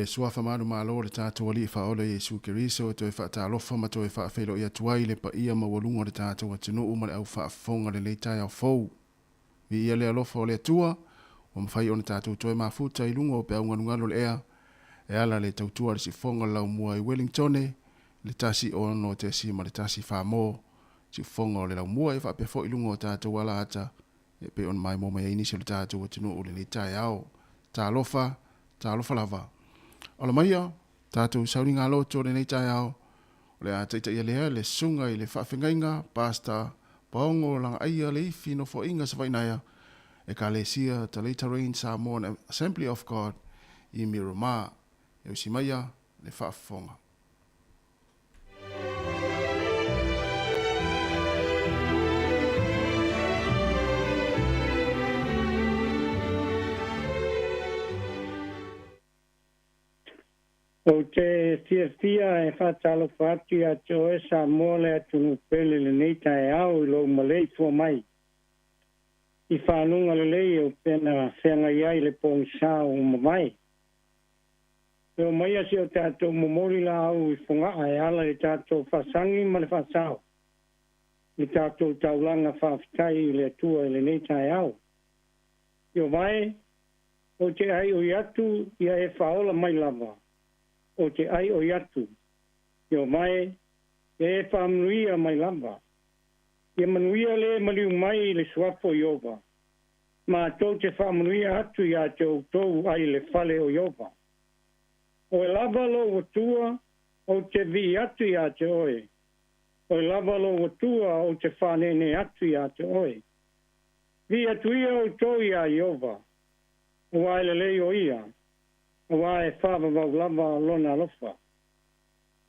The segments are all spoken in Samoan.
le suafa manumalo o le tatou Alii Faaola Iesu Keriso e toe faatalofa ma toe faafeiloai atu ai i le paia maualuga o le tatou atunuu ma le au faafofoga i lenei taeao fou. Viia le alofa o le Atua ua mafai ona tatou toe mafuta i luga o peau galugalu o le ea e ala le tautua a le siufofoga o le laumua i Wellingtone le 16.1 mo siufofoga o le laumua e faapea foi i luga o tatou alaata e pei ona maimoa mai ai nisi o le tatou atunuu i lenei taeao. Talofa, talofa lava. Ola maia, tatou sauniga loto i lenei taeao, o le a taitaia lea le susuga i le faafegaiga Pastor Paogo Lagaaia Leifi Nofoaiga Savainaea, Ekalesia Taleita Rain Samoan Assembly of God i Miramar. E usi maia le faafofoga. Ou te fiafia e faatalofa atu ia te oe Samoa le atunuu pele i lenei taeao i lou maleifua mai i faguga lelei o pena feagai ai le pogisa ua mavae. E omaia si o tatou momoli laau i Fogaa e ala i le tatou faasagi ma le faasao i le tatou taulaga faafetai i le Atua i lenei taeao. Ieova e, ou te aioi atu ia e faaola mai lava, ou te aioi atu. Ieova e, ia e faamanuia mai lava. Ia manuia le maliu mai i le suafa o Ieova. Matou te faamanuia atu iā te outou ai le fale o Ieova. Oe lava lou Atua, ou te vii atu iā te oe. Oe lava lou Atua, ou te faaneenee atu iā te oe. Vii atu ia outou iā Ieova, aua e lelei o ia, aua e faavavau lava lona alofa.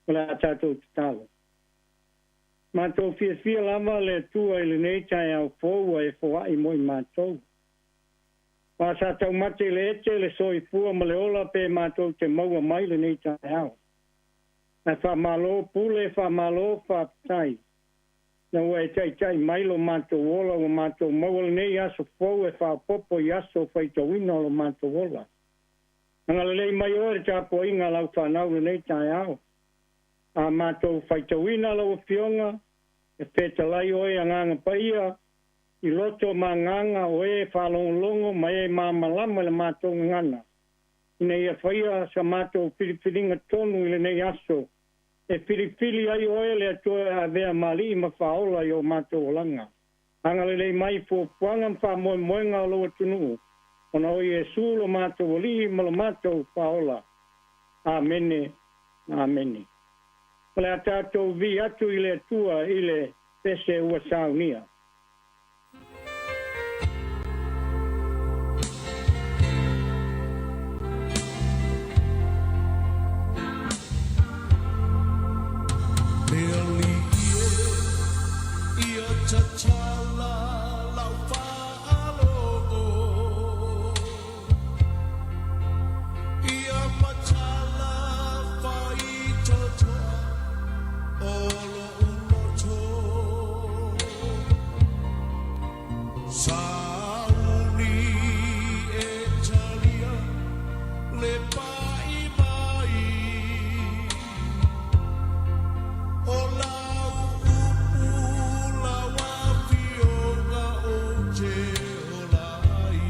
O le a tatou tatalo. Matou fiafia lava le Atua i lenei taeao fou ua e foai mo i matou. Aua sa taumate i le ete le soifua ma le ola pe matou te maua mai lenei taeao. Ae faamalo pule, faamalo faafetai na ua e taitai mai lo matou ola ua matou maua lenei aso fou e faaopoopo i aso faitauina o lo matou ola. Agalelei mai oe i le tapuaiga a lau fanau lenei taeao. A matou faitauina lau Afioga, e fetalai oe Agaga Paia i loto ma agaga o e faalogologo ma e malamalama i le matou gagana, ina ia faia sa matou filifiliga tonu i lenei aso, e filifili ai oe le Atua e avea ma Alii ma Faaola i o matou olaga. Agalelei mai i fuafuaga ma faamoemoega o lou atunuu, ona o Iesu lo matou Alii ma lo matou Faaola. Amene. Amene. O le a tatou vii atu i le Atua i le pese ua saunia. Le alii e, ia tatala lau faalogo, Ia matala faitotoa o lo'u loto. Sauni e talia le paʻi mai o lau upu lau afioga ou te ola ai.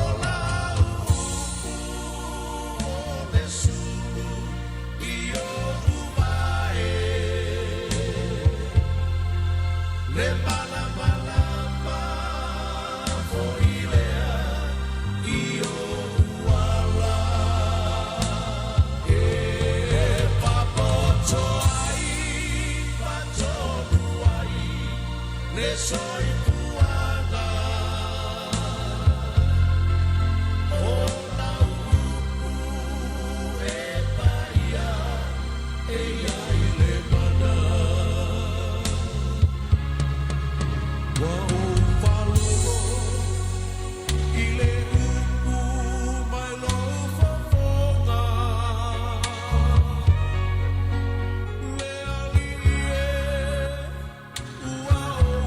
O lau upu o le sulu i oʻu wae, Le malamalama foi lea i oʻu ala, E faapoto ai faatonu ai le soifuaga. O lau upu e paia e i ai le mana. Ua ou faalolo i le upu mai lou fofoga. Le Alii e, ua ou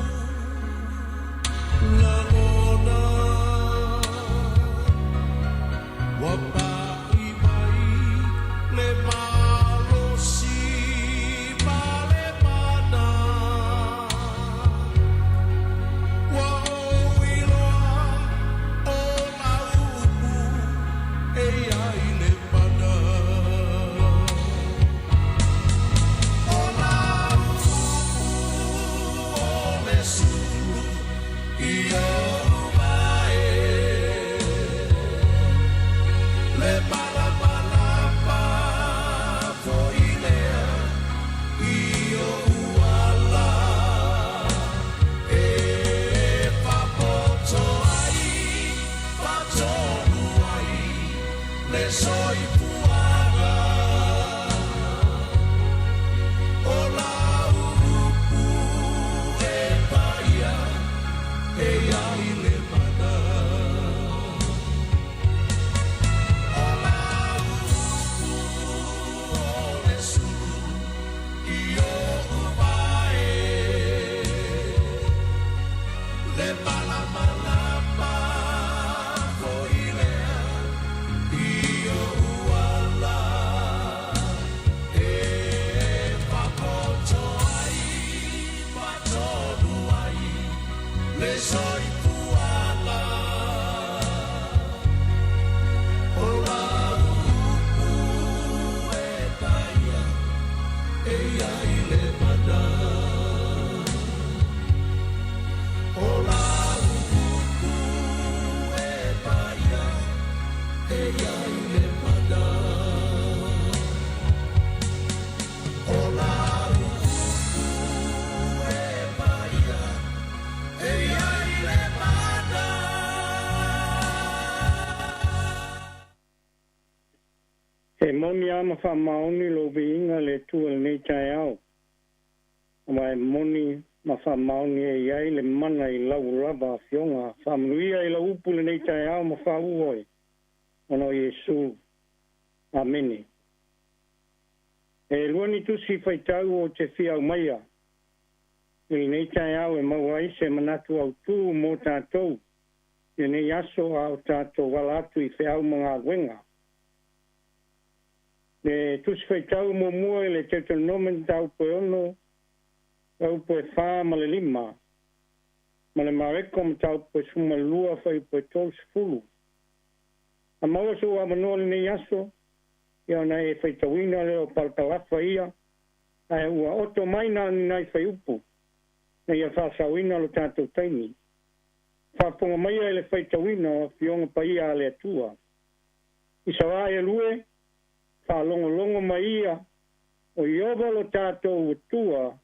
e ia i le mana. O lau upu e paia e ia i le mana. O lau upu e paia e ia i le mana. E moni lava ma faamaoni lou viiga i le Atua i lenei taeao, aua e moni ma faamaoni e i ai le mana i lau lava Afioga. Faamanuia i lau upu i lenei taeao ma faauu oe, ona o Iesu. Amene. E lua ni tusi faitau ou te fia aumaia i lenei taeao e maua ai se manatu autū mo tatou i lenei aso a o tatou ala atu i feau ma galuega. Le Tusi Faitau muamua i le Deuteronome mataupu e 6, fuaiupu e 4 ma le 5, ma le Mareko mataupu e 12, fuaiupu e 30. A maua sou avanoa lenei aso, ia ona e faitauina lea o palapalafa ia, ae ua oto mai na o ni nai fuaiupu ina ia faasaoina lo tatou taimi. Faafofoga maia i le faitauina o Afioga Paia a le Atua. Isaraelu e, faalogologo mai ia, o Ieova lo tatou Atua,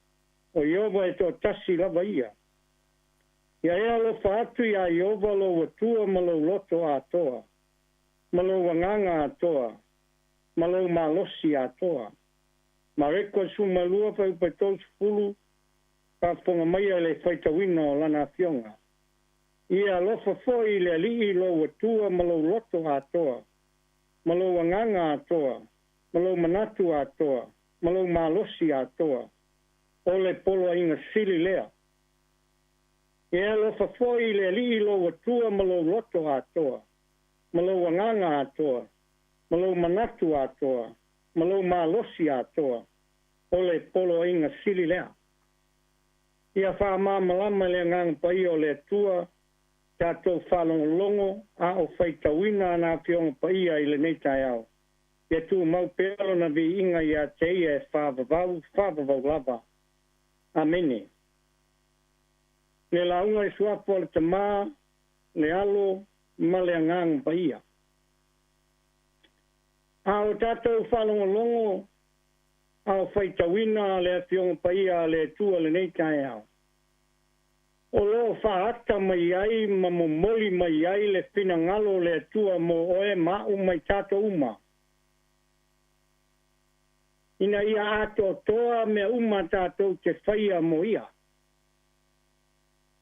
o Ieova e toatasi lava ia. Ia e alofa atu iā Ieova lou Atua ma lou loto atoa, ma lou agaga atoa, ma lou malosi atoa. Mareko 12 fuaiupu e 30, faafofoga maia i le faitauina o Lana Afioga. Ia alofa foi i le Alii lou Atua ma lou loto atoa, ma lou agaga atoa, ma lou manatu atoa, ma lou malosi atoa. O le poloaiga sili lea. Ia alofa foi i le Alii lou Atua ma lou loto atoa, ma lou agaga atoa, ma lou manatu atoa, ma lou malosi atoa. O le poloaiga sili lea. Ia faamalamalama e le Agaga Paia o le Atua tatou faalogologo a o faitauina ana Afioga Paia i lenei taeao. Ia tumau pea Lona viiga ia te Ia e faavavau, faavavau lava. Amene. Le lauga i suafa o le Tama, le Alo ma le Agaga Paia. A o tatou faalogologo a o faitauina le Afioga Paia a le Atua lenei taeao, o lo o faaata mai ai ma momoli mai ai le finagalo o le Atua mo oe ma a'u ma i tatou uma, ina ia atoatoa mea uma tatou te faia mo Ia,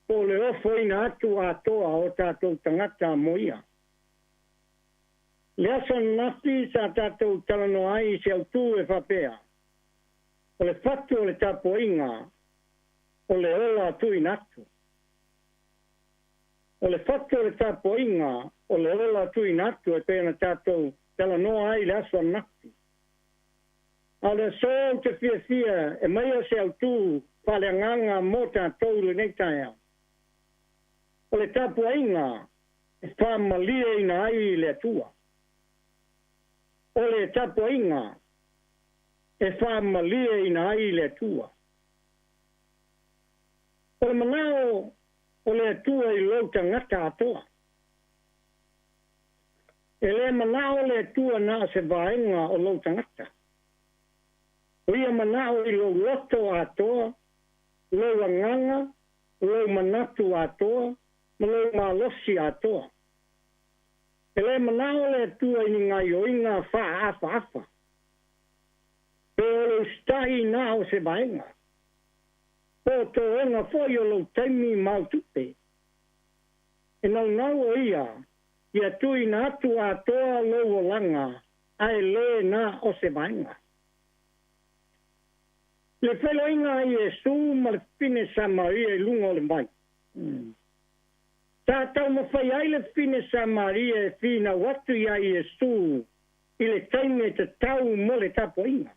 po o le ofoina atu atoa o tatou tagata mo Ia. Le aso ananafi sa tatou talanoa ai i se autū e faapea, O le fatu o le tapuaiga, o le ola tuuina atu. O le fatu o le tapuaiga, o le ola tuuina atu e pei ona tatou talanoa ai i le aso ananafi. A o le aso ou te fiafia e maia se autū faaleagaga mo tatou i lenei taeao. O le tapuaiga e faamalieina ai le Atua. O le tapuaiga e faamalieina ai le Atua. O le manao o le Atua i lou tagata atoa. E le manao le Atua na o se vaega o lou tagata. O ia manao i lou loto atoa, lou agaga, lou manatu atoa, ma lou malosi atoa. E le manao le Atua i ni gaioiga faaafaafa, pe o le usitai na o se vaega, po o toega foi o lou taimi ma au tupe. E naunau o ia ia tuuina atu atoa lou olaga, ae le na o se vaega. Le feloaiga a Iesu ma le fafine Samaria i luga o le vai. Sa taumafai ai le fafine Samaria e finau atu iā Iesu i le taimi e tatau mo le tapuaiga.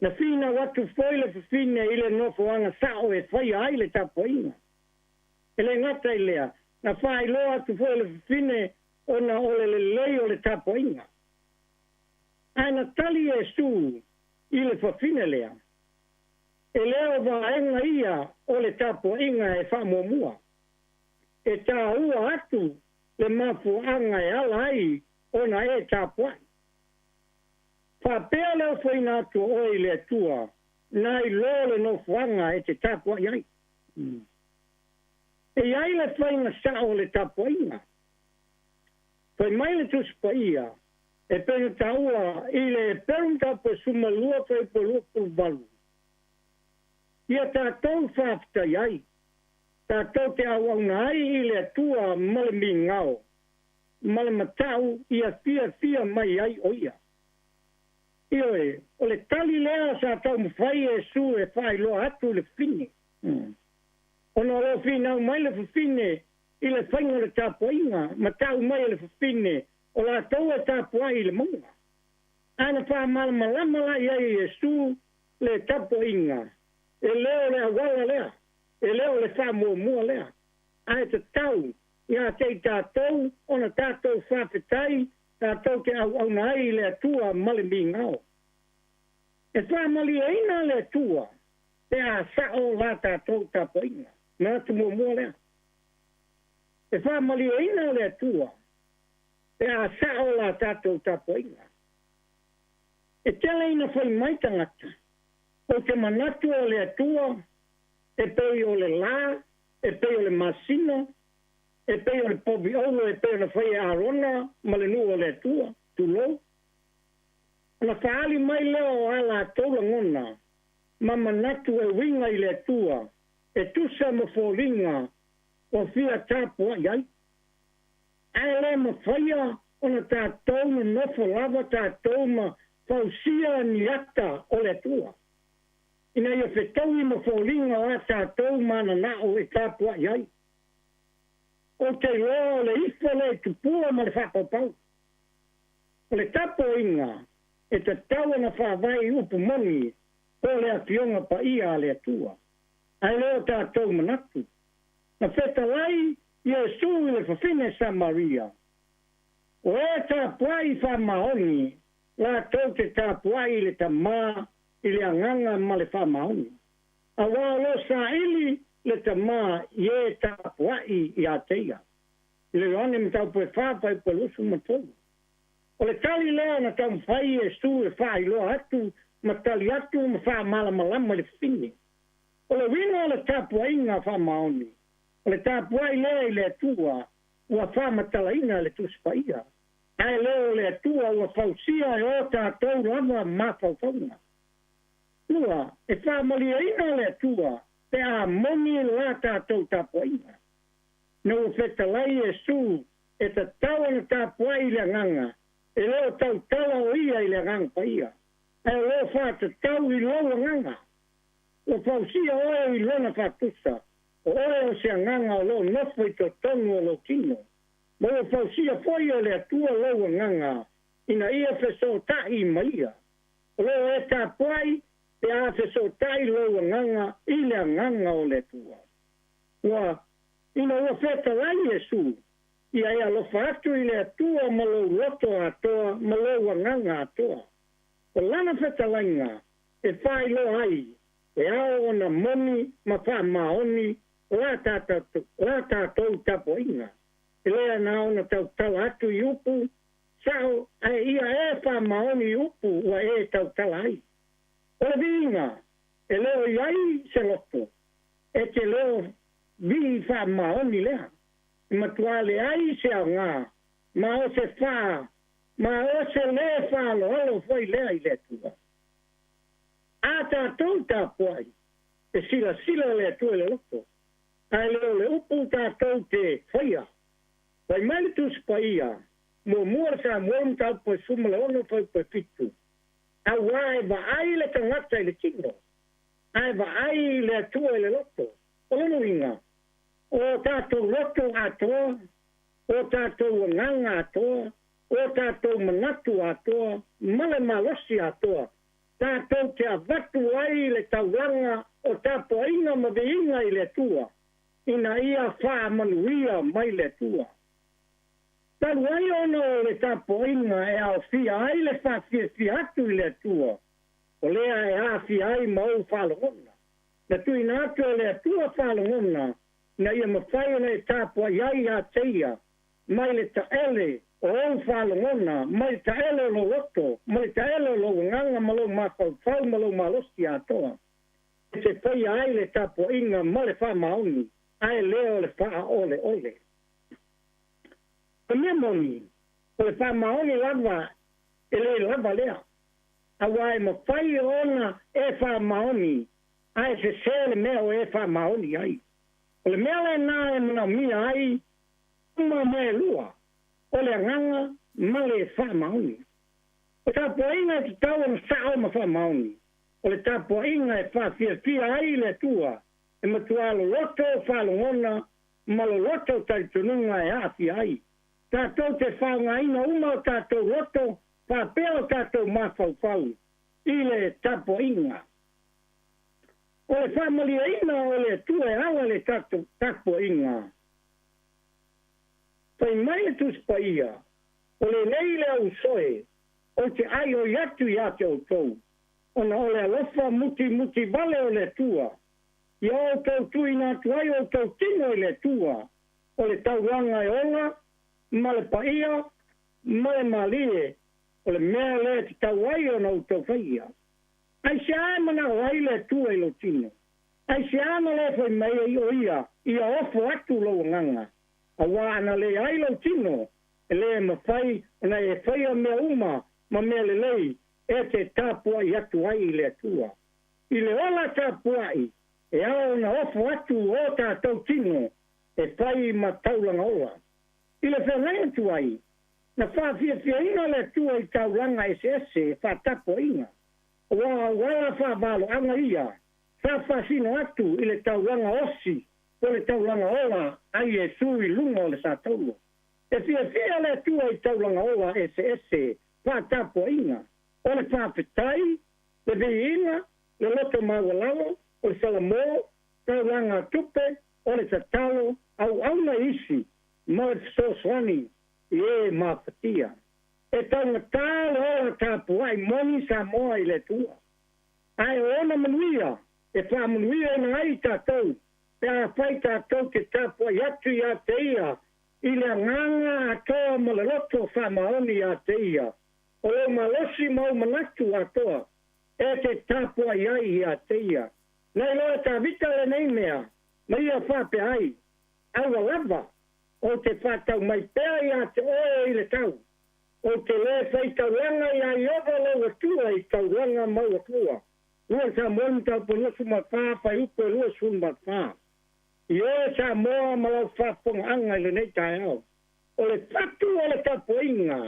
Na finau atu foi le fafine i le nofoaga sao e faia ai le tapuaiga. E le gata i lea, na faailoa atu foi e le fafine ona o le lelei o le tapuaiga. Ae na tali Iesu i le fafine lea, e le o vaega ia o le tapuaiga e faamuamua. E tāua atu le mafuaaga e ala ai ona e tapuai. Faapea le ofoina atu o oe i le Atua, na iloa le nofoaga e te tapuai ai. E i ai le faiga sao o le tapuaiga. Fai mai le Tusi Paia, e pei ona taua i le Heperu mataupu e 12 fuaiupu 28, Ia tatou faafetai ai, tatou te auauna ai i le Atua ma le migao ma le matau ia fiafia mai ai o Ia. Ioe, o le tali lea sa taumafai Iesu e faailoa atu i le fafine. Ona o lo o finau mai le fafine i le faiga o le tapuaiga, ma tau mai e le fafine o latou e tapuai i le mauga. Ae na faamalamalama la i ai e Iesu le tapuaiga, e le o le auala lea, e le o le faamuamua lea, ae tatau ia te i tatou ona tatou faafetai tatou te auauna ai i le Atua ma le migao. E faamalieina le Atua pe a sao la tatou tapuaiga. Manatu muamua lea. E faamalieina le Atua pe a sao la tatou tapuaiga. E tele ina fai mai tagata, Ou te manatu o le Atua e pei o le lā, e pei o le masina, e pei o le povi olo e pei ona fai e Arona ma le nuu o le Atua, tulou. Ona faaali mai lea o a latou lagona ma manatu e uiga i le Atua e tusa ma foliga ua fia tapuai ai. Ae le mafaia ona tatou nonofo lava tatou ma fausia ni ata o le Atua, ina ia fetaui ma foliga o a tatou mananao e tapuai ai. Ou te iloa o le ifo lea i tupua ma le faapaupau. O le tapuaiga e tatau ona faavae i upu moni po o le Afioga Paia a le Atua, ae le o tatou manatu. Na fetalai Iesu i le fafine Samaria, O e tapuai faamaoni, latou te tapuai i le Tama i le agaga ma le faamaoni. Aua o lo o saili le Tama i e tapuai ia te ia. I le Ioane mataupu e 4 fuaiupu e 23. O le tali lea na taumafai Iesu e faailoa atu ma tali atu ma faamalamalama i le fafine. O le uiga o le tapuaiga faamaoni, o le tapuai lea i le Atua ua faamatalaina e le Tusi Paia, ae le o le Atua ua fausia e o tatou lava mafaufauga. Lua, e faamalieina le Atua pe a moni la tatou tapuaiga. Ina ua fetalai Iesu e tatau ona tapuai i le agaga, e le o tautala o ia i le Agaga Paia, ae o lo o faatatau i lou agaga. Ua fausia oe i lona faatusa, o oe o se agaga o lo o nofo i totonu o lou tino, ma ua fausia foi e le Atua lou agaga ina ia fesootai ma ia. O lo o e tapuai pe a fesootai lou agaga i le agaga o le Atua. Ua, ina ua fetalai Iesu, ia e alofa atu i le Atua ma lou loto atoa ma lou agaga atoa. O lana fetalaiga e faailoa ai e ao ona moni ma faamaoni la tatou tapuaiga. E le na ona tautala atu i upu sao, ae ia e faamaoni i upu ua e tautala ai. O le viiga, e le o i ai se loto, e te le o vii faamaoni lea. E matua leai se aoga, ma o se fa, ma o se lē faaaloalo foi lea i le Atua. A tatou tapuai, e silasila le Atua i le loto, ae le o le upu tatou te faia. Fai mai le Tusi Paia, muamua le Samuelu mataupu e 16 fuaiupu e 7, Auā e vaai le tagata i le tino, ae vaai le Atua i le loto. O lona uiga, o tatou loto atoa, o tatou agaga atoa, o tatou manatu atoa, ma le malosi atoa, tatou te avatu ai le taulaga o tapuaiga ma viiga i le Atua, ina ia faamanuia mai le Atua. Talu ai ona o le tapuaiga e aofia ai le faafiafia atu i le Atua, O lea e aafia ai ma ou faalogona. Na tuuina atu e le Atua faalogona ina ia mafai ona e tapuai ai ia te Ia mai le taele o ou faalogona, mai le taele o lou loto, mai le taele o lou agaga ma lou mafaufau ma lou malosi atoa, e te faia ai le tapuaiga ma le faamaoni, ae le o le faaoleole. O le mea moni, o le faamaoni lava e le lava lea, auā e mafai ona e faamaoni ae sesē le mea o e faamaoni ai. O le mea lenā e manaomia ai uma mea e lua, o le agaga ma le faamaoni. O tapuaiga e tatau ona sao ma faamaoni, o le tapuaiga e faafiafia ai le Atua, e matuā loloto faalogona ma loloto talitonuga e aafia ai. Tatou te faaaogaina uma o tatou loto faapea o tatou mafaufau i le tapuaiga. O le faamalieina o le Atua e ala i le tapuaiga. Fai mai le Tusi Paia, O lenei le ausoe ou te aioi atu ia te outou, ona o le alofa mutimuti vale o le Atua, ia outou tuuina atu ai outou tino i le Atua, o le taulaga e ola, ma le paia, ma le malie, o le mea lea e tatau ai ona outou faia. Aisea e manao ai le Atua i lou tino? Aisea na le fai mai ai o Ia, ia ofo atu lou agaga? Auā ana leai lou tino, e le mafai ona e faia mea uma ma mea lelei e te tapuai atu ai i le Atua. I le ola tapuai, e ao ona ofo atu o tatou tino e fai ma taulaga ola. I le feagai atu ai, na faafiafiaina le Atua i taulaga eseese e faatapuaiga, auā o ala faavaloaga ia sa faasino atu i le taulaga osi po o le taulaga ola a Iesu i luga o le sataulo. E fiafia le Atua i taulaga ola eseese faatapuaiga, o le faafetai, le viiga, le loto maualalo, o le salamo, taulaga tupe, o le tatalo, auauna i isi, ma le fesoasoani i e mafatia. E taugatā le ola tapuai moni Samoa i le Atua. Ae o ona manuia e faamanuiaina ai tatou pe afai tatou te tapuai atu ia te Ia i le agaga atoa ma le loto faamaoni ia te Ia, o lou malosi ma ou manatu atoa e te tapuai ai ia te Ia. Na iloa e Tavita lenei mea, ma ia faapea ai, Aua lava, ou te faatau mai pea ia te oe i le tau. Ou te lē fai taulaga iā Ieova lou Atua i taulaga mauatua. 2 Samoa mataupu 24 fuaiupu 24. I oe Samoa ma lau faafofogaaga i lenei taeao, o le fatu o le tapuaiga,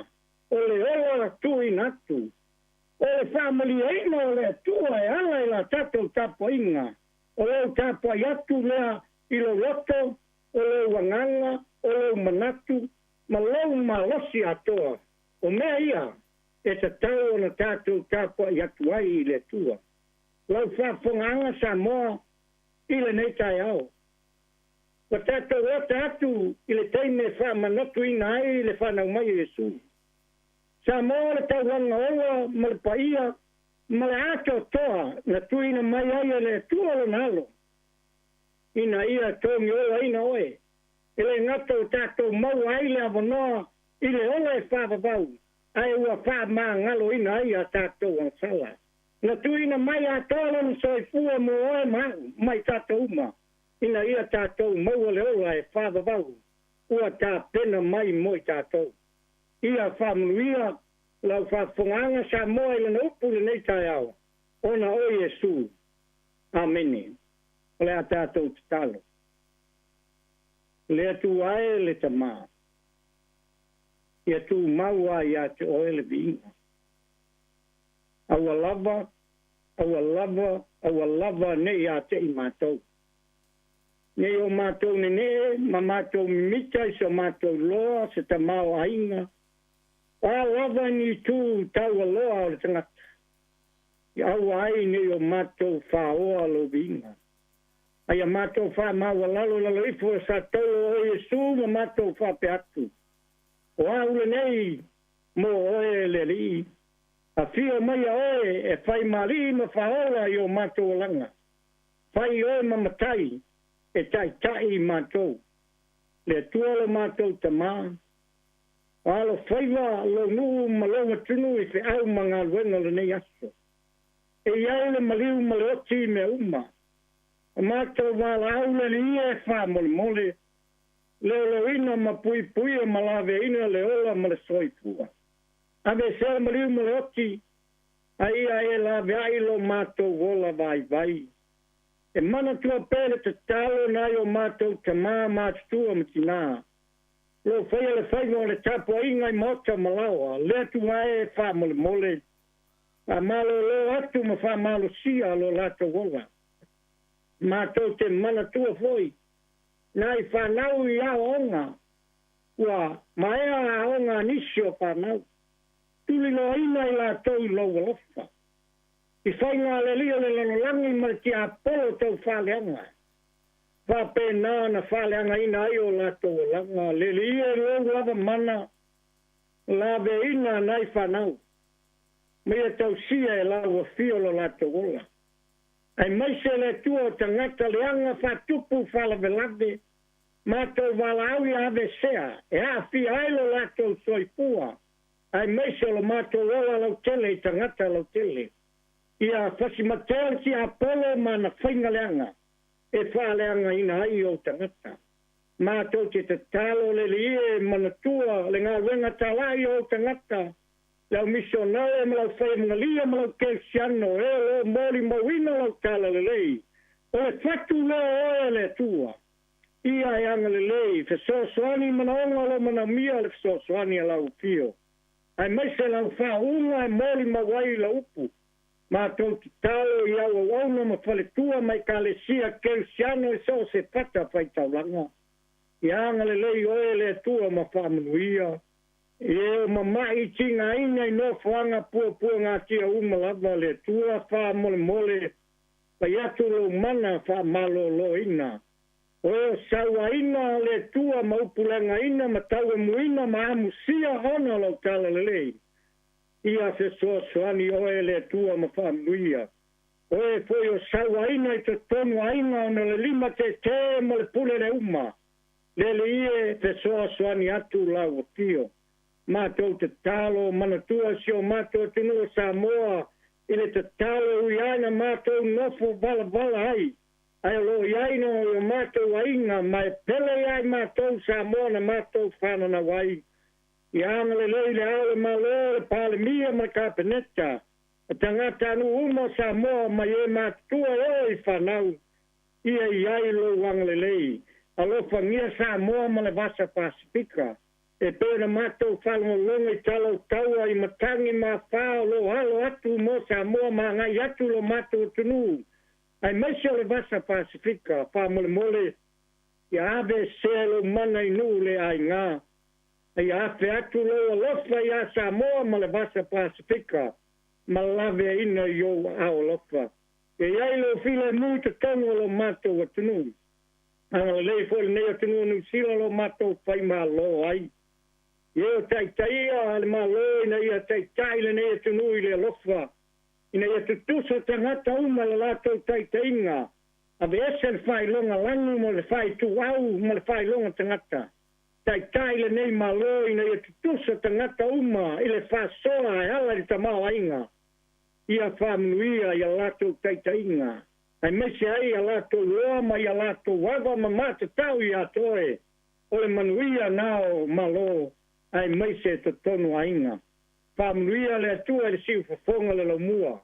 o le ola tuuina atu, o le faamalieina o le Atua e ala i la tatou tapuaiga, o lou tapuai atu lea i lou loto, o lou agaga, o lou manatu, ma lou malosi atoa. O mea ia e tatau ona tatou tapuai atu ai i le Atua. Lau faafofogaaga Samoa i lenei taeao. Ua tatou ota atu i le taimi e faamanatuina ai le fanau mai o Iesu. Samoa le taulaga ola ma le paia ma le atoatoa na tuuina mai ai e le Atua Lona Alo ina ia togiolaina oe. E le gata ua tatou maua ai le avanoa i le ola e faavavau, ae ua faamagaloina ai a tatou agasala. Na tuuina mai atoa lona soifua mo oe ma au, ma i tatou uma, ina ia tatou maua le ola e faavavau ua tapena mai mo i tatou. Ia faamanuia lau faafofogaaga Samoa i lana upu i lenei taeao, ona o Iesu. Amene. O le a tatou tatalo. Le Atua e le Tama, ia tumau lava ia te oe le viiga. Aua lava, aua lava, aua lava ne i ate'i matou. Ne i o matou nenee ma matou mimita i so matou loa se tamaoaiga, o a lava ni itu taualoa o le tagata, i aua ai ne i o matou faoa lou viiga. A ia matou faamaualalo i lalo ifo o le satolo o Iesu ma matou faapea atu, O au lenei mo oe le Alii. Afio mai ia oe e fai ma alii ma faaola i o matou olaga. Fai oe ma matai e taitai i matou. Le Atua lo matou Tamā, o alofaiva lou nuu ma lou atunuu i feau ma galuega o lenei aso. E i ai le maliu ma le oti i mea uma. O matou valaau le Alii e faamolemole, leoleoina ma puipuia ma laveaina le ola ma le soifua. Aveesea le maliu ma le oti, a ia e laveai lo matou ola vaivai. E manatua pea le tatalo nai o matou tamā matutua ma tinā. Lou faia le faiva o le tapuaiga i maota ma laoa, le Atua e faamolemole, faamalolo atu ma faamalosia lo latou ola. Matou te manatua foi nai fanau i aoaoga, ua maea aoga a nisi o fanau. Tuliloaina i latou i lou alofa. I faiga a le alii o le lalolagi ma le tiapolo tau faaleaga, faapena na faaleagaina ai o latou olaga. Lelie i lou lava mana, laveina nai fanau, ma ia tausia e lau afio lo latou ola. Aemaise le Atua o tagata leaga faatupu faalavelave, matou valaau ia aveesea e aafia ai lo latou soifua, aemaise o lo matou ola lautele i tagata lautele. Ia fasimatea le tiapolo ma ana faiga leaga e faaleagaina ai ou tagata. Matou te tatalo le Alii e manatua le galuega talai o ou tagata, le au misionare ma le aufaiamagalia ma lau kerisiano e o lo o molimauina lau talalelei. O le fatu lea o oe e le Atua. Ia e agalelei, fesoasoani i manaoga o lo o manaomia le fesoasoani a lau afio, aemaise lau faauuga e molimau ai i lau upu. Matou tatalo i au auauna ma faletua ma ekalesia kerisiano i so o se fata faitaulaga. Ia agalelei oe le Atua ma faamanuia. I e o mama'i tigaina i nofoaga puapuagatia uma lava le Atua faamolemole fai atu lou mana faamaloloina. O e o sauaina le Atua ma upuleagaina ma tauemuina ma amusia ona o lau talalelei. Ia fesoasoani oe le Atua ma faamanuia. O e foi o sauaina i totonu aiga ona o le limatētē ma le pule le uma. Le Alii e, fesoasoani atu lau afio. Matou tatalo, manatua si o matou atunuu o Samoa i le tatalo e ui ai na matou nofo valavala ai, ae o lo o i ai no i o matou aiga ma e pele ia i matou Samoa na matou fananau ai. Ia agalelei le Ao o le Malo, le Palemia ma le Kapeneta, o tagatanuu uma o Samoa mai e matutua e oo i fanau, ia i ai lou agalelei. Alofagia Samoa ma le Vasa Pasifika. E pei ona matou faalogologo i tala o taua i matagi ma afa o lo o alo atu mo Samoa ma agai atu lo matou atunuu, aemaise o le Vasa Pasifika, faamolemole ia aveesea lou mana i nuu le aiga, a ia afe atu lou alofa iā Samoa ma le Vasa Pasifika ma laveaina i ou aao alofa. Ia i ai lou filemu i totonu o lo matou atunuu. Agalelei foi lenei atunuu o Niu Sila lo matou faimalo ai. I e o taitaia le Malo ina ia taitai lenei atunuu i le alofa, ina ia tutusa tagata uma i le latou taitaiga, aveese le faailoga lanu ma le faaituau ma le faailoga tagata. Taitai lenei Malo ina ia tutusa tagata uma i le faasoa e ala i le tamaoaiga. Ia faamanuia i a latou taitaiga, aemaise ai a latou loa ma i a latou ava ma matatau iā te oe, o le manuia na o Malo aemaise totonu aiga. Faamanuia le Atua i le siufofoga le laumua,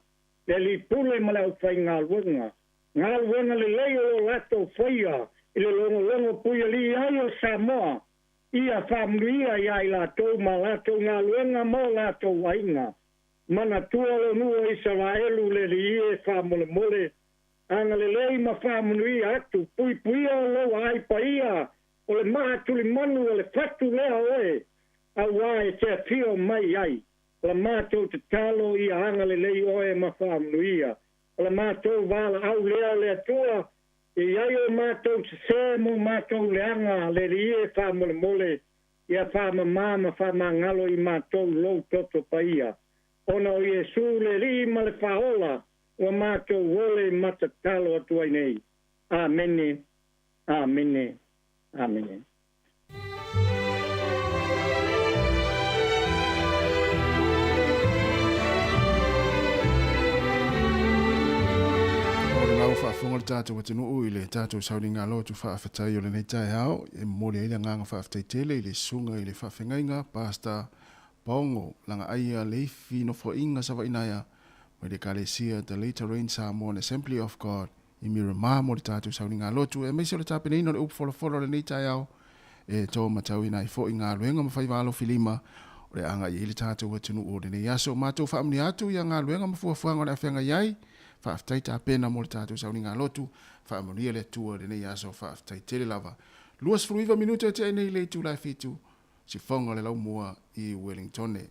le alii pule ma le aufaigaluega, galuega lelei o lo latou faia i le logologo puialii ai o Samoa. Ia faamanuia iā i latou ma latou galuega ma o latou aiga. Manatua lo nuu o Isaraelu le Alii e faamolemole, agalelei ma faamanuia atu, puipuia o lou aai paia o le maatulimanu o le fatu lea oe, auā e te afio mai ai. O la matou tatalo ia agalelei oe ma faamanuia. O la matou valaau lea le Atua, e i ai o matou sesē mo matou leaga, le Alii e faamolemole, ia faamamā ma faamagalo i matou lou toto paia. Ona o Iesu le Alii ma le Faaola ua matou ole ma tatalo atu ai nei. Amene, amene, amene. O le lau faafofoga o le tatou atunuu i le tatou sauniga lotu faafetai o lenei taeao, e momoli ai le agaga faafetai tele i le susuga i le faafegaiga Pastor Paogo Lagaaia Leifi Nofoaiga Savainaea mai le Ekalesia The Later Rain Samoan Assembly of God i Miramar mo le tatou sauniga lotu aemaise o le tapenaina o le upu folafolo o lenei taeao e to matauina ai foi galuega ma faiva alofilima o le agai ai le tatou atunuu o lenei aso. Matou faamanuia atu ia galuega ma fuafuaga o le afeagai ai. Faafetai tapena mo le tatou sauniga lotu. Faamanuia le Atua i lenei aso. Faafetai tele lava. 29 minute e tea nei le itula e 7, sifoga o le laumua i Wellingtone.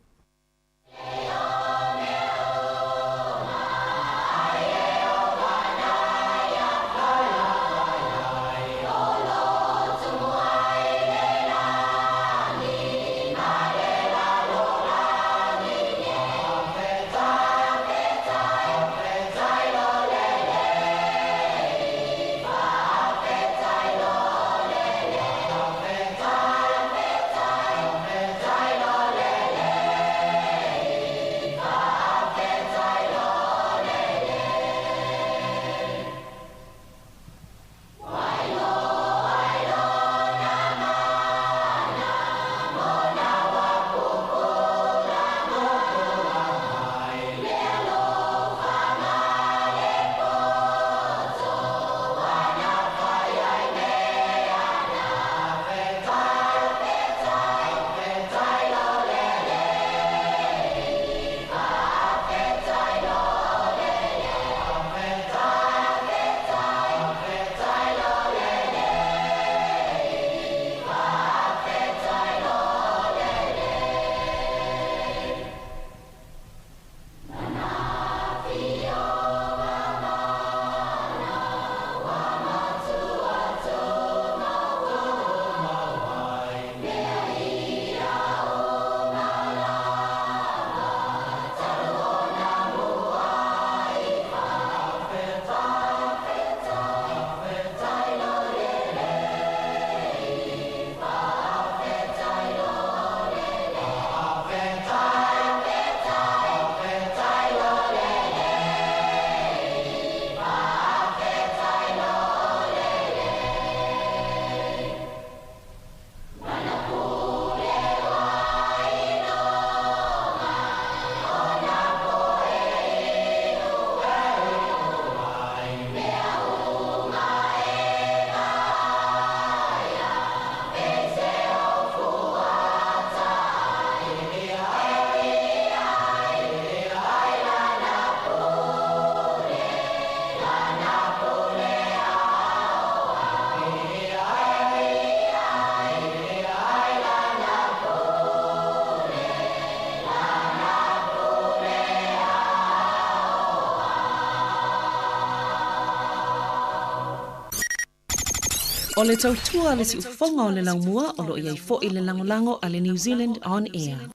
O le tautua a le siufofoga o le laumua o lo o i ai foi le lagolago a le New Zealand On Air.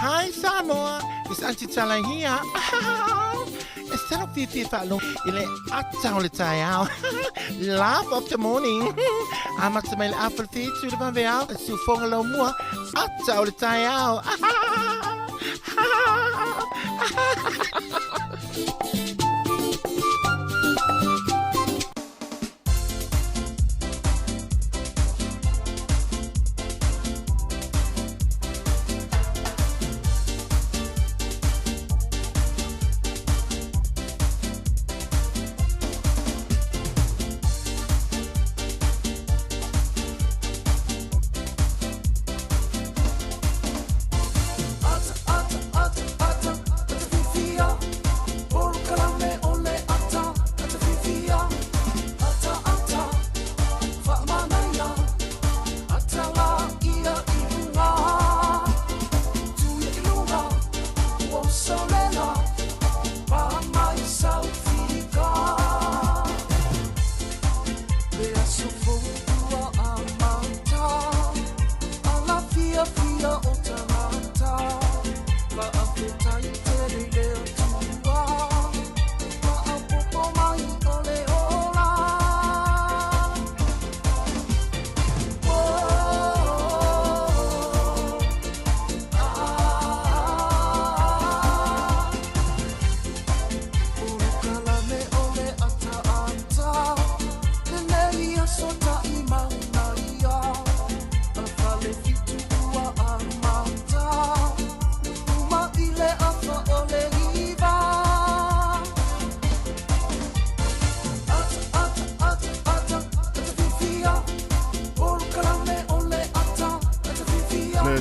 Hi Samoa, it's Auntie Tala here. E sala fiafia faalogo i le ata o le taeao. Laugh of the morning. Amata mai le afa le fitu i le vaveao, e siufofoga laumua, ata o le taeao.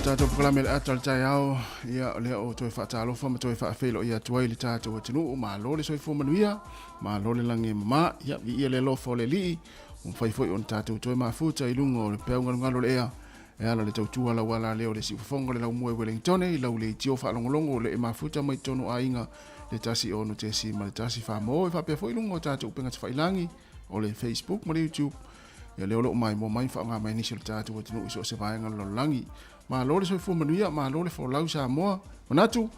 tatou polokalame le ata o le taeao, ia o lea o toe faatalofa ma toe faafeiloai atu ai le tatou atunuu. Malo le soifua manuia, malo le lagi e mama, ia viia le alofa o le Alii, ua mafai foi ona tatou toe mafuta i luga o le peau galugalu o le ea, e ala le tautua lauala lea o le siufofoga o le laumua i Wellingtone, i lau leitio faalogologo o le e mafuta mai totonu o aiga le 1 6.1 famo, e faapea foi i luga o tatou upega tafailagi o le Facebook ma le YouTube. Ia lea o lo o maimoa mai ma faaaoga mai nisi o le tatou atunuu i so o se vaega o le lalolagi. Malo le soifua manuia, malo le folau Samoa. Manatu,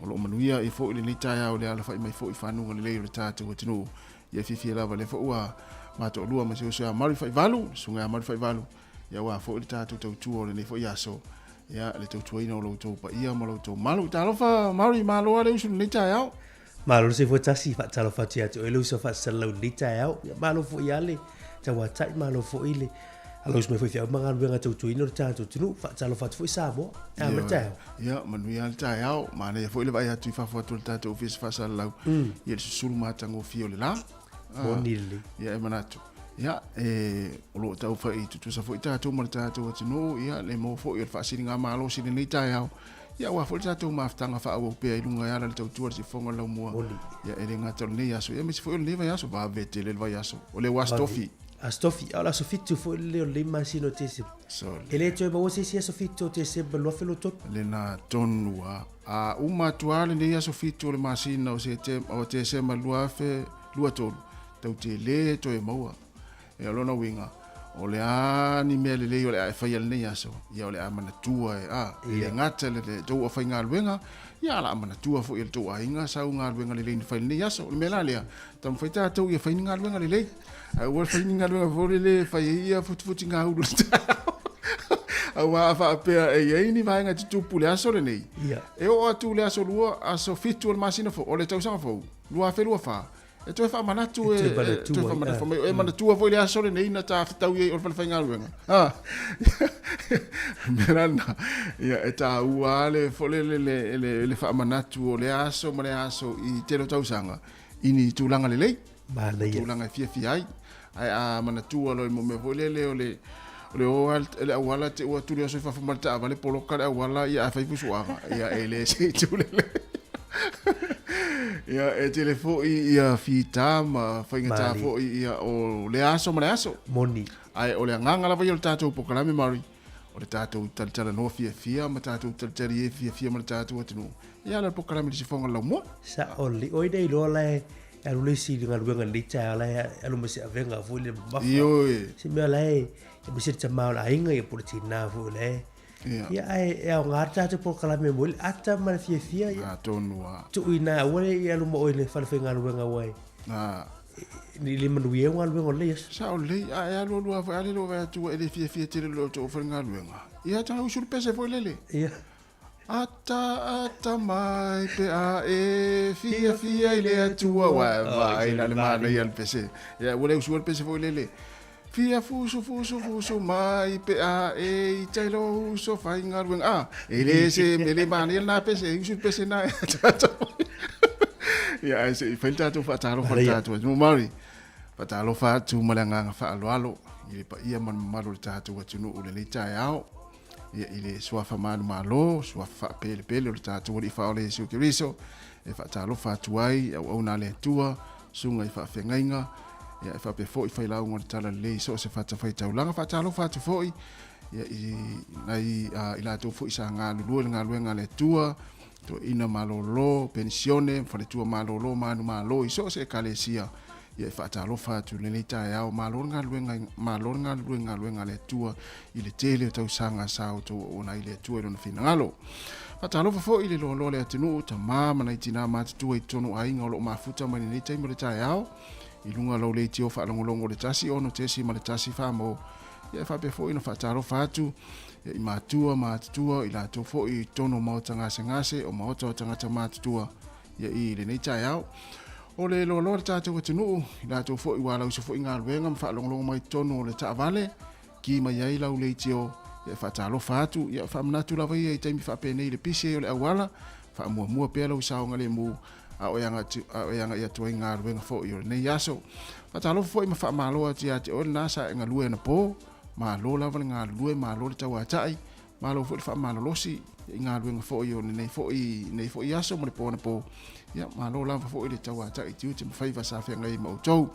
o lo o manuia ai foi lenei taeao i le alafai mai foi i fanuga lelei o le tatou atunuu. Ia fiafia lava lea foi ua matoalua ma si uso ia Maru Faivalu, susuga ia Maru Faivalu, ia aua foi le tatou tautua o lenei foi aso. Ia le tautuaina o lo outou paia ma lo outou malu. Talofa Maru, malo lava le usu i lenei taeao. Malo le soifua tasi, faatalofa atu ia te oe le uso faasalalau i lenei taeao. Ia malo foi ia le tauatai, malo foi le alausi mai foi feau ma galuega tautuaina o le tatou atunuu. Faatalofa atu foi Samoa. E a mai le taeao? Ia, manuia le taeao. Manaia foi le vaai atu i fafo atu o le tatou ofisa faasalalau ia le susulu matagofie o le la. Moni lelei. Ia e manatu. Ia, e, o lo o taufai tutusa foi tatou ma le tatou atunuu, ia, le maua foi o le faasiligamalosi i lenei taeao. Ia aua foi le tatou mafutaga faaauau pea i luga e ala le tautua le sifofoga o le laumua. Ia e le gata o lenei aso, ia aemaise foi o lenei vaiaso, vave tele le vaiaso. O lea ua aso tofi. Aso tofi, a o le aso 7 foi lea o lenei masina o Tesema. E le toe maua se isi aso 7 o Tesema 2023. Lena tonu lava. A uma atu lava lenei aso 7 o le masina o Setema, o Tesema 2023, tatou te le toe maua. E, o lona uiga, o le a ni mea lelei o le a e faia lenei aso, ia o le a manatua e, a, e le gata le, le tou aufaigaluega, ia a o le a manatua foi e le tou aiga sau galuega lelei na fai lenei aso. O le mea la lea, taumafai tatou ia fai ni galuega lelei, ae aua le fai ni galuega foi lele e fai ai ia futifutigaulu i le taeao. Aua a faapea e i ai ni vaega e tutupu i le aso lenei, e oo atu i le aso lua, aso 7 o le masina fou, o le tausaga fou, 2024, E toe faamanatu e, e toe faamanatu mai, e manatua foi le aso lenei na ta fetaui ai o le falefaigaluega. Ah. Mea la lena, ia, e taua lava le foi le, le, le, le, le faamanatu o le aso ma le aso i tele o tausaga i ni tulaga lelei. Manaia. Tulaga e fiafia ai. Ae a manatua loa i mo mea foi lele o le o le o lava le auala te ua tuli oso i fafo ma le taavale poloka le auala ia ae fai fusuaga ia e le se itu lelei. Ia e tele foi ia fita ma faigata foi ia o le aso ma le aso. Moni. Ae o le agaga lava ia o le tatou polokalame Mari, o le tatou talatalanoa fiafia ma tatou talitali e fiafia ma le tatou atunuu. Ia ala le polokalame i le sifoga o le laumua. Sao lelei. Oi nei loa la e alu le isi i le galuega i lenei taeao la e alu ma se avega foi le mamafa. Ioe. Se mea la e aemaise le tama o le aiga ia po o le tinā foi la e Ia ae e aoga le tatou polokalame mo le ata ma le fiafia ia. Atonu lava. Tuu ina aua ne i alu ma oe i le falefaigaluega aua e i le manuia ai galuega o lenei aso. Sao lelei, a e alualu lava foi, a lele ua vaai atu ua e le fiafia tele i lo outou faigaluega. Ia taga usu le pese foi lele. Ia. Ata ata mai pe a e fiafia i le Atua. Ua vaai la le manaia le pese. Ia ua le usua le pese foi lele. Fia fusu fusu fusu mai pe a e i tai lo uso faigaluega. A, e le se e le manaia lena pese, e usu le pese na e ata ata mai. Ia ae se i fai le tatou faatalofa le tatou atunuu Māori. Faatalofa atu ma le agaga faaaloalo i le paia ma le mamalu o le tatou atunuu i lenei taeao. Ia, i le suafa manumalo, suafa faapelepele o le tatou Alii Faaola Iesu Keriso, e faatalofa atu ai i auauna a le Atua, susuga i faafeagaiga, ia, e faapea foi failauga o le Talalelei i so o se fatafaitaulaga. Faatalofa atu foi ia, i nai i latou foi sa galulue i le galuega a le Atua, toeaina malolo, penisione, faletua malolo, manumalo i so o se ekalesia. Ia e faatalofa atu i lenei taeao, malo le galuega, malo le galulue i le galuega a le Atua i le tele o tausaga sa outou auauna ai i le Atua i Lona finagalo. Faatalofa foi i le loaloa o le atunuu, tama ma nai tinā matutua i totonu o aiga o lo o mafuta mai lenei taimi o le taeao, i luga o lau leitio faalogologo o le 1 6.1 famo. Ia e faapea foi ona faatalofa atu i matua matutua, i latou foi i totonu o maota gasegase, o maota o tagata matutua, ia i lenei taeao. O le loaloa le tatou atunuu, i latou foi ua alausa foi galuega ma faalogologo mai totonu o le taavale, ki mai ai lau leitio, ia e faatalofa atu, ia faamanatu lava ia i taimi faapenei i le pisi ai o le auala, faamuamua pea lau saogalemu a o e agai atu ai galuega foi o lenei aso. Faatalofa foi ma faamalo atu ia te oe lena sa e galue anapo, malo lava le galulue, malo le tauatai. Malo foi le faamalolosi i galuega foi o lenei foi nei foi aso ma le po anapo. Ia, malo lava foi le tauata'i i tiute ma faiva sa feagai ai ma outou.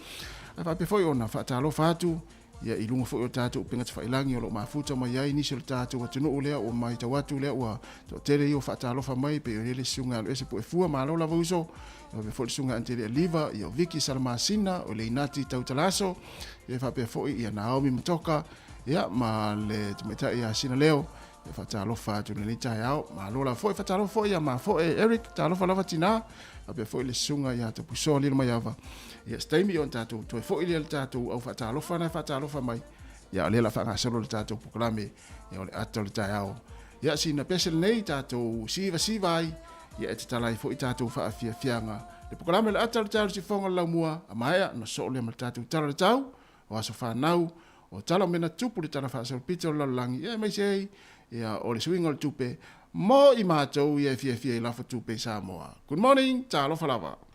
Ae faapea foi ona faatalofa atu ia i luga foi o tatou upega tafailagi o lo o mafuta mai ai nisi o le tatou atunuu lea ua matau atu lea ua toatele ia ua faatalofa mai pei o le susuga alu ese Puefua, malo lava uso. Ia faapea foi le susuga Antele Aliva, ia o Viki Salamasina, o Leinati Tautalaso, ia faapea foi ia Naomi Matoka, ia ma le tamaitai ia Sina Leo. Ia faatalofa atu i lenei taeao, malo lava foi. Faatalofa foi ia mafoe Eric, talofa lava tina. Faapea foi le susuga ia Tapusoa Lilo Maiava. Ia se taimi ona tatou toe foi lea le tatou au faatalofa na faatalofa mai. Ia o lea la faagasolo le tatou polokalame ia o le ata o le taeao. Ia sina pese lenei tatou siva siva ai. Ia e tatala ai foi tatou faafiafiaga. Le polokalame o le ata o le taeao le sifofoga o le laumua a maea ona soo lea ma le tatou tala o le tau o aso fanau o tala o mea na tupu le tala faasolopito o le lalolagi ia aemaise ai ia o le suiga o le tupe mo i matou ia e fiafia i lafo tupe i Samoa. Good morning, talofa lava.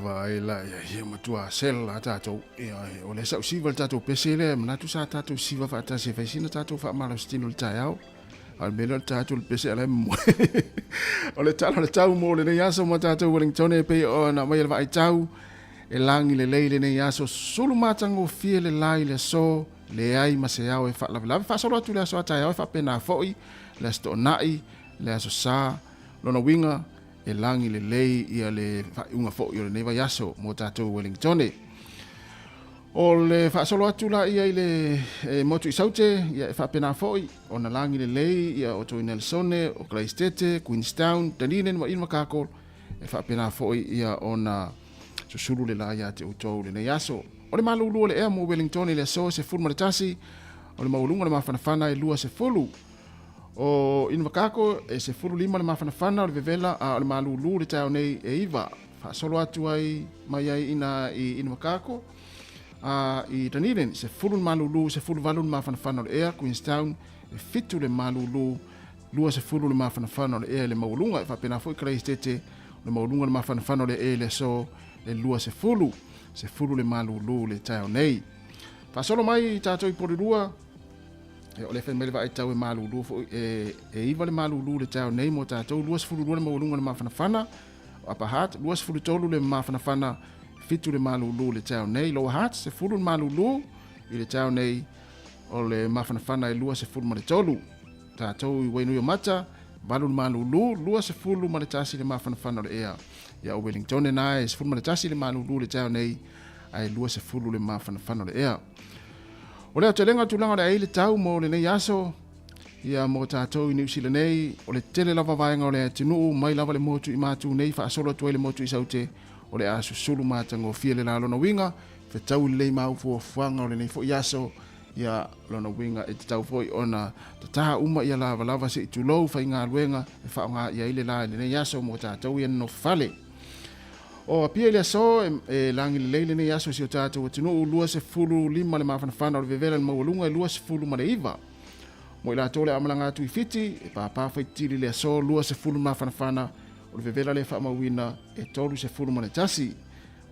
Vaai la ia, ia matua sela tatou. Ia, o lea sa ou siva le tatou pese lea, manatu sa tatou siva faatasi e fai sina tatou faamalositino i le taeao. A o le mea lea o le tatou le pese a la e momoe. O le tala o le tau mo lenei aso mo tatou Wellingtone e pei ona aumai e le vaai tau, e lagi lelei lenei aso, sulu matagofie le la i le aso, leai ma se ao e faalavelave. Faasolo atu le aso a taeao e faapena foi le Aso Toonai, le Aso Sa, lona uiga e lagi lelei ia le faaiuga foi o lenei vaiaso mo tatou i Wellingtone. O le faasolo atu la ia i le e, motu i Saute, ia e faapena foi ona lagi lelei ia o toi Nelsone, o Kalaistete, Queenstown, Dunedin ma Invercargill, e faapena foi ia ona susulu le la ia te outou lenei aso. O le malulu o le ea mo Wellington i le aso 11, o le maualuga o le mafanafana e 20. O Invercargill e 15 le mafanafana o le vevela, a o le malulu le taeao nei e 9. Faasolo atu ai mai ai ina i Invercargill, a i Dunedin 10 le malulu, 18 le mafanafana o le ea, Queenstown e 7 le malulu, 20 le mafanafana o le ea i le maualuga. E faapena foi Kalaistete, o le maualuga o le mafanafana o le ea i le aso e 20, 10 le malulu le taeao nei. Faasolo mai tatou i Porirua, e, o le fai mai le vaai tau e malulu foi, e, e 9 le malulu le taeao nei mo tatou, 22 le maualuga o le mafanafana, o Upper Hutt, 23 le mafanafana, 7 le malulu le taeao nei, Lower Hutt, 10 le malulu i le taeao nei, o le mafanafana e 23. Tatou i Wainuiomata, 8 le malulu, 21 le mafanafana o le ea. Ia o Wellingtone na e 11 le malulu le taeao nei, ae 20 le mafanafana o le ea. O le aotelega o tulaga o le ai le tau mo lenei aso, ia mo tatou i Niu Sila nei, o le tele lava vaega o le atunuu, mai lava le motu i Matu nei faasolo atu ai le motu i Saute, o le a susulu matagofie le la lona uiga, fetau lelei mau fuafuaga o lenei foi aso, ia lona uiga e tatau foi ona tatā uma ia lavalava se i tulou faigaluega e faaaoga i ai le la i lenei aso mo tatou ia nonofo fale. O Apia i le aso e, e lagi lelei lenei aso i si o tatou atunuu, 25 le mafanafana o le vevela i le maualuga e 29. Mo i latou o le a malaga atu i Fiti, e pāpā faitili le aso 20 le mafanafana o le vevela le faamauina e 31.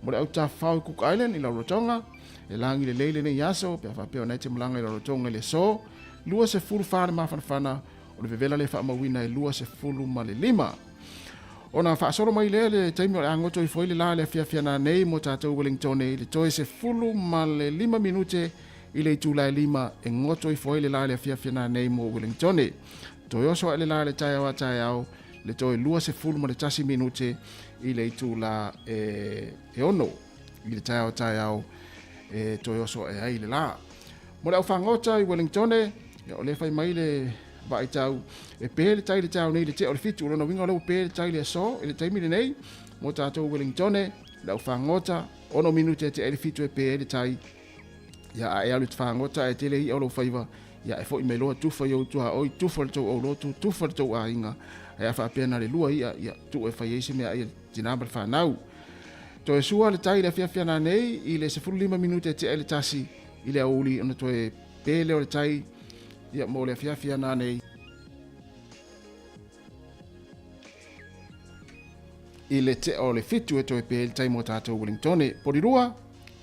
Mo le au tafafao i Cook Island i Rarotonga, e lagi lelei lenei aso pe a faapea ona e te malaga i Rarotonga i le aso 24 le mafanafana o le vevela le faamauina e 25. Ona faasolo mai lea le taimi o le a goto ifo ai le la le afiafi nei mo tatou Wellingtone i le toe 15 minute i le itula e 5 e goto ifo ai le la le afiafi nei mo Wellingtone. Toe oso ae le la le taeao a taeao le toe 21 minute i le itula e 6 i le taeao taeao e toe oso ae ai le la. Mo le au fagota i Wellingtone, ia, o le fai mai le vaai tau e pē le tai le taeao nei le tea o le 7, o lona uiga o lea ua pē le tai le aso i le taimi lenei mo tatou Wellingtone, le au fagota, 6 minute e tea i le 7 e pē ai le tai. Ia, a e alu i te fagota e tele i'a o lou faiva, ia e fo'i mai loa tufa i ou tuaoi, tufa le tou aulotu, tufa le tou aiga, ae a faapea na le lua i'a, ia tuu e fai ai se mea ai a le tinā ma le fanau. Toe sua le tai i le afiafi ana nei i le 15 minute e tea i le 1 i le aoauli ona toe pē lea o le tai, ia mo le afiafi ana nei. I le tea o le 7 e toe pē le tai mo tatou Wellingtone. Porirua,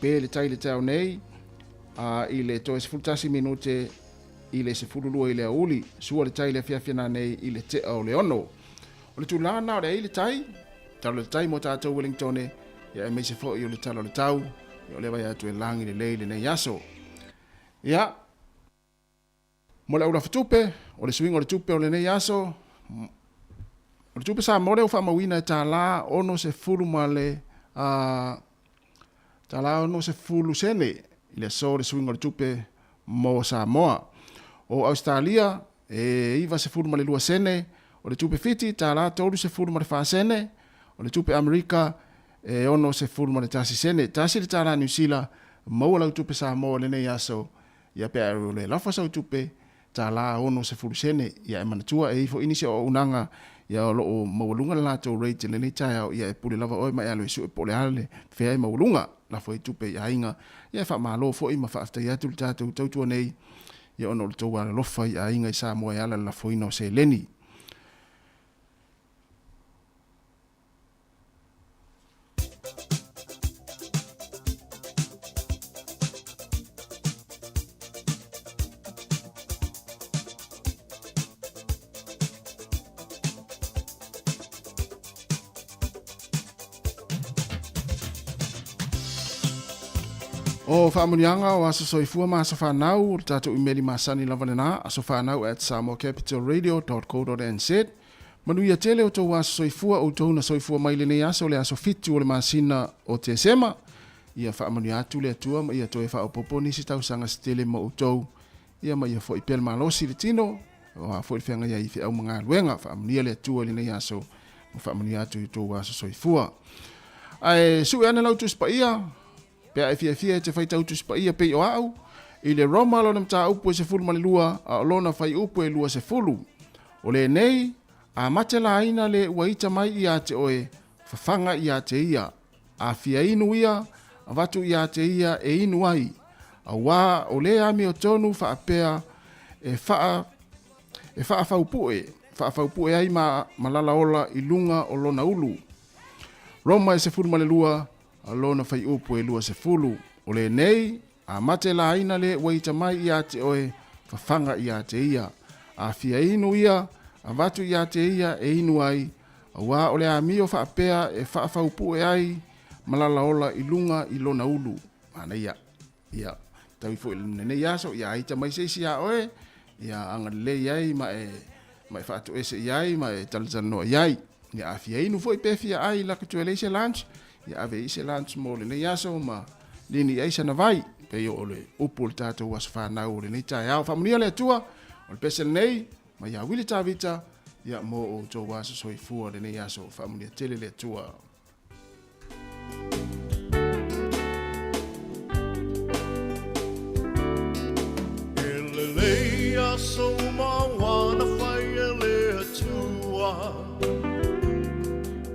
pē le tai le taeao nei, a i le toe 11 minute i le 12 i le aoauli. Sua le tai i le afiafi ana nei i le tea o le 6. O le tulaga na o le ai le tai, tala o le tai mo tatou Wellingtone, ia aemaise foi o le tala o le tau, ia o lea vai atu e lagi lelei lenei aso. Ia, mo le aulafatupe, o le suiga o le tupe o lenei aso, o le tupe Samoa lea ua faamauina e $60 ma le $60 sene i le aso o le suiga o le tupe mo Samoa. O Ausetalia e 92 sene, o le tupe Fiti $34 sene, o le tupe Amerika e 61 sene. Tasi le tala Niu Sila, maua lau tupe Samoa i lenei aso, ia pe a e le lafo sau tupe, $60 sene. Ia e manatua e ifo i nisi o auaunaga, ia o loo maualuga le latou rate i lenei taeao, ia e pule lava oe ma e alu e sue po o le a le fea e maualuga lafo ai tupe i aiga. Ia e faamalo foi ma faafetai atu le tatou tautua nei, ia ona o le tou alolofa i aiga i Samoa e ala i le lafoina o seleni. O faamanuiaga o aso soifua ma aso fanau, o le tatou imeli masani lava lena, asofanau@samoacapitalradio.co.nz. Manuia tele o tou aso soifua, outou na soifua mai lenei aso, le aso 7 o le masina o Tesema. Ia faamanuia atu le Atua ma ia toe faaopoopo nisi tausaga se tele mo outou. Ia ma ia foi pea le malosi i le tino, aua foi le feagai ai i feau ma galuega. Faamanuia le Atua i lenei aso ma faamanuia atu i outou aso soifua. Ae sue ane lau Tusi Paia, pe a e fiafia e te faitau Tusi Paia pei o a'u, i le Roma lona mataupu e 12, a o lona fuaiupu e 20. O lenei, a mate laina le ua ita mai ia te oe, fafaga ia te ia. A fia inu ia, avatu ia te ia e inu ai. Auā o le amiotonu faapea e faa e faafaupu'e, faafaupu'e ai ma malala ola i luga o lona ulu. Roma e 12, lona fuaiupu e 20. O lenei, a mate laina le ua ita mai ia te oe, fafaga ia te ia. A fia inu ia, avatu ia te ia e inu ai, auā o le amio faapea e faafaupu'e ai malala ola i luga i lona ulu. Manaia. Ia, tau foi i lenei aso, ia aita mai se isi iā oe, ia agalelei ai ma e ma e faatoese i ai ma e talatalanoa i ai. Ia a fia inu foi pe fia ai laka toe leai se lunch, ia ave i se lunch mo lenei aso ma lini i ai sana vai. Pei o le upu o le tatou aso fanau o lenei taeao. Faamanuia le Atua, o le pese lenei mai ia Wili Tavita, ia mo outou aso soifua lenei aso. Faamanuia tele le Atua. E lelei aso uma ua na fai e le Atua,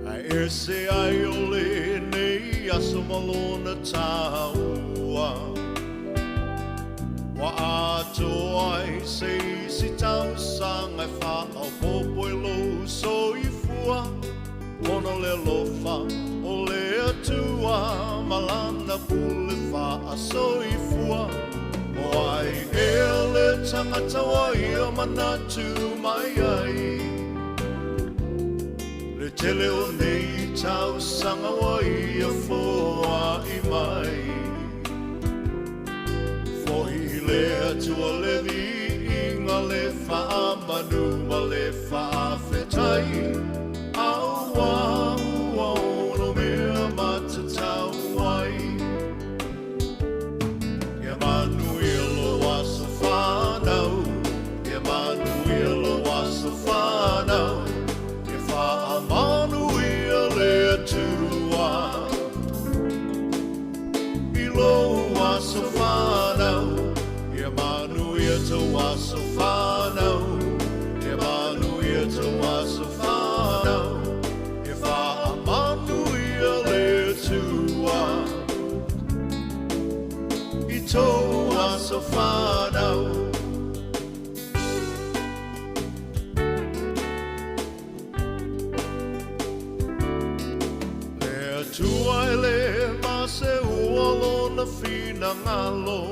Ae ese ai o lenei aso ma lona taua. Ua atoa ai se isi tausaga e faaopoopo i lou soifua. Ona o le alofa o le Atua ma Lana pule faasoifua. O ai ea le tagata ua ia manatu mai ai? Le tele o nei tausaga ua ia foai mai. Foi i le Atua le viiga, le faamanu ma le faafetai, Auā ua ono mea matatau ai. Ia manuia lou aso fanau, Ia manuia lou aso fanau, Ia faamanuia le Atua. I lou aso fanau, ia manuia tou aso fanau, ia manuia tou aso fanau, ia faamanuia le Atua i tou aso fanau. Le Atua e le maseua lona finagalo,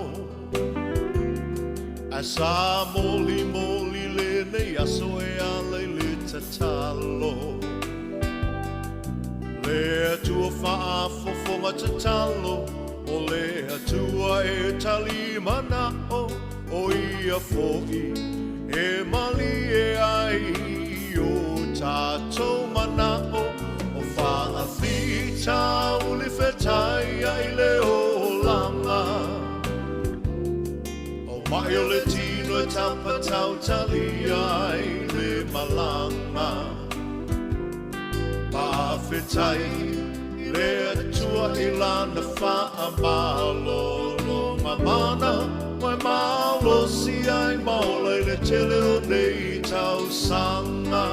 Ae sa molimoli lenei aso e ala i le tatalo. Le Atua faafofoga tatalo, O le Atua e tali manao, O ia foi e malie ai i o tatou manao, O faafitauli fetai ai le olaga. O mai o le tino e tapatautalia ai le malaga. Faafetai i le Atua i Lana faamalologa mana, ua e malosi ai ma ola i le tele o nei tausaga.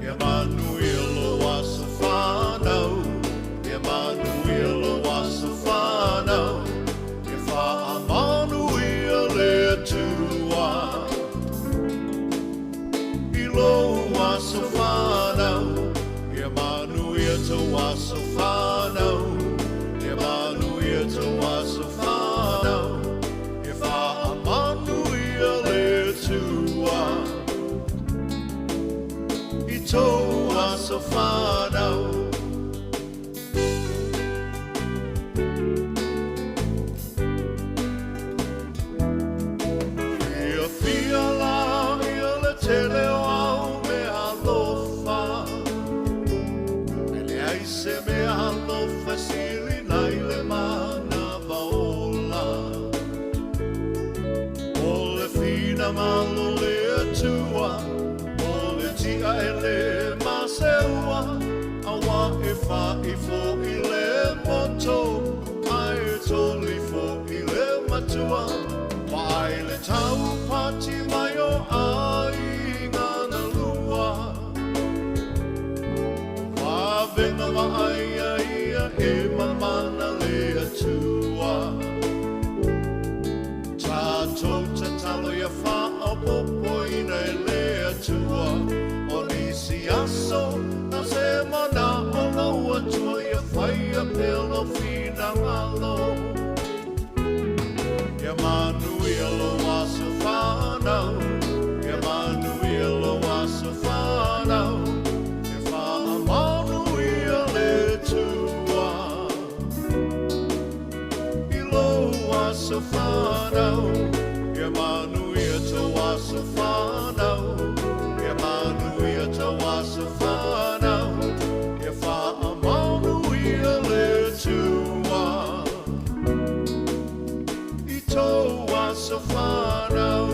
Ia manuia lou aso fanau, ia manuia lou aso fanau, ia faamanuia le Atua. I lou aso fanau, ia manuia tou aso fanau, ia manuia tou aso fanau, ia faamanuia le Atua i tou aso fanau. Fa'i fo'i le moto ae toli fo'i le matua. Vaai le taupati mai o aiga na lua. Vavena vaaia ia e mamana le Atua. Tatou tatalo ia faaopoopoina e le Atua. O nisi aso na se mana'o lou Atua ia faia pea lou finagalo. Ia manuia lou aso fanau, ia manuia lou aso fanau, ia faamanuia le Atua i lou aso fanau, ia manuia tou aso fanau, ia manuia tou aso fanau, ia faamanuia le Atua i tou aso fanau.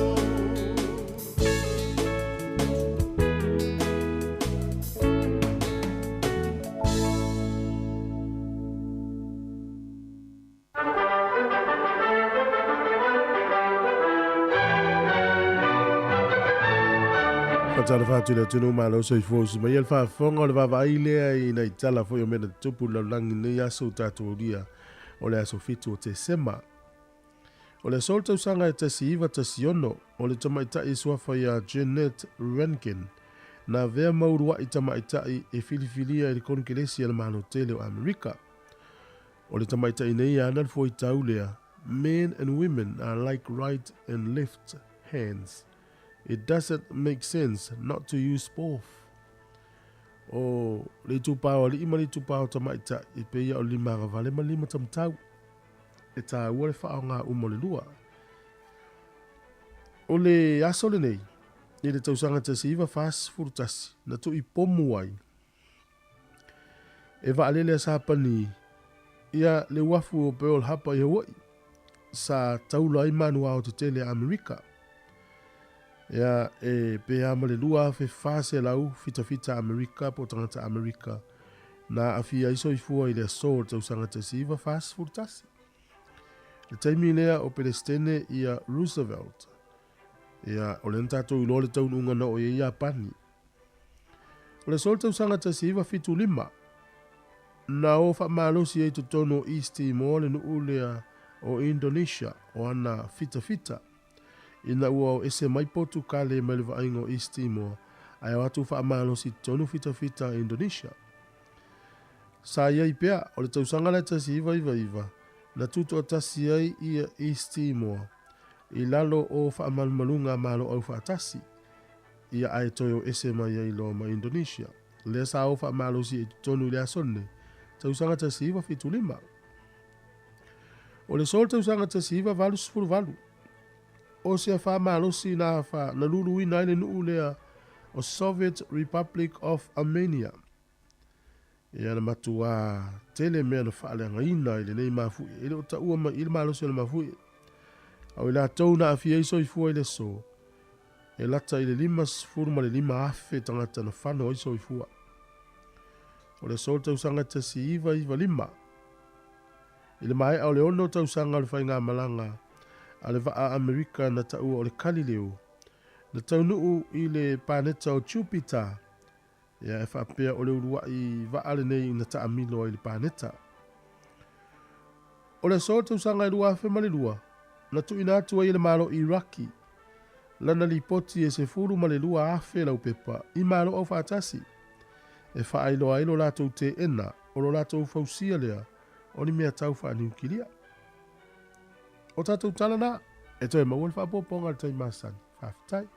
Faatalofa atu i le atunuu malo soifua usi mai le faafofoga o le vaavaai lea i nai tala foi o mea na tutupu i le lalolagi i lenei aso ua tatou aulia o le aso 7 o Tesema. O le aso o le tausaga e 1916, o le tamaitai e suafa ia Jeannette Rankin, na avea ma ulua'i tamaitai e filifilia i le Konekelesi a le Malo Tele o Amerika. O le tamaitai nei e ana le fuaitau lea, Men and women are like right and left hands. It doesn't make sense not to use both. O le itupa o alii ma le itupa o tamaitai e pei ia o le lima agavale ma le lima taumatau. E tāua le faaaoga uma o le lua. O le aso lenei, i le tausaga 1941, na tu'i pomu ai e vaalele a Sapani ia le uafu o Pearl Harbor i Hawaii, sa taula ai manu aotetele a Amerika. Ia, e pe a ma le 2,400 fitafita Amerika po o tagata Amerika na aafia ai soifua i le aso o le tausaga 1941. Le taimi lea o Pelestene ia Roosevelt. Ia, o lea na tatou iloa le taunuuga na oo i ai Iapani. O le aso o le tausaga 1975, na o faamalosi ai i totonu o East Timor le nuu lea o Indonesia o ana fitafita. Ina ua o ese mai Potukale mai le vaaiga o East Timor ae o atu faamalosi i totonu fitafita a Indonesia. Sa i ai pea, o le tausaga lea 1999, na tutoatasi ai ia East Timor i lalo o faamalumaluga a Malo Aufaatasi, ia ae toe o ese mai ai loa ma Indonesia. Lea sa o faamalosi ai i totonu i le aso lenei, tausaga 1975. O le so tausaga 1988, o se afa malosi na afa na luluina ai le nuu lea o Soviet Republic of Armenia. Ia na matuā tele mea na faaleagaina i lenei mafuie, e le o taua mai i le malosi o le mafuie. A o i latou na aafia ai soifua i le aso, e lata i le 55,000 tagata na fano ai soifua. O le aso o le tausaga 1995, I le maea o le ono tausaga o le faigamalaga a le vaa Amerika na taua o le Galileo, na taunuu i le paneta o Jupiter, ia e faapea o le uluai vaa lenei na taamilo ai i le paneta. O le aso o le tausaga e 2002, na tuuina atu ai e le Malo Iraki lana lipoti e 12,000 laupepa i Malo Aufaatasi e faailoa ai lo latou teena o lo latou fausia lea o ni mea tau faaniukilia. O tatou tala na, e toe maua le faaopoopoga i le taimi masani. Faafetai.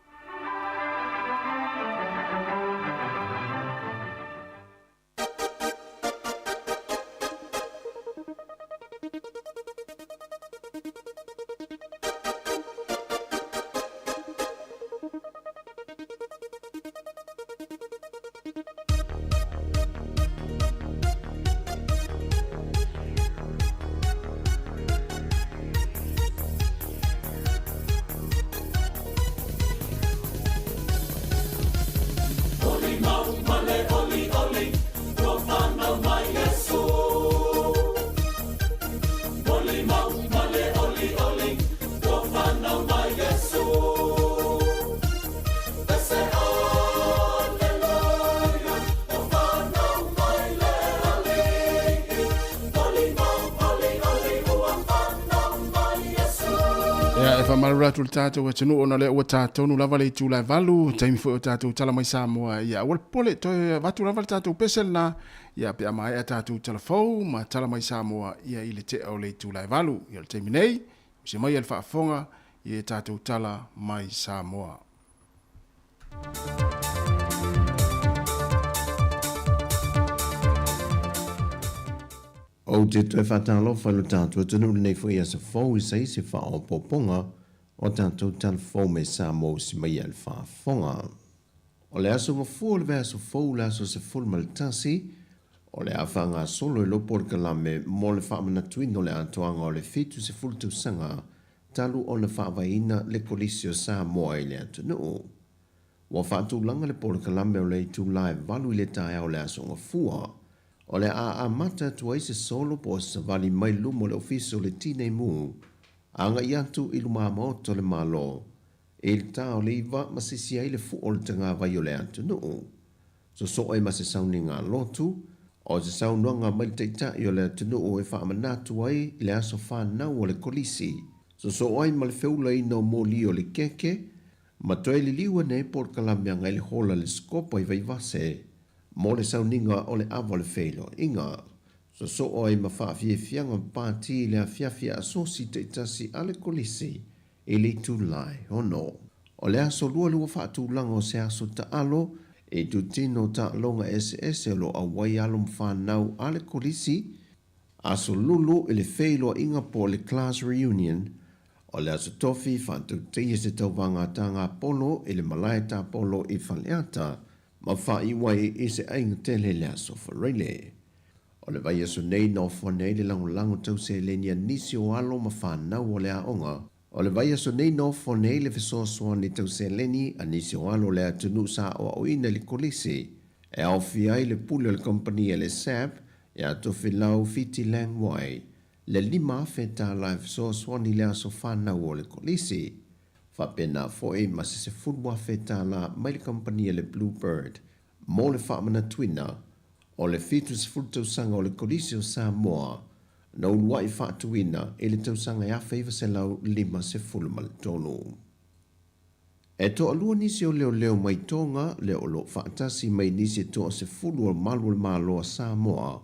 Faamalo atu le tatou atunuu ona lea ua tatonu lava le itula e 8, taimi foi o tatou tala mai Samoa. Ia aua le popole, toe avatu lava le tatou pese lena, ia pe a maea tatou tala fou ma tala mai Samoa ia i le tea o le itula e 8. Ia o le taimi nei, usi mai le faafofoga i e tatou tala mai Samoa. Ou te toe faatalofa i lo tatou atunuu i lenei foi aso fou i se isi faaopoopoga o tatou tala fou mai Samoa usi mai ai le faafofoga. O le aso mafua o le vaiaso fou le aso 11, o le a faagasolo i lou polokalame mo le faamanatuina o le atoaga o le 70 tausaga talu ona faavaeina le Kolisi o Samoa i le atunuu. Ua faatulaga le polokalame o le itula e 8 i le taeao o le aso Gafua. O le a amata atu ai se solo po o se savali mai luma o le Ofisa o le Tinei Mu agai atu i lumamaota o le Malo i le ta o le 9 ma sisi ai le fua o le tagavai o le atunuu. Sosoo ai ma se sauniga lotu, o se saunoaga mai le Taitai o le atunuu e faamanatu ai le aso fanau o le Kolisi. Sosoo ai ma le feulaina o moli o le keke, ma toe liliu ane ai polokalame agai le hola le Sikopo i Vaivase mo le sauniga o le ava o le feiloaiga. Sosoo ai ma faafiafiaga pati i le afiafi asosi taitasi a le Kolisi i le itula e 6. O le aso lua le ua faatulaga o se aso taalo i tutino taaloga eseese o lo o auai alo ma fanau a le Kolisi, aso lulu i le feiloaiga po o le class reunion, o le aso tofi faatautaia se tauvaga a Tagapolo i le malae tapolo i Faleata ma faaiu ai i se aiga tele i le aso Faraile. O le vaiaso nei na ofo ane ai le lagolago tau seleni a nisi o alo ma fanau o le aoga. O le vaiaso nei na ofo ane ai le fesoasoani tau seleni a nisi o alo o le atunuu sa aoaoina i le kolisi e aofia ai le pule o le kamupani a le SAB ia Tofilau Fiti Lang Wai le $5,000 e fesoasoani i le aso fanau o le kolisi. Faapena foi ma se $10,000 mai le kamupani a le Bluebird mo le faamanatuina o le 70 tausaga o le Kolisi o Samoa na uluai faatuina i le tausaga e 1953. E toalua nisi o leoleo mai Tonga lea o lo o faatasi mai nisi e toasefulu o malu o le Malo a Samoa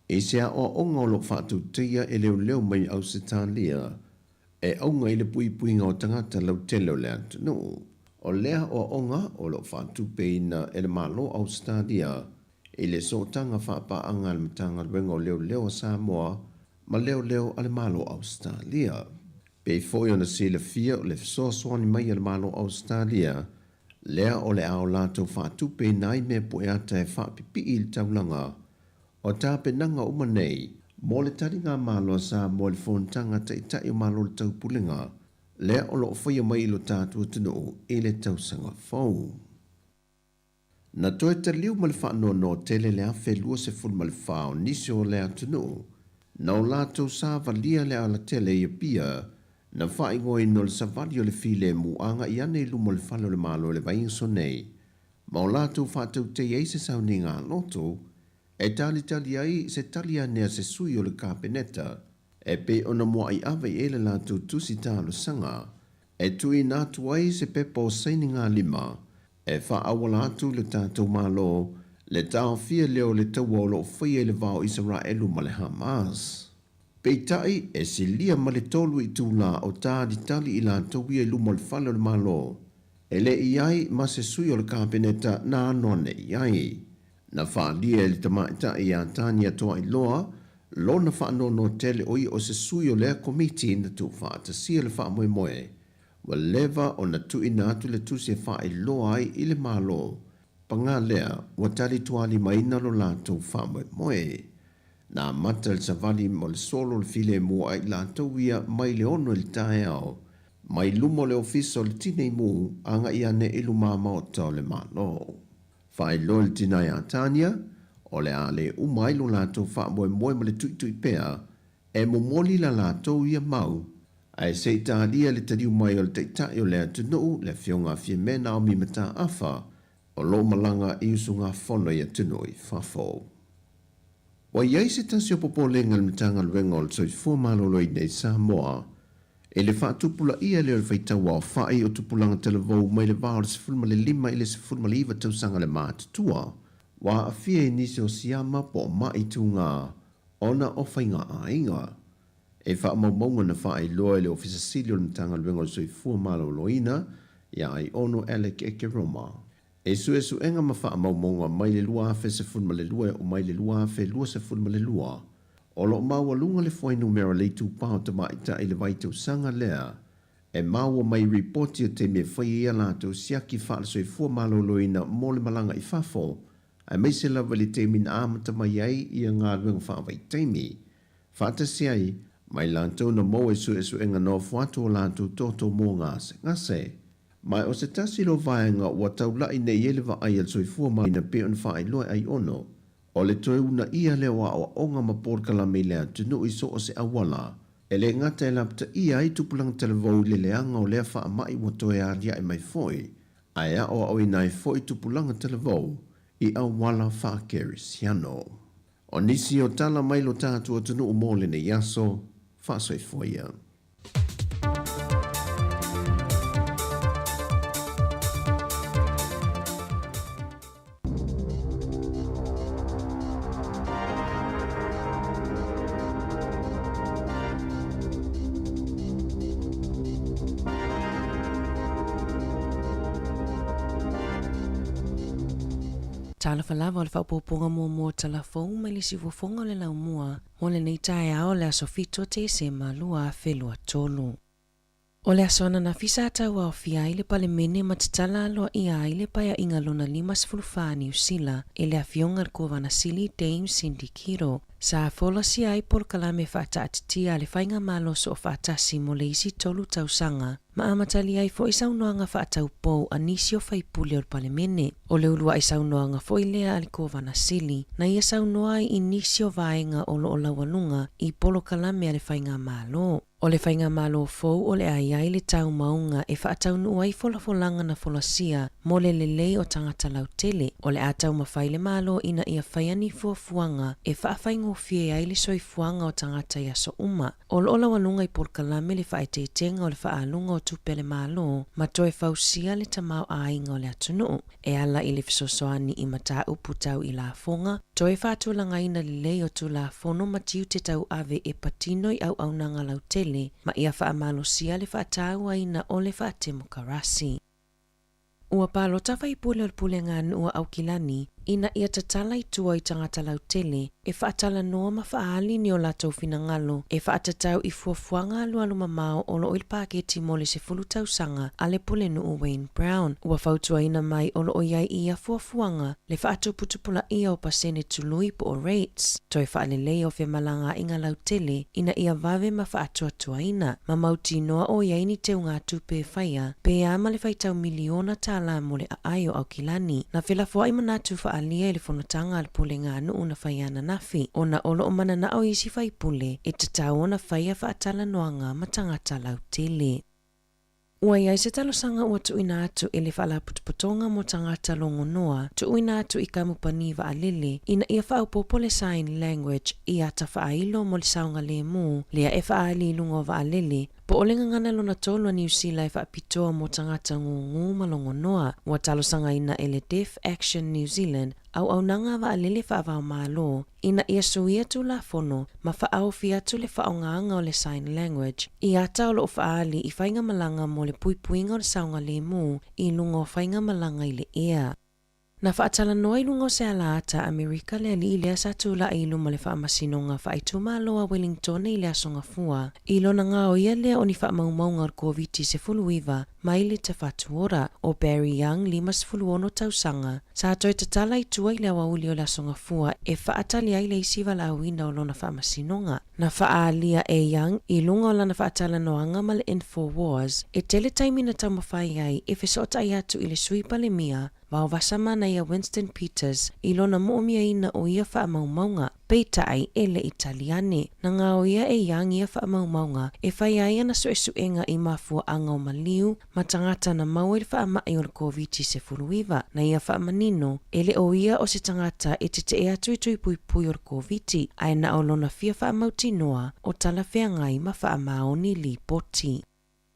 i se aoaoga o lo o faatautaia e leoleo mai Ausetalia e auga i le puipuiga o tagata lautele o le atunuu. O lea aoaoga o lo o faatupeina e le Malo o Ausetalia i le sootaga faapaaga a le Matagaluega o Leoleo a Samoa ma Leoleo a le Malo o Ausetalia. Pei foi ona silafia o le fesoasoani mai a le Malo o Ausetalia lea o le a o latou faatupeina ai mea pueata e faapipii i le taulaga O tapenaga uma nei mo le taliga Malo a Samoa i le Fonotaga Taitai o Malo o le Taupulega lea o lo o faia mai i lo tatou atunuu i le tausaga fou. Na toe taliu ma le faanoanoa tele le 2024 o nisi o le atunuu na o latou savalia le alatele i Apia na faaigoaina o le savali o le filemu agai ane i luma o le fale o le Malo i le vaiaso nei ma o latou faatautei ai se sauniga loto e talitali ai se tali ane a se sui o le Kapeneta e pei ona muai ave i ai le latou tusi talosaga e tuuina atu ai se pepa o sainiga lima e faaauala atu i le tatou Malo le taofia lea o le taua o lo o faia i le va o Isaraelu ma le Hamas. Peitai, e silia ma le 3 itula o talitali i latou ia i luma o le fale o le Malo, e le i ai ma se sui o le Kapeneta na ano ane i ai. Na faaalia e le tamaitai ia Tania Toailoa lona faanoanoa tele o ia o se sui o lea komiti na tuufaatasia le faamoemoe. Ua leva ona tuuina atu le tusi e faailoa ai i le Malo, paga lea ua talitualimaina lo latou faamoemoe. Na amata le savali mo le solo o le filemu a i latou ia mai le 6 i le taeao, mai luma o le Ofisa o le Tinei Mu agai ane i lumamaota o le Malo. Faailoa le tina ia Tania, o le a le uma ai lo latou faamoemoe ma le tuitui pea e momoli la latou ia mau, ae se i talia le taliu mai o le Taitai o le atunuu, le Afioga a Fiamē Naomi Mataafa, o lo o malaga i usugafono i atunuu i fafo. Ua i ai se tasi o popolega i le Matagaluega o le Soifua Maloloina i Samoa. I le faatupulaia lea o le faitauaofa'i o tupulaga talavou mai le va o le 15 i le 19 tausaga le matutua, ua aafia i nisi o siama po o ma'i tugā ona o faigaaiga. E faamaumauga na faailoa e le Ofisa Sili o le Matagaluega o le Soifua Maloloina ia Aiono Alec Ekeroma. I suesuega ma faamaumauga mai le 2012 e oo mai le 2022, o lo o maualuga le fuainumera le itupa o tamaitai i le vaitausaga lea e maua mai i ripoti o taimi e fai ai a latou siaki faale-soifua maloloina mo le malaga i fafo, aemaise lava i le taimi na amata mai ai ia galuega faavaitaimi faatasi ai ma i latou na maua i suesuega nofo atu o latou toto mo gasegase. Ma o se tasi lea o vaega ua taula'i nei ai le vaai a le soifua maloloina pei ona faailoa e Aiono, o le toe uunaia lea o aoaoga ma polokalame i le atunuu i so o se auala, e le gata e lapataia ai tupulaga talavou i le leaga o lea faama'i ua toe aliae mai foi, ae aoaoina ai foi tupulaga talavou i auala faa-kerisiano. O nisi o tala mai lo tatou atunuu mo lenei aso, faasoifua ia. Talofa lava o le faaopoopoga muamua o tala fou mai le siufofoga o le laumua mo lenei taeao o le aso 7 o Tesema 2023. O le aso ananafi sa tauaofia ai le Palemene ma tatala aloaia ai le Paeaiga Lona 54 a Niu Sila e le Afioga i le Kovana Sili Dame Cindy Kiro. Sa folasia ai polokalame faataatitia a le Faigamalo Soofaatasi mo le isi tolu tausaga ma amatalia ai foi saunoaga faataupou a nisi o faipule o le Palemene. O le uluai saunoaga foi lea a le Kovana Sili na ia saunoa ai i nisi o vaega o lo o laualuga i polokalame a le Faigamalo. O le Faigamalo fou o le a i ai le taumauga e faataunuu ai folafolaga na folasia mo le lelei o tagata lautele. O le a taumafai le Malo ina ia faia ni fuafuaga e faafaigofie ai le soifuaga o tagata i aso uma. O lo o laualuga i polokalame le faaeteetega o le faaaluga o tupe a le Malo ma toe fausia le tamaoaiga o le atunuu e ala i le fesoasoani i mataupu tau i lafoga, toe faatulagaina lelei o Tulafono ma tiute tauave e patino i auaunaga lautele ma ia faamalosia le faatauaina o le faatemokarasi. Ua palota faipule o le Puleaganuu a Aukilani ina ia tatala i tua i tagata lautele e faatalanoa ma faaali ni o latou finagalo e faatatau i fuafuaga alualu mamao o lo o i le paketi mo le 10 tausaga a le Pulenuu Wayne Brown. Ua fautuaina mai o lo o i ai i ia fuafuaga le faatuputupulaia o pasene tului po o rates, toe faaleleia o femalagaaiga lautele ina ia vave ma faatuatuaina, ma mautinoa o i ai ni teugatupe e faia, pe a ma le faitau miliona tala mo le aai o Aukilani. Na felafoai manatu faaalia i le fonotaga a le Puleganuu na faia ananafi, ona o lo o mananao isi faipule e tatau ona faia faatalanoaga ma tagata lautele. Ua i ai se talosaga ua tuuina atu e le Faalapotopotoga mo Tagata Logonoa, tuuina atu i kamupani vaalele ina ia faaopoopo le sign language i ata faailo mo le saogalemu lea e faaali i luga o vaalele, po o le gagana lona tolu a Niu Sila e faapitoa mo tagata gūgū ma logonoa. Ua talosagaina e le Deaf Action New Zealand auaunaga a vaalele faavaomalo ina ia suia Tulafono ma faaofi atu le faaaogaga o le sign language i ata o lo o faaali i faigamalaga mo le puipuiga o le saogalemu i luga o faigamalaga i le ea. Na faatalanoa i luga o se alaata Amerika le alii lea sa tula'i i luma o le Faamasinoga Faaitumalo a Wellingtone i le Aso Gafua i lona gaoia lea o ni faamaumauga o le Koviti-19 mai le Tafatuora, o Barry Young, 56 tausaga, sa toe tatala i tua i le aoauli o le Aso Gafua e faatali ai le isi valaauina o lona faamasinoga. Na faaalia e Young i luga o lana faatalanoaga ma le Infowars, e tele taimi na taumafai ai e fesootai atu i le Sui Palemia Vaovasa Manaia Winston Peters i lona moʻomiaina o ia faamaumauga, peitai e le i tali ane. Na gaoia e Young ia faamaumauga e fai ai ana suesuega i mafuaaga o maliu ma tagata na maua i le faamai o le Koviti-19. Na ia faamanino, e le o ia o se tagata e tetee atu i tui puipui o le Koviti, ae na o lona fia faamautinoa o talafeagai ma faamaoni lipoti.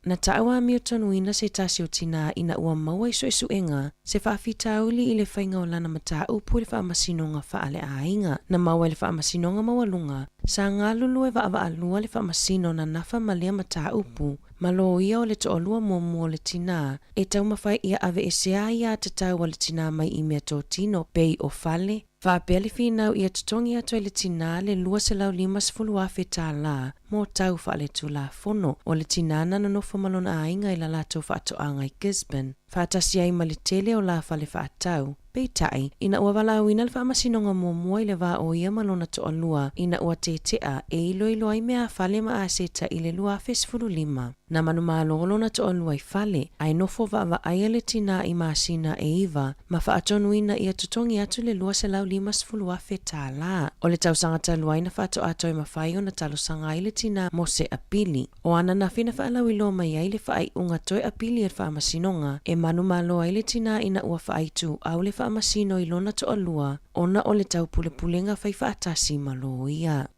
Na taua amiotonuina se tasi o tinā ina ua maua i suesuega se faafitauli i le faiga o lana mataupu i le Faamasinoga Faale-Aiga. Na maua e le Faamasinoga Maualuga sa galulue vaavaalua le Faamasino na nafa ma lea mataupu ma loia o le toalua muamua o le tinā e taumafai ia aveesea aiatatau a le tinā mai i meatotino pei o fale, Faapea le finau ia totogi atu ai le tinā le $250,000 tālā mō tau faaletulafono o le tinā na nonofo ma lona aiga i la latou faatoaga i Gisborne, faatasi ai ma le tele o la fale faatau. Peitai, ina ua valaauina le faamasinoga muamua i le va o ia ma lona toalua ina ua tetea e iloilo ai meafale ma aseta i le 2015. Na manumalo lona toalua i fale, ae nofo vaavaaia le tinā i masina e iva ma faatonuina ia totogi atu le $250,000 tālā. O le tausaga talu ai na faatoa toe mafai ona talosaga ai le tinā mo se apili. O ananafi na faalauiloa mai ai le faaiuga toe apili a le faamasinoga e manumalo ai le tinā ina ua faaituau le faamasino i lona toalua ona o le taupulepulega faifaatasi ma loia.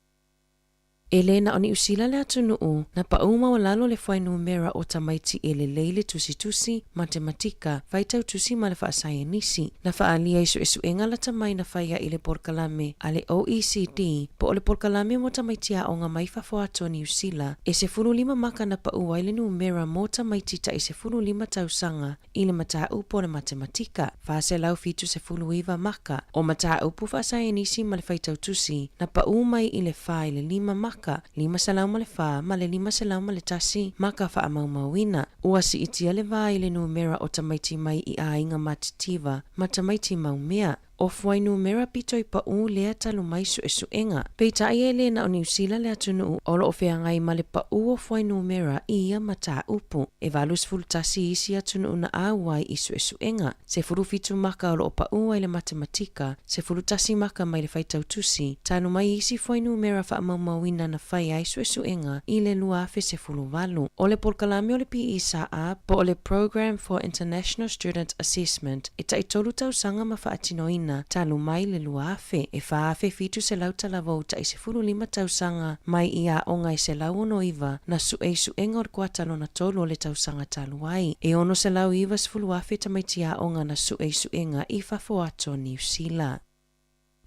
E lē na o Niu Sila le atunuu na paʻu maualalo le fuainumera o tamaiti e lelei le tusitusi, matematika, faitau tusi ma le faasaienisi. Na faaalia i suesuega lata mai na faia i le polokalame a le OECD po o le polokalame mo tamaiti aoga mai fafo atu o Niu Sila e 15 maka na paʻu ai le numera mo tamaiti taʻi 15 tausaga i le mataupu o le matematika, 479 maka, o mataupu faasaienisi ma le faitautusi, na paʻu mai i le 4 i le 5 maka, 504 ma le 501 maka faamaumauina. Ua siitia le va i le numera o tamaiti mai i aiga matitiva ma tamaiti maumea. O fuainumera pito i paʻu lea talu mai suesuega. Peitai e lē na o Niu Sila le atunuu o loo feagai ma le paʻu o fuainumera i ia mataupu. E 81 isi atunuu na auai i suesuega. 17 maka o loo paʻu ai le matematika, 11 maka mai le faitautusi, talu mai isi fuainumera faamaumauina na fai ai suesuega i le 2018. O le polokalame o le PISA po o le Programme for International Student Assessment e taitolu tausaga ma faatinoina talu mai le 2000, e 4,700 talavou taʻi 15 tausaga mai i aoga e 169 na sue i suega o le kuata lona tolu o le tausaga talu ai. E 690,000 tamaiti aoga na sue i suega i fafo atu o Niu Sila.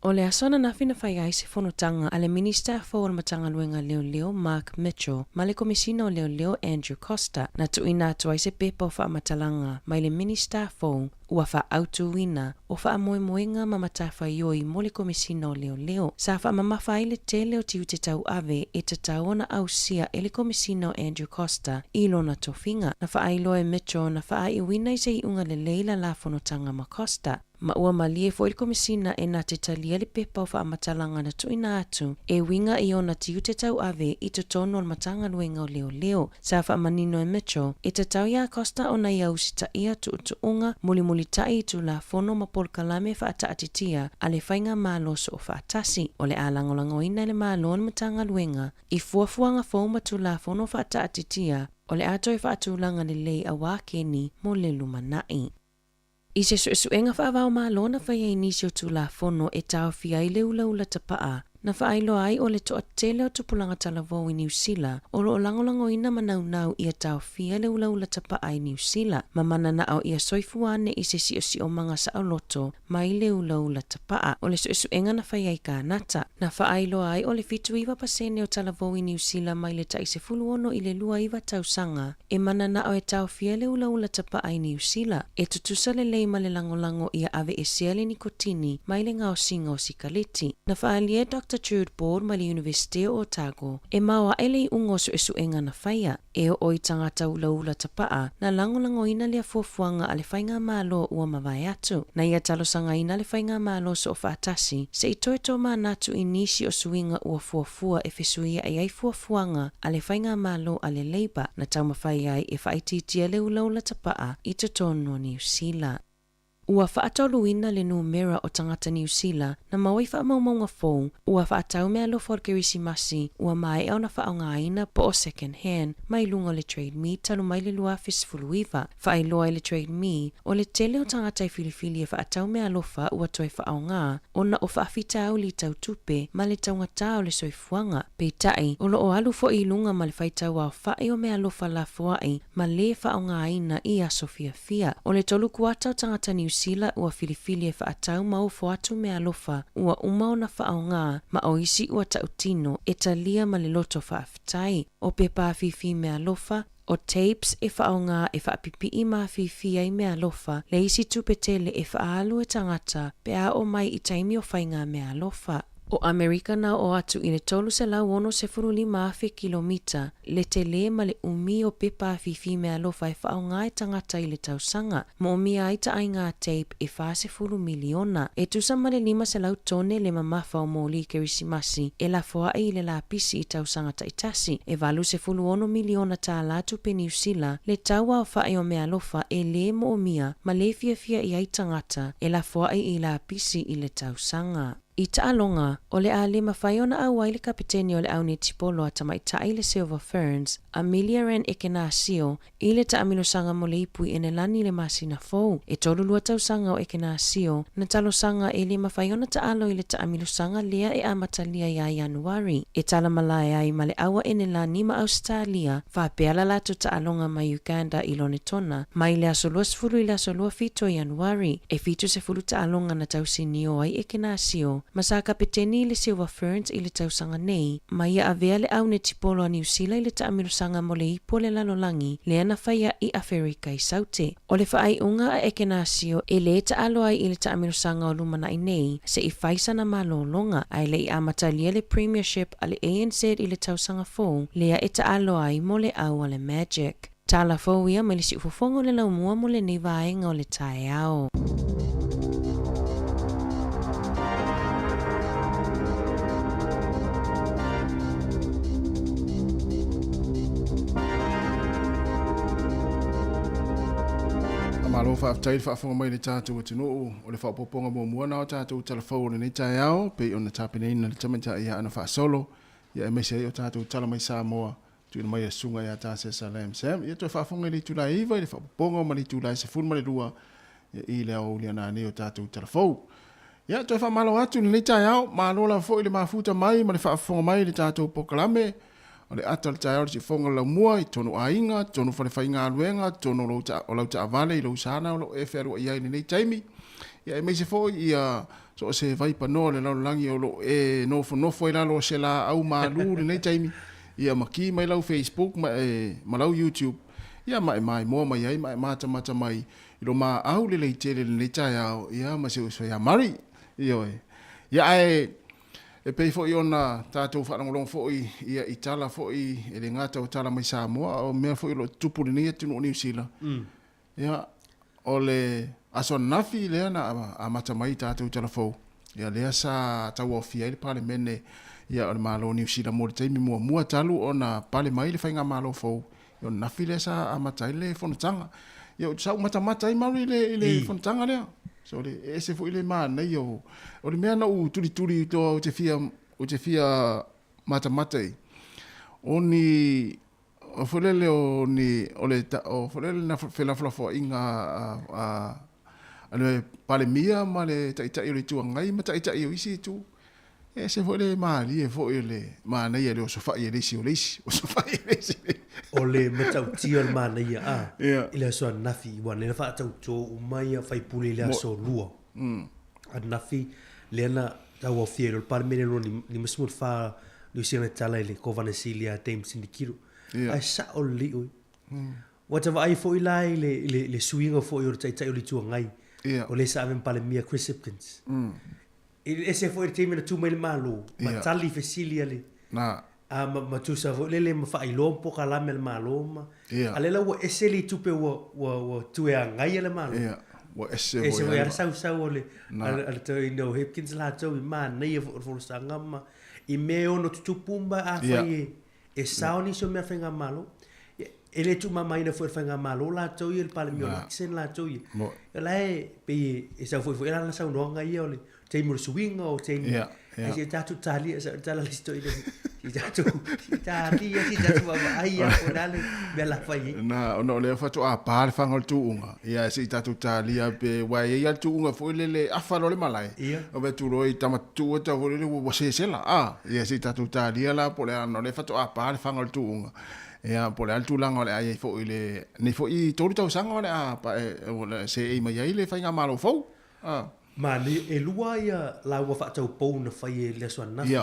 O le aso ananafi na fai ai se fonotaga a le Minista fou o le Matagaluega Leoleo Mark Mitchell ma le Komesina o Leoleo Andrew Coster na tuuina atu ai se pepa o faamatalaga mai le Minista fou ua faaautuina o faamoemoega ma matafaioi mo le Komesina o Leoleo sa faamamafa ai le tele o tiute tauave e tatau ona ausia e le Komesina o Andrew Coster i lona tofiga. Na faailoa e Mitchell na faaiuina i se iuga lelei la la fonotaga ma Coster. Ma ua malie foi le Komesina e na te talia le pepa o faamatalaga na tuuina atu e uiga i ona tiute tauave i totonu o le Matagaluega o Leoleo. Sa faamanino e Mitchell, e tatau iā Costa ona ia usitaia tuutuuga mulimulitaʻi i Tulafono ma polokalame faataatitia a le Faigamalo Soofaatasi. O le a lagolagoina e le Malo le Matagaluega i fuafuaga fou ma Tulafono faataatitia o le a toe faatulaga lelei auā keni mo le lumanaʻi. I se suesuega faava-o-Malo na faia i nisi o Tulafono e taofia ai le ulaula tapaa, na faailoa ai o le toatele o tupulaga talavou i Niu Sila o loo lagolagoina ma naunau ia taofia le ulaula tapaa i Niu Sila ma mananao ia soifua ane i se siosiomaga saoloto mai le ulaula tapaa. O le suesuega na faia i Kanata, na faailoa ai o le 79% o talavou i Niu Sila mai le taʻi 16 i le 29 tausaga e mananao e taofia le ulaula tapaa i Niu Sila, e tutusa lelei ma le lagolago ia aveesea le nikotini mai le gaosiga o sikaleti. Na faaalia e Dr Jude Board mai le Iunivesite o Otago e maoaʻe le iuga o suesuega na faia, e oo i tagata ulaula tapaa na lagolagoina lea fuafuaga a le Faigamalo ua mavae atu. Na ia talosagaina le Faigamalo Soofaatasi se i toe tomanatu i nisi o suiga ua fuafua e fesuiaʻi ai fuafuaga a le Faigamalo a le Labour na taumafai ai e faaitiitia le ulaula tapaa i totonu o Niu Sila. Ua faatoluina le numera o tagata Niu Sila na maua i faamaumauga fou ua faatau meaalofa o le Kerisimasi ua maea ona faaaogaina po o second hand mai luga o le Trade Me talu mai le 2019. Faailoa i le Trade Me, o le tele o tagata e filifili e faatau meaalofa ua toe faaaoga ona o faafitauli tau tupe ma le taugatā o le soifuaga. Peitai, o lo o alu foi i luga ma le faitau aofa'i o meaalofa lafoa'i ma lē faaaogaina i aso fiafia. O le tolu kuata o tagata Niu Sila ua filifili e faatau ma ofo atu meaalofa ua uma ona faaaoga ma o isi ua tautino e talia ma le loto faafetai. O pepa afifi meaalofa, o tapes e faaaoga e faapipii ma afifi ai meaalofa, le isi tupe tele e faaalu e tagata pe a oo mai i taimi o faiga meaalofa. O Amerika na oo atu i le 365,000 kilomita le telē ma le umi o pepa afifi meaalofa e faaaoga e tagata i le tausaga. Moomia ai taaiga tape e 40 miliona, e tusa ma le 500 tone le mamafa o moli Kerisimasi e lafoa'i i le lapisi i tausaga taitasi, e 86 miliona tālā tupe Niu Sila le tau aofa'i o meaalofa e lē moomia ma lē fiafia i ai tagata e lafoa'i i lapisi i le tausaga. I taaloga, o le a le mafai ona auai le kapeteni o le au netipolo a tamaitai le Silver Ferns, Ameliaranne Ekenasio, i le taamilosaga mo le Ipu i Enelani i le masina fou. E 32 tausaga o Ekenasio, na talosaga e le mafai ona taalo i le taamilosaga lea e amatalia ia Ianuari, e tala malae ai ma le au a Enelani ma Ausetalia, faapea la latou taaloga ma Uganda i Lonetona, mai le aso 20 i le aso 27 o Ianuari. E 70 taaloga na tausinio ai Ekenasio, ma sa kapeteni i le Silver Ferns i le tausaga nei, ma ia avea le au netipolo a Niu Sila i le taamilosaga mo le Ipu o le Lalolagi lea na faia i Aferika i Saute. O le faaiuga a Ekenasio e lē taalo ai i le taamilosaga o lumanaʻi nei se i fai sana malōlōga, ae le i amatalia le Premiership a le ANZ i le tausaga fou lea e taalo ai mo le au a le Magic. Tala fou ia mai le siufofoga o le laumua mo lenei vaega o le taeao. Malo faafetai le faafofoga mai i le tatou atunuu. O le faaopoopoga muamua na o tatou tala fou o lenei taeao, pei ona tapenaina le tamaitai ia Ana Faasolo, ia aemaise ai o tatou tala mai Samoa Tuuina mai e Susuga ia Tasesa Lam Sam. Ia toe faafofoga i le itula e 9 i le faaopoopoga ma le itula e 12 i le aoauli nanei o tatou tala fou. Ia, toe faamalo atu i lenei taeao, malo lava foi le mafuta mai ma le faafofoga mai i le tatou polokalame. O le ata o le taeao o le siufofoga o le laumua i totonu o aiga, totonu o falefaigaluega, totonu o lou o lau taavale i lou sana o lo o e fealuai ai i lenei taimi. Ia aemaise foi ia so o se vaipanoa o le lalolagi o lo o e nofonofo ai lalo o se laau malu i lenei taimi. Ia ma ki mai lau Facebook ma e ma lau YouTube ia ma e maimoa mai ai ma e matamata mai i lo maau lelei tele i lenei taeao ia ma si ou uso ia Murray. Ioe. Ia ae e pei foi ona tatou faalogologo foi ia i tala foi e le gata o tala mai Samoa a o mea foi o lo o tutupu i lenei atunuu o Niu Sila. Ia, o le aso ananafi lea na amata mai tatou tala fou, ia lea sa tauaofia ai le Palemene ia o le Malo o Niu Sila mo le taimi muamua talu ona pale mai le faigamalo fou. Ia o ananafi lea sa amata ai le fonotaga. Ia sa ou matamata ai Murray i le, i le fonotaga lea. So le e ese foi le manaia o, o le mea na ou tulituli toa ou te fia, ou te fia matamata i, o ni O foi lele o ni o le o foi lele na felafolafoaiga a a le Palemia ma le Taitai o le Itu Agai ma Taitai o isi itu. E ese foi le malie foi o le manaia i le osofai e le isi o le isi, osofai e le isi. O le matautia o le manaia a i le aso ananafi ua nei na faatautō uma ia faipule i le aso lua. Ananafi lea na tauaofia ai loa le Palemene lona 54 Niu Sila e tala i le Kovana Sili ia James Sindikiro. Yeah. Ae sao lelei oe. Ua ta vaai foi la i le, i le, le suiga foi o le Taitai o le Itu Agai. Yeah. O le sa ave ma Palemia Chris Hipkins. E ese foi le taimi na tu mai le Malo, ma yeah. tali fesili a le... Na. A ma, ma tusa foi lele ma faailoa polokalame a le Malo ma... Yeah. A lea la ua ese le tupe ua, ua, ua tu e agai a le Malo. Yeah. Ua ese foi. Ese foi a sausau o le, a, a le toeaina o Hipkins latou i manaia foi o le folasaga ma i mea e ono tutupu ma afai e, e sao nisi o mea faigamalo. E le tuumamaina foi e le Faigamalo latou ia, le Palemia o Luxon latou ia. O la e pei e sau foi foi lana saunoaga ia o le taimi o le suiga o taimi. Ae se i tatou talia, sa tala le isi toeaina, se i tatou talia, se i tatou vaavaai lava po o le a le mea o le a fai ai. Na, ona o lea faatoa pa le faga o le tuuga, ia se i tatou talia pe, aua e i ai lava le tuuga foi lele e afa loa le malae, ave atu loa i tama tutu e tau foi lele ua sesela, a, ia se i tatou talia la po o le a, ona o lea faatoa pa le faga o le tuuga. Ia, po o le a le tulaga o le a i ai foi i lenei foi 3 tausaga o le a seei mai ai le faigamalo fou. A. Manaia, e lua ia lauga faataupou na fai e le aso ananafi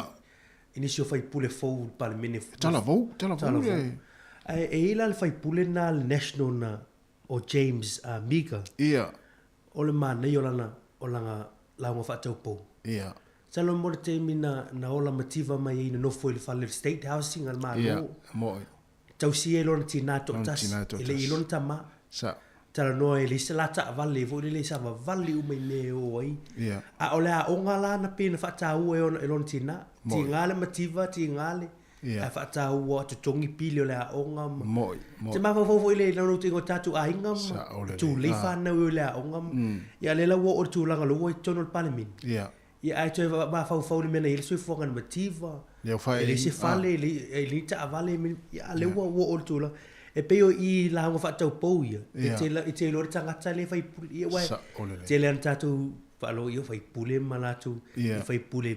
i nisi o faipule fou i le Palemene. Talavou, talavou le. Ae e i ai la le faipule lena a le National na o James Meager. Ia. O le manaia o lana o lana lauga faataupou. Ia. Masalo mo le taimi na na ola mativa mai ai na nofo i le fale State Housing a le Malo. Ia, mo'i. Tausia e lona tinā toatasi, e le i lona tama. Sa. Talanoa e leai se la taavale foi lele sa vavali uma i mea e o ai. Ia. A o le aoga la na pei na faataua e ona e lona tinā. Tiga le mativa, tiga le Ia. ae faataua totogi pili o le aoga ma. Mo'i, mo'i. Te mafaufau foi i le naunautaiga o tatou aiga ma Sao lelei. tulei Ah. fanau e o i le aoga ma. Ia lea la ua oo i le tulaga lea ua i totonu o le Palemene. Ia. Ia ae toe mafaufau i le mea na i ai le soifuaga i le mativa, Ia ua e leai se fale, e leai ni taavale, ia a lea ua oo i le tulaga. E pei o i lauga faataupou ia, e te e te iloa le tagata lea e faipule, ia aua e tele lava ina tatou faalogo ia o faipule ma latou, Ia. e faipule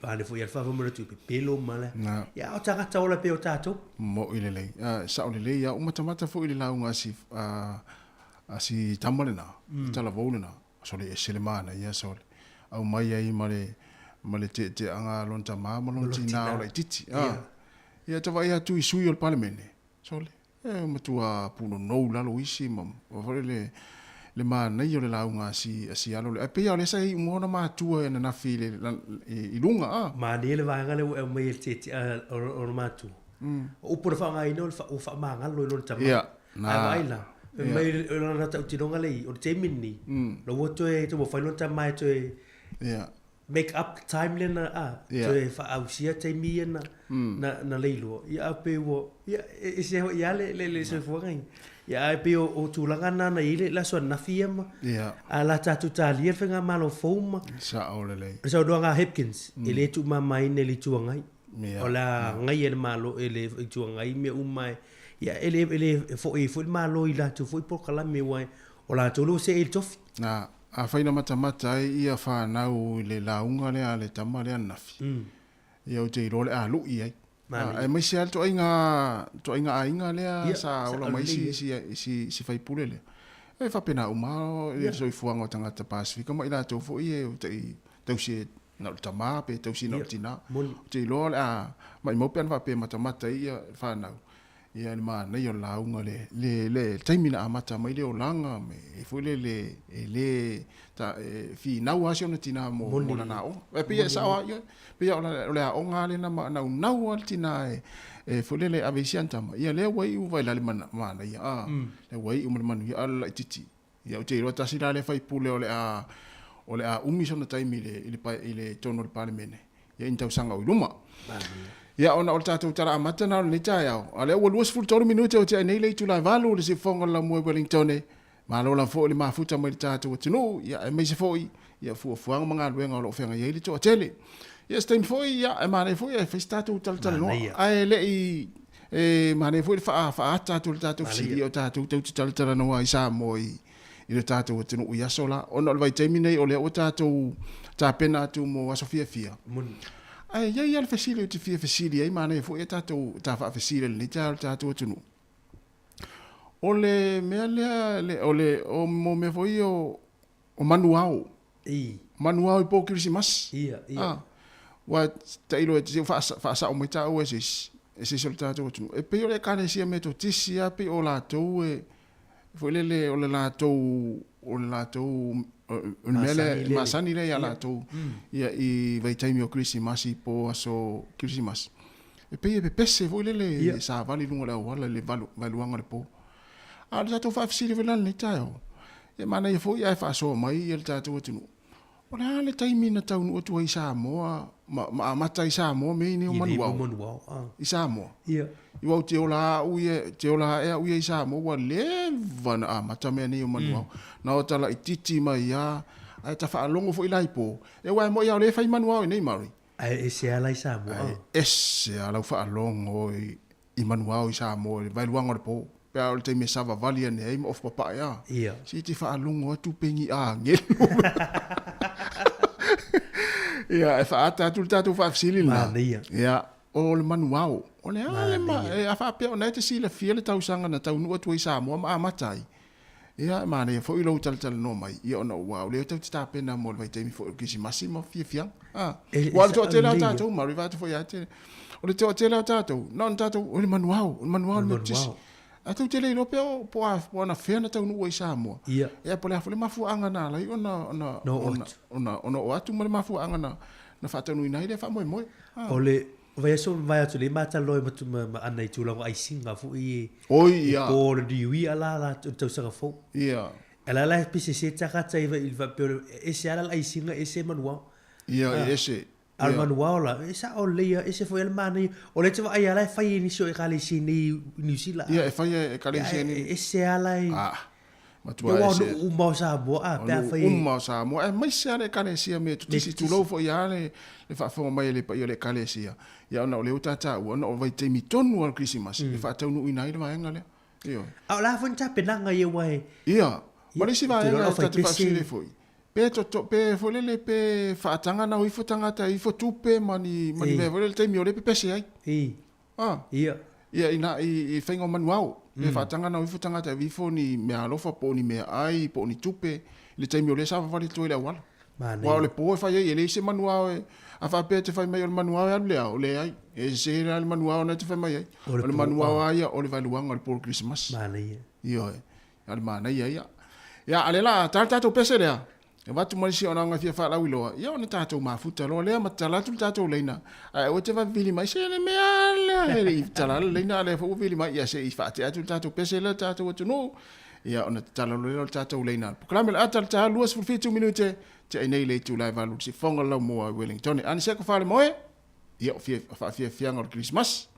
pane foi i le faafofoga atu i pepelo ma le, Na. ia a o tagata ola pei o tatou. Mo'i lelei. Sao lelei lava. Ua matamata foi i le lauga a si, a si tama lena, le talavou lena. Sole ese le manaia sole. Aumai ai ma le ma le teeteaga a lona tama ma lona tina o laititi. A. Ia ta vaai atu i sui o le Palemene, sole, e matua punonou i lalo isi ma foi le le manaia o le lauga a si a si alo lea. Ae pei lava o lea sa i ai uma ona matua ananafi i le i luga a. Manaia le vaega lea ua e aumaia i le teetea o lona matua. O upu na faaaogaina o le ua faamagalo i lona tama. Ia, na. Ae vaai la, fai mai o lana tautinoga lea i, o le taimi lenei, la ua toe taumafai lona tama e toe make up the time lea na, a, toe faaausia taimi ia na, na, na leiloa. Ia a pei ua, ia, e ese foi lava le, le, le soifuaga ia. Ia ae pei o, o tulaga na na i ai le, le aso ananafi ia ma, a la tatou talia le faigamalo fou ma, Sao lelei. O le saunoaga a Hipkins, e le tuumamaina e le Itu Agai. Ia. O le a agai e le Malo, e le Itu Agai mea uma e, ia, e le, e le foi ai foi le Malo i latou foi polokalame aua o latou lea ua seei i le tofi. Na, afai na matamata ai ia fanau i le lauga lea a le tama lea ananafi, ia ou te iloa o le a lui ai. Aemaise lava le toaiga, toaiga aiga lea sa ola mai si, si, si, si faipule lea. E faapena uma lava le soifuaga o tagata Pasefika ma i latou foi e tai tausi e na o le tama pe tausi na o le tina. Ou te iloa o le a maimau pe ana faapea e matamata ai ia fanau, ia le manaia o le lauga le, le, le taimi na amata mai le olaga me e foi le le e le ta e finau lava si ona tina mo mo lana aoga. E pei e sao lava ioe, pei o le aoga lava lena ma naunau lava le tina e e foi lele e ave i si ana tama, ia lea ua iu vai la le manaia a, lea ua iu ma le manuia a o le laitiiti. Ia ou te iloa tasi la lea faipule o le a o le a umi sona taimi i le i le i le totonu o le Palemene ia i ni tausaga o i luma. Ia ona o le tatou tala amata na o lenei taeao, a lea ua 23 minute o tea nei le itula e 8 le siufofoga o le Laumua i Wellingtone. Malo lava foi le mafuta mai le tatou atunuu, ia aemaise foi ia fuafuaga ma galuega o lo o feagai ai le toatele. Ia se taimi foi, ia e manaia foi ae fai se tatou talatalanoa. Ae le i E manaia foi le faaata atu o le tatou fesili o tatou tou te talatalanoa ai Samoa i i le tatou atunuu i aso la. Ona o le vaitaimi nei o lea ua tatou tapena atu mo aso fiafia. Ae i ai lava le fesili ou te fia fesili ai, manaia foi e tatou ta faafesili i lenei taeao i le tatou atunuu. O le mea lea, o le o mo mea foi ia o O manuao. I. Manuao i po Kirisimasi. Ia, ia. Ah. Ua tailo e te faasao mai tāua e se isi, e se isi o le tātou atunuu. E pei o le Ekalesia Metotisi lava pei o latou e, foi lele, o le latou, o le latou, o le mea lea, masani lea ia latou, ia i vaitaimi o Kirisimasi po aso Kirisimasi. E pei e pepese foi lele i savali i luga o le auala i le vaeluaga o le po. A o le tatou faafesili foi la i lenei taeao, e manaia foi ae faasoa mai le tatou atunuu, o le a le taimi na taunuu atu ai i Samoa ma, ma amata i Samoa mea nei o manu ao. Manu ao. Ah. I Samoa. Ia. I wau te ola au ia, te ola ae au ia i Samoa, ua leva na amata mea nei o manu ao. Na o tala i titi mai ia, ae ta whaalongo fo i laipo. E wai mo ia o le whai manu ao i nei Maori. Ae ese ala i Samoa. Ae ese a lau whaalongo i, i manu ao i Samoa, i vailuanga o le pō. Pe a o le taimi e savavali ane ai ma ofu papae a. Ia. Si te whaalongo atu pengi a ngelu. Ia, e whaata atu le tātou whaafisili na. Manaia. Ia, o le manu ao. O le a le ma, e a whaapea o nei te silafia le tausaga na taunuu atu ai Samoa ma amata ai. Ia, e manaia foi lou talatala noa mai. Ia ona ua o lea tau te tapena mo le vaitaimi foi o Kerisimasi ma fiafiaga. Ah. E, Ua o le e toatele o lelei ia. tatou, Mary, vaeatu foi ia te. O le toatele o tatou, na ona tatou, o le manu ao, o le manu ao O le le manu Metotisi. ao. Ae tou te le iloa pea o po a, po ana fea na taunuu ai Samoa. Ia. Ia, po o le a foi le mafuaaga na ala ai ona, ona, Na oo ona, atu. ona, ona oo atu ma le mafuaaga na, na faataunuuina ai lea faamoemoe. Ah. O le vaiaso ua mavae atu nei matalanoa ai ma, ma, ma Ana i tulaga o aisiga foi e, Oi, e ia. po o le niuia la la o le tausaga fou. Ia. E la la e pese se tagata i i faapea o le ese lava le aisiga ese manuao. Ia, e ese. A o le Ia. manuao la, e sao lelei lava, ese foi lava le manaia. O lea e te vaai lava la e fai e nisi o Ekalesia nei i Niu Sila. Ia, e fai e Ekalesia Ia, nei. e ese lava la e. Ah, matua Ia, aua o ese. nuu uma o Samoa, a, O pe nuu afai e. uma o Samoa, aemaise lava le Ekalesia me totisi, tulou foi lava le, le faafofoga mai a le paia o le Ekalesia. Ia ona o lea ua tatāua, ona o vaitaimi tonu lava o le Kerisimasi, e faataunuuina ai le vaega lea. Ioe. A o le a foi ni tapenaga ia aua e. Ia, ma le isi Ia, ou te iloa vaega o e ta te faipese. faafesili ai foi, pe toto, pe foi lele pe faataga na o ifo tagata e ifo tupe ma ni, ma ni E. mea foi lele taimi o lea e pepese ai. E. Ah. Ia. Ia, ina, i, i faiga o manu ao, pe faataga na o ifo tagata e ifo ni meaalofa po o ni meaai, po o ni tupe, i le taimi o lea e savavali atu ai le auala. Aua o le Manaia. po e fai ai, e leai se manu ao e, a faapea e te fai mai o le manu ao e alu le ao, leai. E sese la le manu ao na e te fai mai ai. O le O le po, manu ao ah. lava ia, o le vaeluaga o le po o le Kerisimasi. Manaia. Ioe. A o le manaia ia. Ia, a lea la, ta le tatou pese lea. E avatu ma le isi onaoga e fia faalauiloa, ia ona tatou mafuta loa lea ma tatala atu le tatou laina. Ae aua te vave vili mai, se le mea lea, e le i tatala le laina, a lea foi ua vili mai, ia se i faatea atu le tatou pese lea le tatou atunuu. Ia ona tatala loa lea o le tatou laina. Polokalame o le ata le ta 27 minute, tea ai nei le itula e valu i le sifoga o le laumua i Wellington. Aniseko Falemoe, ia o fia, faafiafiaga o le Kerisimasi.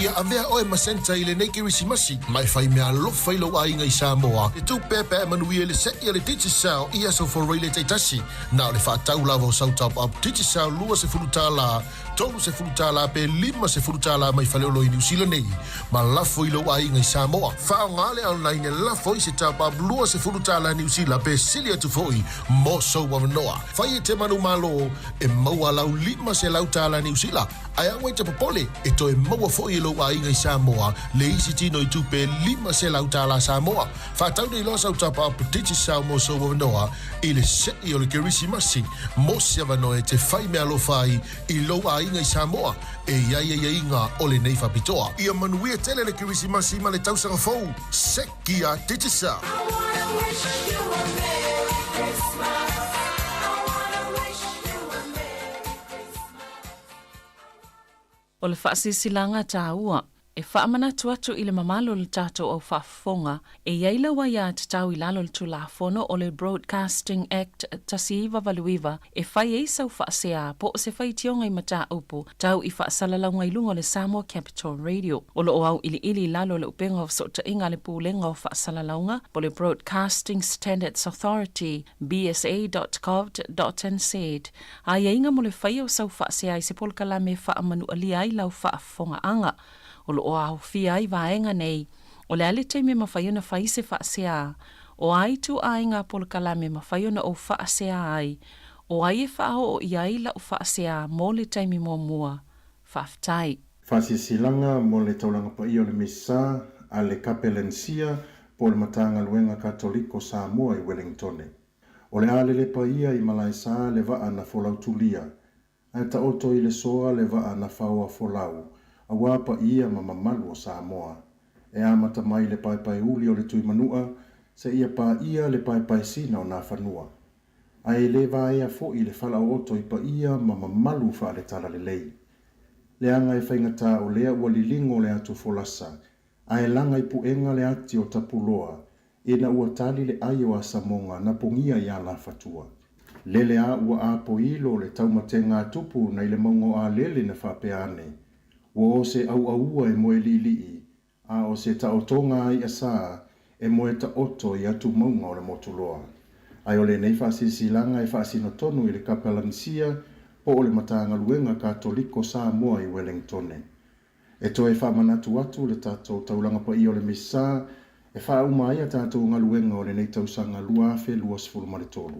Ia avea oe ma Santa i lenei Kerisimasi ma e fai meaalofa i lou aiga i Samoa. E tupe pe a e manuia i le se'i a le Digicel i aso Foraile taitasi. Na o le faatau lava o sau top up Digicel $20, $30 pe $50 mai faleolo i Niu Sila nei ma lafo i lou aiga i Samoa. Faaaoga le online e lafo ai se top up $20 Niu Sila pe sili atu foi mo sou avanoa. Fai e te manumalo e maua lau $500 Niu Sila. Ae aua e te popole, e toe maua foi e lou aiga i Samoa le isi tino i tupe $500 Samoa. Faatau nei loa sau top up Digicel mo sou avanoa i le se'i o le Kerisimasi mo se avanoa e te fai meaalofa ai i lou aiga i Samoa e i ai aiaiga o lenei faapitoa. Ia manuia tele le Kerisimasi ma le tausaga fou! Sekia Digicel! O le faasilasilaga taua, e faamanatu atu i le mamalu o le tatou au faafofoga, e i ai lau aiatatau i lalo o le Tulafono o le Broadcasting Act 1989 e fai ai sau faasea po o se faitioga i mataupu tau i faasalalauga i luga o le Samoa Capital Radio. O lo o auiliili i lalo o le upega o fesootaiga a le Pulega o Faasalalauga po o le Broadcasting Standards Authority, bsa.govt.nz, Aiaiga mo le faia o sau faasea i se polokalame e faamanualia ai lau faafofogaaga. O lo o aofia ai vaega nei, o le a le taimi e mafai ona fai se faasea, o a ituaiga polokalame e mafai ona ou faasea ai, o ai e faaoo i ai lau faasea mo le taimi muamua. Faafetai. Faasilasilaga mo le Taulaga Paia o le Misa a le Kapelensia po o le Matagaluega Katoliko Samoa i Welengtone. O le a lelepa ia i Malaesa le vaa na folau tulia, ae taoto i le soa le vaa na faoa folau, auā paia ma mamalu o Samoa. E amata mai le paepaeuli o le Tuimanua seia paia le paepaesina o Nafanua. Ae le vaea foi le falaooto i paia ma mamalu faale-talalelei. Leaga e faigata o lea ua liligo le atu folasa, ae laga i puega le ati o Tapuloa Ina ua tali le ai o Asamoga na pogia iā Lafatua. Lele a ua apoilo le taumatega a Tupu nai le mauga o Alele na faapea ane, Ua o se auaua e moe liʻiliʻi, a o se taotoga a iʻa sa e moe taoto i atu mauga o le Motuloa. Ae o lenei faasilasilaga e faasino tonu i le Kapelanisia po o le Matagaluega Katoliko Samoa i Welengtone. E toe faamanatu atu le tatou taulaga paia o le Misa e faauma ai a tatou galuega o lenei tausaga 2023.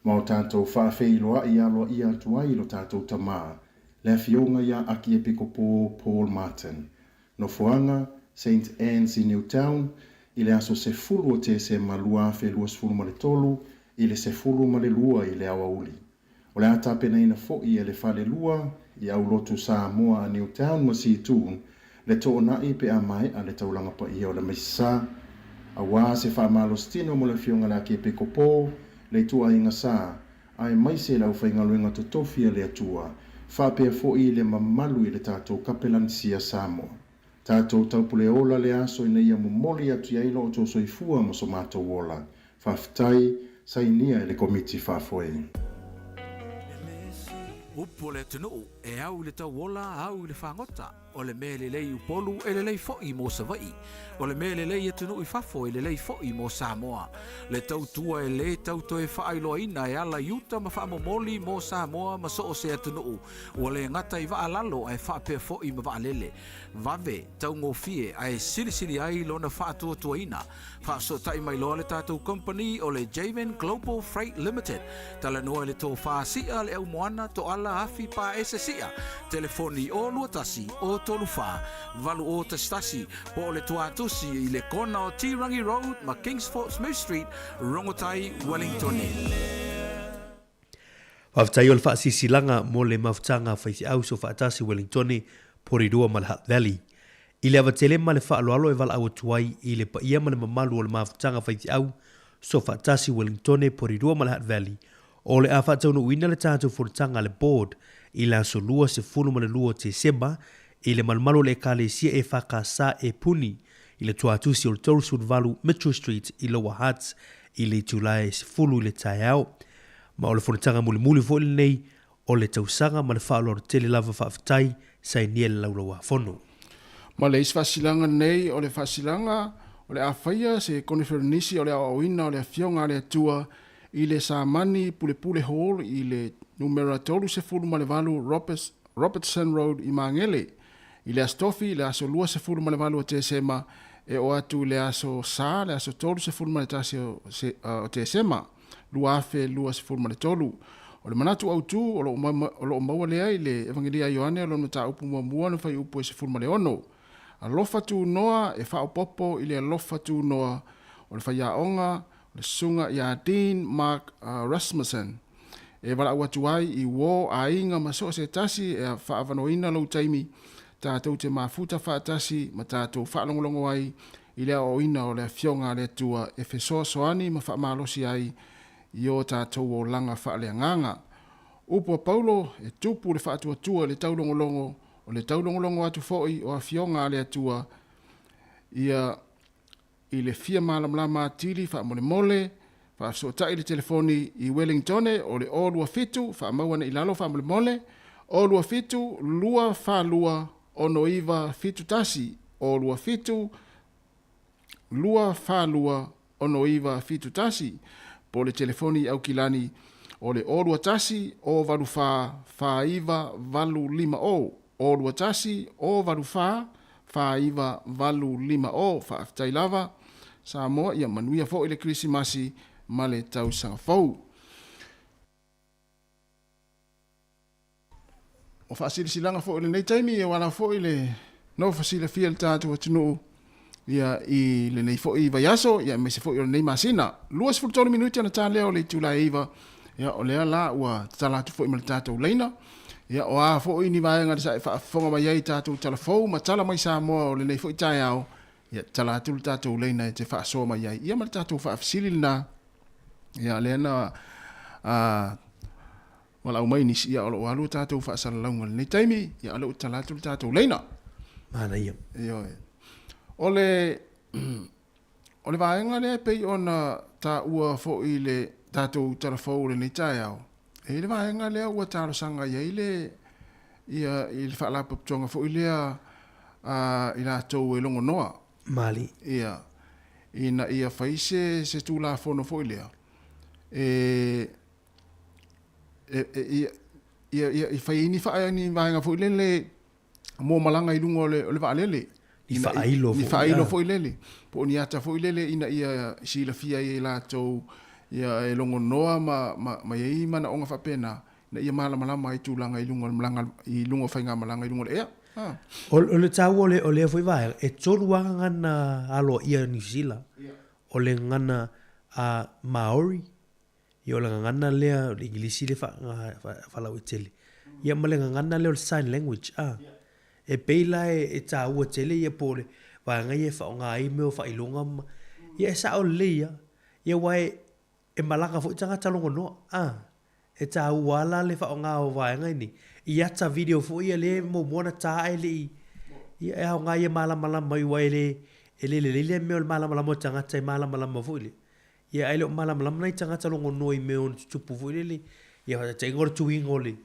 Ma o tatou faafeiloai aloaia atu ai i lo tatou Tama, le Afioga ia Akiepikopo Paul Martin. Nofoaga, Saint Anne's i Newtown, i le aso 10 o Tesema 2023 i le 12 i le aoauli. O le a tapenaina foi e le Falelua i Aulotu Samoa a Newtown ma Seatoun le toonai pe a maea le taulaga paia o le Misa auā se faamalositino mo le Afioga le Akiepikopo, le ituaiga sa, aemaise le aufaigaluega totofi a le Atua, faapea foi le mamalu i le tatou Kapelanisia Samoa. Tatou taupule ola le aso ina ia momoli atu i ai lo outou soifua ma so matou ola. Faafetai, sainia e le Komiti Faafoe. Upu o le atunuu, e au i le tauola, au i le fagota. O le mea e lelei i Upolu, e lelei foi mo Savaii. O le mea e lelei i atunuu i fafo, e lelei foi mo Samoa. Le tautua e lē tau toe faailoaina e ala i uta ma faamomoli mo Samoa ma so o se atunuu, ua le gata i vaa lalo ae faapea foi ma vaalele. Vave, taugofie ae silisili ai lona faatuatuaina. Faafesootai mai loa le tatou company o le Javan Global Freight Limited. Talanoa i le tofa sia le aumoana toala afi paese sia. Telefoni 021 034 8011 po o le tuatusi i le kona o Tirangi Road ma Kingsfort Smith Street, Rongotai, Wellingtone. Faafetai o le faasilasilaga mo le mafutaga faifeau Soofaatasi Wellingtone, Porirua ma le Hutt Valley. I le ava tele ma le faaaloalo e valaau atu ai i le paia ma le mamalu o le mafutaga faifeau Soofaatasi Wellingtone, Porirua ma le Hutt Valley, o le a faataunuuina le tatou fonotaga a le Board i le aso 22 o Tesema i le malumalu o le Ekalesia EFKS e Puni i le tuatusi o le 38 Mitchell Street i Lower Hutt i le itula e 10 i le taeao. Ma o le fonotaga mulimuli foi lenei o le tausaga ma le faaaloalo tele lava faafetai sainia le laulauafono. Ma le isi faasilaga lenei o le faasilaga o le a faia se koneferenisi o le aoaoina o le Afioga a le Atua i le Samani Pulepule Hall i le numera 38 Robertson Road i Magele i le Aso Tofi le aso 28 o Tesema e oo atu i le aso Sa le aso 31 o Tesema 2023. O le manatu autu o lo o maua lea i le Evagelia a Ioane o lona mataupu muamua na fuaiupu e 16. Alofa tunoa e faaopoopo i le alofa tunoa o le faiaoga o le Susuga ia Dean Mark Rasmussen e valaau atu ai i uō aiga ma so o se tasi e faaavanoaina lou taimi tatou te mafuta faatasi ma tatou faalogologo ai i le aoaoina o le Afioga a le Atua e fesoasoani ma faamalosi ai i o tatou olaga faaleagaga. Upu a Paulo, e tupu le faatuatua i le taulogologo, o le taulogologo atu foi o Afioga a le Atua ia i le fia malamalama atili faamolemole, faafesootai i le telefoni i Wellingtone o le 027, faamau ane i lalo faamolemole, 027 242 6971, 027 242 6971, po o le telefoni i Aukilani o le 021 084 4950, 021 084 4950. Faafetai lava Samoa, ia manuia foi le Kerisimasi ma le tausaga fou. O faasilasilaga foi o lenei taimi, e ala foi le nofo silafia i le tatou atunuu ia i lenei foi vaiaso ia aemaise foi o lenei masina. 23 minute ona ta lea o le itula e 9, ia o lea la ua tatala atu foi ma le tatou laina. Ia o a foi ni vaega sa e faafofoga mai ai i tatou tala fou ma tala mai Samoa o lenei foi taeao, ia tatala atu le tatou laina e te faasoa mai ai ia ma le tatou faafesili lena. Ia lea na valaau mai nisi, ia o lo o alu a tatou faasalalauga i lenei taimi, ia o lea ua tatala atu le tatou laina. Manaia. Ioe. O le, o le vaega lea e pei ona taua foi i le tatou tala fou o lenei taeao, e i ai le vaega lea ua talosaga i ai le, ia, i le faalapotopotoga foi lea a i latou e logonoa. Mali. Ia, ina ia fai se, se Tulafono foi lea, e, e, e, ia, ia, ia fai ai ni, faa, ni vaega foi lele mo malaga i luga o le, o le vaalele. Ni faailo foi. Ni faailo foi lele. Po o ni ata foi lele ina ia silafia ai e latou ia e logonoa ma, ma, ma i ai manaoga faapena, ina ia malamalama ai tulaga i luga o le malaga, i luga o faigamalaga i luga o le ea. Ha. O, o le taua o le, o lea foi vaega, e tolu lava gagana aloaia o Niu Sila. O le gagana a Maori, Ia o le gagana lea o le Igilisi le faalauaitele. Ia ma le gagana lea o le sign language a. E pei la e taua tele ia po o le vaega ia e faaaoga ai mea o faailoga ma ia e sao lelei lava. Ia aua e malaga foi tagata logonoa a. E taua lava la le faaaoga o vaega nei i ata video foi ia lea e muamua ona ta ae le i ia e aoga ia malamalama ai aua e le e le lelei lea mea o le malamalama o le tagata e malamalama foi lea. Ia ae le o malamalama nai tagata logonoa i mea ono tutupu foi lele. Ia faataitaiga o le tuiga o le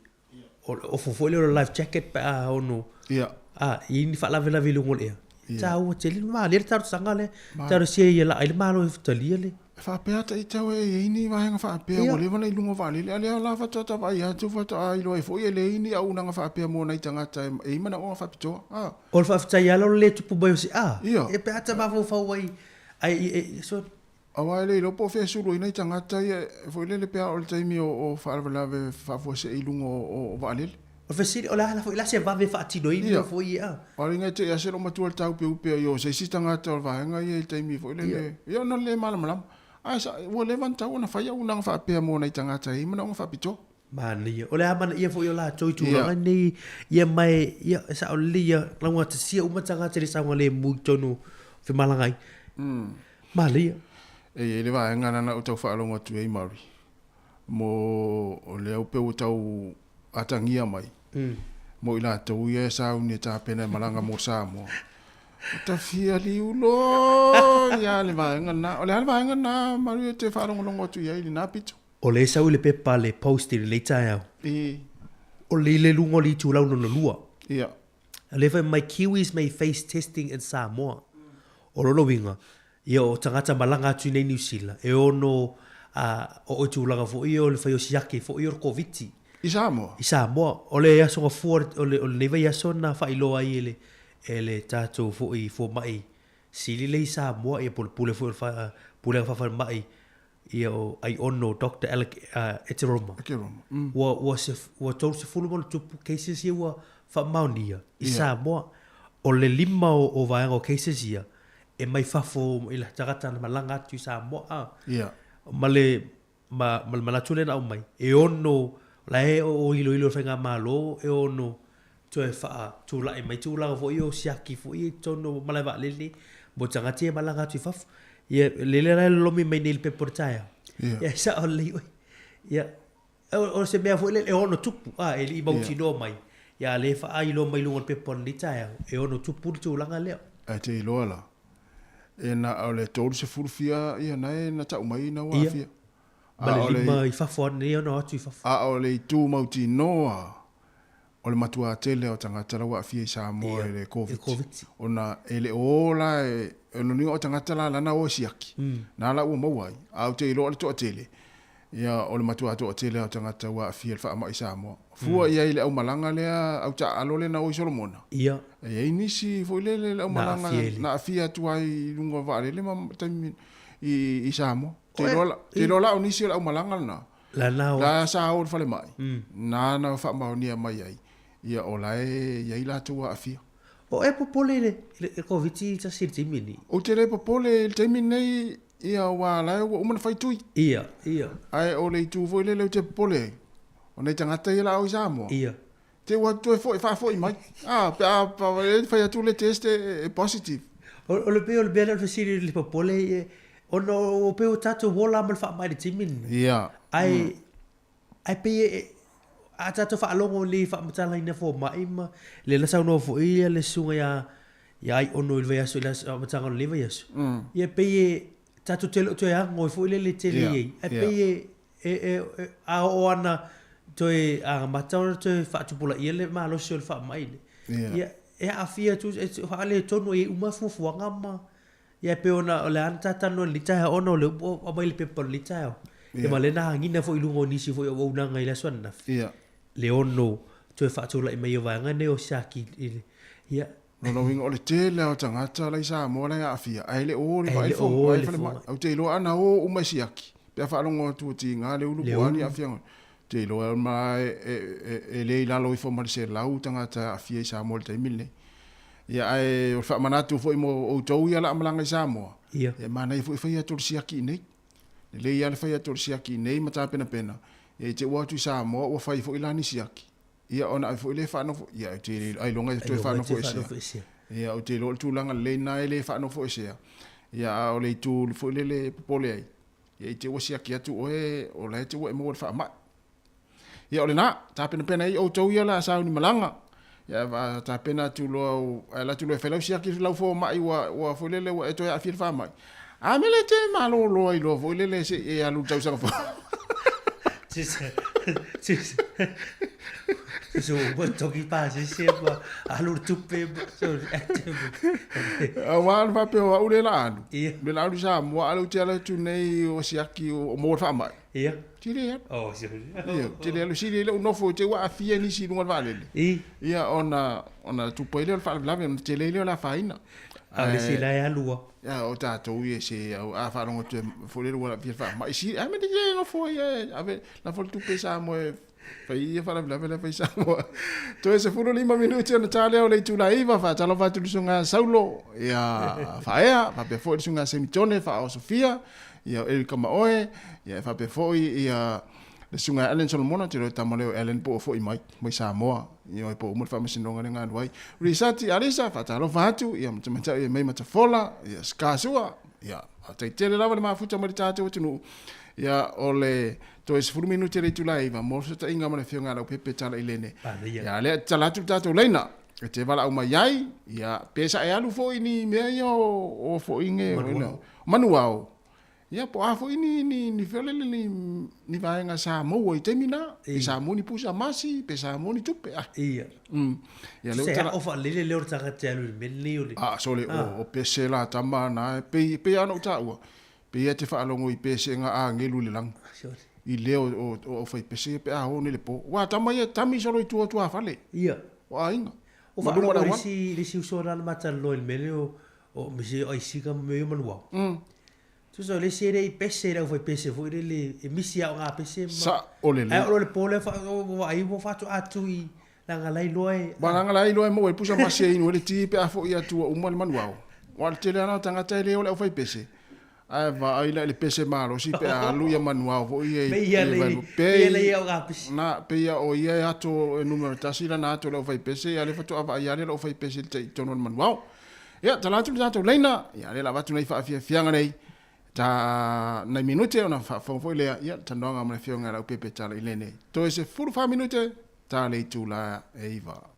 o le ofu foi lea o le life jacket pe a ono Ia. a i ai ni faalavelave i luga o le ea. E taua tele le malie le talosaga lea. Talosia ia laa ai le Malo e talia le. E faapea ta ita e i ai ni vaega faapea ua leva ona i luga o vaalele, a o lea la faatoa ta vaai atu faatoa iloa ai foi e leai ni auaunaga faapea mo nai tagata e i ai manaoga faapitoa. A. O le faafetai lava o le le tupu mai o se a. Ia. E pe a ta mafaufau ai ai e so Aua e le iloa po o fea e sulu ai nai tagata ia foi lele pe a oo i le taimi o faalavelave faafuasei i luga o vaalele. O le fesili, o le a foi la se vave e faatino ai mea foi ia? Aua le iga te i ase lou matua i le taupeupe ai o se isi tagata o le vaega ia i le taimi foi lele, ia ona le malamalama. Ae ua leva ona tatau ona fai auaunaga faapea mo nai tagata e i ai manaoga faapitoa. Manaia. O le amanaia foi o latou i tulaga nei, ia ma e, ia, e sao lelei ia, laugatasia uma tagata i le saogalemu i totonu o femalagaai. Manaia. E i ai le vaega lena na ou tau faalogo atu ai Murray, mo o lea pei ua tau atagia mai, mo i latou ia e sauni e tapena e malaga mo Samoa. O ta fia liulo ia le vaega lena. O le a le vaega lena Murray e te faalogologo atu i ai i lena pito? O lea e sau i le pepa a le Post i lenei taeao. I. O le i le luga o le itulau lona lua. Ia. O lea fai mai Kiwis may face testing in Samoa. O lona uiga, ia o tagata malaga atu i nei Niu Sila, e ono oo i tulaga foi ia o le fai o siaki foi o le Koviti. I Samoa? I Samoa. O le aso gafua o le lenei vaiaso na faailoa ai e le e le tatou foi fomai sili lea i Samoa ia po o le pule foi o le Pulega Faafalemai ia o Aiono Doctor Alec Ekeroma. Ekeroma. Ua ua se ua 30 ma ona tupu cases ia ua faamaonia i Samoa. O le 5 o vaega o cases ia e mai fafo i tagata na malaga atu i Samoa a. Ma le ma ma le manatu lea na aumai e ono la e o iloilo e le faigamalo e ono toe faatulai mai tulaga foi ia o siaki foi ia i totonu o malae vaalele mo tagata ia e malaga atu i fafo. Ia le lea la e lolomi mai nei i le pepa o le taeao. Ia e sao lelei oe. Ia o se mea foi lele e ono tupu, a e le i mautinoa mai, ia a o lea e faailoa mai i luga o le pepa o lenei taeao, e ono tupu le tulaga lea. Ae te iloa la, e na o le 30 fia ia nae na tau mai ina ua aafia. Ma le 5 i fafo nei ona o atu i fafo. A o le itu mautinoa o le matua tele o tagata la ua aafia i Samoa i le Koviti, ona e le o o la e, o lona uiga o tagata la lana o e siaki, na la ua maua ai, a ou te iloa o le toatele, ia o le matua toatele o tagata ua aafia i le faamai i Samoa. Fua i ai i le aumalaga lea, au taaalo lea na o i Solomona. E i ai nisi foi lele le aumalaga na aafia atu ai i luga o vaalele ma taimi i Samoa. Te iloa la o nisi o le aumalaga lena. Lana o. La sa o i le falemai, na na faamaonia mai ai, ia o la e i ai latou aafia. O e popole i le Koviti 1 i le taimi lenei? Ou te le popole i le taimi lenei, ia aua la ua uma ona fai tui. Ia, ia. Ae o le itu foi lele ou te popole ai, o nai tagata ia la o i Samoa. Ia. Te ua toe foi, faafoi mai. A, pe a fai atu le test e positive. O le pei o le mea lea o le fesili i le popole, ona o pei ua tatou ola ma le faamai i le taimi lenei. Ia. Ae, ae pei e, a tatou faalogo nei i faamatalaina fomai ma lea na saunoa foi ia le susuga ia ia Aiono i le vaiaso i le amataga o lenei vaiaso. Ia pei e tatou te le o toe ago ai foi lele tele i ai. Ae pei e E, e, e, a oo ana toe agamata ona toe faatupulaia le malosi o le faamai le. Ia. Ia, e aafia atu, e faaletonu ai uma fuafuaga ma, ia e pei ona o le a na tatalanoa i lenei taeao ona o lea ua aumai le pepa o lenei taeao. Ia. Ia ma lea na agiga foi i luga o nisi foi o auaunaga i le aso ananafi. Ia. Le ono toe faatulai mai o vaega nei o siaki i le, ia. Lona uiga o le tele lava o tagata la i Samoa la e aafia, ae le o o i le Ae le o o i le falemai. Ou te iloa ana o uma e siaki, pe a faalogo atu ua tiga le ulu po o a ni aafiaga, ou te iloa ma e le i lalo ifo ma le 100 tagata e aafia i Samoa i le taimi lenei. Ia ae o le faamanatu foi mo outou ia o le a malaga i Samoa, e manaia foi fai atu o le siaki i inei. Lelei lava le fai atu o le siaki i inei ma tapenapena, ia i te i ua o atu i Samoa ua fai foi la ni siaki. Ia ona ave foi lea faanofo, ia ou te le ailoga e toe faanofoesea. Ia ou te iloa o le tulaga lelei lena e le faanofoesea. Ia a o le itu foi lele e popole ai, ia i te i ua siaki atu oe o la e te ua e maua i le faamai. Ia o lena, tapenapena ai outou ia o le a sauni malaga. Ia tapena atu loa, ae alu atu loa e fai lau siaki lau fomai ua ua foi lele ua e toe aafia i le faamai. A mea le te malolo ai loa foi lele se i e alu i le tausaga fou. Tusa ua toki pasese ma alu le tupe ma Aua le faapea o au lea la alu. Le la alu i Samoa, a o lea ou te ala atu nei o siaki o maua le faamai. Ia. Te le alu. Oh, si. Ia, te le alu sili ai lou nofo i te ua aafia nisi i luga o le vaalele. Ia ona ona tupu ai lea o le faalavelave ona tele ai lea o le afaina. A o le isi la e alu lava. Ia o tatou ia se au a faalogo atu foi lele ua aafia le faamai sili a me te nofo ai e ave lafo le tupe i Samoa e fai ia faalavelave la e fai i Samoa. Toe 15 minute ona ta lea o le itula 9, faatalofa atu i le susuga Saulo, ia Faaea, faapea foi le susuga Semitone Faaoa Sofia, ia o Eric Kamaoe, ia e faapea foi ia le susuga ia Allen Solomona, ou te iloa e tama lea o Allen po o foi mai, mai Samoa, ioe po o uma le faamasinoga lea na alu ai. Risati Alisa, faatalofa atu, ia ma tamaitai e May Matafola, ia Ska Sua, ia faafetai tele lava le mafuta mai le tatou atunuu. Ia o le toe 10 minute le itula e 9 mo le fesootaiga ma le afioga ia Leaupepe Talailene. Ia lea e tatala atu le tatou laina e te valaau mai ai, ia pe sa e alu foi i ni mea ia o, o foi nge, manuao. Ia po o a foi ni ni ni fea lele ni ni vaega sa maua i taimi na, pe sa maua ni pusa masi, pe sa maua ni tupe ah. Ia. Ia lea Se ua tala ao faalelei le leo o le tagata e alu i le mea lenei o le Ah, sole o o pese la tama na e pei pei lava ona ou taua, pei e te faalogo i pesega agelu i le lagi. I leo o o aufaipese ia pe a o nei le po. Aua tama ia e tami solo i tua o tuafale. Ia. O aiga. O Ma luma o le faalogo i le auala. isi le isi uso na na ma talanoa i le mea lea o o misi o aisiga ma mea ia o manuao. Tusa o le isi e le i pese i le aufaipese foi lele e misi lava o ngā pese ma Sa'o lelei. Ae oo loa i le po lea o vaai ua faatoa atu i leaga la iloa e Ua leaga la iloa e maua ai pusa masi e inu ai le ti pe a foi atu ua uma le manuao. Aua o le tele lava o tagata e le o le aufaipese, ae vaai la i le pese malosi pe a alu ia manuao foi ia i Pei vailua. Pei Pei ia o ngā pese. na, pei a o ia e ato e numera tasi lana ato i le aufaipese, ia lea faatoa vaai lava lea i le aufaipese i le tai i totonu o le manuao. Ia, tala atu le tatou laina, ia lea la avatu nei faafiafiaga nei, ta nai minute ona faafofoga foi lea, ia, le talanoaga ma le Afioga ia Leaupepe Talailene. Toe 14 minute, ta le itula e 9.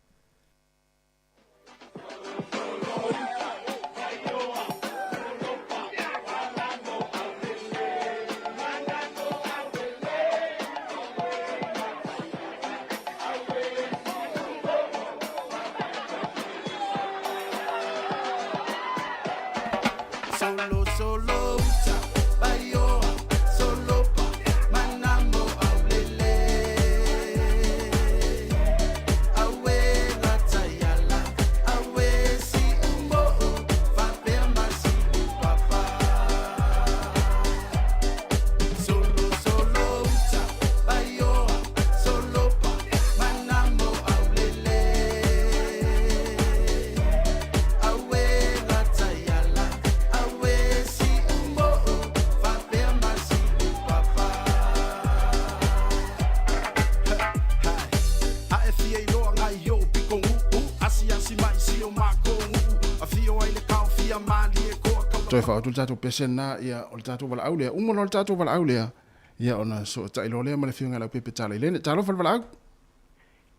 Toe faaoto le tatou pese lena, ia, o le tatou valaau lea. Uma loa le tatou valaau lea, ia ona sootai loa lea ma le Afioga ia Leaupepe Talailene. Talofa le valaau.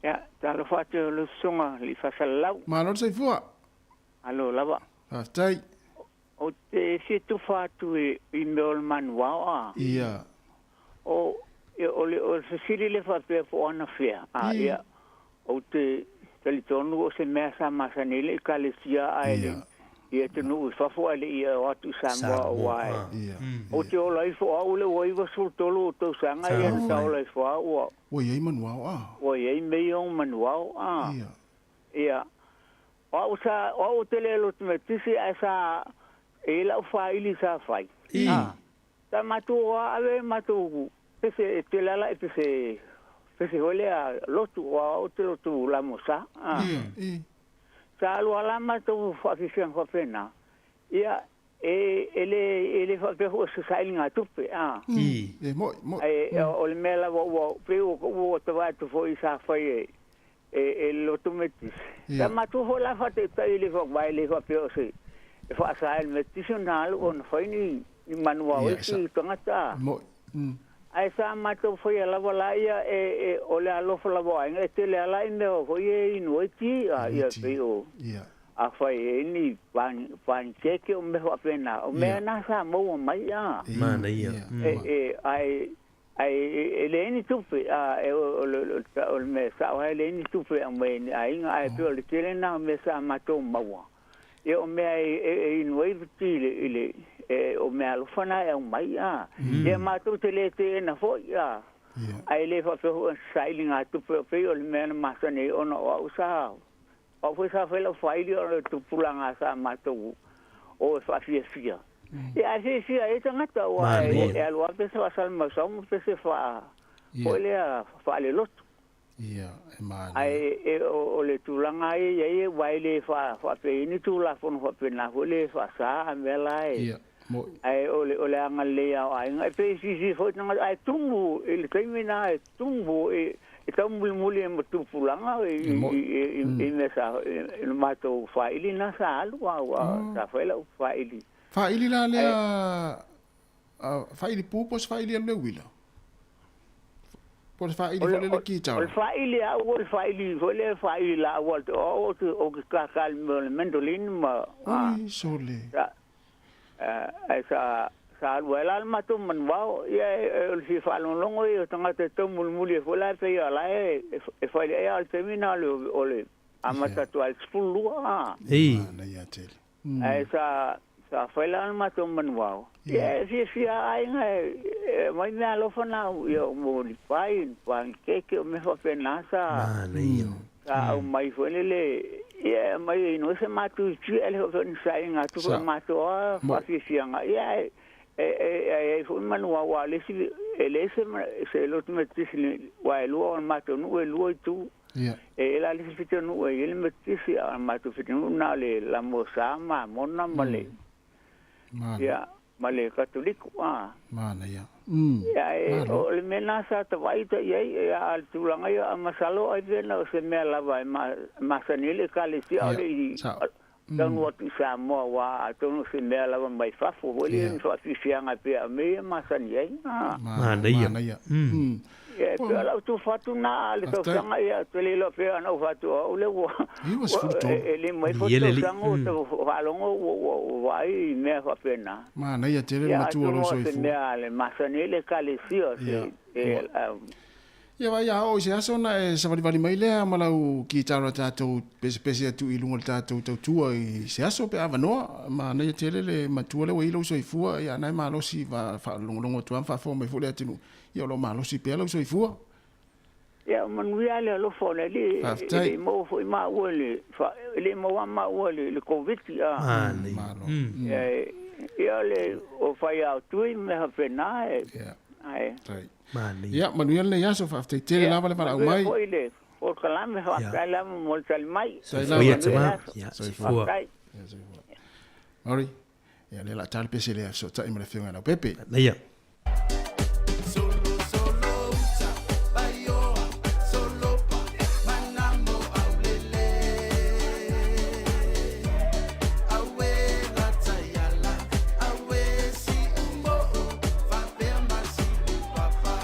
Ia, talofa atu i lau susuga i le faasalalau. Malo le soifua. Malo lava. Faafetai. Ou te fia tufa atu i mea o le manuao a. Ia. O, o le, o le fesili lea faapea po o anafea, a, ia, ou te talitonu o se mea sa masani ai le Ekalesia ae le i atunuu i fafo ae le i o atu i Samoa aua e ou te ola ifo au le ua 93 ou tausaga ia na ta ola ifo au ua Ua i ai manuao a. Ua i ai mea ia o manuao a. Ia. Ia. O au sa, o au ou te le lotu Metotisi ae sa, e i ai lau faili sa fai. I. Sa matou ave matou pese e tele ala e pese, pese foi lea lotu, o au te lotu lamosa. I. Sa alu ala matou faafiafiaga faapena. Ia, e, e le, e le faapea foi o se sailiga tupe, a. I. E moi, moi. Ae o le mea lava ua, pei ua, ua tavae atu foi sa fai e, e, e le lotu Metotisi. Sa matou foi la faataitai e le faavae le faapea o se e faasa ai le Metotisi ona alu ona fai ni, ni manuao isi tagata. Moi. Ae sa matou faia lava la ia e, e, o le alofa lava o aiga e tele ala i mea foi e inu ai ti, a, ia pei o, a fai e ni pan, pancake o mea faapena. O mea na sa maua mai, a. Manaia. E, e, ae, Ae e leai ni tupe, a e o le mea sao lava e leai ni tupe e aumai e ni aiga, ae pei o le tele lena o mea sa matou maua. Ia o mea e inu ai le ti i le, o mea alofa na e aumai, a. Ia matou te le teena foi, a. Ae le faapea foi ona saili ngā tupe, pei o le mea na masani ai ona o au sa, o au foi sa fai lau faili ona o le tupulaga sa matou o e faafiafia. Ia ae fiafia ai tagata aua e alu lava pese faasalamausau ma pese faa foi lea faalelotu. Ia, e manaia. Ae e, o, o le tulaga ai e i ai aua e le faapea i ni Tulafono faapena foi le faasa a mea la e. Ia, moi. Ae o le, o le agalelei lava o aiga, e pei e fiafia foi tagata, ae tumu i le taimi lena e tumu e, e taumulimuli ai ma tupulaga i, i, i, i mea sa, i le matou faili lena sa alu, a ua sa fai lau faili. Faili la lea, faili pu po o se faili alu le uila? Po o le faili foi lea le O le faili a au o le faili foi lea faili laau a o au ou te kākā i le mea o le mandolin ma Oi, sole. Ae sa Sa alu ai la le matou manuvao, ia e o le fia faalogologo ia o tagata e taumulimuli ai foi la e pei o la e e fai le a o le taimi lena o le amata atu lava i le 12 a. Ei. Manaia tele. Ae sa sa fai la le matou manuvao, ia e fiafia lava aiga e aumai meaalofa na ia mo ni pai, ni panikeke, o mea faapena sa Manaia. sa aumai foi lele, ia e aumai e inu ai se matou i tui ae le faapea o ni sailiga atu foi Sa. o matou a Mo. faafiafiaga, ia ae e e e ai foi manuvao aua o le isi e leai se se lotu metotisi aua e lua o le matou nuu e lua itu. Ia. E i ai la le isi pitonuu e i ai le metotisi a o le matou pitonuu na o le Lamosa ma Mona ma le Malo. ia ma le Katoliko a. Manaia. Ia e Malo. o le mea lena sa tavaai ita i ai, ia a o le tulaga ia a masalo ai pe na o se mea lava e masani ai le Ekalesia Ia, aole i sao. taunuu atu i Samoa aua atonu o se mea lava mai fafo foi lea Ia. ni faafiafiaga e pei a mea ia masani ai. A. Manaia. Manaia. Ia e pei o lau tufa atu lena a le Faafetai. tausaga ia ou te le iloa pea ana ou faatua o au lea ua 93. e lima ifo Ia le alii. tausaga ua tau faalogo ua vaai i mea faapena. Manaia tele le Ia matua o atonu lou o se soifua. mea a le masani ai le Ekalesia o Ia. se e Ia vai a oo i se aso ona e savalivali mai lea ma lau kitara tatou pesepese atu i luga o le tatou tautua i se aso pe avanoa. Manaia tele le matua lea ua i lou soifua, ia na e malosi faalogologo atu lava ma faafofoga mai foi le atunuu. Ia o lo o malosi pea lau soifua. Ia o manuia le alofa o le Alii e Faafetai. le i maua foi maua i le e le i maua maua i le Koviti a. Manaia. Malo. Ia ia le o fai ao tui ma mea faapena e Ia. ae. Tai. Manaia. Ia, manuia lenei aso, faafetai tele lava le valaau Manuia mai. foi le polokalame, faafetai lava mo le tali mai. Sai Soifua lava. ia Manuia le tama. aso. Ia, Soifua. soifua. Faafetai. Ia, soifua. Mauri, ia lea o le a ta le pese lea fesootai ma le afioga ia Leaupepe. Manaia. Solo solo uta baioa solopa manamo aulele awe latayala awe si umoo faapea masi upapa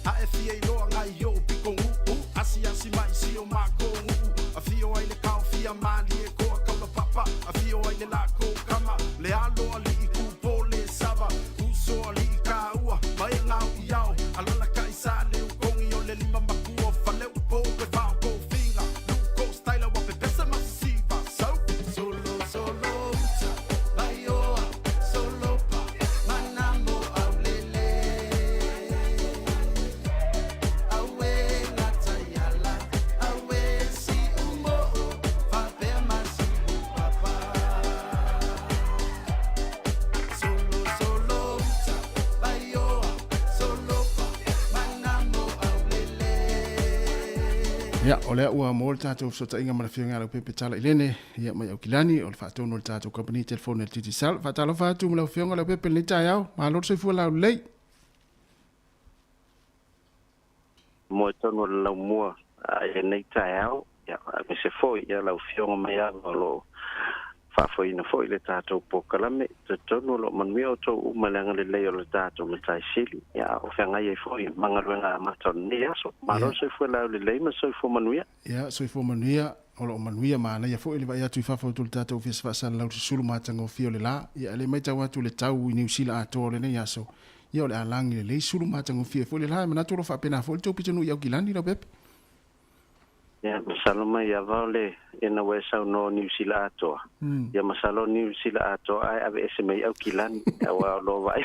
A e fia iloa ngai i o'u pikogu'u asiasi mai si o makogu'u afio ai le kaofia malie koa kaulapapa afio ai le lakou kama le alo ali'i kupo le sava uso ali'i kāua ma e gao i ao alalaka'i sa le ukogi o le lima makua faleupo e vaokofiga luko staila ua pepesa masisiva sau Solo solo uta baioa solopa manamo aulele awe latayala awe si umoo faapea masi upapa Solo solo uta baioa solopa manamo aulele Ia, o lea ua maua le tatou fesootaiga ma le afioga ia Leaupepe Talailene, ia mai Aukilani, o le faatonu o le tatou kamupani telefoni a le Digicel. Faatalofa atu ma lau afioga Leaupepe i lenei taeao, malo le soifua laulelei. Moe tonu o le laumua i lenei taeao, ia aemaise foi ia lau afioga mai ava o loo faafoeina foi le tatou polokalame. Talitonu o loo manuia outou uma i le agalelei o le tatou matai sili, ia a o feagai ai foi ma galuega amata o lenei aso. Malo le soifua laulelei ma le soifua manuia. Ia, soifua manuia, o loo manuia manaia foi le vaai atu i fafo o le tatou ofisa faasalalau susulu matagofie o le la. Ia, e le matau atu le tau i Niu Sila atoa o lenei aso. Ia, o le a lagi lelei sulu matagofie foi le la. E manatu o lo o faapena foi le tou pitonuu i Aukilani, Leaupepe. Ia, masalo mai ava o le ina ua e saunoa o Niu Sila atoa. Ia, masalo o Niu Sila atoa ae aveese mai Aukilani, aua o lo vaai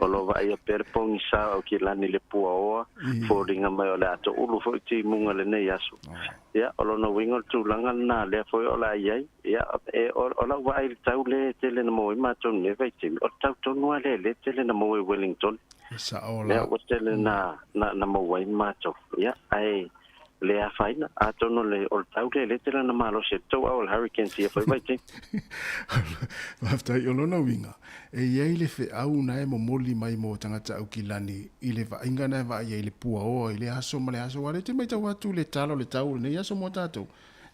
o lo vaaia pea le pogisa o Aukilani i le puaoa, foliga mai o le a toulu foi timuga lenei aso. Ia, o lona uiga o le tulaga lenā lea foi o le a i ai. Ia, e, o, o lau vaai i le tau lea e tele na maua ai matou i lenei vaitaimi, o le tau tonu lava lea lea e tele na maua i Wellington. E sao Lea la. ua tele na, na, na maua ai matou. Ia, ae le afaina, atonu le, o le tau lea lea e tele na malosi ai le tou au o le hurricane i ia foi vaitaimi. Faafetai, o lona uiga, e i ai le feau na e momoli mai mo tagata Aukilani i le vaaiga na e vaai ai i le puaoa i le aso ma le aso, aua o lea e te matau atu i le tala o le tau o lenei aso mo tatou.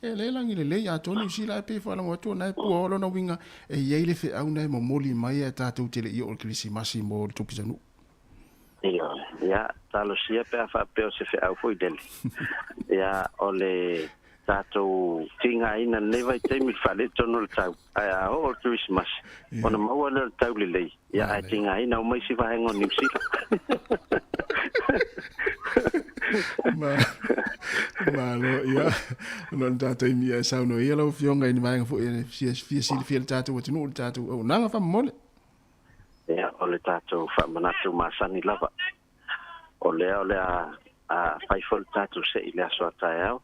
E le lagi lelei, atonu Niu Sila ae pei e faalogo atu o na e puaoa lona uiga, e i ai le feau na e momoli mai ae tatou te le i oo i le Kerisimasi mo le tou pisanuu. Ioe, ia, talosia pe a faapea o se feau foi lele. Ia, o le tatou tigaina i lenei vaitaimi i le faaletonu o le tau, ae a oo le Kerisimasi, ona maua lea o le tau lelei, ia ae tigaina uma isi vaega o Niu Sila. Malo, ia, ona o le tatou taimi ia e saunoa ia lau Afioga i ni vaega foi e fia silafia e le tatou atunuu i le tatou auaunaga faamolemole. Ia, o le tatou faamanatu masani lava. O lea o le a fai foi le tatou se'i i le aso a taeao,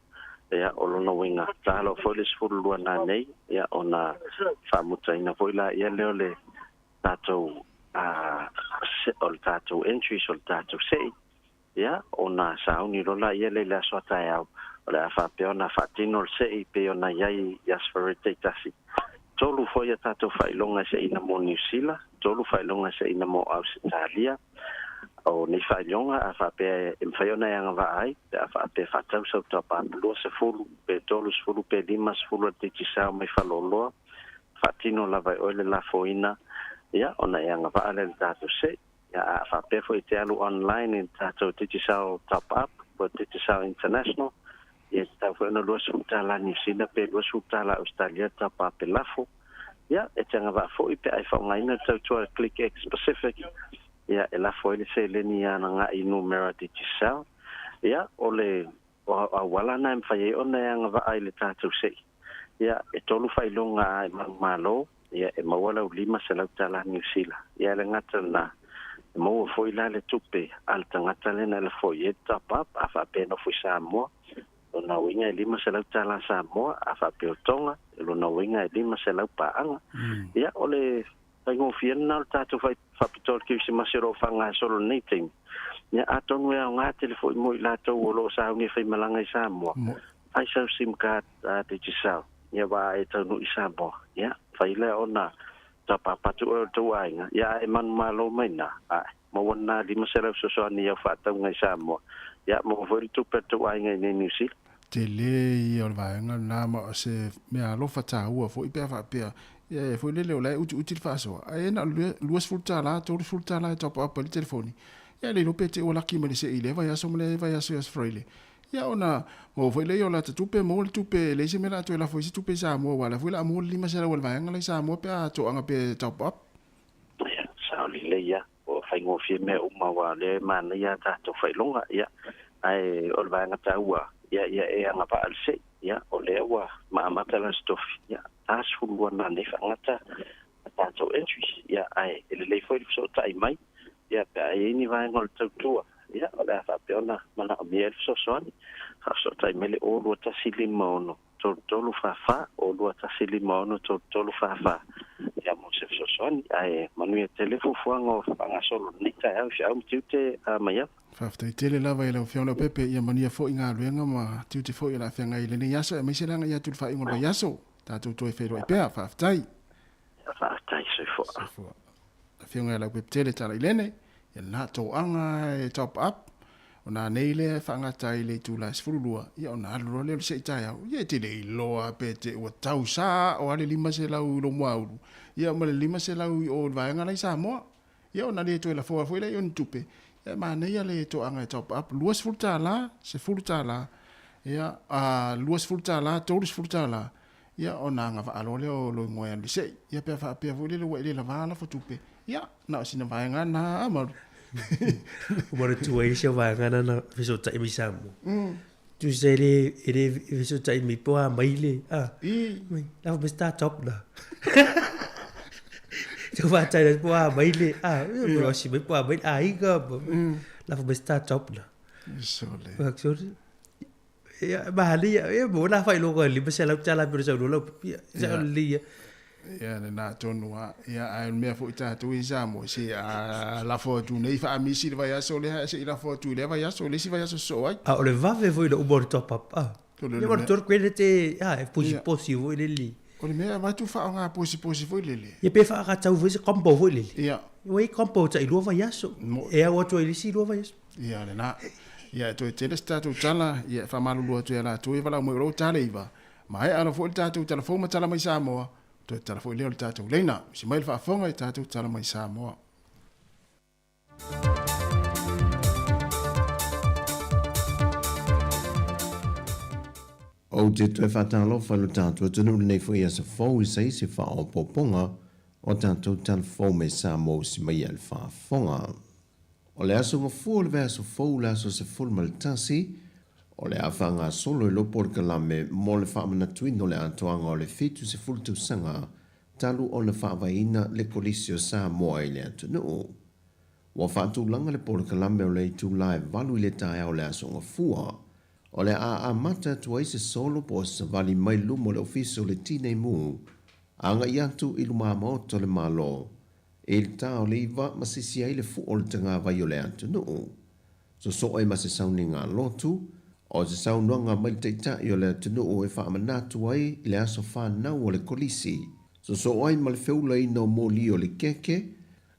ia, o lona uiga, talo foi le 12 nanei, ia, ona faamutaina foi laia lea o le tatou, o le tatou entries o le tatou se'i, ia, ona sauni loa laia lea i le aso a taeao, o le a faapea ona faatino le se'i pei ona i ai i Aso Faraile taitasi. Tolu foi a tatou faailoga e se'ina mo Niu Sila, tolu faailoga e se'ina mo Ausetalia. O nei faailoga, a faapea e mafai ona e agavaa ai, pe a faapea e faatau sau top-up 20 pe 30 pe 50 a le Digicel mai Faleoloa, faatino lava e oe le lafoina, ia, ona e agavaa lea i le tatou se'i. Ia, a faapea foi e te alu online i le tatou Digicel Top-Up po o Digicel International, ia e tatau foi ona 20 tala Niu Sila pe 20 tala Ausetalia le top-up e lafo. Ia, e te agavaa foi pe a e faaaogaina le tautua Click X Pacific, ia, e lafo ai le seleni ia agai i numera Digicel. Ia, o le auala lena e mafai ai ona e agavaa i le tatou se'i. Ia, e tolu faailoga a e manumalo, ia, e maua lau 500 tala Niu Sila. Ia, e le gata lena, e maua foi la le tupe a le tagata lea na lafo i ai le top-up, a faapea e nofo i Samoa, lona uiga e 500 tala Samoa, a faapea o Tonga, lona uiga e 500 paaga. Ia, o le faigofie lena o le tatou faapitoa o le Kerisimasi o lo o faagasolo i lenei taimi. Ia, atonu e aoga tele foi mo i latou o lo o sauni e faimalaga i Samoa, fai sau sim card a Digicel, ia aua a e taunuu i Samoa, ia, fai lea ona tapapa atu oe o le tou aiga, ia a e manumalo mai ina, ae, maua lena 500 fesoasoani i au faatauga i Samoa, ia, maua foi le tupe a le tou aiga i inei i Niu Sila. Tele ia o le vaega lena ma o se mea alofa taua foi pe a faapea ia e foi lele o la e utiuti le faasoa ae na o le $20 $30 e top up ai le telefoni ia le iloa pe te ua laki mai le se'i i lea vaiaso ma lea vaiaso i Aso Faraile ia ona maua foi lea i o lata tupe maua le tupe e leai se mea o le a toe lafo ai se tupe i Samoa aua o la foi o le a maua le 500 a le vaega la i Samoa pe a toaga pe top up. Ia, sao lelei lava. Ua faigofie mea uma aua o lea e manaia a tatou faailoga, ia, ae o le vaega taua, ia, ia e agavaa le se'i, ia, o lea ua maamata le Aso Tofi, ia, 42 nanei faagata a tatou entries, ia, ae e lelei foi le fesootai mai, ia, pe a i ai ni vaega o le tautua, ia, o le a faapea ona manaomia ai le fesoasoani, faafesootai mai le 02156 3344 o 2156 3344 ia mo se fesoasoani ae manuia tele fuafuaga o faagasolo i lenei taeao i feau ma tiute a Maiava. Faafetai tele lava i lau Afioga Leaupepe, ia manuia foi galuega ma tiute foi o le a feagai i lenei aso aemaise le agai atu i le faaiuga o le vaiaso. Tatou toe feiloai pea. Faafetai. Faafetai. Soifua. Soifua. Afioga ia Leaupepe tele Talailene, ia lena toaga e top up, Ona anei lea e faagata ai i le itula e 12, ia ona alu loa lea o le se'i taeao. Ia e te le iloa pe te ua tau sa o a le 500 i Lomoaulu, ia ma le 500 i o i le vaega la i Samoa. Ia ona le toe lafoa foi lea i o ni tupe, ia e manaia le toaga e top up $20, $10, ia a $20, $30, ia ona agavaa loa lea o lou igoa e alu i le se'i. Ia pe a faapea foi lele ua e le lavā lafo tupe, ia, na o sina vaega lena a Maru. Ua manatua ai sia vaega na na fesootai mai Samoa. Tusa e le e le fesootai mai po a mai le a. Mai lafo mai se ta top na. Tau faatali atu po a mai le a. Ia si mai po a mai le aiga. Lafo mai se ta top na. Sole. Sorry. Ia, mahalia, ia, mo la whailoga i 500 tala pera sau lola, ia, sa o le ia. Ia, le nā tonu a, ia, ai o le mea foi tātou i Samoa, se a lafo atu nei whaamisi le vaiaso lea, se i lafo atu i lea vaiaso, le isi vaiaso sosoo ai. A o le vave foi na uma o le top up, a. Ia, ma le tolu koe te, a, e posiposi foi le li. O le mea avatu whaonga posiposi foi lele. Ia pe whaakatau foi se combo foi lele. Ia. Ua i combo tai lua vaiaso. E au atu ai le isi lua vaiaso. Ia lena. Ia e toe tele se tatou tala, ia e faamalulu atu ia latou ia valaau mai o lou tala iva. Maea alo foi le tatou tala fou ma tala mai Samoa, toe tala foi lea o le tatou leina. Usi mai le faafofoga i tatou tala mai Samoa. Ou te toe faatalofa i lo tatou atunuu i lenei foi aso fou i se isi faaopoopoga o tatou tala fou mai Samoa usi mai ai le faafofoga. O le aso Gafua o le vaiaso fou le aso 11, o le a faagasolo i lou polokalame mo le faamanatuina o le atoaga o le 70 tausaga talu ona faavaeina le Kolisi o Samoa i le atunuu. Ua faatulaga le polokalame o le itula e 8 i le taeao o le aso Gafua. O le a amata atu ai se solo po o se savali mai luma o le Ofisa o le Tinei Mu agai atu i lumamaota o le Malo i le ta o le 9 ma sisi ai le fu'o o le tagavai o le atunuu. Sosoo ai ma se sauniga lotu, o se saunoaga mai le Taitai o le atunuu e faamanatu ai le aso fanau o le Kolisi. Sosoo ai ma le feulaina o moli o le keke,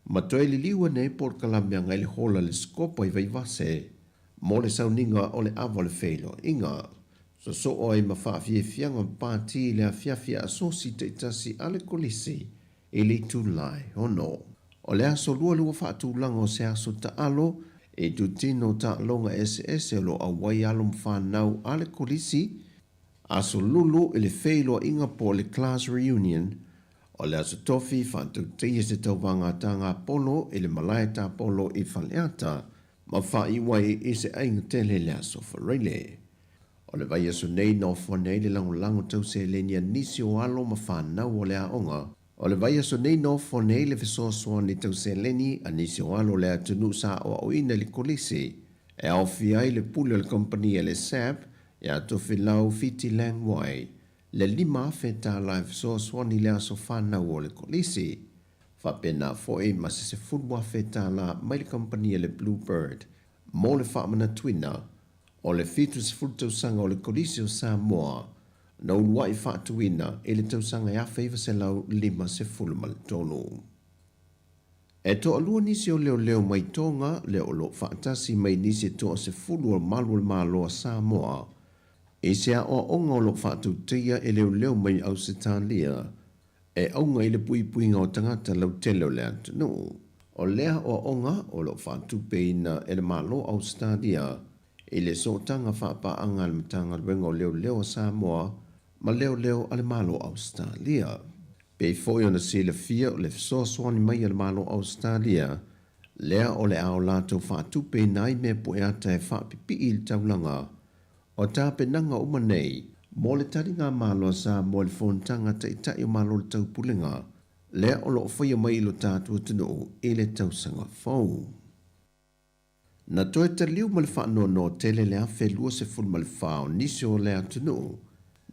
ma toe liliu ane ai polokalame agai le hola le Sikopo i Vaivase mo le sauniga o le ava o le feiloaiga. Sosoo ai ma faafiafiaga pati i le afiafi asosi taitasi a le Kolisi i le itula e 6. O le aso lua le ua faatulaga o se aso taalo i itutino taaloga eseese o lo o auai alo ma fanau a le Kolisi, aso lulu i le feiloaiga po o le class reunion, o le aso tofi faatautaia se tauvaga a Tagapolo i le malae tapolo i Faleata ma faaiu ai i se aiga tele i le aso Faraile. O le vaiaso nei na ofo ane ai le lagolago tau seleni a nisi o alo ma fanau o le aoga. O le vaiaso nei na ofo ane ai le fesoasoani tau seleni a nisi o alo o le atunuu sa aoaoina i le kolisi e aofia ai le pule o le kamupani a le SAB ia Tofilau Fiti Lang Wai le $5,000 e fesoasoani i le aso fanau o le kolisi. Faapena foi ma se $10,000 mai le kamupani a le Bluebird mo le faamanatuina o le 70 tausaga o le Kolisi o Samoa na uluai faatuina i le tausaga e 1953. E toalua nisi o leoleo mai Toga lea o lo o faatasi mai nisi e toasefulu o malu o le Malo a Samoa i se aoaoga o lo o faatautaia e leoleo mai Ausetalia e auga i le puipuiga o tagata lautele o le atunuu. O lea aoaoga o lo o faatupeina e le Malo o Ausetalia i le sootaga faapaaga a le Matagaluega o Leoleo a Samoa ma Leoleo a le Malo o Ausetalia. Pei foi ona silafia o le fesoasoani mai a le Malo o Ausetalia lea o le a o latou faatupeina ai mea pueata e faapipii i le taulaga o tapenaga uma nei mo le taliga malo a Samoa i le Fonotaga Taitai o Malo o le Taupulega lea o lo o faia mai i lo tatou atunuu i le tausaga fou. Na toe taliu ma le faanoanoa tele le 1024 o nisi o le atunuu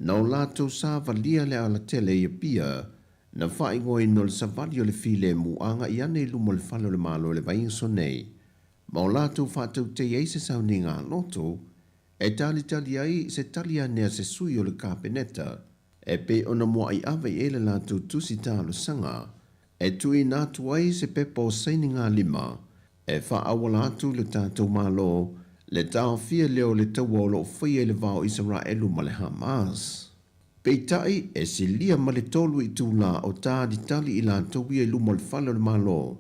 na o latou savalia le alatele i Apia na faaigoaina o le savali o le filemu agai ane i luma o le fale o le Malo i le vaiaso nei ma o latou faatautei ai se sauniga loto e talitali ai se tali ane a se sui o le Kapeneta e pei ona muai ave i ai le latou tusi talosaga e tuuina atu ai se pepa o sainigalima e faaauala atu i le tatou Malo le taofia lea o le taua o lo o faia i le va o Isaraelu ma le Hamas. Peitai, e silia ma le tolu itula o talitali i latou ia i luma o le fale o le Malo,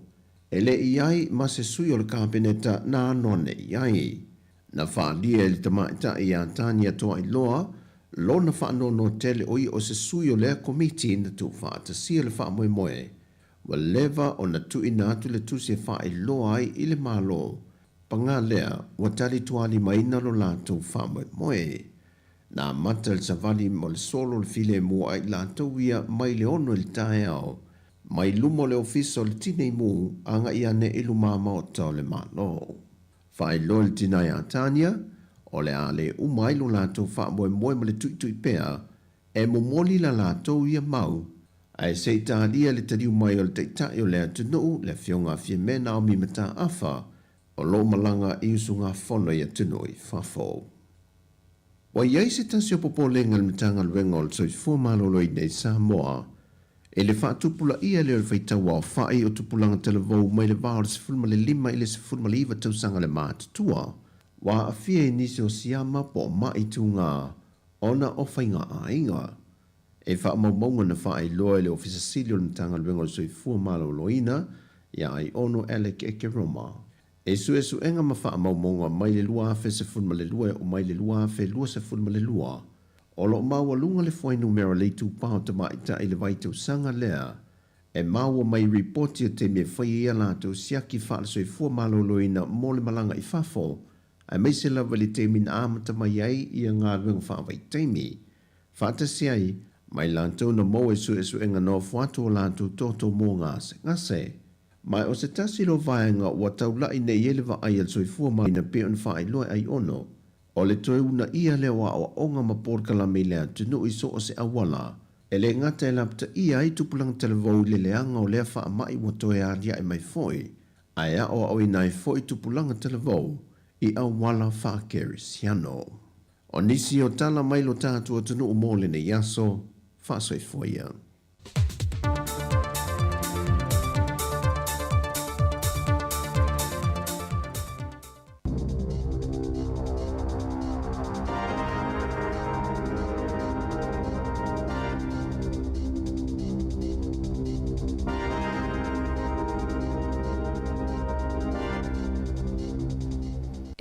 e le i ai ma se sui o le Kapeneta na ano ane i ai. Na faaalia e le tamaitai ia Tania Toailoa lona faanoanoa tele o ia o se sui o lea komiti na tuufaatasia le faamoemoe. Ua leva ona tuuina atu le tusi e faailoa ai i le Malo, paga lea ua talitualimaina lo latou faamoemoe. Na amata le savali mo le solo o le filemu a i latou ia mai le 6 i le taeao, mai luma o le Ofisa o le Tinei Mu agai ane i lumamaota o le Malo. Faailoa i le tina ia Tania, o le a le uma ai lo latou faamoemoe ma le tuitui pea e momoli la latou ia mau, ae se i talia le taliu mai o le Taitai o le atunuu, le Afioga a Fiame Naomi Mataafa, o lo o malaga i usugafono i atunuu i fafo. Ua i ai se tasi o popolega i le Matagaluega o le Soifua Maloloina i Samoa i le faatupulaia lea o le faitau aofai o tupulaga talavou mai le va o le 15 i le 19 tausaga le matutua ua aafia i nisi o siama po o ma'i tugā ona o faiga aiga. E faamaumauga na faailoa e le Ofisa Sili o le Matagaluega o le Soifua Maloloina ia Aiono Alec Ekeroma. E suesuega ma faamaumauga mai le 2012 e oo mai le 2022. O lo o maualuga le fuainumera o le itupa o tamaitai i le vaitausaga lea e maua mai i ripoti o taimi e fai ai a latou siaki faale-soifua maloloina mo le malaga i fafo, aemaise lava i le taimi na amata mai ai ia galuega faavaitaimi. Faatasi ai ma i latou na maua i suesuega nofo atu o latou toto mo gasegase. Ma o se tasi lea o vaega ua taula'i nei ai le vaai a le soifua maloloina pei ona faailoa e Aiono, o le toe uunaia lea o aoaoga ma polokalame i le atunuu i so o se auala, e le gata e lapataia ai tupulaga talavou i le leaga o lea faamai ua toe aliae mai foi, ae aoaoina ai foi tupulaga talavou i auala faakerisiano. O nisi o tala mai lo tatou atunuu mo lenei aso, faasoifua ia.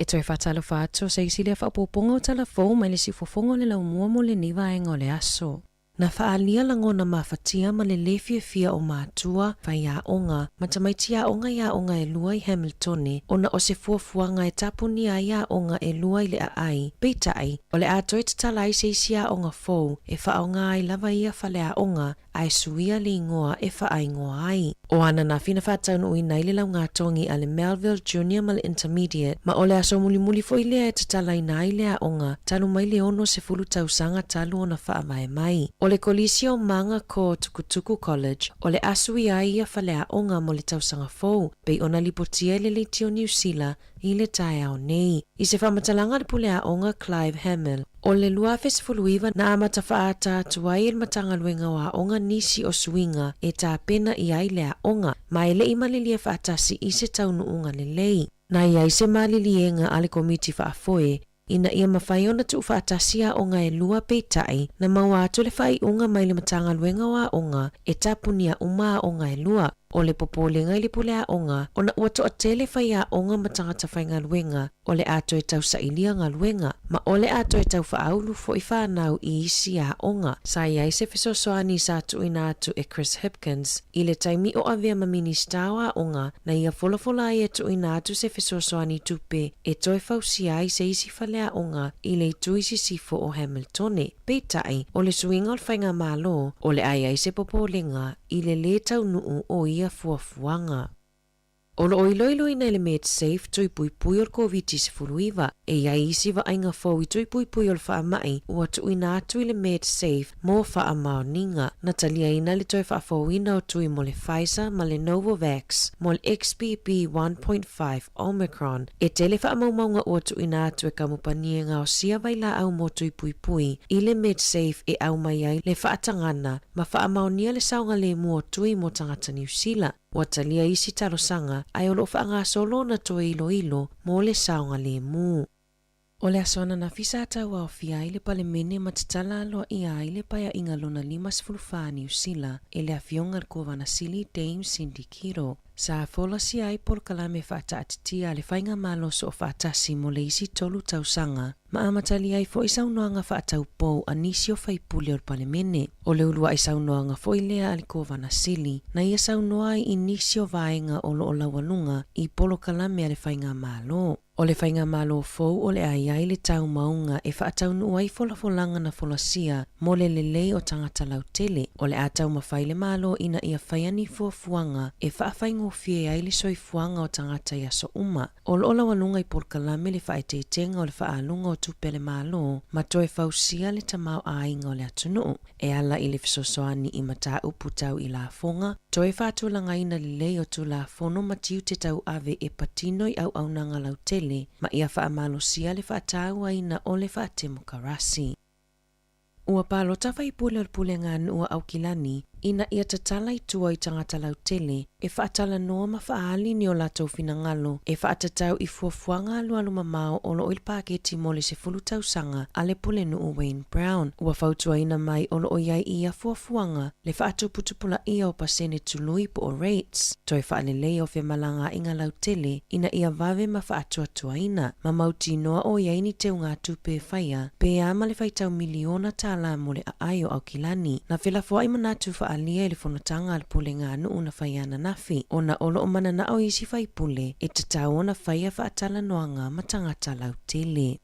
E toe faatalofa atu o se isi lea faaopoopoga o tala fou mai le siufofoga o le laumua mo lenei vaega o le aso. Na faaalia lagona mafatia ma le lē fiafia o matua, faiaoga, ma tamaiti aoga i aoga e lua i Hamiltone ona o se fuafuaga e tapunia ai aoga e lua i le aai. Peitai, o le a toe tatala ai se isi aoga fou e faaaoga ai lava ia faleaoga ae suia le igoa e faaigoa ai. O ananafi na faataunuuina ai le laugatogi a le Melville Junior ma le Intermediate, ma o le aso mulimuli foi lea e tatalaina ai le aoga talu mai le 60 tausaga talu ona faavae mai. O le Kolisi o Mangakō Tukutuku College o le a suia ai ia faleaoga mo le tausaga fou, pei ona lipotia i le leitio o Niu Sila i le taeao nei. I se faamatalaga a le pule aoga Clive Hamill, o le 2019 na amata faaata atu ai e le Matagaluega o Aoga nisi o suiga e tapena i ai le aoga, ma e le i malilie faatasi i se taunuuga lelei. Na i ai se maliliega a le Komiti Faafoe ina ia mafai ona tuufaatasi aoga e lua peitai na maua atu le faaiuga mai le Matagaluega o Aoga e tapunia uma aoga e lua. O le popolega i le pule aoga ona ua toatele faiaoga ma tagata faigaluega o le a toe tausailia galuega, ma o le a toe tau faaulu foi fanau i isi aoga. Sa i ai se fesoasoani sa tuuina atu e Chris Hipkins i le taimi o avea ma Minisita o Aoga na ia folafola ai e tuuina atu se fesoasoani tupe e toe fausia ai se isi faleaoga i le itu i sisifo o Hamiltone. Peitai, o le suiga o le faigamalo, o le a i ai se popolega i le lē taunuu o ia fuafuaga. O lo o iloiloina e le Medsafe tui puipui o le Koviti-19. E i ai isi vaaiga fou i tui puipui o le faamai ua tuuina atu i le Medsafe mo faamaoniga. Na taliaina le toe faafouina o tui mo le Pfizer ma le Novavax mo le XBB 1.5 Omicron. E tele faamaumauga ua tuuina atu e kamupani e gaosia vailaau mo tui puipui i le Medsafe e aumai ai le faatagana ma faamaonia le saogalemu o tui mo tagata Niu Sila. Ua talia isi talosaga ae o lo o faagasolo ona toe iloilo mo le saogalemu. O le aso ananafi sa tauaofia ai le Palemene ma tatala aloaia ai le Paeaiga Lona 54 Niu Sila e le Afioga i le Kovana Sili Dame Cindy Kiro. Sa folasia ai polokalame faataatitia a le Faigamalo Soofaatasi mo le isi tolu tausaga ma amatalia ai foi saunoaga faataupou a nisi o faipule o le Palemene. O le uluai saunoaga foi lea a le Kovana Sili na ia saunoa ai i nisi o vaega o lo o laualuga i polokalame a le Faigamalo. O le Faigamalo fou o le a i ai le taumauga e faataunuu ai folafolaga na folasia mo le lelei o tagata lautele. O le a taumafai le Malo ina ia faia ni fuafuaga e faafaigofie ai le soifuaga o tagata i aso uma. O lo o laualuga i polokalame le faaeteetega o le faaaluga o tupe a le Malo ma toe fausia le tamaoaiga o le atunuu e ala i le fesoasoani i mataupu tau i lafoga, toe faatulagaina lelei o Tulafono ma tiute tauave e patino i auaunaga lautele ma ia faamalosia le faatauaina o le faatemokarasi. Ua palota faipule o le Pulega a Nuu a Aukilani ina ia tatala i tua i tagata lautele e faatalanoa ma faaali ni o latou finagalo e faatatau i fuafuaga alualumamao o loo i le paketi mo le 10 tausaga a le Pulenuu Wayne Brown. Ua fautuaina mai o loo i ai i ia fuafuaga le faatuputupulaia o pasene tului po o rates, toe faaleleia o femalagaaiga lautele ina ia vave ma faatuatuaina, ma mautinoa o i ai ni teugatupe e faia pe a ma le faitau miliona tala mo le aai o Aukilani. Na felafoai manatu faaalia i le fonotaga a le pulega a nuu na faia ananafi, ona o loo mananao isi faipule e tatau ona faia faatalanoaga ma tagata lautele.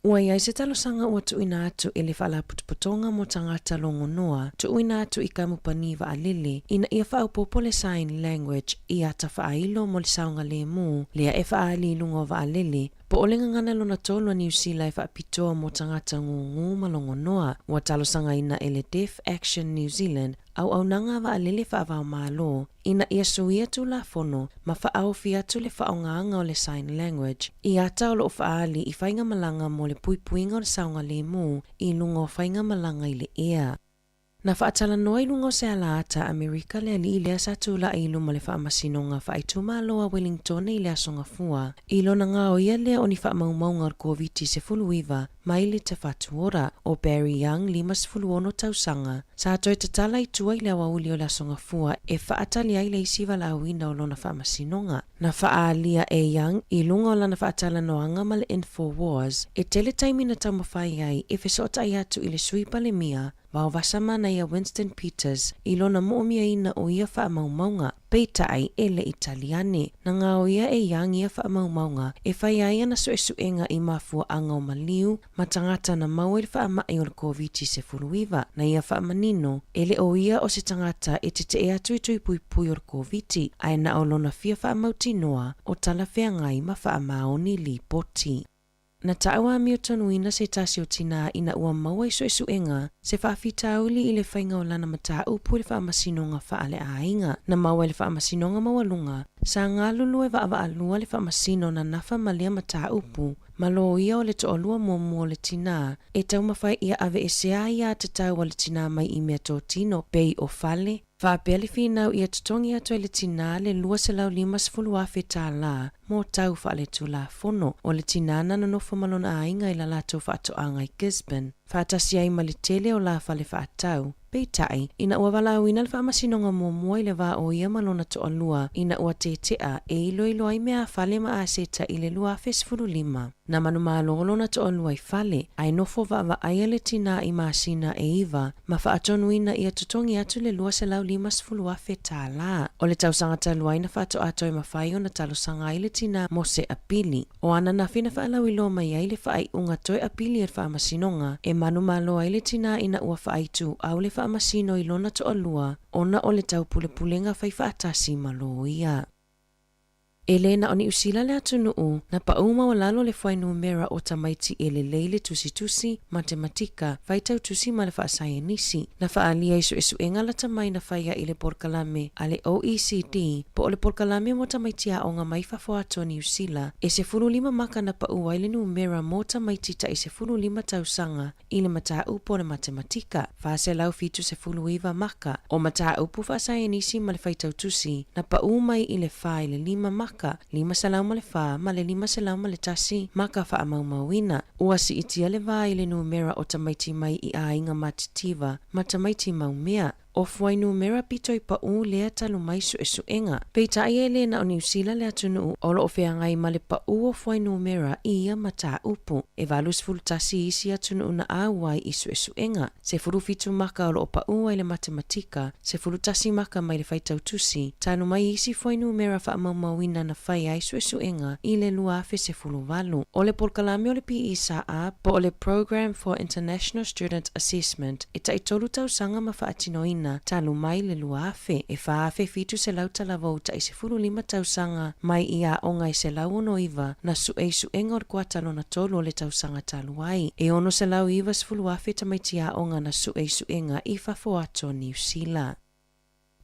Ua i ai se talosaga ua tuuina atu e le Faalapotopotoga mo Tagata Logonoa, tuuina atu i kamupani vaalele ina ia faaopoopo le sign language i ata faailo mo le saogalemu lea e faaali i luga o vaalele, po o le gagana lona tolu a Niu Sila e faapitoa mo tagata gūgū ma logonoa. Ua talosagaina e le Deaf Action New Zealand auaunaga a vaalele faava-o-Malo ina ia suia Tulafono ma faaofi atu le faaaogaga o le sign language i ata o loo faaali i faigamalaga mo le puipuiga o le saogalemu i luga o faigamalaga i le ea. Na faatalanoa i luga o se alaata Amerika le alii lea sa tula'i i luma o le Faamasinoga Faaitumalo a Wellingtone i le Aso Gafua i lona gaoia lea o ni faamaumauga o le Koviti-19 mai le Te Whatu Ora o Barry Young, 56 tausaga, sa toe tatala i tua i le aoauli o le Aso Gafua e faatali ai le isi valaauina o lona faamasinoga. Na faaalia e Young i luga o lana faatalanoaga ma le Infowars e tele taimi na taumafai ai e fesootai atu i le Sui Palemia Vaovasa Manaia Winston Peters i lona moomiaina o ia faamaumauga, peitai e le i tali ane. Na gaoia e Young ia faamaumauga e fai ai ana suesuega i mafuaaga o maliu ma tagata na maua i le faamai o le Koviti-19. Na ia faamanino, e le o ia o se tagata e tetee atu i tui puipui o le Koviti, ae na o lona fia faamautinoa o talafeagai ma faamaoni lipoti. Na taua amiotonuina se tasi o tinā ina ua maua i suesuega se faafitauli i le faiga o lana mataupu i le faamasinoga faaleaiga. Na maua i le faamasinoga maualuga, sa galulue vaavaalua le faamasino na nafa ma lea mataupu, ma loia o le toalua muamua o le tinā e taumafai ia aveesea ai aiatatau a le tinā mai i meatotino pei o fale, faapea le finau ia totogi atu ai le tinā le $250,000 tālā mo tau faaletulafono. O le tinā na nonofo ma lona aiga i la latou faatoaga i Gisborne, faatasi ai ma le tele o la fale faatau. Peitai, ina ua valaauina le faamasinoga muamua i le va o ia ma lona toalua ina ua tetea e iloilo ai mea a fale ma aseta i le 2015. Na manumalo lona toalua i fale, ae nofo vaavaaia le tinā i masina e 9 ma faatonuina ia totogi atu le $250,000 tālā. O le tausaga talu ai na faatoa toe mafai ona talosaga ai le tinā mo se apili. O ananafi na faalauiloa mai ai le faaiuga toe apili e le faamasinoga e manumalo ai le tinā ina ua faaituau le faamasino i lona toalua ona o le taupulepulega faifaatasi ma loia. E le na o Niu Sila le atunuu na paū maualalo le fuainumera o tamaiti e lelei le tusitusi, matematika, faitautusi ma le faasaienisi. Na faaalia i suesuega lata mai na faia i le polokalame a le OECD po o le polokalame mo tamaiti aoga mai fafo atu o Niu Sila e 15 maka na paū ai le numera mo tamaiti tai 15 tausaga i le mataupu o le matematika, 479 maka, o mataupu faasaienisi ma le faitautusi na paū mai i le 4 i le 5 maka, 504 ma le 501 maka faamaumauina. Ua siitia le va i le numera o tamaiti mai i aiga matitiva ma tamaiti maumea. O fuainumera pito i paū lea talu mai suesuega. Peitai e le na o Niu Sila le atunuu o loo feagai ma le paū o fuainumera i ia mataupu. E 81 isi atunuu na auai i suesuega. 17 maka o loo paū ai le matematika, 11 maka mai le faitautusi, talu mai isi fuainumera faamaumauina na fai ai suesuega i le 2018. O le polokalame o le PISA po o le Program for International Student Assessment e tai 3 tausaga ma faatinoina talu mai le 2000 e 4,700 talavou tai 15 tausaga mai i aoga e 169 na suesuega o le kuata lona tolu o le tausaga talu ai. E 690,000 tamaiti aoga na suesuega i fafo atu o Niu Sila.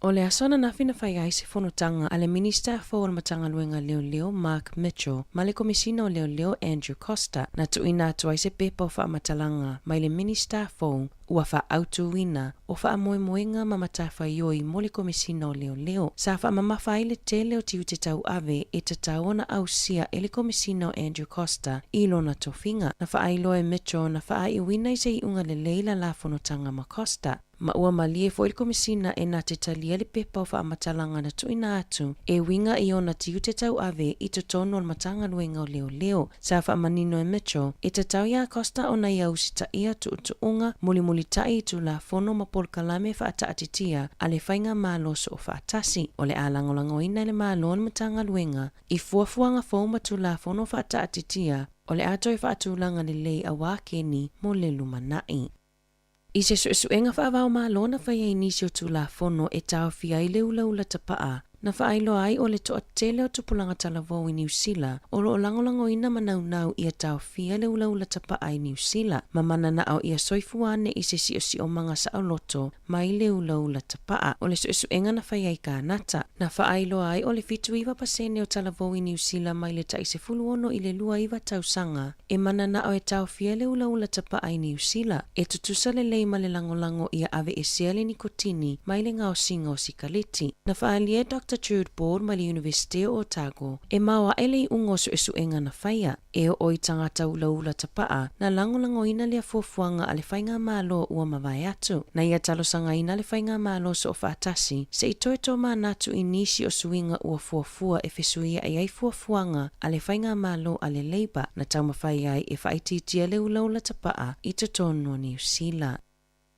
O le aso ananafi na fai ai se fonotaga a le Minista fou o le Matagaluega o Leoleo Mark Mitchell ma le Komesina o Leoleo Andrew Coster na tuuina atu ai se pepa o faamatalaga mai le Minista fou ua faaautuina o faamoemoega ma matafaioi mo le Komesina o Leoleo sa faamamafa ai le tele o tiute tauave e tatau ona ausia e le Komesina o Andrew Coster i lona tofiga. Na faailoa e Mitchell na faaiuina i se iuga lelei la la fonotaga ma Coster ma ua malie foi le Komesina e na te talia le pepa o faamatalaga na tuuina atu e uiga i ona tiute tauave i totonu o le Matagaluega o Leoleo. Sa faamanino e Mitchell e tatau iā Coster ona ia usitaia tuutuuga mulimulita'i i Tulafono ma polokalame faataatitia a le Faigamalo Soofaatasi. O le a lagolagoina e le Malo le Matagaluega i fuafuaga fou ma Tulafono faataatitia o le a toe faatulaga lelei auā keni mo le lumana'i. I se suesuega faava-o-Malo na faia i nisi o Tulafono e taofia ai le ulaula tapaa, na faailoa ai o le toatele o tupulaga talavou i Niu Sila o loo lagolagoina ma naunau ia taofia le ulaula tapaa i Niu Sila, ma mananao ia soifua ane i se siosiomaga saoloto mai le ulaula tapaa. O le suesuega na faia i Kanata, na faailoa ai o le 79% o talavou i Niu Sila mai le tai 16 i le 29 tausaga e mananao e taofia le ulaula tapaa i Niu Sila, e tutusa lelei ma le lagolago ia aveesea le nikotini mai le gaosiga o sikaleti. Na faaalia e Dr Jude Board mai le Iunivesite o Otago e maoae le iuga o suesuega na faia, e oo i tagata ulaula tapaa na lagolagoina lea fuafuaga a le Faigamalo ua mavae atu. Na ia talosagaina le Faigamalo Soofaatasi se i toe tomanatu i nisi o suiga ua fuafua e fesuiai ai fuafuaga a le Faigamalo a le Labour na taumafai ai e faaitiitia le ulaula tapaa i totonu o Niu Sila.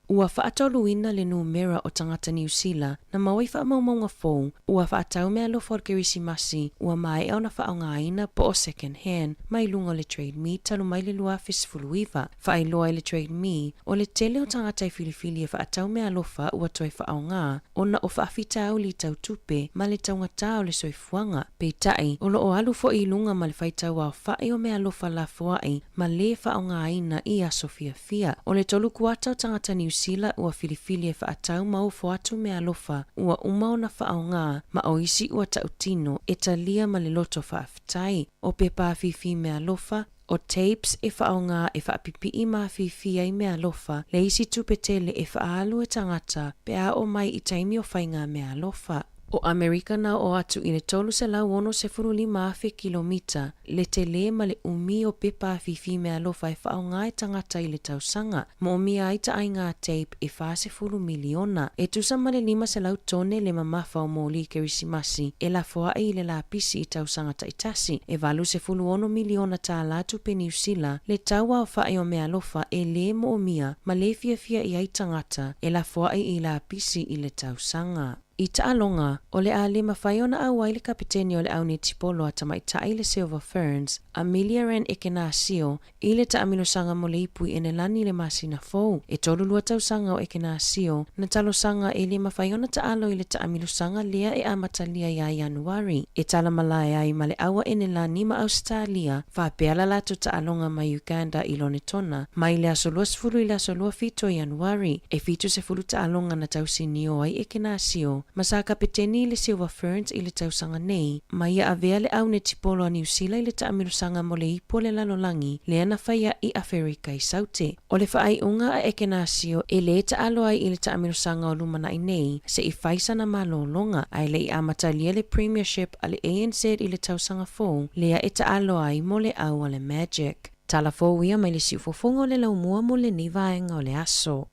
Ua faatoluina le numera o tagata Niu Sila na maua i faamaumauga fou ua faatau meaalofa o le Kerisimasi ua maea ona faaaogaina po o second hand mai luga o le Trade Me talu mai le 2019. Faailoa e le Trade Me o le tele o tagata e filifili e faatau meaalofa ua toe faaaoga ona o faafitauli tau tupe ma le taugatā o le soifuaga. Peitai, o loo alu foi i luga ma le faitau aofa'i o meaalofa lafoa'i ma lē faaaogaina i aso fiafia. O le tolu kuata o tagata Niu Sila ua filifili e faatau ma ofo atu meaalofa ua uma ona faaaoga ma o isi ua tautino e talia ma le loto faafetai. O pepa afifi meaalofa, o tapes e faaaoga e faapipii ma afifi ai meaalofa le isi tupe tele e faaalu e tagata pe a oo mai i taimi o faiga meaalofa. O Amerika na oo atu i le 365,000 kilomita le telē ma le umi o pepa afifi meaalofa e faaaoga e tagata i le tausaga. Moomia ai taaiga tape e 40 miliona. E tusa ma le 500 tone le mamafa o moli Kerisimasi e lafoai i le lapisi i tausaga taitasi. E 86 miliona tālā tupe Niu Sila le tau aofa'i o meaalofa e lē moomia ma lē fiafia i ai tagata e lafoai i lapisi i le tausaga. I taaloga, o le a le mafai ona auai le kapeteni o le au netipolo a tamaitai le Silver Ferns, Ameliaranne Ekenasio, i le taamilosaga mo le Ipu i Enelani i le masina fou. E 32 tausaga o Ekenasio na talosaga e le mafai ona taalo i le taamilosaga lea e amatalia iā Ianuari, e talamalae ai ma le au a Enelani ma Ausetalia faapea la latou taaloga ma Uganda i Lonetona mai le aso 20 i le aso 27 o Ianuari. E 70 taaloga na tausinio ai Ekenasio ma sa kapeteni i le Silver Ferns i le tausaga nei, ma ia avea le au netipolo a Niu Sila i le taamilosaga mo le Ipu o le Lalolagi lea na faia i Aferika i Saute. O le faaiuga a Ekenasio e lē taalo ai i le taamilosaga o lumana'i nei se'i fai sana malōlōga, ae le'i amatalia le Premiership a le ANZ i le tausaga fou lea e taalo ai mo le au a le Magic. Tala fou ia mai le siufofoga o le laumua mo lenei vaega o le aso.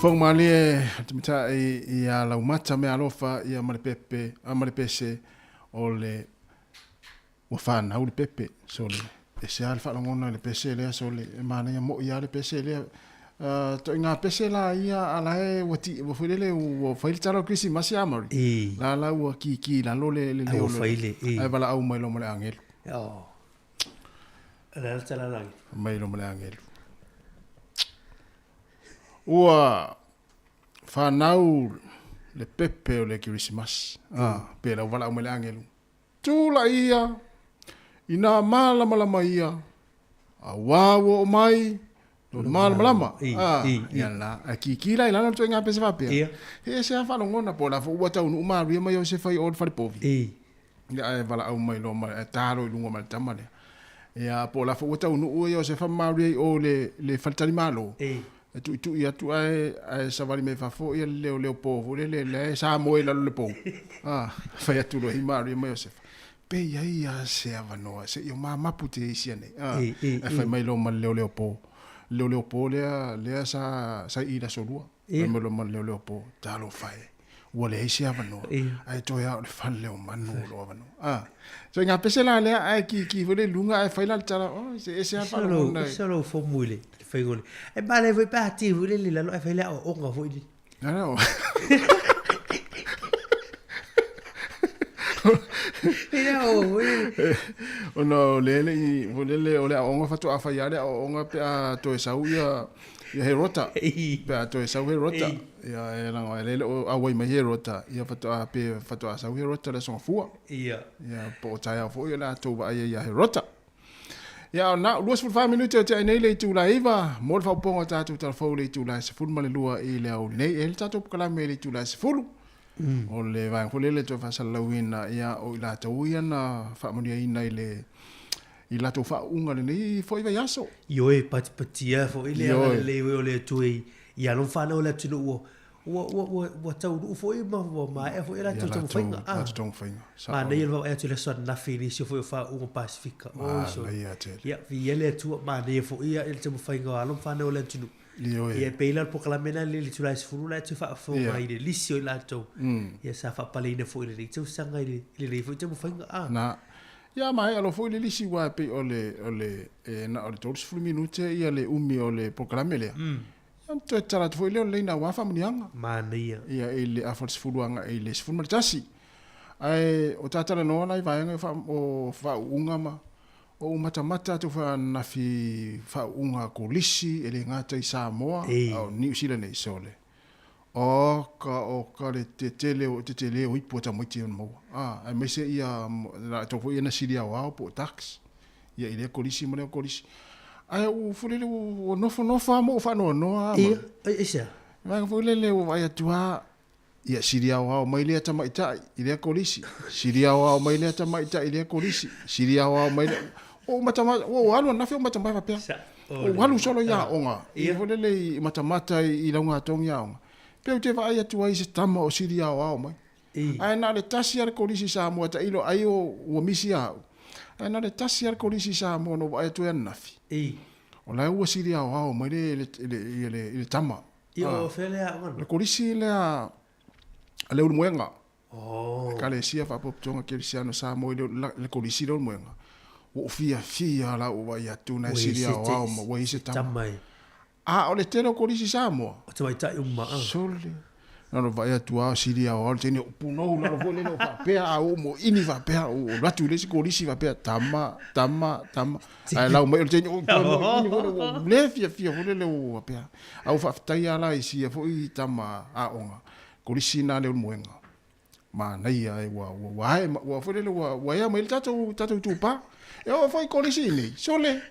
Fofoga malie o le tamaitai ia Laumata Meaalofa ia ma le pepe a ma le pese o le ua fanau le pepe sole e se a le faalogona i le pese lea sole e manaia moi lava le pese lea. Toaiga pese la ia a la e ua ti ua foi lele ua fai le tala o le Kerisimasi a Murray. La la ua kiki i lalo le le leo ae valaau mai loa ma le agelu. Oh. Le a le tala a le agelu? Mai loa ma le agelu. Ua fanau le pepe o le Kerisimasi. Ah, pe la ua valaau mai le agelu. Tulaʻi ia i nā mālamalama ia, auā ua oo mai lona malamalama. A, ia la, ae kiki la i lalo le ituaiga pese faapea. He ese lava faalogona, po o le a foi ua taunuu malie mai Iosefa i o i le falepovi. Ia ae valaau mai loa ma, ae ta loa i luga ma le tama lea. Ia, po o le a foi ua taunuu Iosefa ma Maria i o i le faletalimalo. E tuitui atu ae ae savali mai fafo ia le leoleo po foi lele lea e sa moe i lalo o le pou. A, fai atu loa i Maria ma Iosefa, Pe i ai a se avanoa se i o mamapu te isi anei. A, ae fai mai loa ma le leoleo po. Le leoleo po lea lea sa sa i i le aso lua. Fai mai loa ma le leoleo po, Talofa e. Ua leai se avanoa, ae toe lava o le fale o manu o lou avanoa. A, so i ngā pese la lea, ae kiki foi le luga, ae fai la le tala, oh, se ese lava faalogona. Ese lou fomu i le faiga o le... E manaia foi pe a ti foi le lalo ae fai le aoaoga foi lele. Ano. Ona o le le i, foi lele o le aoaoga faatoa fai lava le aoaoga pe a toe sau ia Ia he rota. Pe a toe sau he rota. Ia e langa e lele o auai mai he rota. Ia faatoa pe faatoa sau he rota le aso gafua. Ia. Ia po o taeao foi o le a tou vaai ai ia he rota. Ia na o 24 minute o tea nei le itula e 9 mo le faaopoopoga o tatou talafou le itula e 12 i le aoauli nei. E i ai le tatou polokalame i le itula e 10. O le vaega foi lele toe faasalalauina ia o i latou ia na faamanuiaina i le i latou faauuga lenei foi vaiaso. Ioe, patipatia foi le agalelei foi o le Atua i i alo ma fanau o le atunuu ua ua ua ua ua taunuu foi ma ua maea foi a latou taumafaiga. A latou taumafaiga. Manaia le vaavaai atu i le aso ananafi i nisi foi o faauuga Pasefika. Oi sole. Manaia tele. Ia, viia le Atua, manaia foi ia le taumafaiga o alo ma fanau o le atunuu. Ioe. Ia, e pei la o le polokalame lena i le itula e 10 la e toe faafofoga ai i le lisi o i latou. Ia, sa faapaleina foi i lenei tausaga i le i lenei foi taumafaiga. A. Na. Ia maea loa foi le lisi aua e pei o le, o le, e na o le 30 minute ia le umi o le polokalame lea. Ia ona toe tatala atu foi lea o le laina aua faamanuiaga. Manaia. Ia i le afa o le 10 agai i le 11. Ae o ta talanoa la i vaega o faauuga ma o ou matamata atu faananafi i faauuga a kolisi e le gata i Samoa a o Niu Sila nei sole. Oka oka le tetele o tetele o ipu a tamaiti e ona maua. A, aemaise ia latou foi ia na sili aoao po o tax ia i lea kolisi ma lea kolisi. Ae ua foi lele ua nofonofo lava ma ou faanoanoa lava. Ia, aisea? Vaega foi lele ua vaai atu lava, ia sili aoao mai lea tamaitai i lea kolisi, sili aoao mai lea tamaitai i lea kolisi, sili aoao mai lea. Ua ou matamata, ua ou alu ananafi ou matamata faapea. Ua alu solo i aoga, i foi lele i matamata i laugatogi aoga. Pe ou te vaai atu ai i se tama o sili aoao mai. Ae na o le tasi lava le kolisi Samoa tailo ai ua misi a au. Ae na o le tasi lava le kolisi Samoa na ou vaai atu ai ananafi. O la ua sili aoao mai le, le, le, le, le tama. I o fea le aoga? Le kolisi lea a Leulumoega. Oh. Ekalesia Faapotopotoga Kerisiano Samoa i le Kolisi lea o Leulumoega. Ua ou fiafia la ua vaai atu na e sili aoao ma ua i ai se tama. A o le tele o Kolisi Samoa. O tamaitai uma. Sole. Na ona vaai atu lava o sili aoao le teine o punou lalo foi lele o faapea a ua moini faapea ua alu atu i le isi kolisi faapea tama tama tama ae lau mai o le teine o toe moini foi lele ua le fiafia foi lele ua faapea. A ua faafetai lava la i sia foi tama aoga Kolisi na Leulumoega. Manaia e ua ua ae ua foi lele ua ua ea mai le tatou tatou itupa. E oo foi i kolisi nei, sole.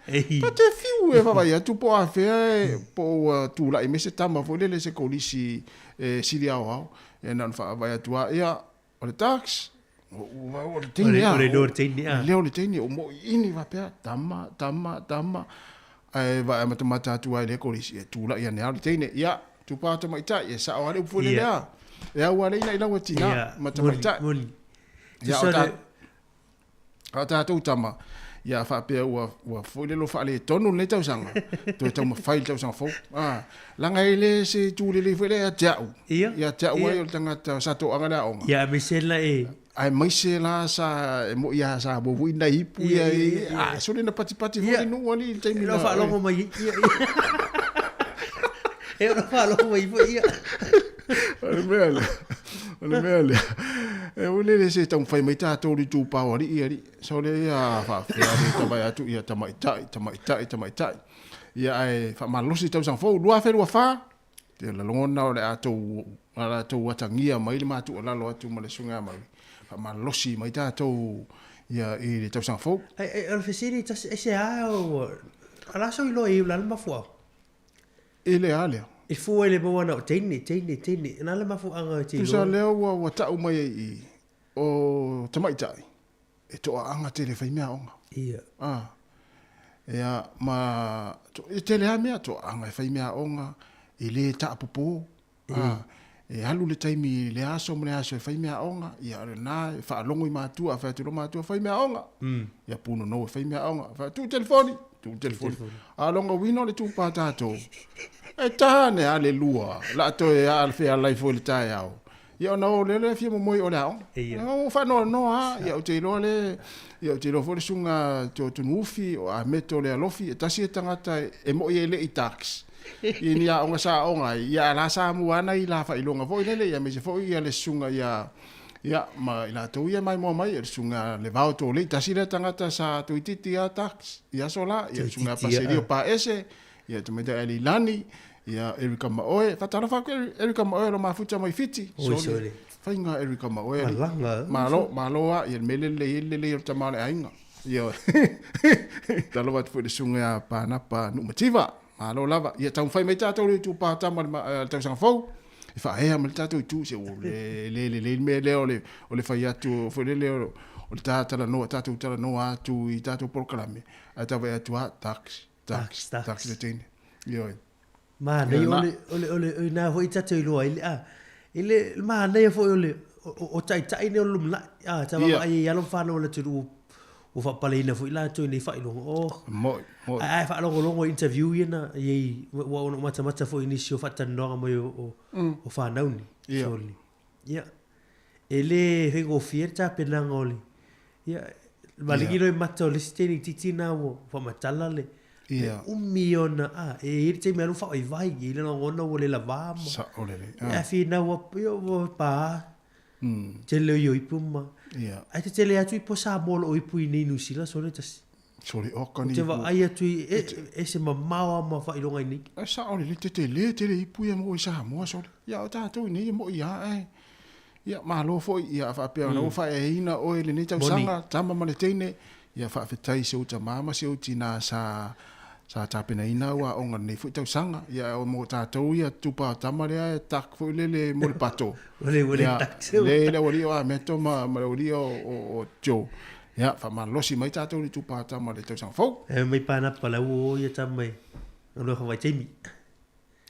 Ta te fiu e vaavaai atu po o afea e po o ua tulai mai se tama foi lele se kolisi e sili aoao. E na ona faavaai atu lava, ia, o le tax, o le teine lava. O le leo o le teine lava. O le leo o le teine, o moiini faapea, tama, tama, tama. Ae vaai matamata atu lava i lea kolisi, e tulai ane lava le teine, ia, Tupa tamaitai, e sao lava le upu foi lele a. E au lava le ina i lau e tina ma tamaitai. Moni. Ia, o ta, o tatou tama, Ia a faapea ua ua foi le lo faaletonu lenei tausaga, toe taumafai i le tausaga fou. A, leaga e le se itu lelei foi lea ia te au. Ia. Ia te au Ia. ai o le tagata sa toaga le aoga. Ia aemaise la e. Aemaise la sa e moi lava sa muamua i nai ipu Ia, ia ia, i ia, ia. a sole na patipati foi Ia. le nuu alii i le taimi E na no faalogo mai ai. Ia, ia. E ono faalogo mai foi ia. O le mea lea, o le mea lea, e ua lele se taumafai mai tatou i le itupa o alii alii. Sole ia faapea le tavae atu ia tamaitai, tamaitai, tamaitai. Ia ae faamalosi le tausaga fou 2024, te lagona o le a tou, o le a tou atagia mai le matualalo atu ma le susuga ia Maui, faamalosi mai tatou ia i le tausaga fou. Ai, ai, o le fesili tasi, ai se a o, o la so iloa i o le a le mafuaaga? I le a lea? E fua i le maua na o teine, teine, teine. Na le mafuaaga e te Tusa iloa. lea ua, ua tau mai ai i i, o tamaitai, e toaaga tele fai mea aoga. Ia. Ah. Ia, ma, to, e tele lava mea, toaaga e fai mea aoga, e le taapopo. Ah. E alu le taimi i le aso ma le aso e fai mea aoga, ia o lena e faalogo i matua, a fai atu loa matua, fai mea aoga. Ia punonou e fai mea aoga. Fai atu, tuu telefoni, tuu telefoni. A longa uina o le tupa tatou. E tane a le lua, la toe a le fealai foi le taeao. Ia ona o lea le fia momoe o le aoga. Ia. O faanoanoa a, ia ou te iloa le, ia ou te iloa foi le susuga Tunuufi o Ameto le alofi, e tasi e tagata e moi e le i tax. I ni aoga sa aoga ai, ia a la sa mua ana i la faailoga foi lele, ia aemaise foi ia le susuga ia, ia ma i latou ia maimoa mai, le susuga le Vao Tolei, tasi lea tagata sa toeitiiti a tax i aso la, ia le susuga Toeitiiti, Paselio ia. Paese, ia tamaitai Alilani, ia Erika Maoe, faatalofa atu Erika Maoe lo mafuta mai Fiti. Oi, sole. Faiga Erika Maoe. Malaga. Malo, malo a, ia le mea lelei ai le lelei o le tama o le aiga. Ia. Talofa atu foi i le susuga ia Panapa Nuumativa. Malo lava. Ia taumafai mai tatou le itupa tama le tausaga fou. E faaea ma le tatou itu se ua le le lelei le mea lea o le o le fai atu foi lele o le talanoa tatou talanoa atu i tatou polokalame ae tau vaai atu a tax tax tax le teine. Ioe. Manaia o le o le o le o ina foi tatou iloa ai le a i le manaia foi o le o taitai nei o le lumanai a ta vaavaai i alo ma fanau a le atunuu ua faapaleina foi latou i nei faailoga oh Moi, moi. Ae faalogologo i interview ia na i ai ua ona ou matamata foi i nisi o faatalanoaga mai o o fanau nei. Ia. Sole. Ia. E le faigofie le tapenaga o le ia maligi loa i mata o le isi teine itiiti na ua faamatala le Ia. le umi ona a e i ai le taimi alu faavaivai e i ai le lagona ua le lavā ma Sao lelei. Ia finau atu ia ua pa tele o i o ipu ma Ia. Ae tetele atu i po Samoa o lo o ipu i nei Niu Sila sole tasi. Sole oka Ou ni te ipu. vaai atu i e, e se mamao a ma faailoga i nei. E sao lelei tetele tele ipu ia mo i Samoa sole. Ia o tatou i nei e moi a ae. Ia malo foi ia faapea ona ua faaeaina oe i lenei tausaga tama ma le teine. Ia faafetai i si ou tama ma si ou tina sa sa tapenaina au aoga i lenei foi tausaga. Ia o mo tatou ia tupa o tama lea e tak foi lele mo le pato. Ia le le aualii o Ameto ma ma le aualii o o Joe. Ia faamalosi mai tatou i le tupa o tama i le tausaga fou. E mai panapa la ua o ia tama i galuega faavaitaimi.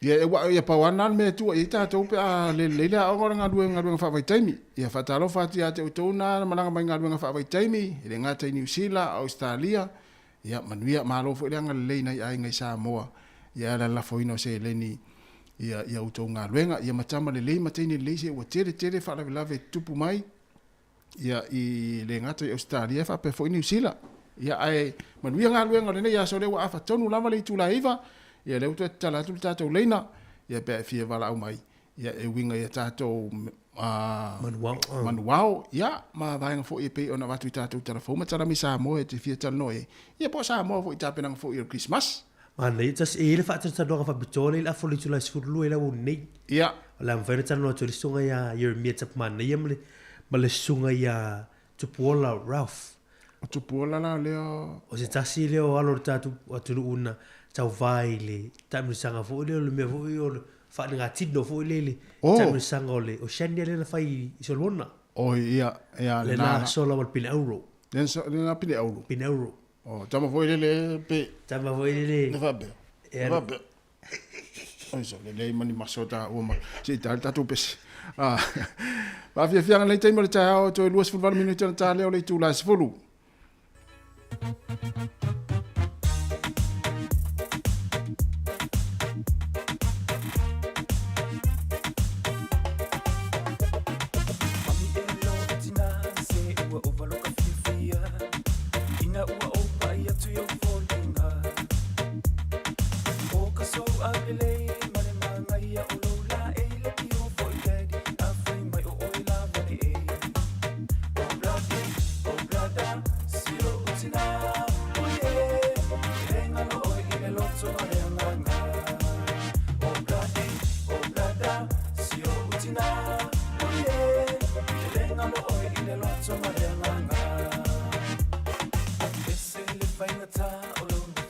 Ia e ua ia pau ana le mea e tua i ai tatou pe a lelei le aoga o le galuega galuega faavaitaimi. Ia faatalofa atu ia te outou na malaga mai galuega faavaitaimi, e le gata i Niu Sila, Ausetalia, ia manuia malo foi le agalelei nai aiga i Samoa. Ia le lalafoina o seleni ia ia outou galuega. Ia ma tama lelei ma teine lelei se ua tele tele faalavelave e tutupu mai ia i le gata i Ausetalia faapea foi Niu Sila. Ia ae manuia galuega o lenei aso lea ua afa tonu lava le itula e 9, ia lea ua toe tatala atu le tatou leina, ia pe a e fia valaau mai, ia e uiga ia tatou manuao, manuao, ia ma vaega foi e pei ona avatu i tatou tala fou ma tala mai Samoa e te fia talanoa i ai, ia po o Samoa foi i tapenaga foi o le Kerisimasi. Manaia tasi, e i ai le faatalatalanoaga faapitoa lea i le afa o le itula e 12 i le aoauli nei. Ia. O le a mafai ona talanoa atu ai le susuga ia Jeremia Tapumanaia ma le, ma le susuga ia Tupuola Ralph. O Tupuola la lea. O se tasi lea o alo o le tatou atunuu na tauva i le taamilosaga foi lea o le mea foi o le faalegatino foi lea i le Oh. taamilosaga o le Oceania lea na fai i Solomona. Oh, ia, ia, Lena lena. sola ma le pine auro. Lena pine auro. Pine auro. Oh, tama foi lele pe. Tama foi lele. Ne faapea. E Ne faapea. Oi so, lelei ma ni maso ta ua ma. Se i tali tatou pese. Ah. Faafiafiaga lenei taimi o le taeao, toe 28 minute ona ta lea o le itula e 10.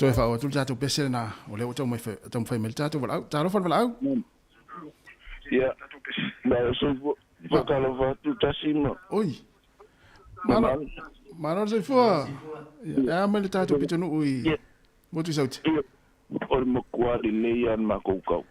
Toe whaoa atu le tatou pese lena o lea ua taumafai mai le tatou valaau. Talofa le valaau. Ia, na soifua, faatalofa atu tasi ma. Oi. Malo, malo le soifua. E a mai le tatou pitonuu i Motu i Sauti. O le matua lelei lava le matou kau.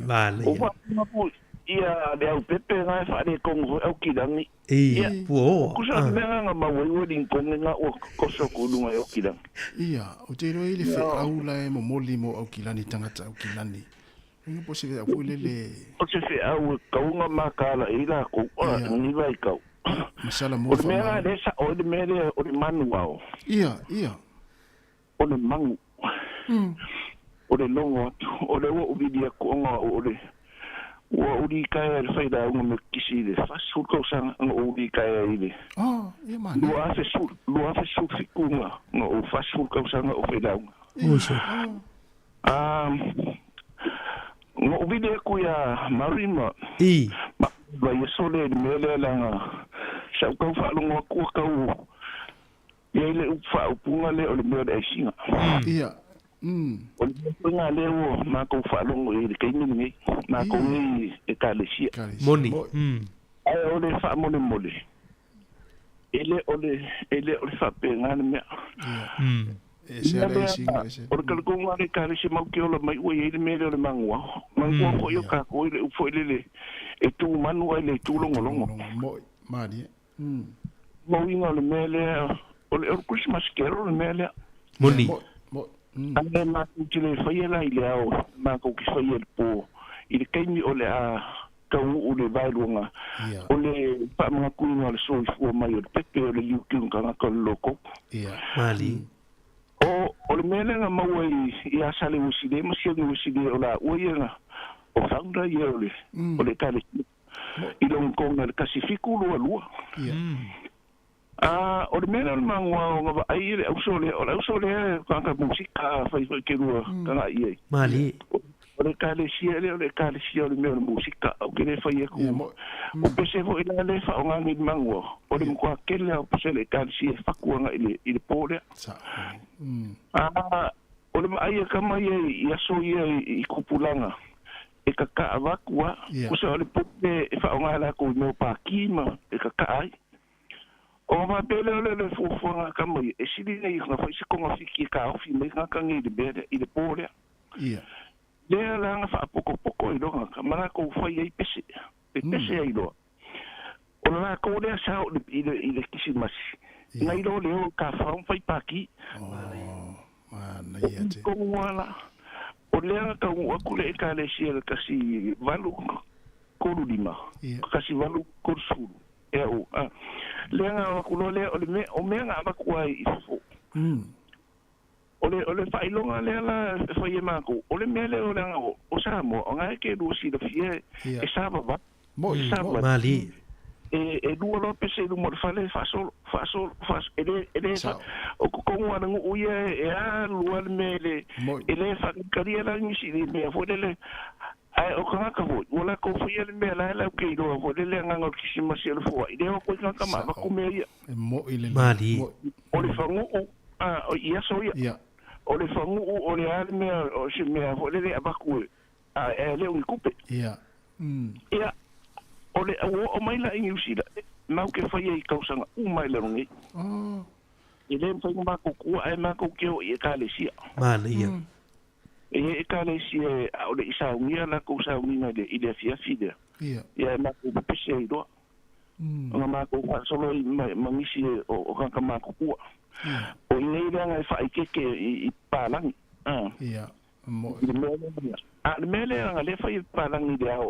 Manaia. O faafofoga ia le au pepe na e faaletonu foi Aukilagi. Ia, puaoa. Kusa o le mea na maua ai ua Lincoln na ua koso atu i luga i Aukilagi. Ia, ou te iloa i le feau la e momoli mo Aukilani, tagata Aukilani. Uiga po o se feau foi lele. O se feau e tatau ona mataala i ai latou, ni vaitau. Masala mo O le mea la lea e sao ai le mea lea o le manu ao. Ia, ia. O le magu. O le logo atu. O lea ua ou vili atu ona o le ua ou litaea i le failauga me kisi i le 40 tausaga na ou litaea i le Oh, ia manaia. 2017 na ou 40 tausaga o failauga. Na ou vili atu ia Mary ma ma Vaieso le mea lea leaga sa ou tau faalogo atu ua tau i ai le upu faaupuga lea o le mea o le aisiga. Ia. O le mea foi lena lea ua matou faalogo i ai i le taimi lenei, matou nei Ekalesia. Moni. Ae o le faamolemole, e le o le, e le o le faapena le mea. E ese lava le aisiga, ese. O le talitonuga a le Ekalesia matou te ola mai ua i ai le mea lea o le manuao. Manuao foi o tatou i le upu foi lele e tu manu ae le tu logologo. Moi, malie. Ma uiga o le mea lea, o le Christmas carol le mea lea. Moni. Ae matou te le faia la i le ao, matou te faia i le po, i le taimi o le a taunuu le vaeluaga, o le faamanatuina o le soifua mai o le pepe o le liukiuga tagata o le loto. Malie. O le mea lea na maua i Asale Uesile ma Sione Uesile o laua ia na, o founder ia o le Ekalesia. I Lontona i le 1722. A o le mea lea o le magoa o vaai i le auso lea, o le auso lea e tagata musika a fai foi ke lua tagai i ai. Malie. O le ekalesia lea o le ekalesia o le mea o le musika, ou te le fai atu. O pese foi la lea e faaaoga nei i le magoa, o le matua tele lava o pese a le ekalesia e fatu agai i le po lea. A o le vaai a tama ia i aso ia i tupulaga, e kakaa avatu a, kusa o le pope e faaaoga e latou i mea o paki ma e kakaa ai. Ona faapea lea o le fuafuaga a tama ia, e sili nei ona fai se togafiti e taofi mai tagata nei i le mea lea, i le po lea. Lea la na faapotopoko ai loa tagata ma latou fai ai pese, e pese ai loa. O le latou lea sao i le Kirisimasi, nai lo le o i tafao ma fai paki. Manaia te. O ala, o lea na taunuu atu le Ekalesia i le 1835, 1830, ea u, a. Lea na avatu loa lea, o le mea, o mea na avatu ai i fafo. O le, o le faailoga lea la e fai e matou, o le mea lea o leaga o Samoa, o na e te lua silafia e savavali. Moi, E savavali. Malie. E lua loa pese i luma o le fale e faasolo, faasolo, faasolo, e le, e le, Sao. o totonu lava o le nuu ia e alu lava le mea e le, Moi. e le faatalitalia la nisi i le mea foi lele. Ae o tagata foi, ua latou faia le mea la e latou te iloa foi lele agaga o le Kirisimasi o le foai, lea o koe tagata ma avatu mea ia. E moi lelei. Malie. Moi. O le faguu, a, o i aso ia. O le faguu o le a le mea, o se mea foi lele e avatu e, a, e le o ni tupe. Ia, o le ua oo mai la i Niu Sila, matou te faia i tausaga uma i lalo nei. E le mafai ona matou tuua ae matou te o i Ekalesia. Manaia. E i ai Ekalesia a o le i saunia latou sauniga i le afiafi lea. Ia e matou pepese ai loa. Ona matou faasolo ai ma nisi o tagata matutua. O i nei leaga e faaikeke i papalagi. Ia. I le mea lea. A le mea lea leaga lea e fai e papalagi i le ao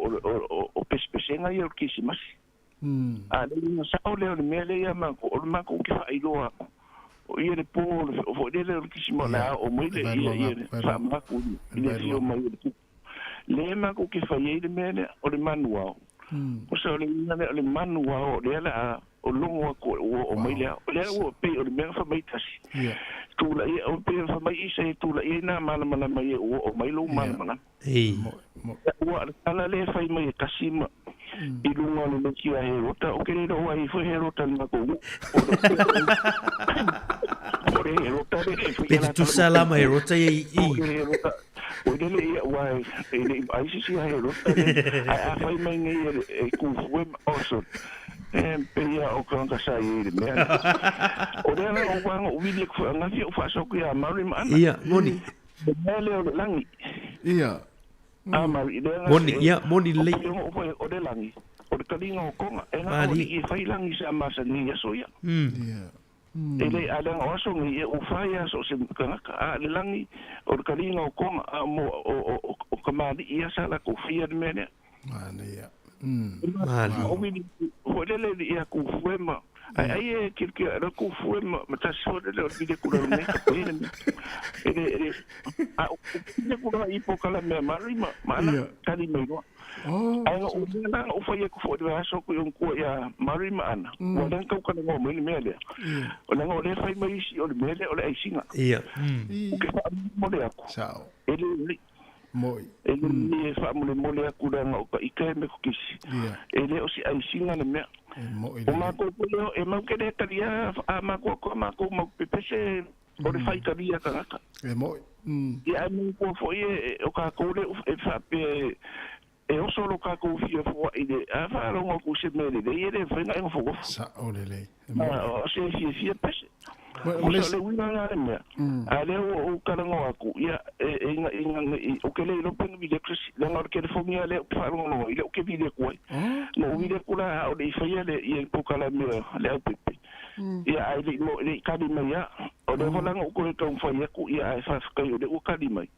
o pesepesega ia o le Kerisimasi. A le uiga sao lea o le mea lea ia matou, o le matou ke faailoa aku. O ia le po o le foi lele o le Kisimasi o le a oo mai le ia ia le faamaku i le afio mai o le tupu. Lea matou ke fai ai le mea lea, o le manu ao. O sa o le uiga lea o le manu ao o lea o le a o logo atu ua oo mai le ao. O lea ua pei o le mea na fai mai tasi. Tulaia, o pei ona fai mai Isa e tulaia ai nā malamalama ia ua oo mai lou malamalama. Ua o le tala lea e fai mai e tasi ma i luga o le leki a Herota, ou te le iloa ua i ai foi Herota i le matou nuu. O le Herota lea e fai Pe tutusa la ma Herota ia i i. O le Herota, o lele ia ua e le i vaai se isi a Herota lea. Ae a fai mai nei e kufue ma, oh sorry, e pei lava o tagata sa i ai i le mea lea. O lea la o vaega o vili atu foi angafi ou faasoa atu ia Mary ma Ana. Ia, moni. Le mea lea o le lagi. Ia. A Mary, lea Moni, ia, moni lelei. O pei ona o le lagi, o le taliga o Toga, e na o alii e fai lagi sa masani i aso ia. Ia. E le, a leaga o aso nei, e ua fai lava so o se tagata, a o le lagi, o le taliga o Toga, a mo, o, o, o kamali'i ia sa latou faia le mea lea. Manaia. Mali. O wili, foi lele i ia kufue ma, ai ai e kilkila e kufue ma, ma tasi foi lele o le vile kula le ka pe le e le, e le, a o vile kula i po kala mea mari ma, ma ana kali mai loa. Ai nga o mea la o fai aku foi le aso ku i kua ia mari ma ana. Ua lea kau kala ngo mai le mea lea. O langa o le fai mai isi o le mea lea o le aisinga. Ia. O ke wha mo le aku. Sao. E le, le, Moi. E le e faamolemole atu leaga o ka ika e mekokisi. E le o se aisiga le mea. E O makou foi lea, e mau ke le talia a makou atu a makou mau pepese o le faitalia tagata. E moi. Ia ae manatua foi e o kakou le e faapea e oso lo kakou fia foai i le a faalogo atu i se mea lelei e le mafai ona e nofonofo. Sao lelei. E moi. O se fiafia pese. Ma, O le uiga lena le mea. A lea ua ou talanoa atu, ia, e, e ina, ina, i, ou te le iloa pe na vili atu se isi, leaga o le telefoni lava lea ou te faalogologo ai, lea ou te vili atu ai. Na ou vili atu la a o le i faia le, ia le polokalame a le aupepe. Ia, ae le i mo, le i tali mai lava. O lea foi la na ou toe taumafai atu, ia, ae faafetai o lea ua tali mai.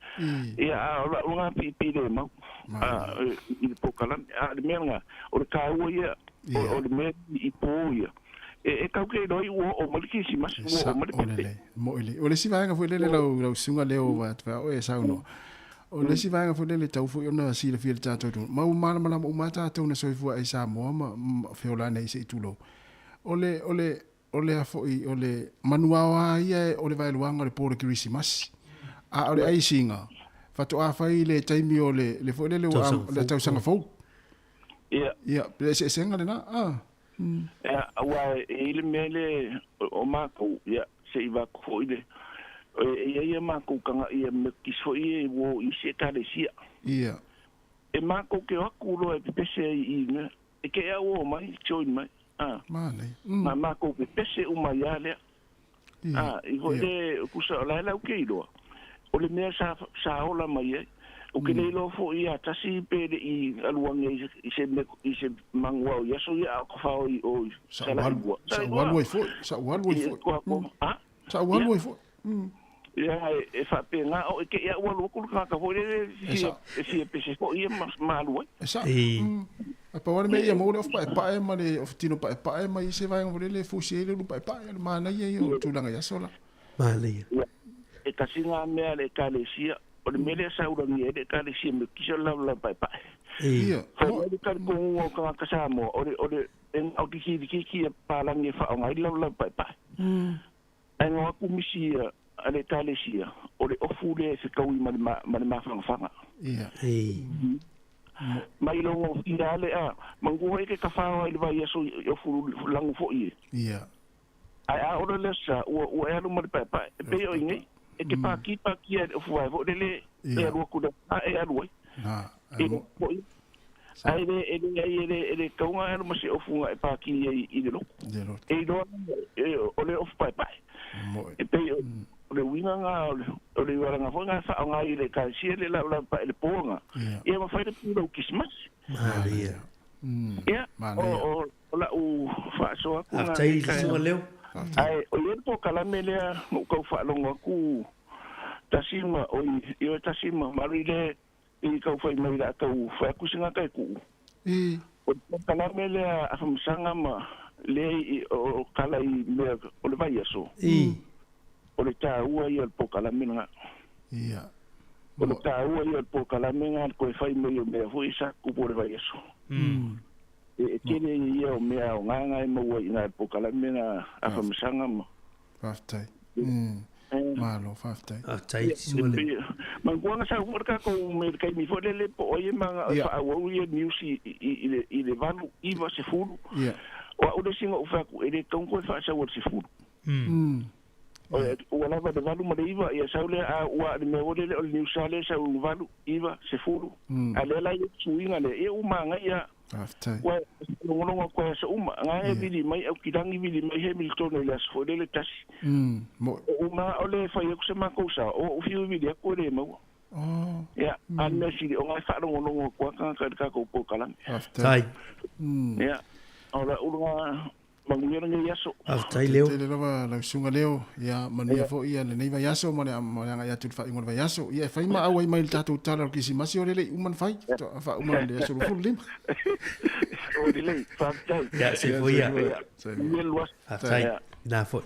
Ia, a o lau lena piipii le mau, a, i le polokalame. A o le mea lena, o le taua ia, o, o le mea i po ia. E, e tau ke iloa ai ua oo mai le Kerisimasi, ua oo mai le Pepe. Moi le. O le isi vaega foi lele lau, lau susuga leo va o e saunoa. O le isi vaega foi lele tau foi ona silafia e le tatou atunuu. Ma ua malamalama uma lava tatou na soifua ai i Samoa ma, ma feolani ai se i tulou. O le, o le, o le a foi, o le manuao lava ia o le vaeluaga o le po o le Kerisimasi. A o le aisiga, faatoa fai i le taimi o le, le foi lele ua, le tausaga fou. Ia. Ia, le eseesega lena, a. Ia, aua e i ai le mea lea o matou, ia, se i vaeatu foi le, e i ai a matou taga ia Metotisi foi ia i uo i isi Ekalesia. Ia. E matou te o atu loa e pepese ai i mea, e te au o mai, join mai, a. Manaia. Ma matou pepese uma ai lava lea. Ia. A, i foi le, tusa o la e lau te iloa, o le mea sa, sa ola mai ai. Ou te le iloa foi ia tasi pe le i alu ane i se mea, i se manuao i aso ia a o tafao i o i Sa ou alu, Salailua. sa ou alu ai foi, sa ou alu ai foi. A? Sa ou alu ai foi. Ia, e faapena, o e te i a ua alu atu le tagata foi lele E sa. e fia pese foi ia ma alu ai. E sa. Ae pau lava le mea ia maua le ofu paepae ma le ofu tino paepae ma isi vaega foi lele e fusi ai le ulu paepae, o le manaia ia o tulaga i aso la. Manaia. Ia, e tasi lena mea a le Ekalesia, o le mea lea sa ulagia ai le Ekalesia Metotisi o le lavalava paepae. Ia. Fai mai le talitonuga o tagata Samoa, o le, o le, e na o kikilikiki ia papalagi e faaaoga ai le lavalava paepae. Ae na o atu misi ia a le Ekalesia, o le ofu lea e fetaui ma le, ma le mafanafana. Ia. Mai logofia lava le a, manatua foi e te tafao ai i le vaiaso i ofu lanu foi e. Ia. Ae a ola le aso sa, ua, ua e alu ma le paepae, e pei o i nei, e te pākī pākī ai i le ofu vae foi lele, e alu atu i le aso e alu ai. Na, E le foi. Ae le, e leai, e le, e le tatau ona e alu ma se ofu na e pākī ai i le lotu. E iloa e, o le ofu paepae. E pei o, o le uiga na o le, o le ualaga foi na e faaaoga ai e le Ekalesia le laulau pae i le po na, ia ma fai le pulou Kerisimasi. Malia. Ia, o, o, o lau faasoa atu na Faafetai i le susuga Leo. Ae o le polokalame lea na ou tau faalogo atu tasi ma oi ioe tasi ma Mary le i tau fai mai la tau fai atu se gata e tuu. O le polokalame lea a Famasaga ma le i o kala i mea o le vaiaso. O le taua ia o le polokalame lena. Ia. O le taua ia o le polokalame lena le toe fai mai o mea foi sa tupu o le vaiaso. E tele ia o mea aoga na e maua i ina i le polokalame lena a Famasaga ma. Faafetai. Malo, faafetai. Faafetai, Ia, e pei, manatua na sau foi le tatou mea i le taimi foi lele po o ai e manao e faaauau ia news i, i, i le, i le 8, 9, 10. O au le isi na ou fai atu, e le tatau ona toe faasau i le 10. Ua lava le 8 ma le 9, ia sau lea, a ua le mea foi lele o le news lava lea e sau 8, 9, 10. A lea la e i ai le suiga lea, ia ua manaia. Faafetai. Ua logologo atu ai aso uma. Na e vili mai Aukilagi vili mai Hamilton i le aso foi lele tasi. Mo. O uma o le fai atu se matou sao, o ou fiu e vili atu e le maua. Oh. Ia, a le mea sili, o na e faalogologo atu lava tagata i le tatou polokalame. Faafetai. Ia, o le uluga Manuia lenei aso. Faafetai Leo. Tele lava lau susuga Leo. Ia manuia foi ia lenei vaiaso ma le agai atu i le faaiuga o le vaiaso. Ia e fai ma auai mai i le tatou tala o le Kerisimasi o le le i uma ona fai. Faatoa faauma i le aso 25. Ua lelei, faafetai. Ia, soifua ia. Manuia le aso. Faafetai. Ina foi.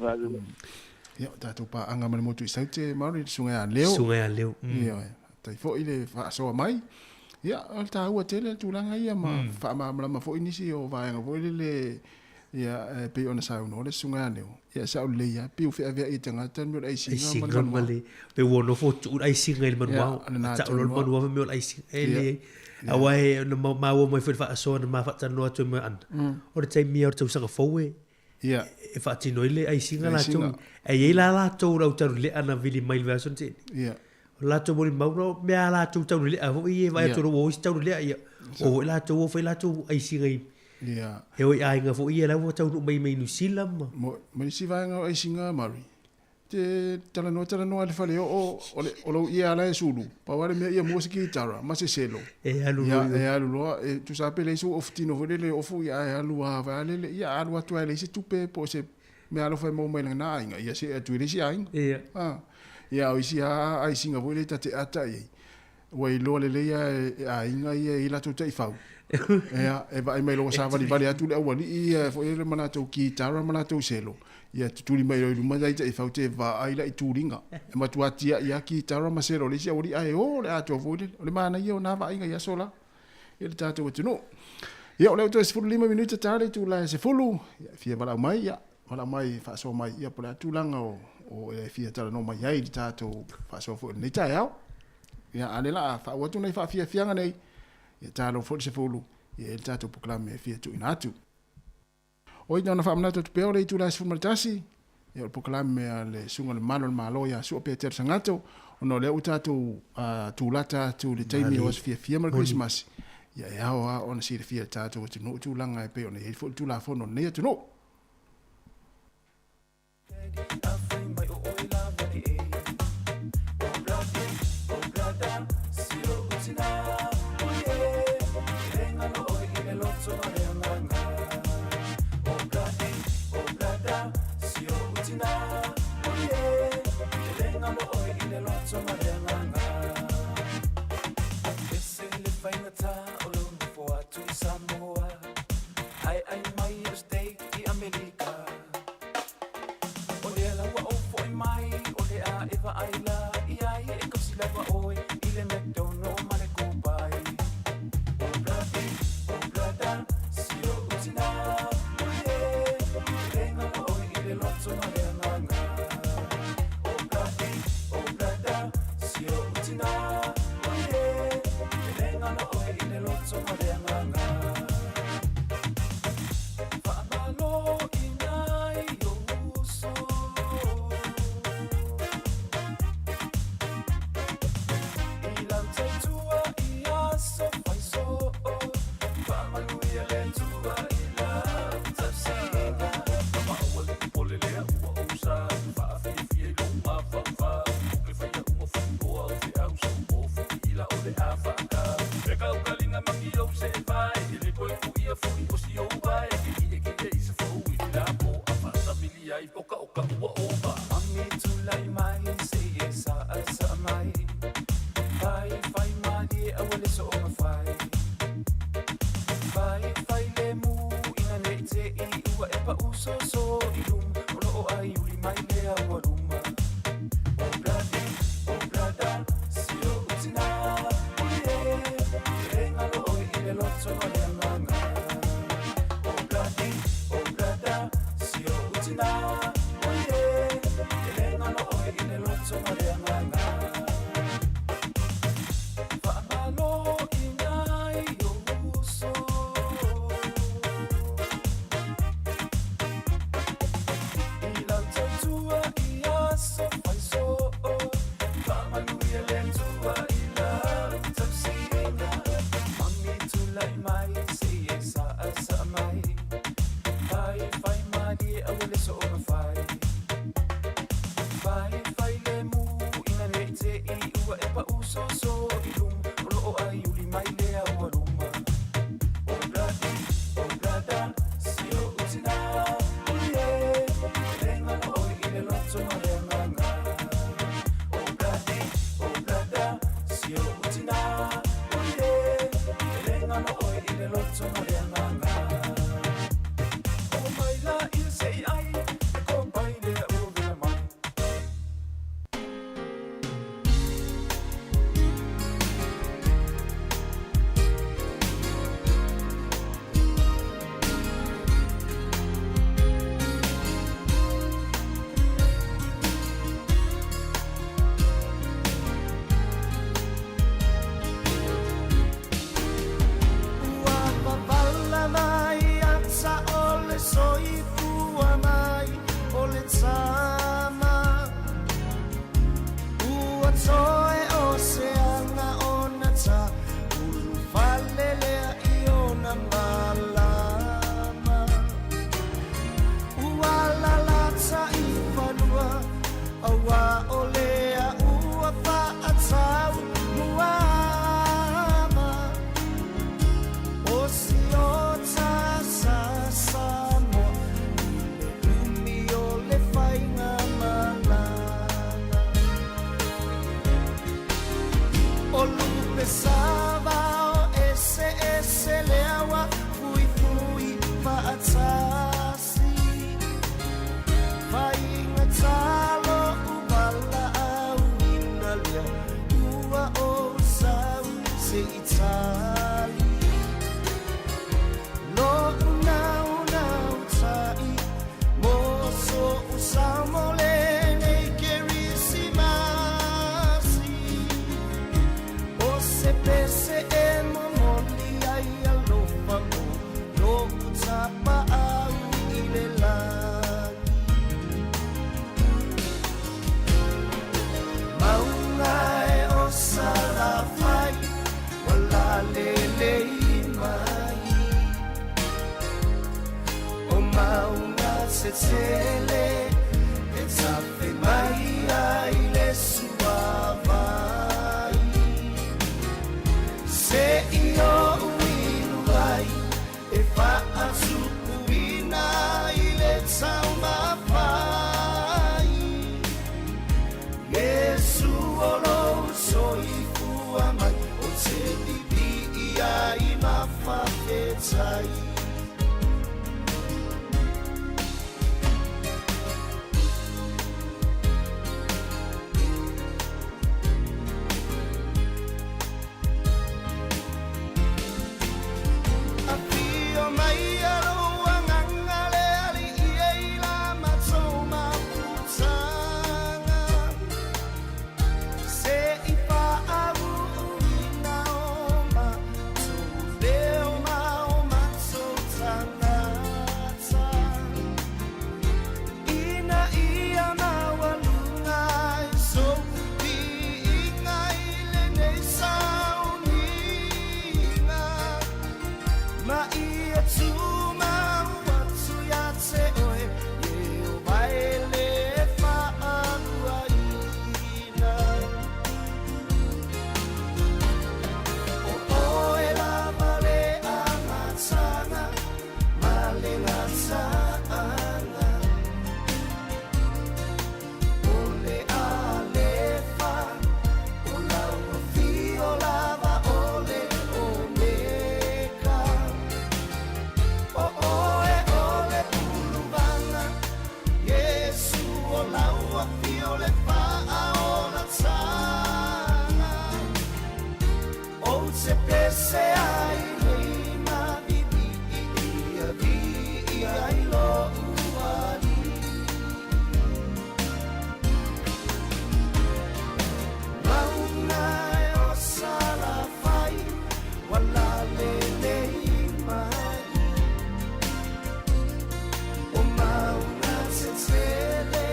Ia, o tatou paaga ma le motu i Saute, Maori, le susuga ia Leo. Susuga ia Leo. Ia, faafetai foi le faasoa mai. Ia, o le taua tele le tulaga ia ma faamalamalama foi nisi o vaega foi lele ia e pei ona saunoa le susuga ia Leo. Ia, e sao lelei lava, pei ua feaveai e tagata le mea o le aisiga ma le manuao. Ma le, pei ua nofo tuu le aisiga i le manuao. Ia, tau loa le manuao fai mai o le aisiga. E leai. Aua e na maua mai foi le faasoa na ma faatalanoa atu ai ma Ana. O le taimi o le tausaga fou e e faatino ai le aisiga latou. E i ai la latou le au taulelea na vili mai le vaiaso na tea nei. O le latou molimau la, o mea a latou taulelea foi ia e vaai atu ua o isi taulelea, ia o foi latou ua fai latou aisiga i e o i aiga foi ia la ua taunuu mai mai Niu Sila ma. Ma le isi vaega o aisiga Mary, te talanoa talanoa i le faleoo, o le o lou ie ala e sulu, pau lava le mea ia mua se kitara ma se selo. E alu loa. Ia e alu loa, e tusa lava pe leai sou ofutino foi lele e ofu ia ae alu lava lele, ia alu atu lava e leai se tupe po o se mea alofa e maua mai lana aiga, ia see atu i le isi aiga. Ia. Ia a o isi lava aisiga foi lea ta te ata i ai, ua iloa lelei lava e aiga ia e i ai latou taifau. Ia, e vaai mai loa ua savalivali atu le aualii ia foi lele ma latou kitara ma latou selo, ia tutuli mai loa i luma nai taifau te vaai la i tuliga. E matua tiai lava kitara ma selo a le isi aualii ae o le atoa foi lele. O le manaia o na vaaiga i aso la i le tatou atunuu. Ia, o lea ua toe 15 minute ta le itula e 10, ia, e fia valaau mai, ia, valaau mai, faasoa mai, ia, po o le a tulaga o e fia talanoa mai ai i le tatou faasoa foi i lenei taeao. Ia, a o lea o le a faauu atu nai faafiafiaga nei, ia talo foi le 10, ia e i ai le tatou polokalame e fia tuuina atu. Oi, na ona faamanatu atu pea o le itula e 11, ia o le polokalame a le Susuga i le Malu o le Malo ia Sua Petero Sagato, ona o lea ua tatou tulata atu i le taimi o aso fiafia ma le Kerisimasi, ia e ao lava ona silafia e le tatou atunuu tulaga e pei ona i ai foi le Tulafono o lenei atunuu. ai o ka o ka ua ova. Mami tulai mai se i e sa a sa mai. Fai fai mali e aua le soonga fai. Fai fai le mu ina nei te i ua e pa uso so i luma o loo ai uli mai le aua luma. O bladi, o blada, si o utina, uli e, te ngalo oi i le loto ma le anganga. O bladi, o blada, si o utina, uli e, te ngalo oi i le loto ma le anganga. Faamalo ina i o uso. I lau tautua i aso fai so o. Faamanuia le Atua i lau tausiga. Mami tulai mai se i e sa a sa mai. Fai fai malie aua le soonga fai. Fai fai le mu ina nei te i ua e pa uso so i luma o loo ai uli mai le aua luma. O bladi, o blada, si o utina, uli e, te ngalo oi i le loto ma le anganga. O bladi, o blada, si o utina, uli e, te ngalo oi i le loto ma le anganga. O mai la i se i ai, e ko pai le ua vela mai. Ua pavala mai ata o le soifua mai o le tama. Ua toe o se aga ona ta ulufale lea i ona malama. Ua lalata i fanua auā o lea ua faatau muama. O si o tasa Samoa i le umi o le faiga malaga. O lupe savao ese ese le awa fuifui faatasi. Faiga talo uvala au ina lea ua o sau se itali. Lo unau nau tai mo so usamo le nei kerisimasi. O se pese e momoli ai alofa mo lo utapa au i le lagi. Maunga e o salafai, wala lele mai. O maunga se tele, e tafe mai ai le suavai. Se i o uilu ai, e faatupuina i le taumafai. Yesu o lou soifua mai, o te pipii ai ma faafetai. Afio mai alo anganga le ali i e la matou mafutaga. Se i faauuina o matou leo ma o matou te pese ai nei ma vivi i ia vi i ai lo uali. Mauna e o Salafai, wala le lei mai. O mauna te tele,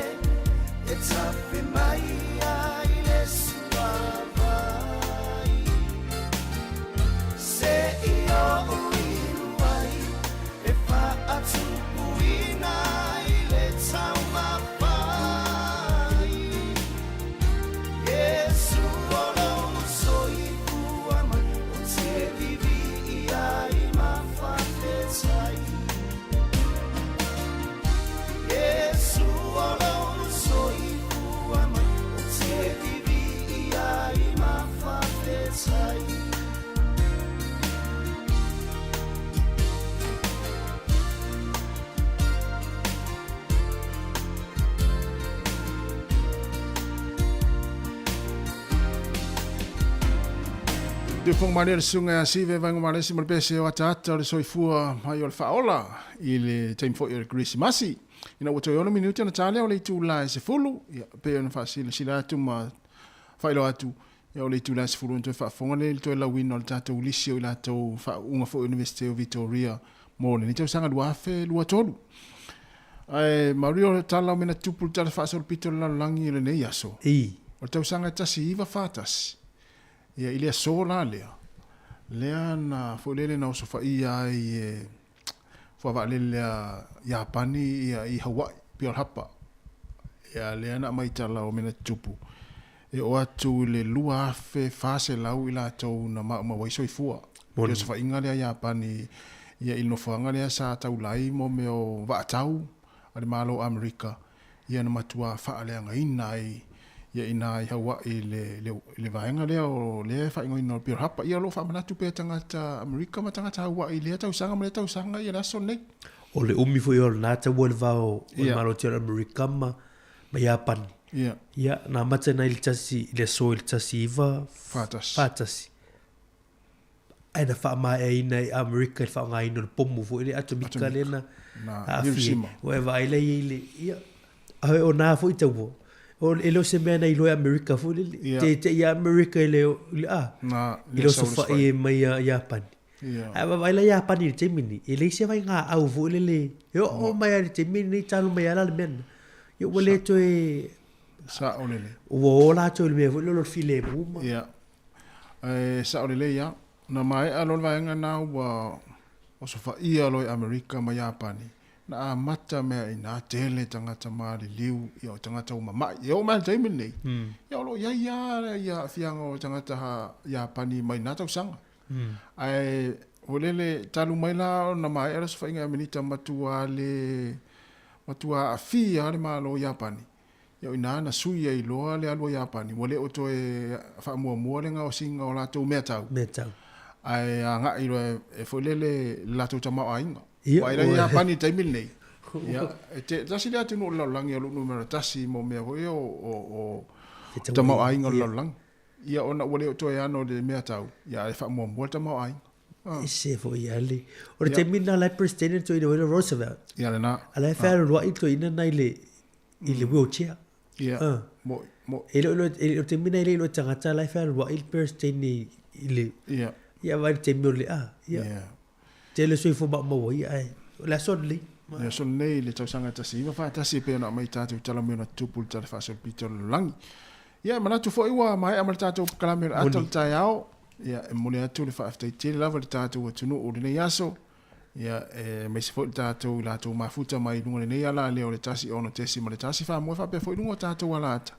e tafe mai ai le suavai. Se i o uilu ai, e whaatupuina i le taumafai. Yesu o lou soifua mai, o te vivi i ai ma whawhetai. Yesu o lou soifua mai, o te vivi i ai ma whawhetai. Te fonga malia le susuga ia Sive Vaega Malesi ma le pese o ataata o le soifua mai o le faaola i le taimi foi o le Kerisimasi. Ina ua toe 6 minute ona ta lea o le itula e 10, ia, pei ona faasilasila atu ma faailoa atu, ia o le itula e 10 ona toe faafofoga lea i le toe lauina o le tatou lisi o i latou faauuga foi o Iunivesite o Vitoria mo lenei tausaga 2023. Ae Mauri o le tala o mea na tupu i le tala faasolopito o le lalolagi i lenei aso. O le tausaga e 1941, ia i le aso la lea, lea na foi lele na osofaia ai e fuavaalele lea Iapani ia i Hawaii, Pearl Harbor. Ia lea na aumai tala o mea na tutupu, e oo atu i le 2,400 i latou na maumau ai soifua. I le osofaiga lea Iapani ia i le nofoaga lea sa taula ai mo mea o vaatau a le Malo o Amerika, ia na matua faaleagaina ai ia ina i Hawaii le, le, le vaega lea o lea e faaigoaina o Pearl Harbor. Ia o lo o faamanatu pea tagata Amerika ma tagata Hawaii i lea tausaga ma lea tausaga ia le aso lenei. O le umi foi o lena taua i le va o le Malo tele o Amerika ma ma Iapani. Ia, na amata nai le tasi, i le aso i le 19 41. Ae na faamaeaina e Amerika i le faaaogaina o le pomu foi le atomika lea na aafia. Ua e vaai la i ai le, ia, a o nā foi taua, o, e le o se mea na iloa e Amerika foi lele. Te te i Amerika i le, i le, a, i le osofai e mai ia Iapani. Ae vaavaai la Iapani i le taimi lenei, e leai se vaegaau foi lele, e oo mai lava i le taimi lenei talu mai lava la le mea lena. Ia ua le toe... Sao lelei. Ua o latou i le mea foi lele o le filemu ma... Ia. Ae sao lelei lava. Na maea loa le vaega lena ua osofaia loa i Amerika ma Iapani, na amata mea i ina tele tagata maliliu, ia o tagata ua mamai. E oo mai lava i le taimi lenei, ia o lo o i ai lava ia aafiaga o tagata Iapani mai na tausaga. Ae ua lele talu mai la ona maea le osofaiga i Amerika matua le matua aafia lava le Malo o Iapani. Ia o ina na sui ai loa le alu a Iapani, ua le o toe faamuamua le gaosiga o latou meatau. Meatau. Ae agai loa e foi lele le latou tamaoaiga. Ia, Ua ai la Iapani i le taimi lenei. Ia, e te, tasi lea atunuu o le lalolagi o lou numera tasi mo mea foi ia o, o, o tamaoaiga o le lalolagi. Ia ona ua le o toe ano i le meatau, ia ae faamuamua le tamaoaiga. Ese foi ia le. O le taimi lena la e president le toeaina foi lea o Roosevelt. Ia lena. A la e fealualuai le toeaina lena i le i le wheelchair. Ia. Mo mo. E le o e le o taimi lena e le iloa e tagata la e fealuai le president i le. Ia. Ia vaai i le taimi o le a. Ia. Ia. Tele soifua maumau ai ae o le aso lenei. Le aso lenei i le tausaga 1941 e pei ona aumai tatou tala mai ona tupu i le tala faasolopito o le lalolagi. Ia, e manatu foi ua maea ma le tatou polokalame o le ata o le taeao. Ia, e momoli atu le faafetai tele lava i le tatou atunuu i lenei aso. Ia, aemaise foi le tatou i latou mafuta mai luga o lenei ala lea o le 1 6.1 faamoe faapea foi luga o tatou alaata.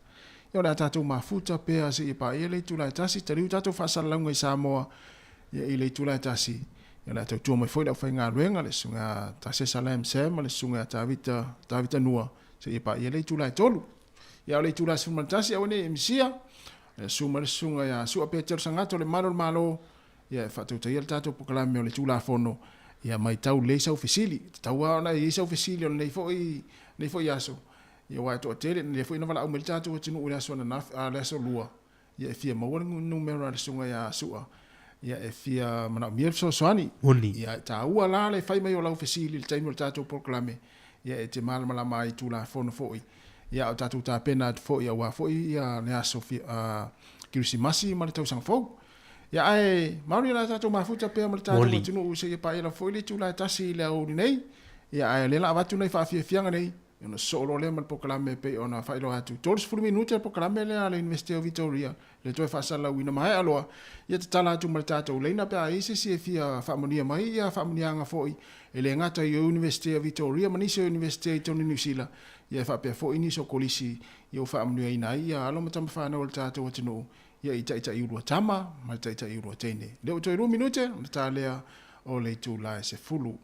Ia, o le a tatou mafuta pea seia paia le itula e tasi, taliu tatou faasalalauga i Samoa ia i le itula e tasi. Ia, o le a tautua mai foi le aufaigaluega, le susuga ia Tasesa Lam Sam ma le susuga ia Tavita, Tavita Nua seia paia le itula e 3. Ia o le itula 11 aua nei e misia, e susu mai le susuga ia Sua Petero Sagato le malu o le Malo, ia e faatautaia le tatou polokalame o le Tulafono, ia matau lelei sau fesili. E tatau lava ona i ai sau fesili o lenei foi, lenei foi aso, ia aua e toatele, lea foi na valaau mai le tatou atunuu i le aso ananafi, a le aso Lua, ia e fia maua le numera a le susuga ia Sua. Ia e fia manaomia le fesoasoani. Moni. Ia e taua la le fai mai o lau fesili i le taimi o le tatou polokalame, ia e te malamalama ai i Tulafono foi. Ia a o tatou tapena atu foi aua foi ia le aso Kerisimasi ma le tausaga fou. Ia ae maoni la tatou mafuta pea ma le tatou atunuu seia paia lava foi le itula e tasi i le aoauli nei. Ia ae o lea la avatu nai faafiafiaga nei ona sosoo loa lea ma le polokalame e pei ona faailoa atu. 30 minute le polokalame lea a le Iunivesite o Vitoria le toe faasalalauina maea loa, ia tatala atu ma le tatou laina pe a i ai se isi e fia faamanuia mai ia faamanuiaga foi e le gata i Iunivesite o Vitoria ma nisi o Iunivesite i totonu o Niu Sila, ia e faapea foi nisi o kolisi ia ua faamanuiaina ai ia alo ma tama fanau a le tatou atunuu ia i taitai ulua tama ma le taitai ulua teine. Lea ua toe 2 minute ona ta lea o le itula e 10.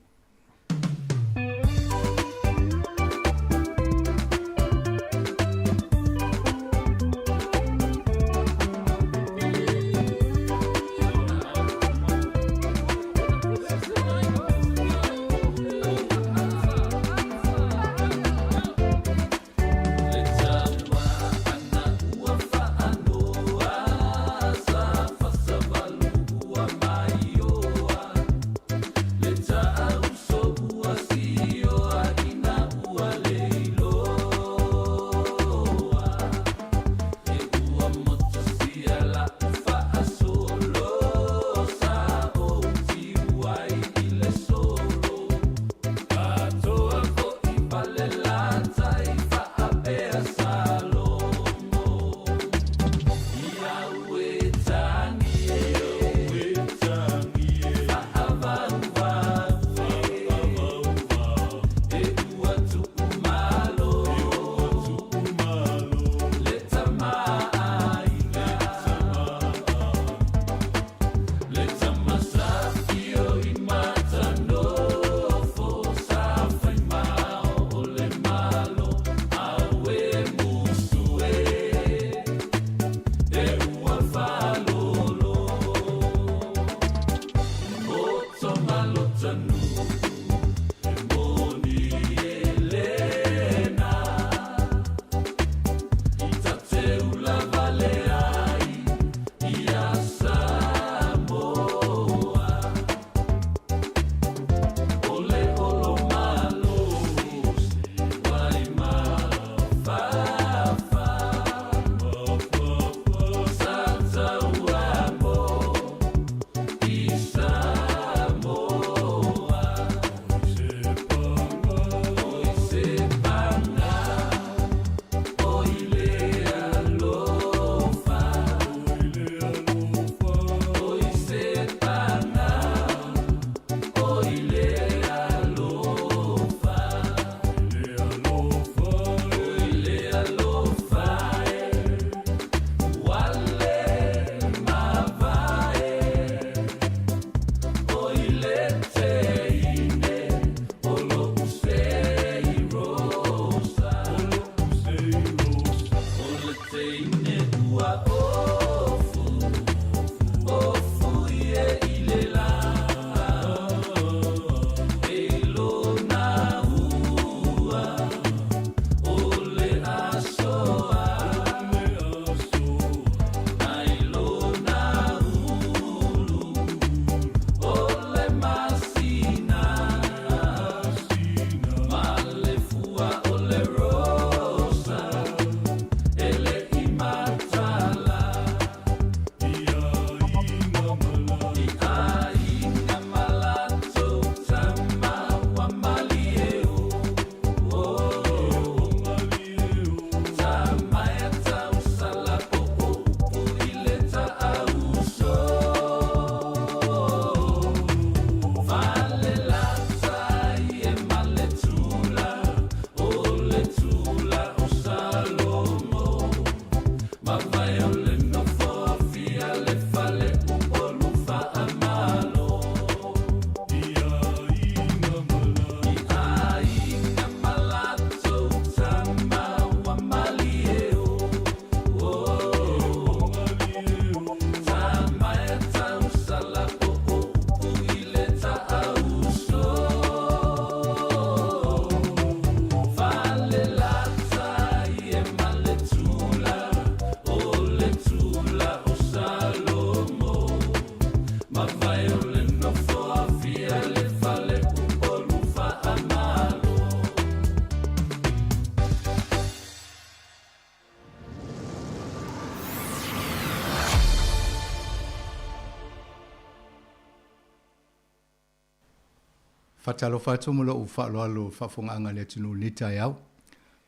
Faatalofa atu ma lou faaaloalo i le faafofogaaga a le atunuu i lenei taeao.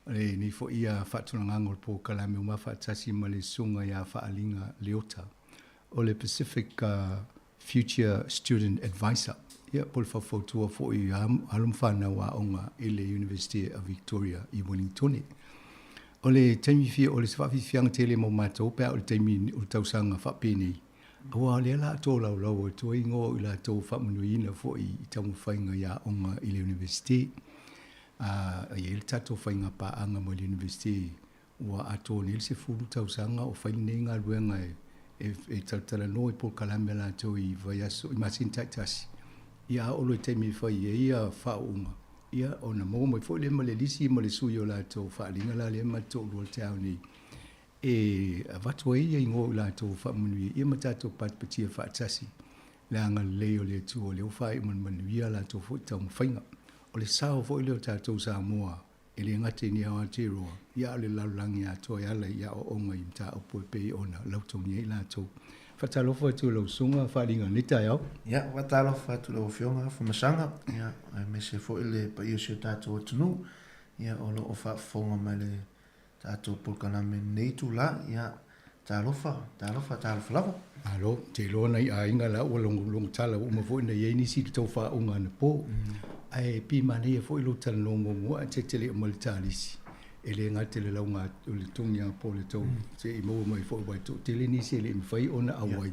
O lenei foi faatulagaga o le polokalame ua faatasi ma le Susuga ia Faaliga Leota o le Pacific Future Student Advisor, ia po o le faufautua foi i alo ma fanau aoga i le University of Victoria i Ueligitone. O le taimi fia, o le faafiafiaga tele mo matou pe a o le taimi o le tausaga faapenei, aua o lea la a tolaulau atu ai igoa o i latou faamanuiina foi i taumafaiga i aoga i le University. A i ai le tatou faiga paaga ma le University ua atoa nei le 10 tausaga o fai lenei galuega e talatalanoa i polokalame a latou i vaiaso, i masina taitasi. Ia a oo loa i taimi e fai ai ia faauuga, ia ona maua mai foi lea ma le lisi ma le sui o latou faaaliga la lea ma te toalua i le taeao nei e avatu ai ia igoa o i latou faamanuia ia ma tatou patipatia faatasi le agalelei o le Atua o lea ua faaiu ma le manuia a latou foi taumafaiga. O le sao foi lea o tatou Samoa e le gata i nei Aotearoa, ia a o le lalolagi atoa e ala i aoaoga i mataupu e pei ona lautogia ai latou. Faatalofa atu i lau Susuga Faaliga i lenei taeao. Ia, faatalofa atu i lau Afioga Afamasaga, ia, aemaise foi le paia o si o tatou atunuu, ia, o lo o faafofoga mai le tatou polokalame i lenei itula, ia, talofa, talofa, talofa lava. Malo, ou te iloa nai aiga la ua logo tala ua uma foi ona i ai nisi i le tou faauuga anapo. Ae pei manaia foi lou talanoa muamua ae te le aumai le talisi. E le gata i le lauga o le togiga po o le tou se i maua mai foi aua e toatele nisi e le i mafai ona auai.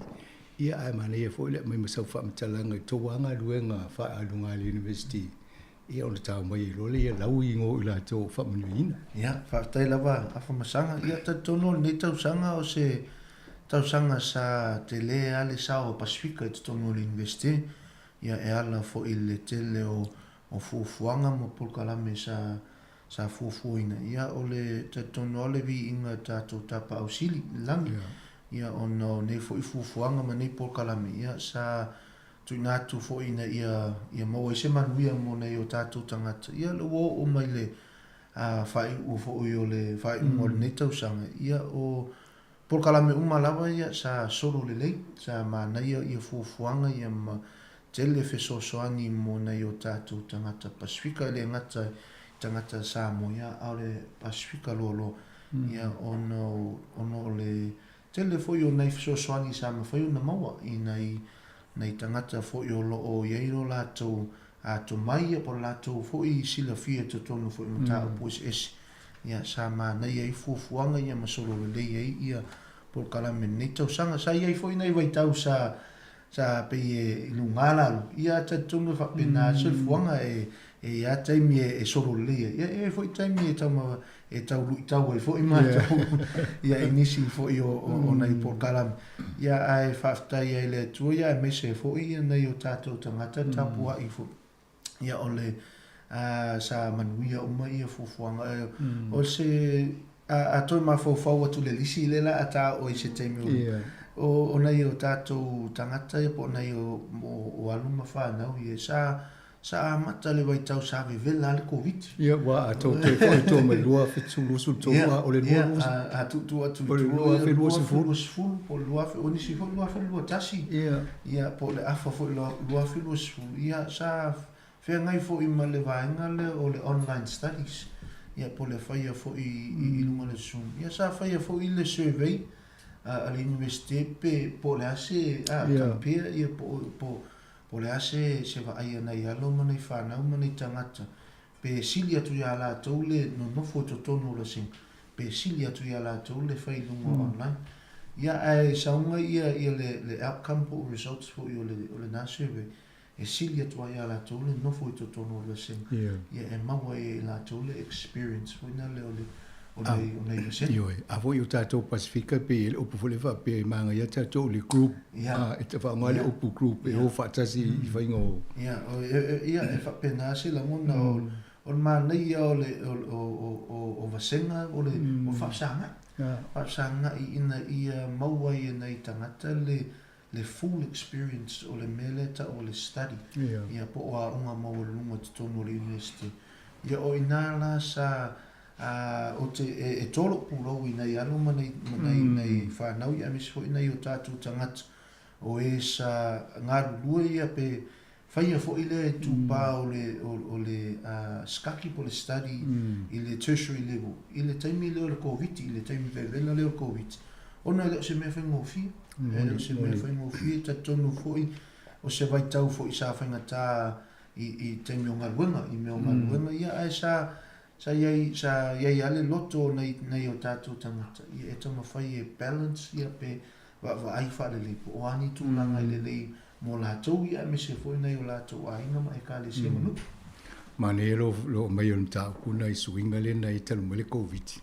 Ia ae manaia foi le aumai ma sau faamatalaga i tou lava galuega faaaluga a le University Ia ona tao mai ai loa lea lau igoa o i latou o faamanuiaina. Ia, faafetai lava Afamasaga. Ia, talitonu o lenei tausaga o se tausaga sa tele lava le sao o Pasefika i totonu o le Iunivesite. Ia, e ala foi i le tele o o fuafuaga ma polokalame sa sa fuafuaina. Ia, o le talitonu lava o le viiga i tatou Tapaau Sili i le lagi. Ia, ona o nei foi fuafuaga ma nei polokalame, ia, sa tuuina atu foi ina ia ia maua ai se manuia mo nai o tatou tagata. Ia lea ua oo mai le faaiuga foi o le faaiuga o lenei tausaga, ia o polokalame uma lava ia sa solo lelei, sa manaia ia fuafuaga ia ma tele fesoasoani mo nai o tatou tagata Pasefika, e le gata i tagata Samoa, ia a o le Pasefika loaloa, ia ona o le Tele foi o nai fesoasoani sa mafai ona maua i nai nai tagata foi o lo o i ai lo latou atomai ia po o le latou foi silafia i totonu foi o mataupu eseese. Ia, sa manaia ai fuafuaga ia ma solo lelei ai ia polokalame i lenei tausaga. Sa i ai foi nai vaitau sa sa pei e i luga lalo, ia talitonu e faapena le soifuaga e e i ai lava taimi e solo lelei ai, ia e i ai foi taimi e tau e tau luitau ai foi matou ia i nisi foi o o nai polokalame. Ia ae faafetai ai i le Atua ia aemaise foi ia nai o tatou tagata tapuai foi. Ia o le sa manuia uma ia fuafuaga. O se a toe mafaufau atu le lisi lea la a ta oo i se taimi o o nai o tatou tagata ia po o nai o o alo ma fanau ia sa sa amata le vaitau sa vevela le Koviti. Ia ua a tou toe foi i tua mai 2023 a o le 20 a tuutuu atu i tua 2020 po o le 2000 o nisi foi 2021. Ia po o le afa foi 2020 ia sa feagai foi ma le vaega lea o le online studies ia po o le faia foi i luga o le Zoom. Ia sa faia foi le survey a le Iunivesite pe po o le a se compare ia po o Po o le a se se vaai a nai alo ma nai fanau ma nai tagata, pe sili atu iā latou le nonofo i totonu o le asiga, pe sili atu iā latou le fai i luga o online. Ia ae sauga ia ia le le outcome po o results foi o le o lena survey, e sili atu lava iā latou le nofo i totonu o le asiga, ia e maua ai e i latou le experience foi na lea o le o nei, o nei vasega. Ioe, a foi o tatou Pasifika e pei e le upu foi lea faapea e magaia tatou i le group, e te faaaoga le upu group e o faatasi i faiga o... Ia, ia, e faapena se lagona o, o le manaia o le, o, o, o, o vasega o le, o faafesagai. Faafesagai ina ia maua ai e nai tagata le, le full experience o le mea lea e tau o le study, ia, po o aoga maualuluga i totonu o le University. Ia, o i ina la sa, ā, ou te, e, e tō lou pulou i nai alo ma nai, ma nai, nai whānau ia, aemaise foi nai o tātou tagata o e sa galulue ia pe, Faia fo'i lea itupā o le o le skaki po o le study i le tertiary level i le taimi lea o le Koviti, i le taimi vevela lea o le Koviti, ona e le o se mea faigofie. E le o se mea faigofie, e talitonu foi o se vaitau foi sa faigata i i taimi o galuega, i mea o galuega ia, ae sa sa i ai sa i ai lava le loto o nai nai o tatou tagata ia e taumafai e balance ia pe vaavaai faalelei po o a ni tulaga e lelei mo latou ia aemaise foi nai o latou aiga ma ekalesia ma nuu. Manaia lo lo aumai o le mataupu na i suiga lea na i talu mai le Koviti.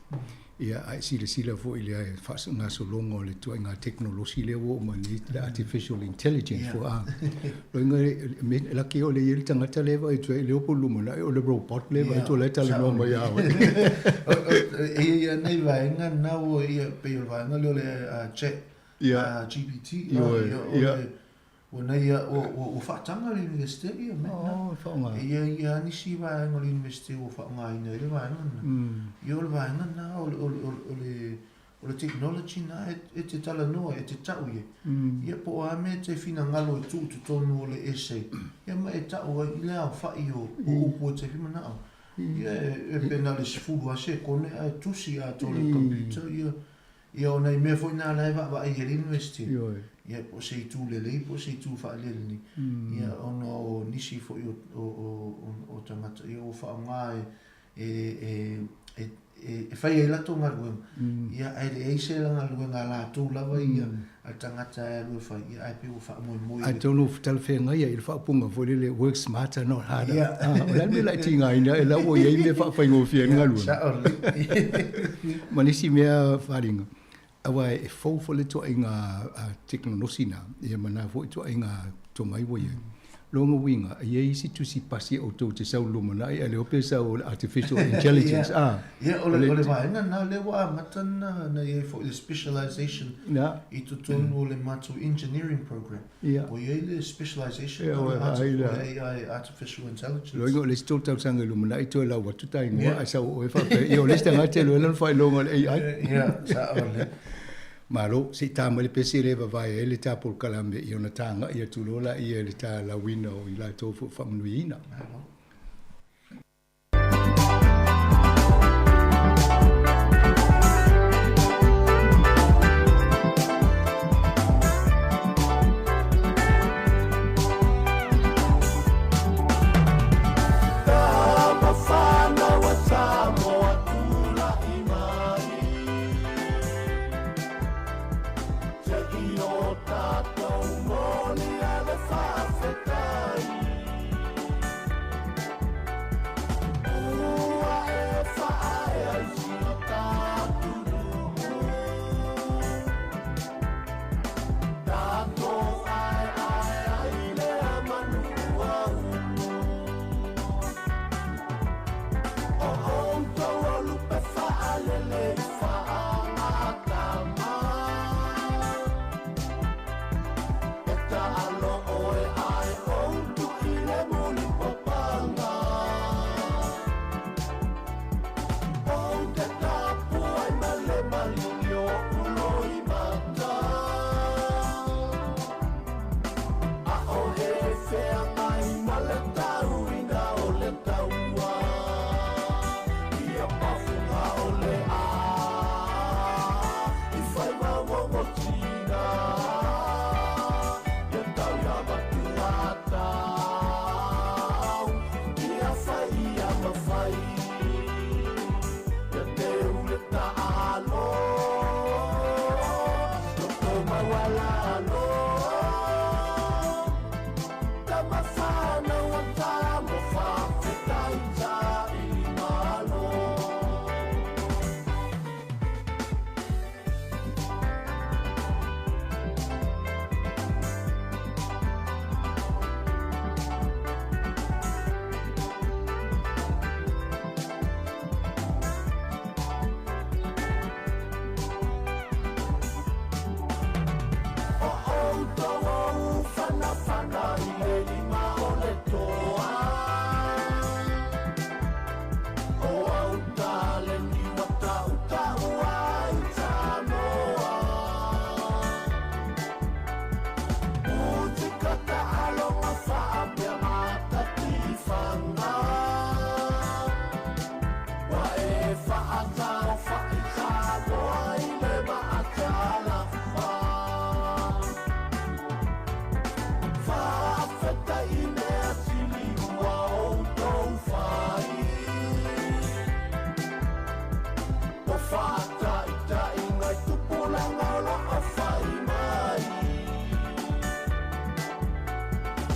Ia ae silasila foi i le faagasologa o le ituaiga tekonolosi lea ua oo mai nei, le artificial intelligence foi a. Loiga e laki o le i ai le tagata lea e vaai atu ai lea po o le lumanai o le robot lea e vaai atu o la e talanoa mai ia oe. E i ai lava nai vaega na ua ia pei o le vaega lea o le chat GPT. Ioe, ia. Ua nei a, ua, ua, ua faataga le Universite ia mea na. Oh, faaaoga. E i ai lava nisi vaega o le Universite ua faaaogaina ai le vaega lena. Ia o le vaega lena o le, o le, o le, o le, o le technology lena e, e te talanoa, e te ta'u i ai. Ia po o a mea e te finagalo e tuu i totonu o le essay, ia ma e ta'u ai i le aofa'i o, o upu e te mana'o. Ia e, e pe na o le 10 lava sekone ae tusi atoa i le computer, ia, Ia o nai mea foi na la e vaavaai i ai le University. Ioe. Ia po o se itu lelei po o se itu faalelelei. Ia ona o nisi foi o o o o tagata ia ua faaaoga e e e e e fai ai latou galuega. Ia ae leai se galuega a latou lava ia a le tagata e alu e fai, ia ae pei ua faamoemoe i le. Atonu talafeagai ai i le faaupuga foi lele, work smarter not harder. Ia. Ah, o le a le mea laitigaina e la ua i ai mea faafaigofie ai le galuega. Sao lelei. Ma nisi mea faaaliga, aua e fou foi le ituaiga tekonolosi na, ia ma na foi ituaiga tomai ua i ai. Lona uiga, e i ai isi tusi pasi e outou te sau lumanai ae le iloa pe sau o le artificial intelligence, a. Ia, o le, o le vaega lena lea ua amata ona i ai foi le specialization i totonu o le matou engineering program. Ua i ai le specialization o le AI, artificial intelligence. Loiga o le isi 3 tausaga i lumanai toe lau atu ta igoa ae sau o oe faapea, ia o le isi tagata e iloa ai lona faailoga o le AI. Ia, sao lelei. Malo, se i ta mai le pese lea e vavae ai le ta polokalame i ona tāga'i atu loa laia i le talauina o i latou foi faamanuiaina. Malo.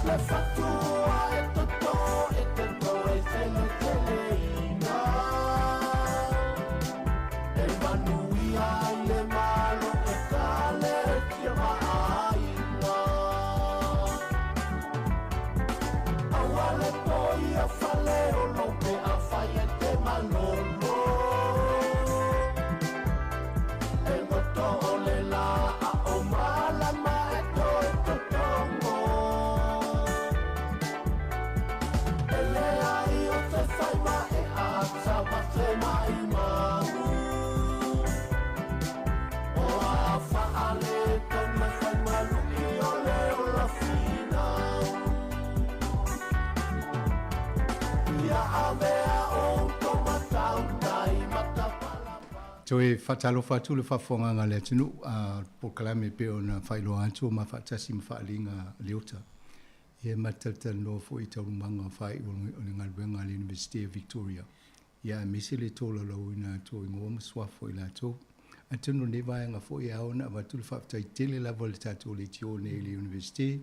Le fatua e toto e toto e feleteleina. E manuia ai le malo e kalesia ma'aiga. Aua le poia fale o lou pe afai e te malolo. E goto o le la a o malama e toe totogo. E leai o se faima e ata ma se maʻimau. O a faale tona faimaluʻi o le ola finau. Ia avea outou matautai matapalapa. Toe faatalofa atu le faafofogaaga a le atunuu a polokalame e pei ona faailoa atu o mafaatasi ma Faaliga Leota. Ia e matalatalanoa foi i taualumaga faaiu o le galuega a le Universite o Victoria. Ia aemaise le tolaulauina atu o igoa ma suafa o i latou. Atonu o lenei vaega foi e ao ona avatu le faafetai tele lava i le tatou leitio nei i le Universite,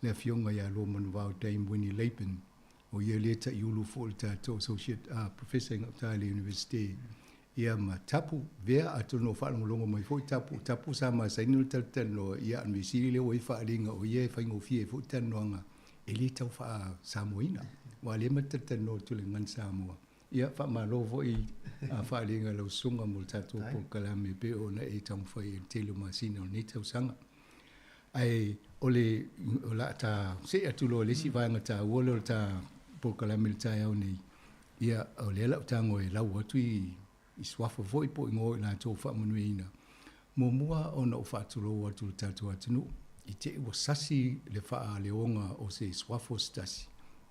le Afioga ia Luamanuvao Dame Winnie Laban, o ia lea e taiulu foi i le tatou Associate Professor i gauta i le Universite. Ia ma Tapu Vea, atonu o faalogologo mai foi Tapu, Tapu sa masani ona talatalanoa, ia a o le mea sili lea ua i ai faaaliga o ia e faigofie ai foi talanoaga e le tau faa-Samoaina, aua o lea ma te talatalanoa atu i le gagana Samoa. Ia, faamalo foi a faaaliga i lau susuga mo le tatou polokalame e pei ona e taumafai ai i le tele o masina o lenei tausaga. Ae o le o le a ta see atu loa i le isi vaega taua lea o le ta polokalame i le taeao nei, ia o lea la ou tago e lau atu i i suafa foi po o igoa o i latou faamanuiaina. Muamua ona ou faatulou atu i le tatou atunuu, i te i ua sasi le faaleoga o se suafa o se tasi,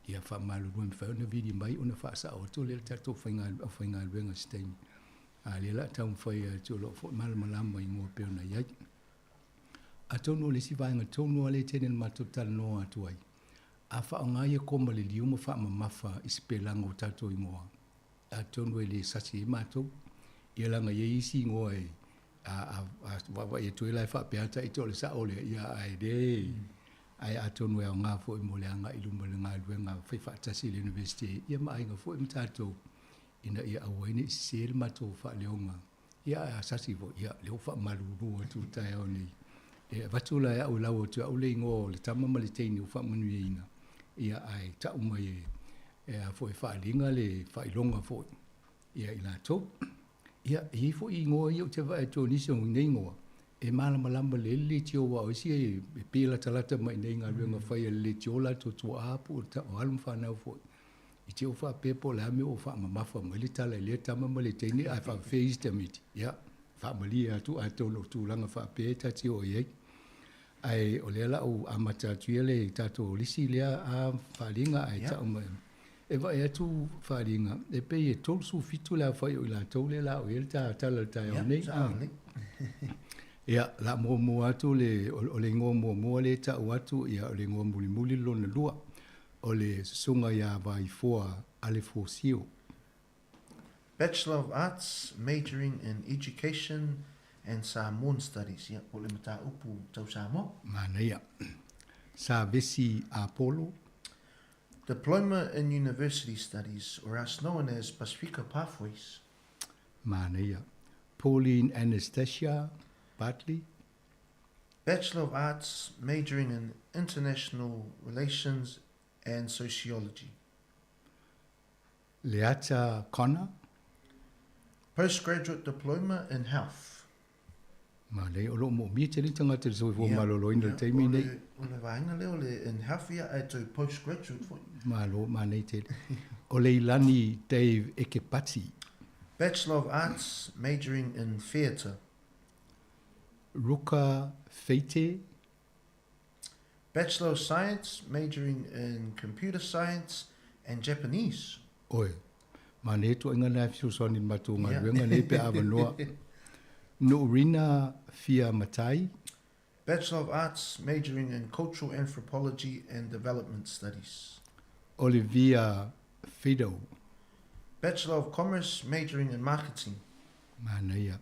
ia faamalulu e mafai ona vili mai ona faasao atu lea e le tatou aufaigaluega i se taimi. A o lea o le a taumafai atu o lo o foi malamalama i igoa e pei ona i ai. Atonu o le isi vaega tonu lava lea e tele ina matou talanoa atu ai, a faaaoga ia koma liliu ma faamamafa i sipelaga o tatou igoa, atonu e le sasi ai matou. Ia leaga e i ai isi igoa e a vaavaai atu ai la e faapea ta ita o le sao lea, ia ae le, ae atonu e aoga foi mo le agai i luma o le galuega faifaatasi i le University ia ma aiga foi ma tatou ina ia aua ai ne i sese le matou faaleoga. Ia ae a sasi foi, ia lea ua faamalulu atu i le taeao nei. E avatu la e au e lau atu e au le igoa o le tama ma le teine ua faamanuiaina, ia ae tau mai e e a foi e faaaliga le faailoga foi ia i latou. Ia, e i ai foi igoa ia ou te vaai atu o nisi o nei igoa, e malamalama lelei le leitio aua o isi e pei e latalata mai i inei i galuega fai a le leitio latou tuaa po o alo ma fanau foi. I te i ua faapea po o le a le mea ua faamamafa mai le tala i lea tama ma le teine ae faafefea isi tamaiti. Ia, faamalie atu atonu o tulaga faapea e ta te oo i ai. Ae o lea la ou amata atu ia le tatou lisi lea a faaaliga ae tau mai. E vaai atu faaaliga e pei e 37 le aofai o i latou lea la o i ai le ta tala i le taeao nei. Ia, la muamua atu le o le igoa muamua lea e tau atu ia o le igoa mulimuli lona lua. O le susuga ia Vaifoa Alefosio. Bachelor of Arts majoring in Education and Samoan Studies, ia, po o le mataupu tau Samoa. Manaia. Sa Vesi Apolo. Diploma in University Studies or else known as Pasifika Pathways. Manaia. Pauline Anastasia Bartley. Bachelor of Arts majoring in International Relations and Sociology. Leata Connor. Postgraduate Diploma in Health. Manaia, o lo o moomia tele tagata i le soifua maloloina i le taimi lenei. O le vaega lea o le in health ia ae toe postgraduate foi. Malo, manaia tele. O Leilani Dave Ekepati. Bachelor of Arts majoring in Theatre. Ruka Feite. Bachelor of Science majoring in Computer Science and Japanese. Oe, manaia tuaiga na e fesoasoani i le matou galuega nei pe a avanoa. Nu'urina Fia Matai. Bachelor of Arts majoring in Cultural Anthropology and Development Studies. Olivia Fido. Bachelor of Commerce majoring in Marketing. Manaia.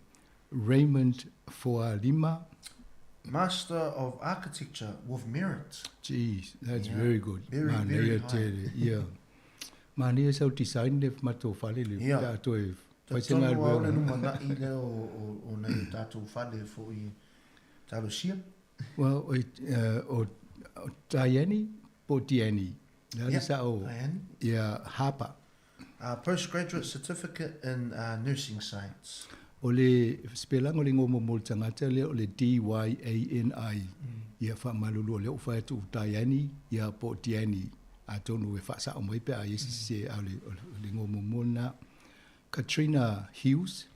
Raymond Foalima. Master of Architecture with merit. Jeez, that's Yeah. very good. Very, Manaia very high. tele, ia. Manaia sau design le matou fale le Ia. pe a toe fai se Talitonu lava o le galuega. lumanai lea o nai o tatou fale foi talosia. Well, o Diane po o Diane? Le a le Ia, sao? Diane. Ia, Harper. Postgraduate Certificate in Nursing Science. O le sipelaga o le igoa muamua o le tagata lea o le D-Y-A-N-I. Ia faamalulu o lea ua fai atu o Diane ia po o Diani. Atonu e faasao mai pe a i ai se sese a o le, o le igoa muamua lena. Katrina Hughes.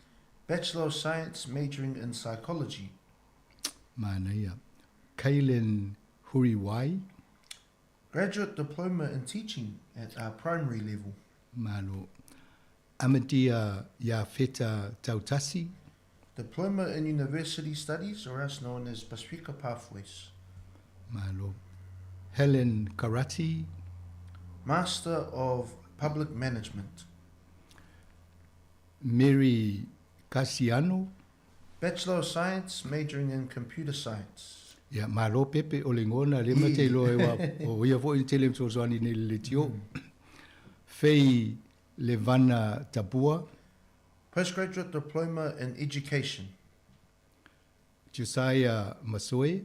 Bachelor of Science majoring in Psychology. Manaia. Kaylin Huriwai. Graduate Diploma in Teaching at uh, primary level. Malo. Amadia Iafeta Tautasi. Diploma in University Studies, or else known as Pasifika Pathways. Malo. Helen Karati. Master of Public Management. Mary Kasiano. Bachelor of Science, majoring in Computer Science. Ia, malo pepe o le igoa lena lea ma te iloa ai aua o ia foi na tele fesoasoani nei i le leitio. Faye Levana Tabua. Postgraduate Diploma in Education. Josiah Masoe.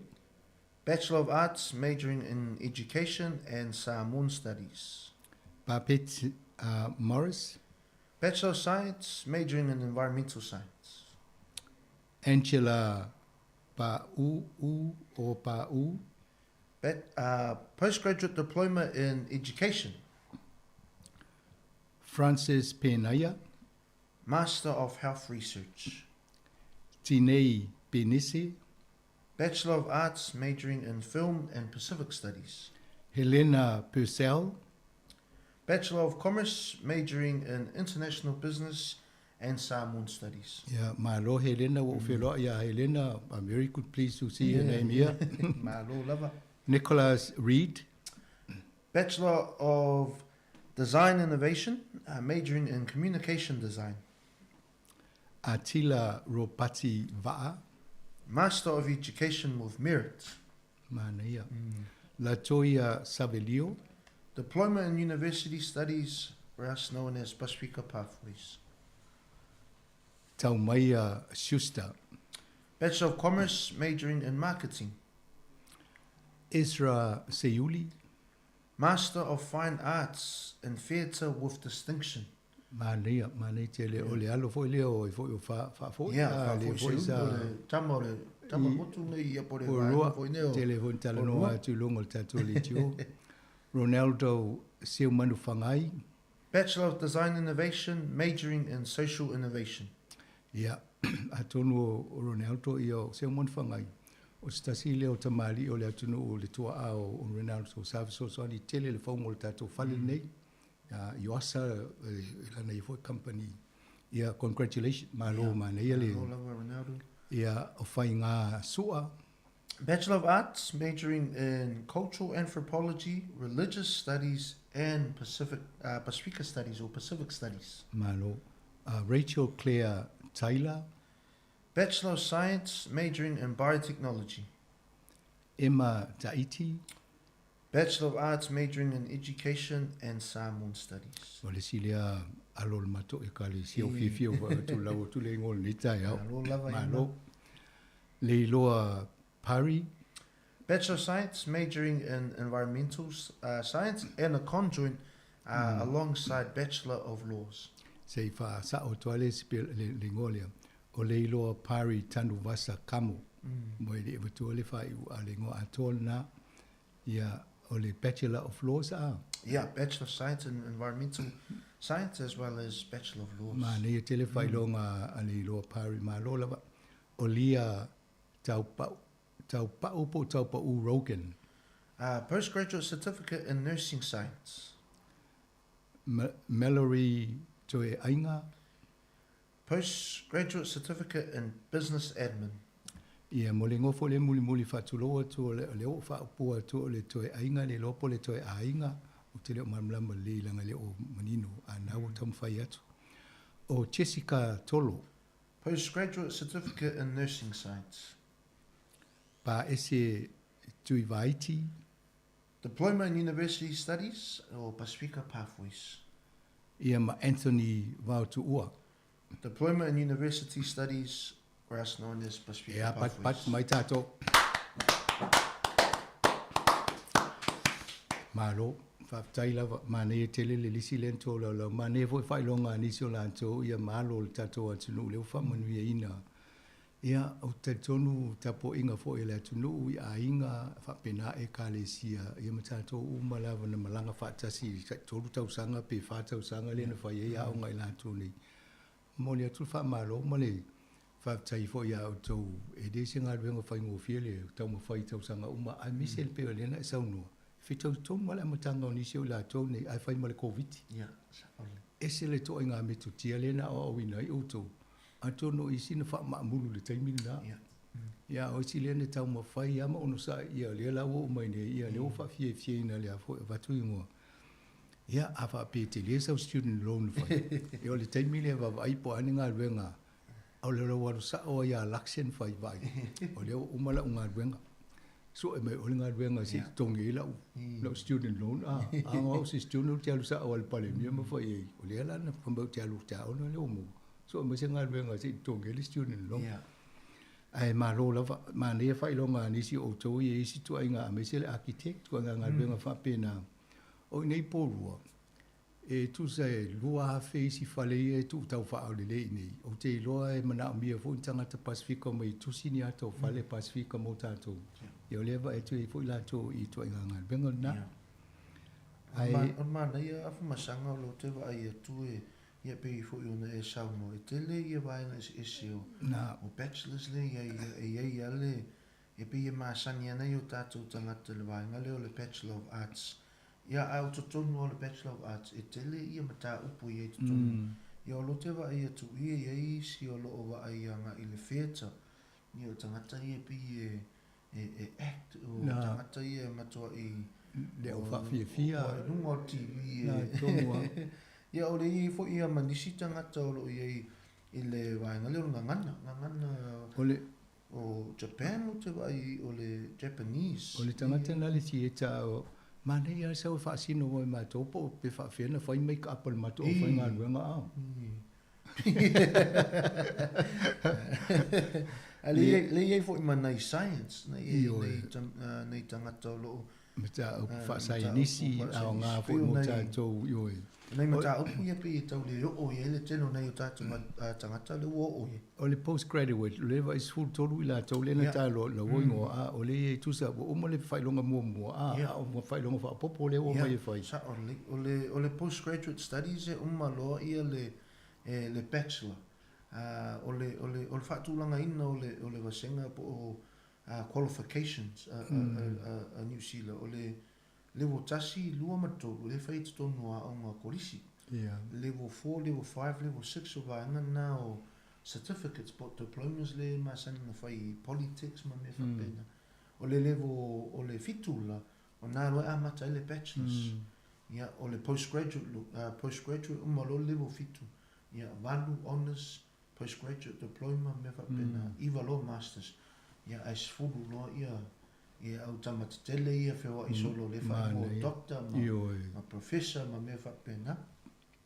Bachelor of Arts, majoring in Education and Samoan Studies. Babette Morris. Bachelor of Science, majoring in Environmental Science. Angela Pa'u o Pa'u. Postgraduate Diploma in Education. Francis Penaia. Master of Health Research. Tinei Penise. Bachelor of Arts, majoring in Film and Pacific Studies. Helena Purcell. Bachelor of Commerce, majoring in International Business and Samoan Studies. Ia, malo Helena, ua ou feloai ia Helena, I'm very good pleased to see her name here. Malo lava. Nicholas Reid. Bachelor of Design Innovation, majoring in Communication Design. Atila Ropati Va'a. Master of Education with Merit. Manaia. Latoya Savelio. Diploma in University Studies, or else known as Pasifika Pathways. Taumaia Schuster. Bachelor of Commerce, majoring in Marketing. Ezra Seiuli. Master of Fine Arts in Theatre with Distinction. Manaia, manaia tele, o le alo foi lea o foi o faafoi. Ia, faafoi Seuli, o le tama o le tama motu nei ia po o le vaega foi nei o. Tele foi na talanoa atu i luga o le tatou leitio. Ronaldo Seumanufagai. Bachelor of Design Innovation, majoring in Social Innovation. Ia, atonu o Ronaldo ia o Seumanufagai, o se tasi lea o tamalii o le atunuu o le tuaa o Ronaldo sa fesoasoani tele i le fauga o le tatou fale lenei, i Oasa i lana ia foi company. Ia, congratulations, malo manaia le. Malo lava Ronaldo. Ia, o Faiga Sua. Bachelor of Arts, majoring in Cultural Anthropology, Religious Studies and Pacific, Pasifika Studies or Pacific Studies. Malo. Rachel Claire Taylor. Bachelor of Science, majoring in Biotechnology. Emma Taiti. Bachelor of Arts, majoring in Education and Samoan Studies. O le isi lea alo o le matou Ekalesia o fiafia ua vaai atu lau atu le igoa o lenei taeao. Malo lava Emma. Malo. Leiloa Parry. Bachelor of Science, majoring in Environmental Science and a conjoint alongside Bachelor of Laws. Se i faasao atu lava le igoa lea, o Leiloa Parry Tanuvasa Kamo. Mo e le i avatua le faaiuga a le igoa atoa lena, ia, o le Bachelor of Laws a? Ia, Bachelor of Science in Environmental Science as well as Bachelor of Laws. Manaia tele faailoga a Leiloa Parry, malo lava. O Lia Taupau, Taupau po o Taupau Rogan. Postgraduate Certificate in Nursing Science. Mallory Toeaiga. Postgraduate Certificate in Business Admin. Ia, mo le igoa foi lea mulimuli faatulou atu o lea ua faaupua atu o le Toeaiga le iloa po o le Toeaiga, ou te le o malamalama lelei leaga e le o manino, a na ua taumafai atu. O Jessica Tolo. Postgraduate Certificate in Nursing Science. Paese Tuivaiti. Diploma in University Studies o Pasifika Pathways. Ia ma Anthony Vaotuua. Diploma in University Studies or else known as Pasifika Ia, Pathways. patupatu mai tatou. Malo, faafetai lava. Manaia tele le lisi lea na tolaulau. Manaia foi faailoga a nisi o latou ia malo o le tatou atunuu lea ua faamanuiaina. Ia, ou te talitonu tapuaiga foi a le atunuu i aiga faapena ekalesia ia ma tatou uma lava na malaga faatasi i le 3 tausaga pe 4 tausaga lea na fai ai aoga a i latou nei. Momoli atu le faamalo ma le faafetai foi ia outou, e le se galuega faigofie le taumafai i tausaga uma, aemaise le pei o lea na e saunoa, e fetaui tonu lava le amataga o nisi o i latou nei, ae fai ma le Koviti. Ese le ituaiga metotia lea na aoaoina ai outou, atonu o isi na faamaamulu i le taimi lena. Ia, a o isi lea na taumafai lava ma onosai, ia o lea la ua oo mai nei, ia lea ua faafiafiaina lea foi e avatu igoa. Ia, a faapea e tele sau student loan e fai, ia o le taimi lea e vaavaai po o a ni galuega, o le lau alu sao lava ia Luxen fai, vaai, o lea ua uma lau galuega. Sue mai oe le galuega se i totogi ai lau, lau student loan. A, a o au se student ou te alu sao lava i le Palemia ma fai ai. O lea la na fai mai ou te alu ou te aoga lea ua maua. Sue mai se galuega se i totogi ai le student loan. Ae malo lava, manaia faailoga a nisi o outou ia i isi ituaiga aemaise le architect, ituaiga galuega faapena. O i inei i Poua, e tusa e 2,000 isi fale ia e tuu tau faaolelei i inei. Ou te iloa e manaomia foi ni tagata Pasifika mai e tusi ni ata o fale Pasifika mo tatou. Ia o lea e vaai atu ai foi latou i ituaiga galuega lena. Ae. O le manaia Afamasaga o lo o toe vaai atu e ia pei foi ona e saunoa e tele ia vaega eseese o o bachelors lea e i ai e i ai lava le E pei e masani ana i o tatou tagata i le vaega lea o le Bachelor of Arts. Ia, a o totonu lava o le Bachelor of Arts, e tele ia mataupu e i ai i totonu. Ia, o lo te vaai atu ia e i ai isi o lo o vaai agai i le theatre. Ia, o tagata ia e pei e, e, e act, o tagata ia e matuai... Le au faafiafia. O, i luga o le TV e... Na, tonu lava. Ia, o le i ai foi ia ma nisi tagata o lo o i ai i le vaega lea o le gagana, gagana... O le, O Japan ou te vaai o le Japanese. O le tagata lena le theatre o manaia lava sau e faasino mo i matou po o pe faafefea ona fai make up a le matou aufaigaluega a. A lea i ai foi ma nai science, nai tagata o lo o Mataupu faasaienisi, aoga foi mo tatou, ioe. O nai mataupu ia pei e tau le oo i ai le tele o nai o tatou tagata lea ua oo i ai. O le postgraduate, o lea e vaai 13 i latou lea na taloa i lau igoa, a o lea e i ai tusa ua uma le faailoga muamua, a o faailoga faaopoopo lea ua omai e fai. Ia, sao lelei. O le postgraduate studies e uma loa ia le bachelor. O le faatulagaina o le vasega po o qualifications a Niu Sila, o le level 1, 2 ma 3, lea e fai i totonu o aoga kolisi. Level 4, level 5, level 6 o vaega na o certificates po o diplomas lea e masani ona fai i polytechs ma mea faapena. O le level o le 7 la, o na loa e amata ai le bachelors. Ia, o le postgraduate, postgraduate uma loa le level 7, ia, 8 honours, Postgraduate Diploma, mea faapena, iva loa Masters, ia ae 10 loa ia ia au tama tetele ia feoai solo lea faaigoa o Doctor ma, ma Professor ma mea faapena.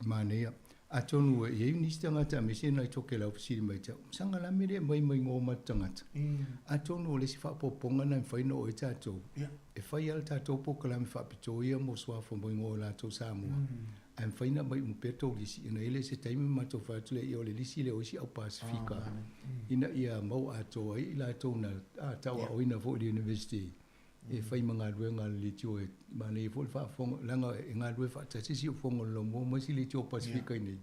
Manaia. Atonu e i ai nisi tagata aemaise nai Tokelau fesili mai te au, saga la mea lea e aumai mai igoa o matou tagata. Atonu o le isi faaopoopoga na e mafai ona oo ai tatou, e fai lava le tatou polokalame faapitoa ia mo suafa mo igoa o latou Samoa. Ae mafai ona aumai uma pea tou lisi, ina ia le se taimi ma matou fai atu lea, ia o le lisi lea o isi au Pasifika, ina ia maua atoa ai i latou na tauaoina foi i le University e fai ma galuega a le leitio e manaia foi le faafofoga, leaga e galulue faatasi si ufofoga o le Laumua ma isi leitio Pasifika i inei,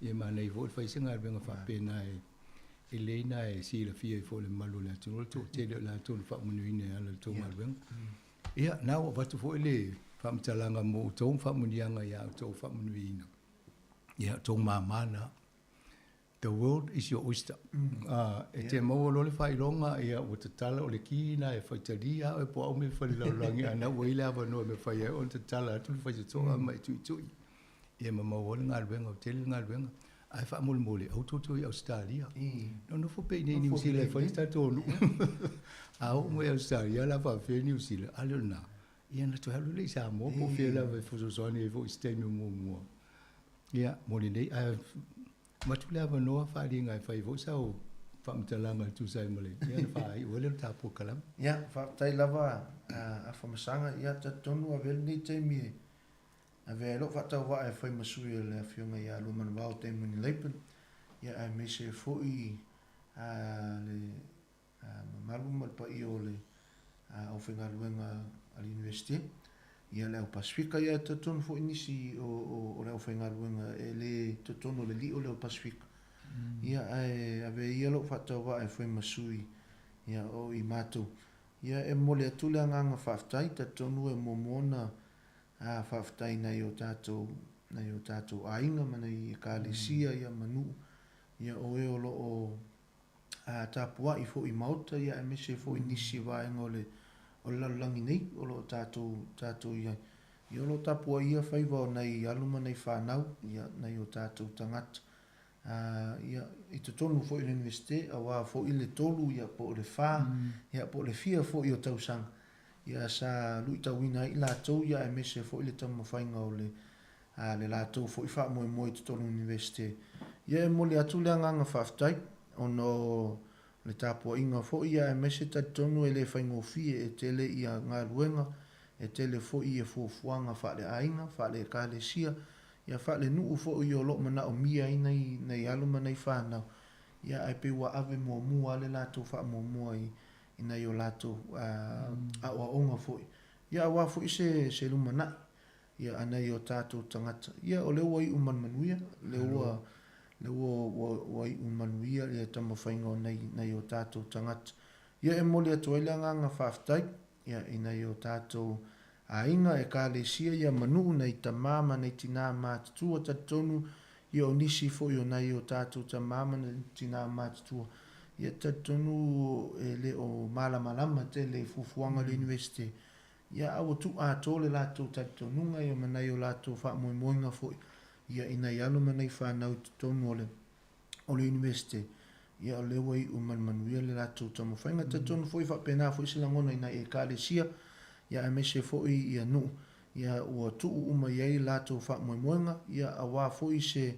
ia e manaia foi le fai se galuega faapena e lelei ona e silafia ai foi e le mamalu o le atunuu le toatele o i latou na faamanuiaina e ala i le tou galuega. Ia, na ua avatu foi le faamatalaga mo outou ma faamanuiaga ia outou faamanuiaina. Ia, outou mama na. The world is your oyster. E te maua loa le faailoga, ia, ua tatala o le ki na e faitalia oe po o au mea e fai i le lalolagi, a na ua i ai le avanoa e mafai ai ona tatala atu le faitotoa ma e tuitui. Ia ma maua ai le galuega, ua tele le galuega. Ae faamolemole, aua tou te o i Ausetalia. Nonofo pea i inei i Niu Sila e fai le tatou nuu. A oo mai i Ausetalia o le a faapefea Niu Sila, a le o lena, ia ona toe alu lea i Samoa po o fea lava e fesoasoani ai foi i se taimi o muamua. Ia, mo lenei, ae avatu le avanoa Faaliga e fai ai foi sau faamatalaga e tusa ai ma le, ia ona faaiu ai lea o le ta polokalame. Ia, faafetai lava Afamasaga. Ia, talitonu avea lenei taimi e Avea ai lou faatauvaa e fai ma sui o le Afioga ia Luamanuvao Damon Lapen, ia aemaise ai foi le mamalu ma le paia o le aufaigaluega a le Iunivesite, ia le au Pasifika, ia e talitonu foi nisi o le aufaigaluega e le talitonu o le lio lea o le Pasifika. Ia ae avea ia lou faatauvaa e fai ma sui o i matou. Ia e momoli atu le agaga faafetai, talitonu e muamua ona Ā, faafetai nai o tātou, nai o tātou aiga ma nai ekalesia ia ma nuu, ia o e o lo o, ā, tapua'i foi i maota ia aemaise foi nisi vaega o le, o le lalolagi nei o lo o tātou, tātou i ai. Ia o lo o tapuaia faiva o nai alo ma nai whanau, ia, nai o tātou tagata. Ā, ia, i totonu foi o le Universite, auā foi le tolu, ia, po o le whā, ia, po o le fia foi o tausaga. Ia sa luitauina ai i latou ia aemaise foi le taumafaiga o le le latou foi faamoemoe i totonu o le Iunivesite. Ia e momoli atu le agaga faafetai ona o le tapuaiga foi ia aemaise talitonu e le faigofie e tele ia galuega, e tele foi ia fuafuaga faale-aiga, faale-ekalesia, ia faale-nuu foi o lo o manaomia ai nai nai alo ma nai fanau, ia ae pei ua ave muamua lava le latou faamuamua i i nai o latou aoaoga foi, ia aua foi se se lumanai ia a nai o tatou tagata. Ia o lea ua iu ma le manuia, lea ua lea ua ua ua iu manuia le taumafaiga o nai nai o tatou tagata. Ia e momoli atu ai le agaga faafetai ia i nai o tatou aiga, ekalesia ia ma nuu, nai tama ma nai tina matutua, talitonu ia o nisi foi o nai o tatou tama ma nai tina matutua, ia talitonu e le o malamalama tele i fuafuaga o le Iunivesite, ia a ua tuu atoa le latou talitonuga ia ma nai o latou faamoemoega foi ia i nai alo ma nai fanau i totonu o le o le Iunivesite, ia o lea ua iu ma le manuia le latou taumafaiga. Talitonu foi e faapena foi se lagona i nai Ekalesia, ia aemaise foi ia nuu, ia ua tuu uma i ai le latou faamoemoega, ia aua foi se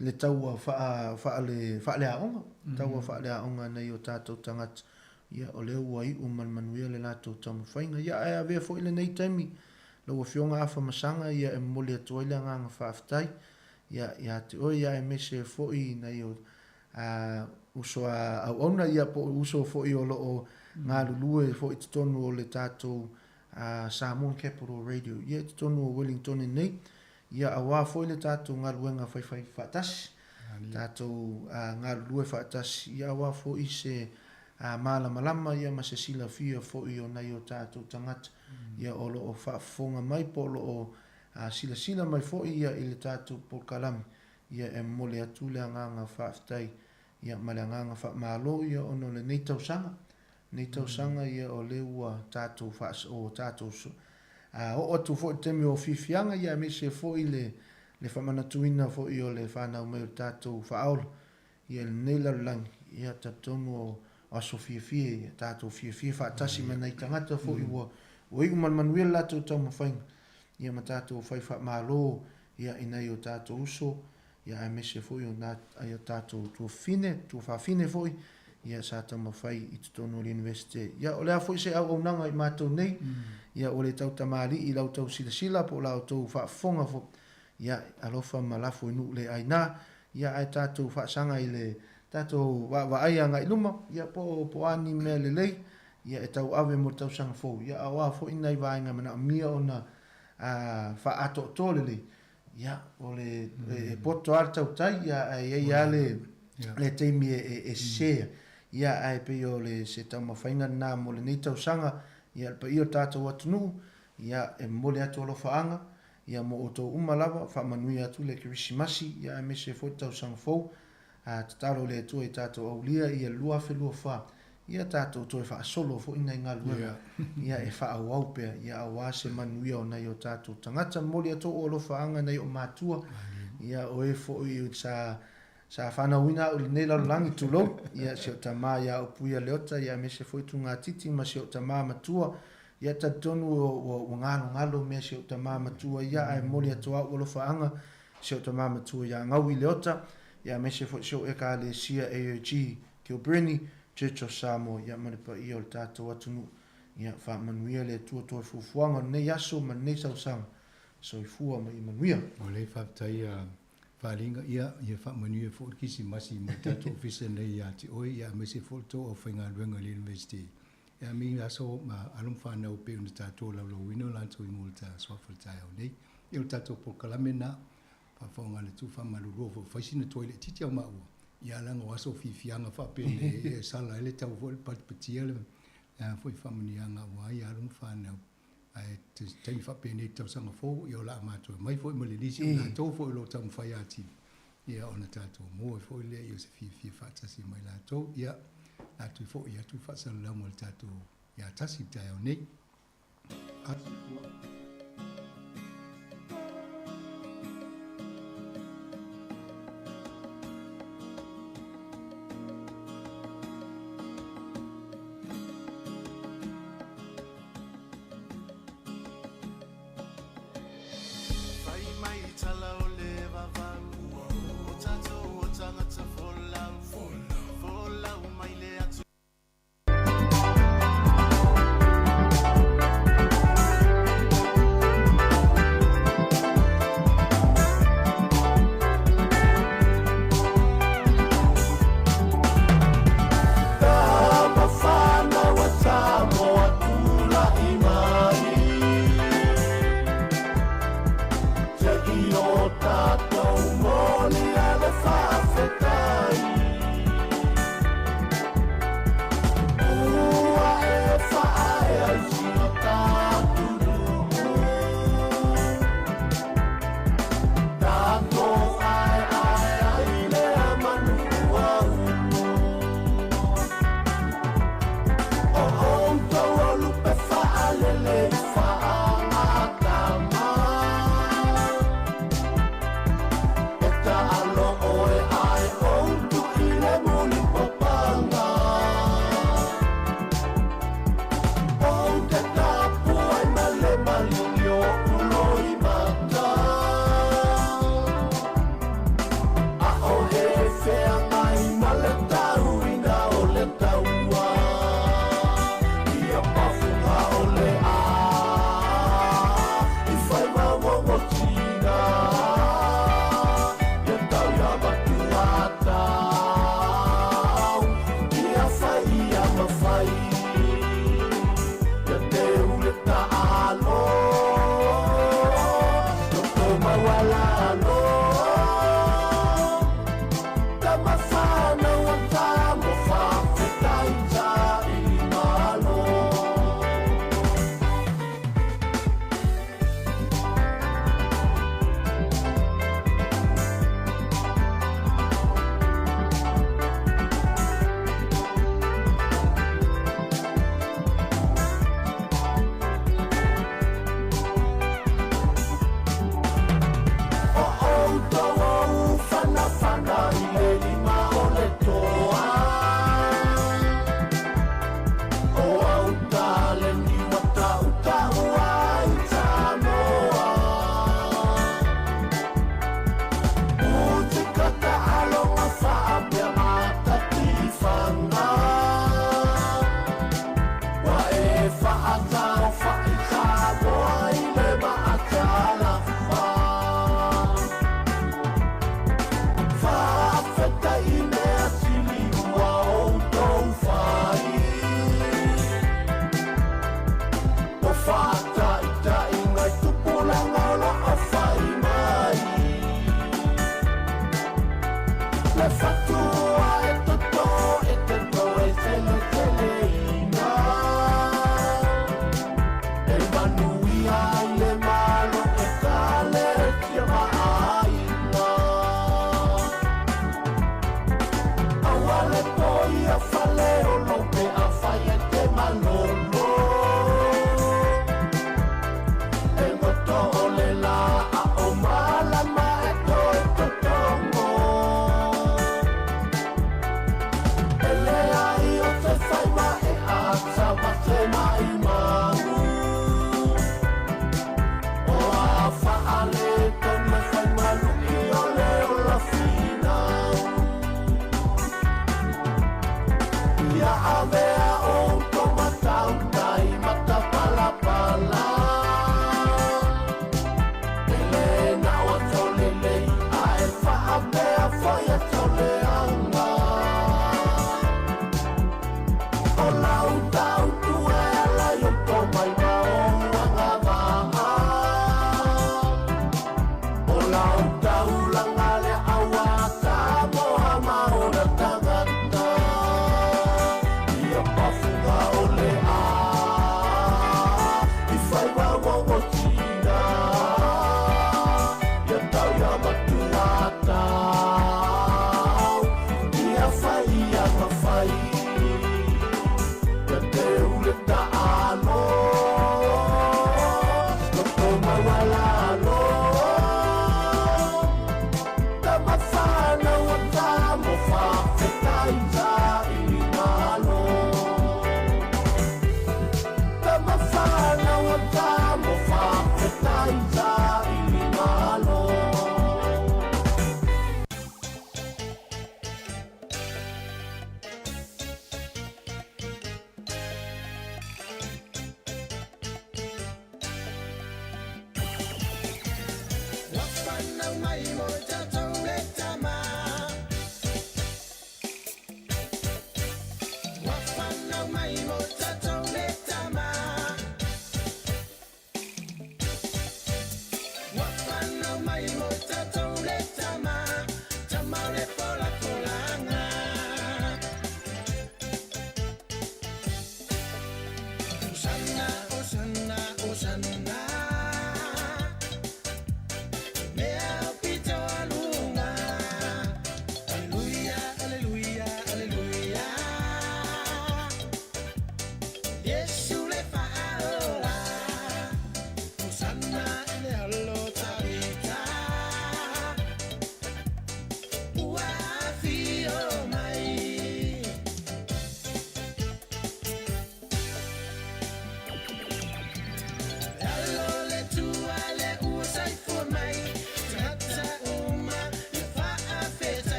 le taua faa, faale, faaleaoga, taua faaleaoga a nai o tatou tagata, ia o lea ua iu ma le manuia le latou taumafaiga. Ia ae avea foi lenei taimi, lau Afioga Afamasaga, ia e momoli atu ai le agaga faafetai, ia, ia te oe, ia aemaise foi nai o uso a auauna, ia po o uso foi o lo o galulue foi i totonu o le tatou Samoan Capital Radio, ia i totonu o Wellingtone nei, ia aua foi le tatou galuega faifai faatasi, tatou galulue faatasi, ia aua foi se malamalama ia ma se silafia foi o nai o tatou tagata, ia o lo o faafofoga mai po o lo o A silasila mai foi ia i le tatou polokalame, ia e momoli atu le agaga faafetai ia ma le agaga faamalo ia ona o lenei tausaga, lenei tausaga ia o lea ua tatou faas o tatou a oo atu foi i le taimi o fiafiaga ia aemaise foi le le faamanatuina foi o le fanau mai o le tatou faaola ia i lenei lalolagi, ia talitonu o aso fiafia ia, tatou fiafia faatasi ma nai tagata foi ua ua iu ma le manuia le latou taumafaiga, ia ma tatou fai faamalo ia i nai o tatou uso, ia aemaise foi o nai o tatou tuafafine, tuafafine foi, ia sa taumafai i totonu o le Iunivesite. Ia o le a foi se auaunaga i matou nei, ia ua le tau tamalii i la outou silasila po o la outou faafofoga foi, ia alofa ma lafo i nuu le aina, ia ae tatou faasaga i le tatou vaavaai agai luma, ia po o a ni mea lelei, ia e tauave mo le tausaga fou, ia a o a foi nai vaega e manaomia ona faaatoatoa lelei, ia o le e poto lava le tautai, ia ae i ai lava le le taimi e sese ai. Ia ae pei o le se taumafaiga lena mo lenei tausaga, ia le paia o le tatou atunuu, ia e momoli atu alofaaga, ia mo outou uma lava, faamanuia atu le Kerisimasi, ia aemaise foi le tausaga fou. A tatalo i le Atua i tatou aulia ia 2024, ia tatou toe faasolo foi nai galuega ia e faaauau pea, ia aua se manuia o nai o tatou tagata. Momoli atu ou alofaaga nai ou matua, ia o e foi sa. Sa fanauina a'u i lenei lalolagi, tulou, ia, si o'u tamā iā Upuia Leota, ia aemaise foi Tugatiti ma si o'u tamā matua, ia talitonu ua, ua, ua galogalo mea si o'u tamā matua ia, ae momoli atu a'u alofaaga si o'u tamā matua iā Gaui Leota, ia aemaise foi si o'u Ekalesia AOG Kilbirnie Church of Samoa, ia ma le paia o le tatou atunuu. Ia faamanuia le Atua toe fuafuaga o lenei aso ma lenei sausaga. Soifua ma ia manuia. O lea faafetai ia Faaliga, ia, ia faamanuia foi le Kerisimasi mai le tatou ofisa nei ia te oe, ia aemaise foi le tou aufaigaluega i le University. Ia me i aso ma alo ma fanau pei ona tatou laulauina o latou igoa o le ta suafa i le taeao nei. Ia o le tatou polokalame lena, faafofoga a le Atua, faamalulua foi, fai sina tuai laitiiti a maua, ia leaga o aso o fiafiaga faapenei e sala ai le tau foi le patipatia le foi faamanuiaga aua ia alo ma fanau. Ae taimi faapenei i le tausaga fou, ia o le a matou omai foi ma le lisi o latou foi o lo o taumafai atili, ia ona tatou maua ai foi lea ia o se fiafia faatasi ma i latou. Ia, latou foi atu le faasalalauga o le tatou ia tasi i le taeao nei. Atu. Fai mai tala o le vavau O tatou o tagata folau Folau mai le atu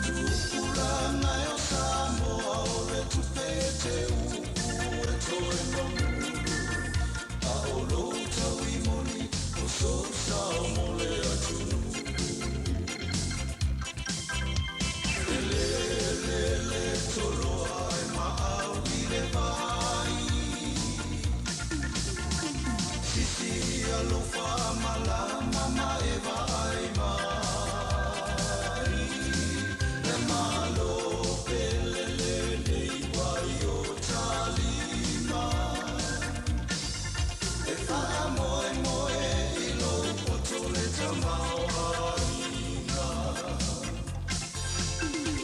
Tupulanga alofa malama ma e vaai mai. Le malo pele lenei ua i o talima. E faamoemoe i lou poto le tamaoaiga.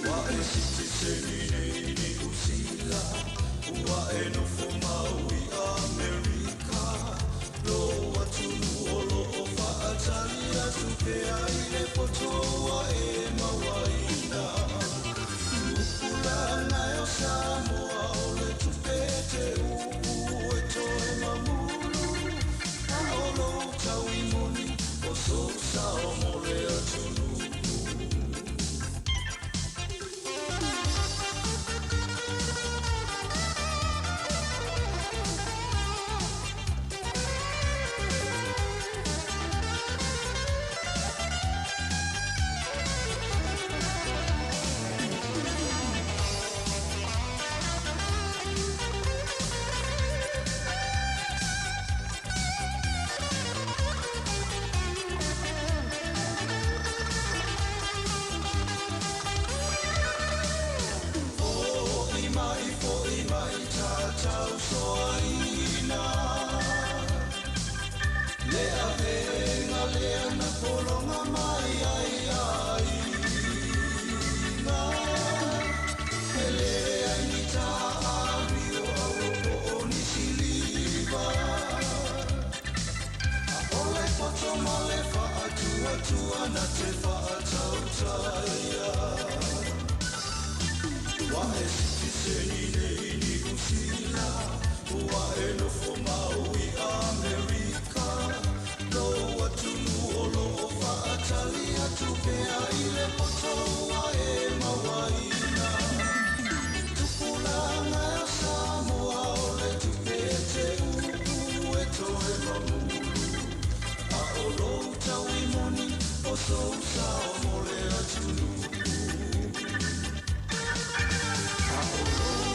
Ua e sitiseni nei i Niu Sila, ua e nofo mau i Amerika. Lo atunuu o loo faatali atu pea i le poto ua e mauaina. Tupulaga e o Samoa o le tupe e te uu e toe mamulu. A o lou taui moni o sou sao mo le atunuu. Fo'i mai, fo'i mai tatau soaina. Le avega lea na pologa mai ai aiga. E leai ni taavio auro po o ni siliva. A o le poto ma le faatuatua na te faatautaia. Ua e sitiseni nei i Niu Sila, ua e nofo mau i Amerika. Lou atunuu o loo faatali atu pea i le poto ua e mauaina. Tupulaga e o Samoa o le tupe e te uu e toe mamulu. A o lou taui moni o sou sao mo le atunuu. A o lou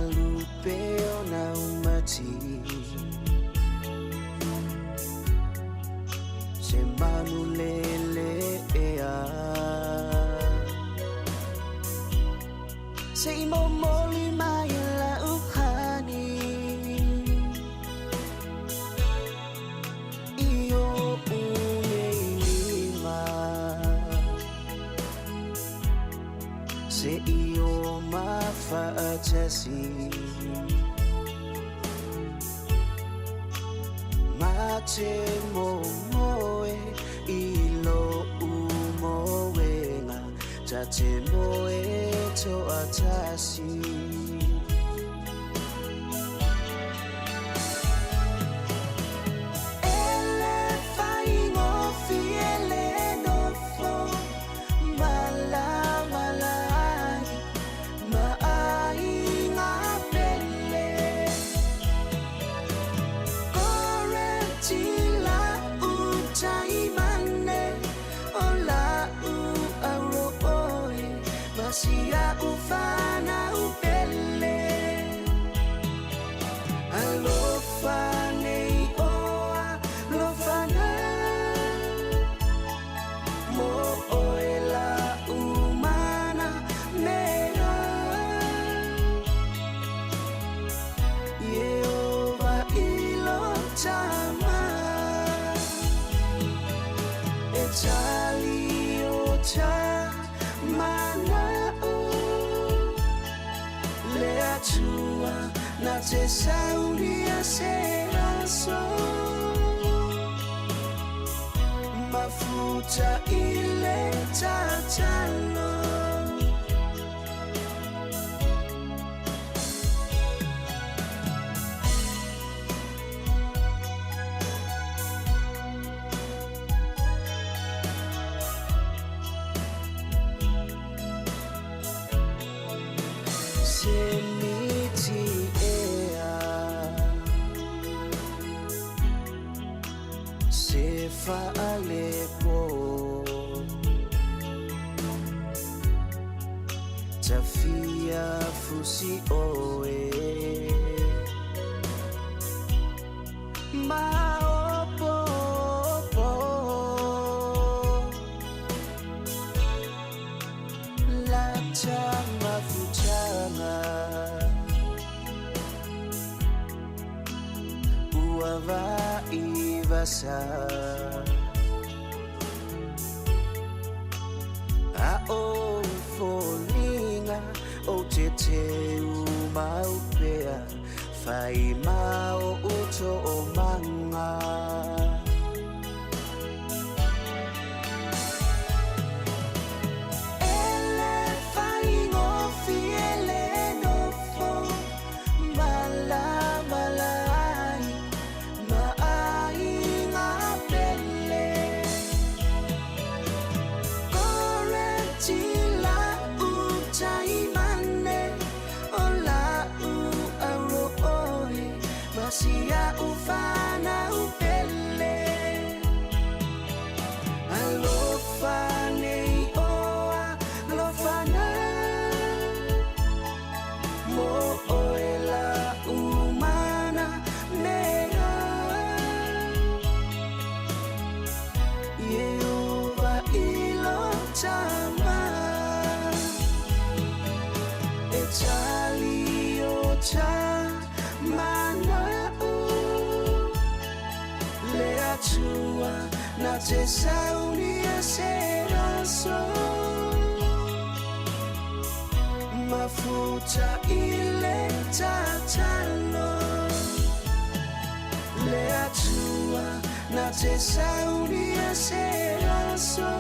Malupe o na umati Se manu lele ea Se i momoli mai la uhani I o unei lima Se i o mafaatasi Ma te momoe i lo umoenga Ta te moe toatasi Ele faigofie le nofo Malamalai ma aiga pele Koreti la'u taimane O la'u auro oe Ma sia'u fanau pele Alofa nei oa lofa na Mo oe la'u mana mea Iehova i lo tama E tali o ta mana'o Le Atua na te saunia se aso Mafuta i le tatalo Se miti ea Se faalepo Tafia fusi oe Maopopo Lata mafutanga Ua vai vasa A o foliga o te teu maupea Fai mao uto o manga Ele faigofie le nofo Malamalai ma aiga pele Koreti la'u taimane O la'u auro oe Ma sia'u fanau pele Alofa nei oa lofa na Mo oe la'u mana mea Iehova i lo tama E tali o ta mana'o Le Atua na te saunia se aso Mafuta i le tatalo Le Atua na te saunia se aso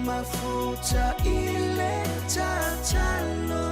Mafuta i le tatalo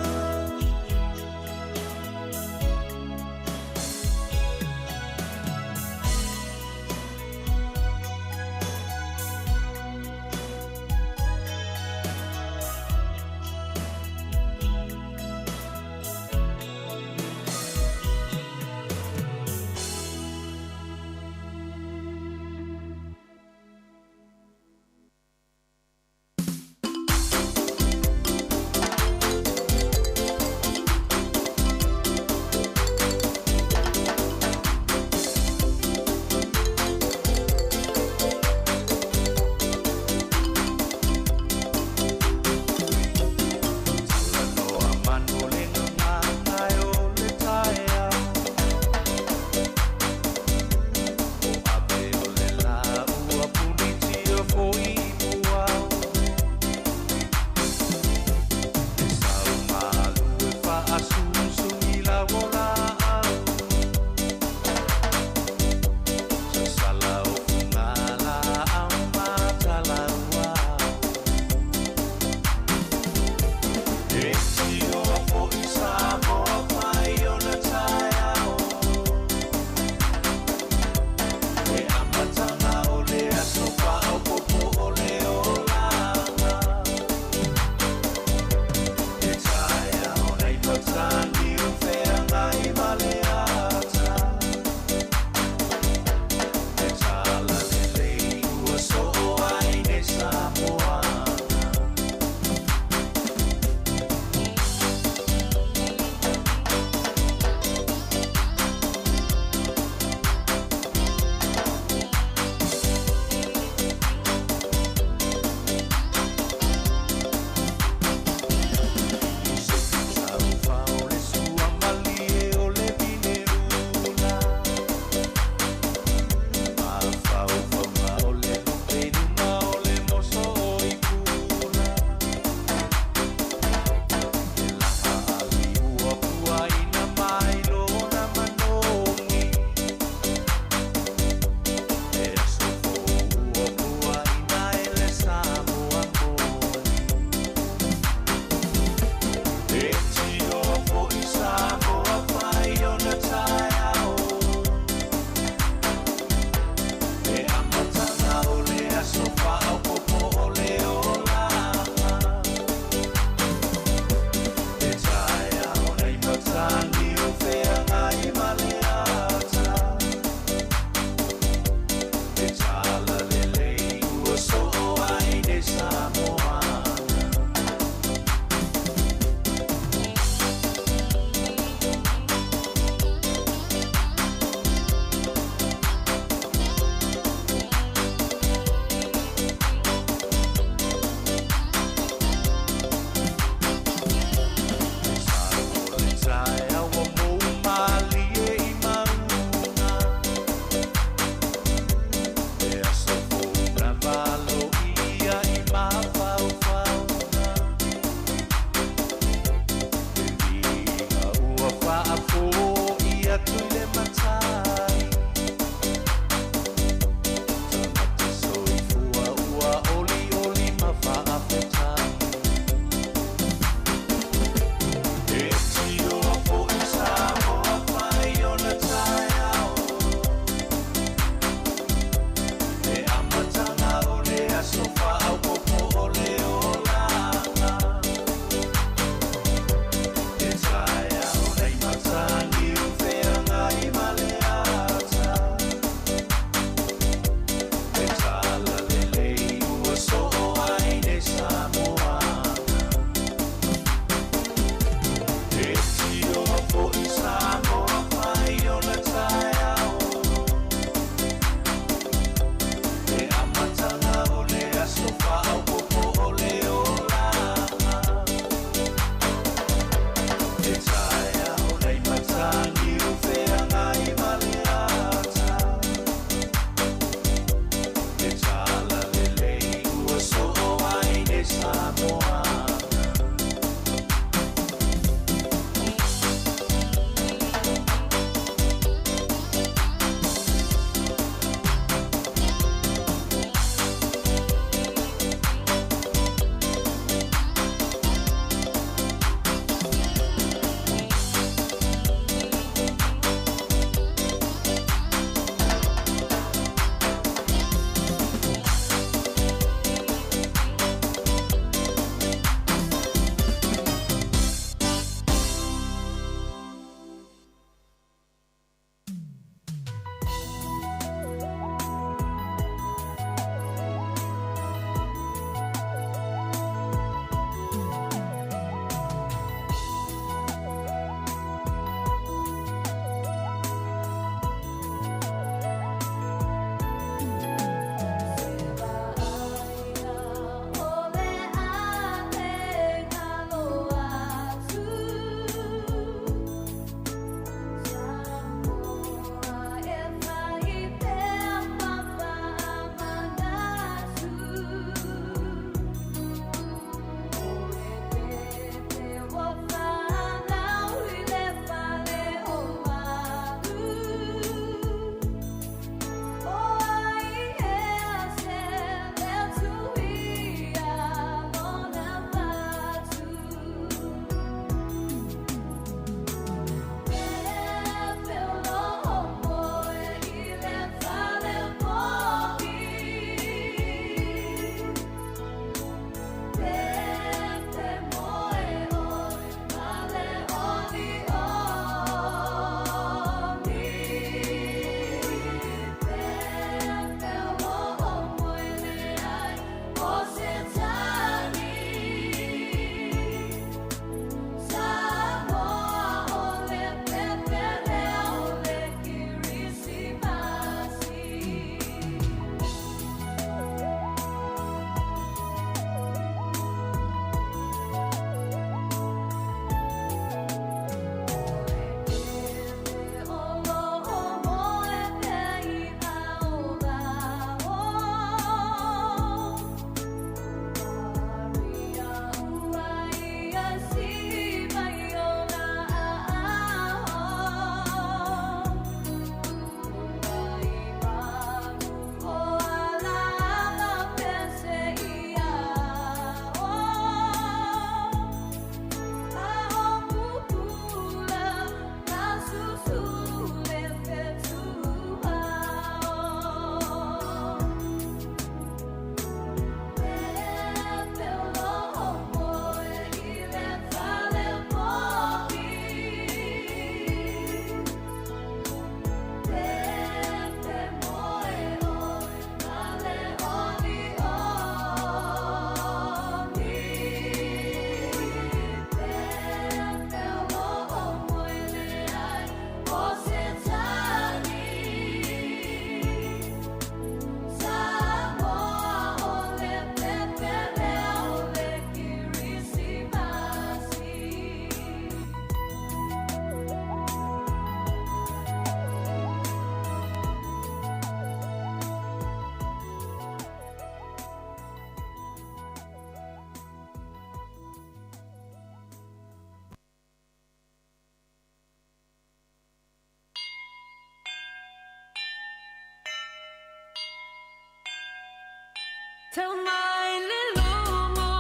Tau mai le logo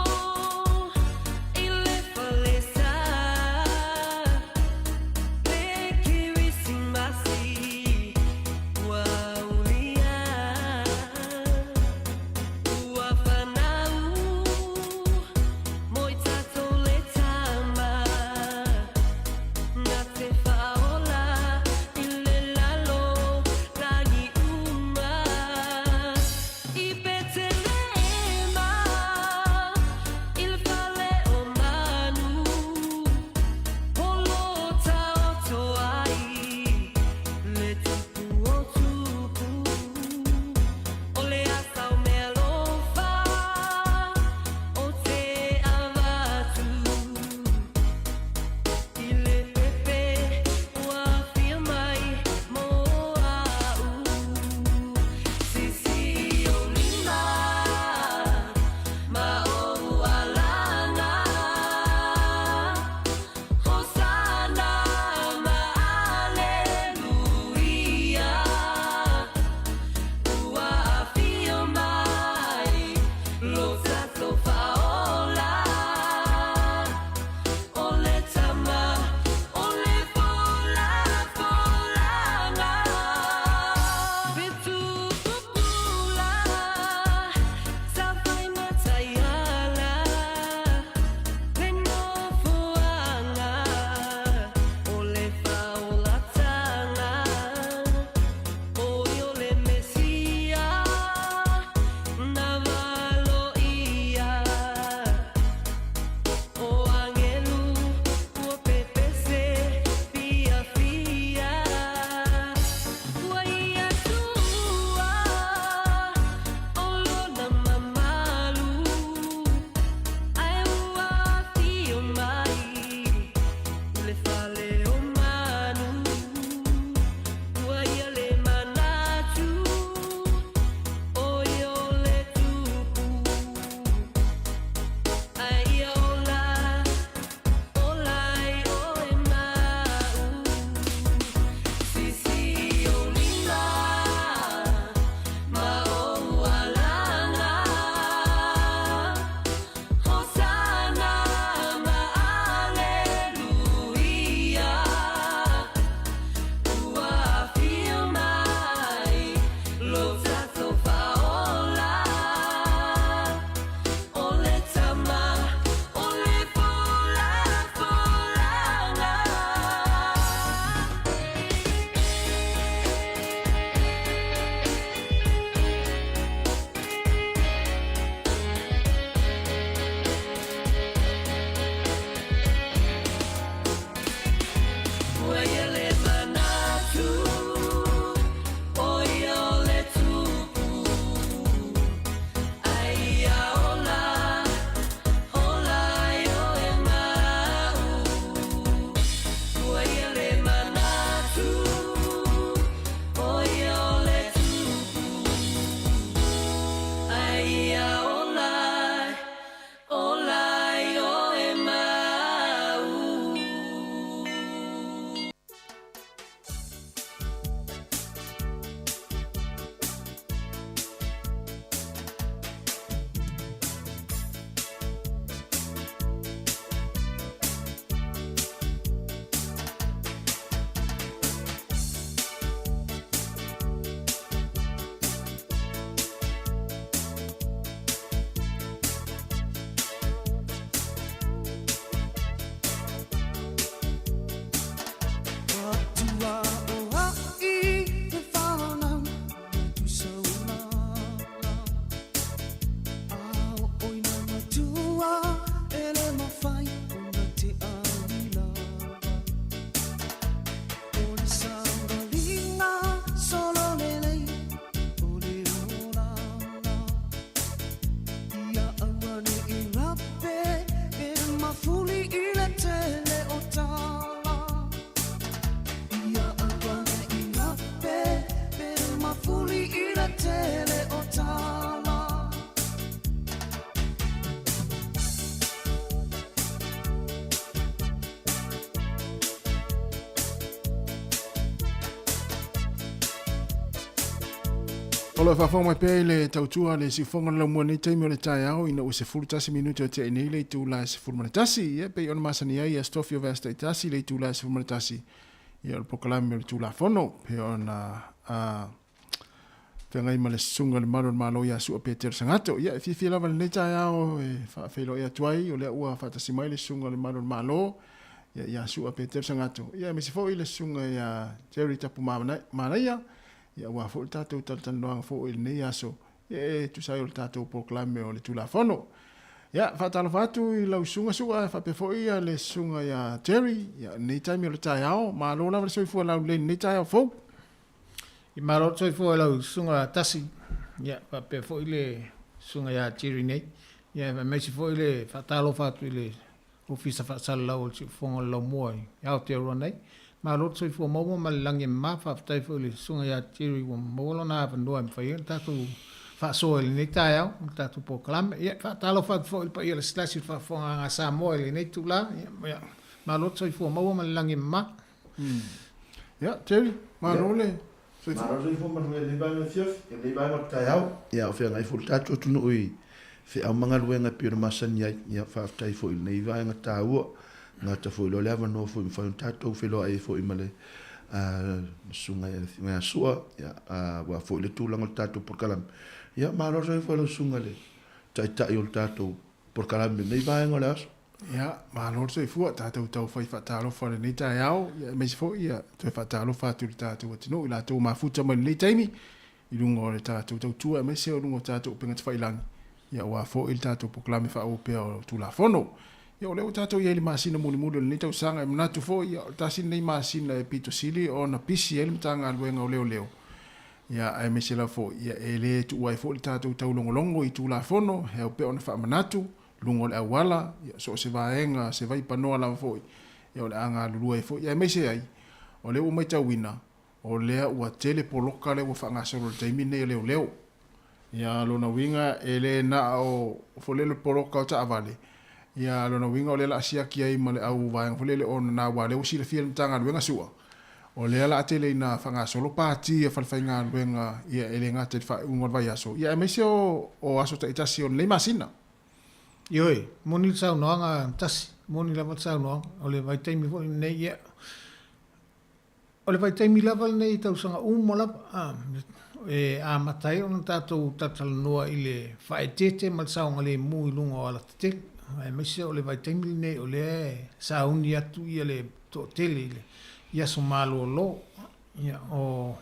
i le falesa Le Kerisimasi ua ulia Ua fanau mo i tatou le tama Na te faaola i le lalo lagi uma I Petelehema. O lo o faafofoga mai pea i le tautua a le siufofoga o le laumua i lenei taimi o le taeao ina ua 11 minute o tea nei le itula e 11. Ia, e pei ona masani ai i Aso Tofi o vaiaso taitasi i le itula e 11, ia o le polokalame o le Tulafono pei ona a feagai ma le Susuga i le Malu o le Malo ia Su'a Petero Sagato. Ia, e fiafia lava i lenei taeao e faafeiloai atu ai, o lea ua faatasi mai le Susuga i le Malu o le Malo ia, ia Su'a Petero Sagato, ia aemaise foi le Susuga ia Jerry Tapu Manaia, Ia aua foi le tatou talatalanoaga foi i lenei aso, ia e tusa ai o le tatou polokalame o le Tulafono. Ia, faatalofa atu i lau susuga Su'a faapea foi ia le susuga ia Jerry, ia lenei taimi o le taeao, malo lava le soifua laulelei i lenei taeao fou. Ia malo le soifua i lau susuga Tasi, ia faapea foi le susuga ia Jerry nei. Ia aemaise foi le faatalofa atu i le Ofisa Faasalalau o le Siufofoga o le Laumua i Aotearoa nei. Malo le soifua maua ma le lagi e mama. Faafetai foi i le Susuga ia Jerry ua maua lona avanoa e mafai ai ona tatou faasoa i lenei taeao i le tatou polokalame. Ia, e faatalofa atu foi i le paia lasilasi o le faafofogaaga a Samoa i lenei itula. Ia, malo le soifua maua ma le lagi e mama. Ia, Jerry, malo le soifua. Malo le soifua manuia i lenei vaega afiafi, i lenei vaega o le taeao. Ia, o feagai foi le tatou atunuu i feau ma galuega e pei ona masani ai. Ia, faafetai foi i lenei vaega taua. Gata foi loa le avanoa foi mafai ona tatou feiloai ai foi ma le susuga ia Sua, ia, aua foi le tulaga o le tatou polokalame. Ia, malo le soifua i lau susuga i le Taitai o le tatou polokalame i lenei vaega o le aso. Ia, malo le soifua, tatou taufai faatalofa i lenei taeao, ia aemaise foi ia toe faatalofa atu i le tatou atunuu i latou mafuta mai i lenei taimi i luga o le tatou tautua aemaise o luga o tatou upega tafailagi, ia aua foi le tatou polokalame faaauau pea o Tulafono. Ia o lea ua tatou i ai i le masina mulimuli o lenei tausaga, e manatu foi ia o le tasi lenei masina e pito sili ona pisi ai le Matagaluega o Leoleo, ia aemaise lava foi ia e le tuua ai foi le tatou taulogologo i Tulafono, e ao pea ona faamanatu luga o le auala, ia, so o se vaega, se vaipanoa lava foi, ia, o le a galulue ai foi. Aemaise ai, o lea ua matauina, o lea ua tele poloka lea ua faagasolo i le taimi lenei a leoleo. Ia, lona uiga, e le na o foi lele poloka o taavale, ia, lona uiga o lea o le a siaki ai ma le au vaega foi lele o na aua o lea ua silafia e le Matagaluega Su'a, o lea o le a tele ina faagasolo pati a falefaigaluega, ia, e le gata i le faaiuga o le vaiaso, ia, aemaise o aso taitasi o lenei masina. Ioe, moni le saunoaga Tasi, moni lava le saunoaga. O le vaitaimi foi lenei, ia, o le vaitaimi lava lenei i tausaga uma lava, a, e amata ai ona tatou talatalanoa i le faaeteete ma le saogalemu i luga o alatetele, aemaise o le vaitaimi lenei o lea e sauni atu ia le toatele i le i aso malolo, ia, o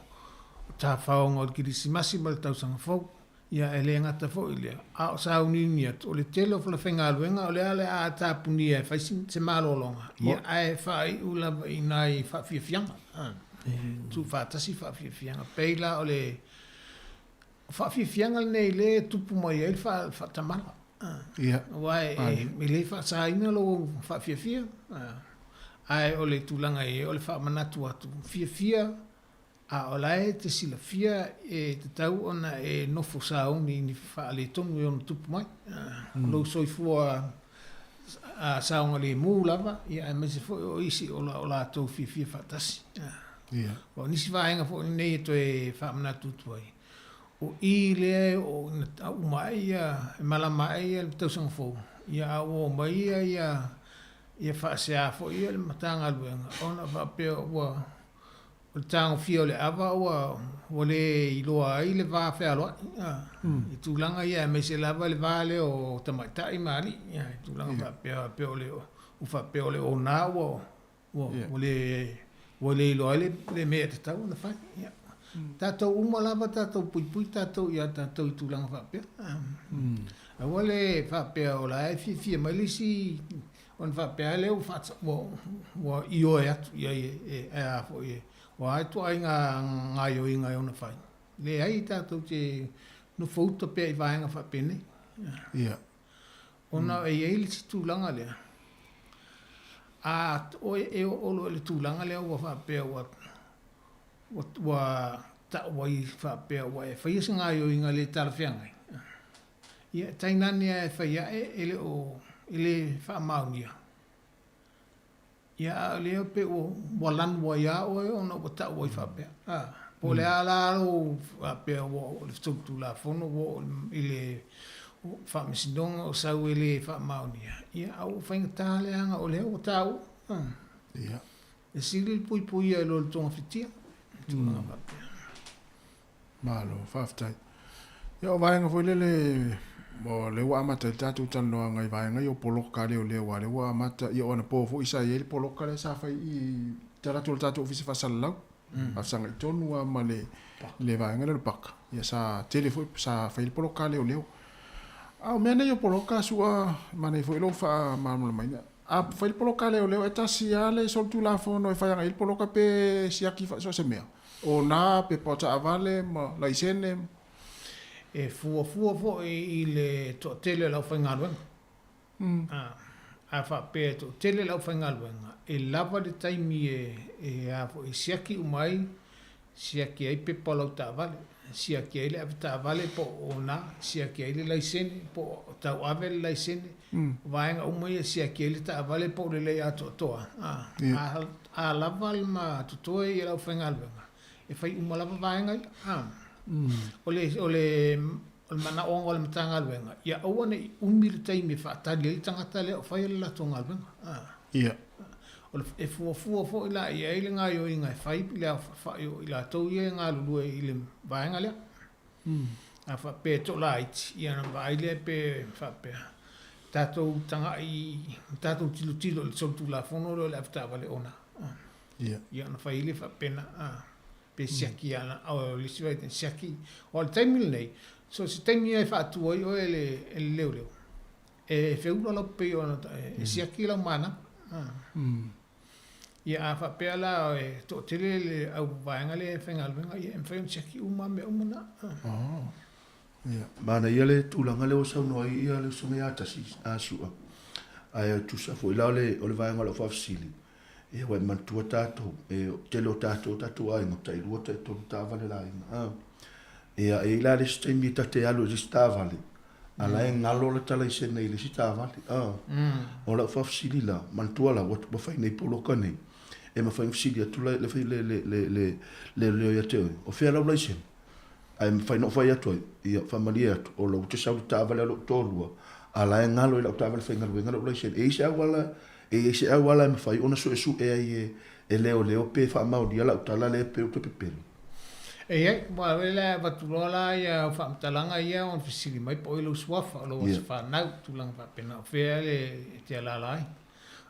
tafaoga o le Kerisimasi ma le Tausaga Fou. Ia, e le gata foi i lea, a o sauniuni atu, o le tele o falefaigaluega o lea o le a tapunia e fai se malologa, ia, ae faaiu lava i nai faafiafiaga, tuufaatasi faafiafiaga. Pei la o le faafiafiaga lenei lea e tupu mai ai le faatamala, aua e le faasaina lou faafiafia, ae o le tulaga e i ai, o le faamanatu atu, fiafia A o la e te silafia e tatau ona e nofo sauni i ni faaletonu e ono tupu mai. O lou soifua saogalemu lava, ia aemaise foi o isi o latou fiafia faatasi. Aua o nisi vaega foi lenei e toe faamanatu atu ai, o i lea e oo ina uma ae ia, e malama ae ia le tausaga fou, ia a ua omai ia ia faasea foi ia le Matagaluega ona faapea ua O le tagofia o le ava ua ua le iloa ai le va fealoai i tulaga ia aemaise lava le va lea o tamaitai ma alii i tulaga faapea pei o le ua faapea o le ona ua ua ua le ua le iloa ai le mea e tatau ona fai. Ia tatou uma lava tatou puipui tatou ia tatou i tulaga faapea. Aua le faapea o la e fiafia mai le isi Ona faapea lava lea ua, ua ioe atu i ai e, e a foi e, o a ituaiga gaoioiga e ono fai. Leai, tatou te nofouta pea i vaega faapenei. Ia. Ona e i ai le isi tulaga lea, a oe e oo loa i le tulaga lea ua faapea ua, ua, ua tau ai faapea ua e faia se gaoioiga le talafeagai, Ia, tainane lava e fai ae e le o, e le faamaonia. Ia, a o lea pei ua, ua lanu ai lava oe ona ua tau ai faapea. A. Po o le a la lou faapea ua oo i le solitulafono ua oo i le faamasinoga o sau e le faamaonia, ia a ua faigata leaga o lea ua taua. Ia. E sili le puipuia i lo le togafitia, tulaga faapea. Malo, faafetai. Ia o vaega foi lele o lea ua amata ai le tatou talanoaga i vaega ia o poloka a leoleo aua o lea ua amata, ia o anapo foi sa i ai le poloka lea sa fai i tala atu o le tatou Ofisa Faasalalau, faafesagai tonu lava ma le le vaega lea o le paka, ia sa tele foi sa fai ai le poloka a leoleo. A o mea nei o poloka sua, manaia foi lou faamalamalamaina. A fai le poloka a leoleo e tasi lava le solitulafono e fai agai ai le poloka pe siaki so o se mea? O na pepa o taavale ma laisene. E fuafua foi i le toatele o le aufaigaluega. A faapea e toatele le aufaigaluega, e lava le taimi e a foi e siaki uma ai, siaki ai pepa o lau taavale, siaki ai le avetaavale po o ona, siaki ai le laisene po o tauave le laisene, o vaega uma ia e siaki ai le taavale po o lelei atoatoa. A lava ma totoe le aufaigaluega, e fai uma lava vaega ia. O le o le manaoga o le Matagaluega, ia aua ne i umi le taimi e faatali ai le tagata lea o faia le latou galuega. O le, e fuafua foi la i ai le gaoioiga e fai le aofai o i latou ia e galulue i le vaega lea. A faapea e toalaiti, ia ona vaai lea pe faapea, tatou tagai, tatou tilotilo i le solitulafono lea o le avetaavale ona. Ia ona fai ai lea faapena, pe siaki ana, o le isi vaitaimi siaki. Aua o le taimi lenei, so o se taimi lava e faatu ai oe e le leoleo, e feula lau pei ona e siaki lau manava. Ia a faapea la e toatele le au vaega lea e faigaluega, ia e mafai ona siaki uma mea uma na. Manaia le tulaga lea ua saunoa ai ia le usoga ia Tasi a Su'a. Ae tusa foi la o le o le vaega o lau faafesili, ia ua e manatua tatou, e tele o tatou o tatou aiga, tailua taitolu taavale a le aiga. Ia e i ai la le isi taimi ta te alu i le isi taavale, a la e galo lata laisene i le isi taavale. O lau faafesili la, manatua la ua fai nei poloka nei, e mafai ona fesili atu le le le le leoleo ia te oe, o fea lau laisene? Ae mafai ona ou fai atu ai, ia, faamalie atu, o lou te sau i le taavale a lou toalua, a la e galo i lau taavale faigaluega lou laisene. E i ai se auala, e i ai se auala e mafai ona suesue ai e, e leoleo pe faamaonia lau tala lea pe ou te pepelo? E i ai, aua o lea e avatu loa la ia au faamatalaga ia ona fesili mai po o ai lou suafa, o lou aso fanau, tulaga faapena, o fea e te alaala ai.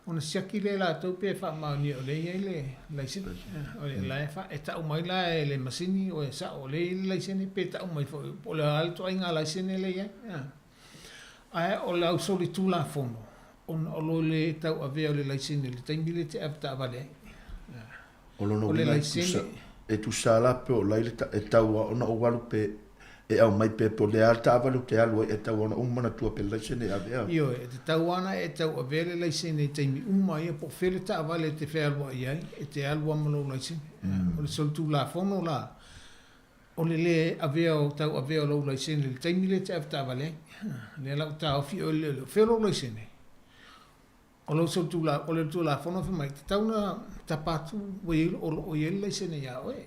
Ona siaki lea e latou pe faamaonia o lea e i ai le laisene. O le la e fa, e tau mai la e le masini o e sao o lea e i ai le laisene pe tau mai foi po o le a le ituaiga laisene lea e i ai. Ae o le au solitulafono, ona o lo le tauavea o le laisene i le taimi lea e te avetaavale ai. O lona uiga e tusa, e tusa la pe o lai le e tau a ona ou alu pe e aumai pe po o le a le taavale ou te alu ai e tau a ona ou manatua pe laisene e ave a. Ioe, e tatau lava ona e tauavea le laisene i taimi uma ia po o fea le taavale e te fealuai ai, e te alu lava ma lou laisene. O le solitulafono la, o le le avea o tauavea o lou laisene i le taimi lea e te avetaavale ai. O lea la ua taofi oe e le leoleo, o fea lou laisene? O lou solitula, o le Tulafono fai mai, e tatau ona tapa atu ua i ai, o lo o i ai le laisene iā oe.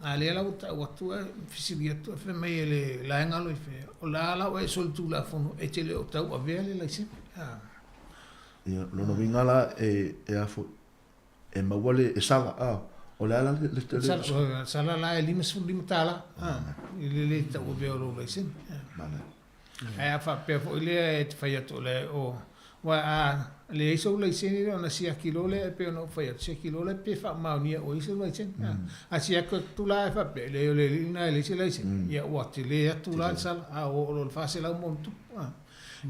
A lea la ua tau atu ae fesili atu ae fai mai e le la e galo i fea, o le a la ua e solitulafono e te le o tauavea le laisene. A. Ia, lona uiga la e, e a foi, e maua le, e sala, a, o le a la le, le, le, Sala, sala la e $55 tala, a, i le le tauavea o lou laisene. Manaia. Ae a faapea foi lea e te fai atu o le o aua a leai sou laisene lea ona siaki loa lea e pei ona ou fai atu, siaki loa lea pe faamaonia ua i ai sou laisene. A siaki atu la e faapea, leai o le alii lena e leai se laisene, ia ua tele atu la le sala, a ua oo loa i le 400 ma ona tupu.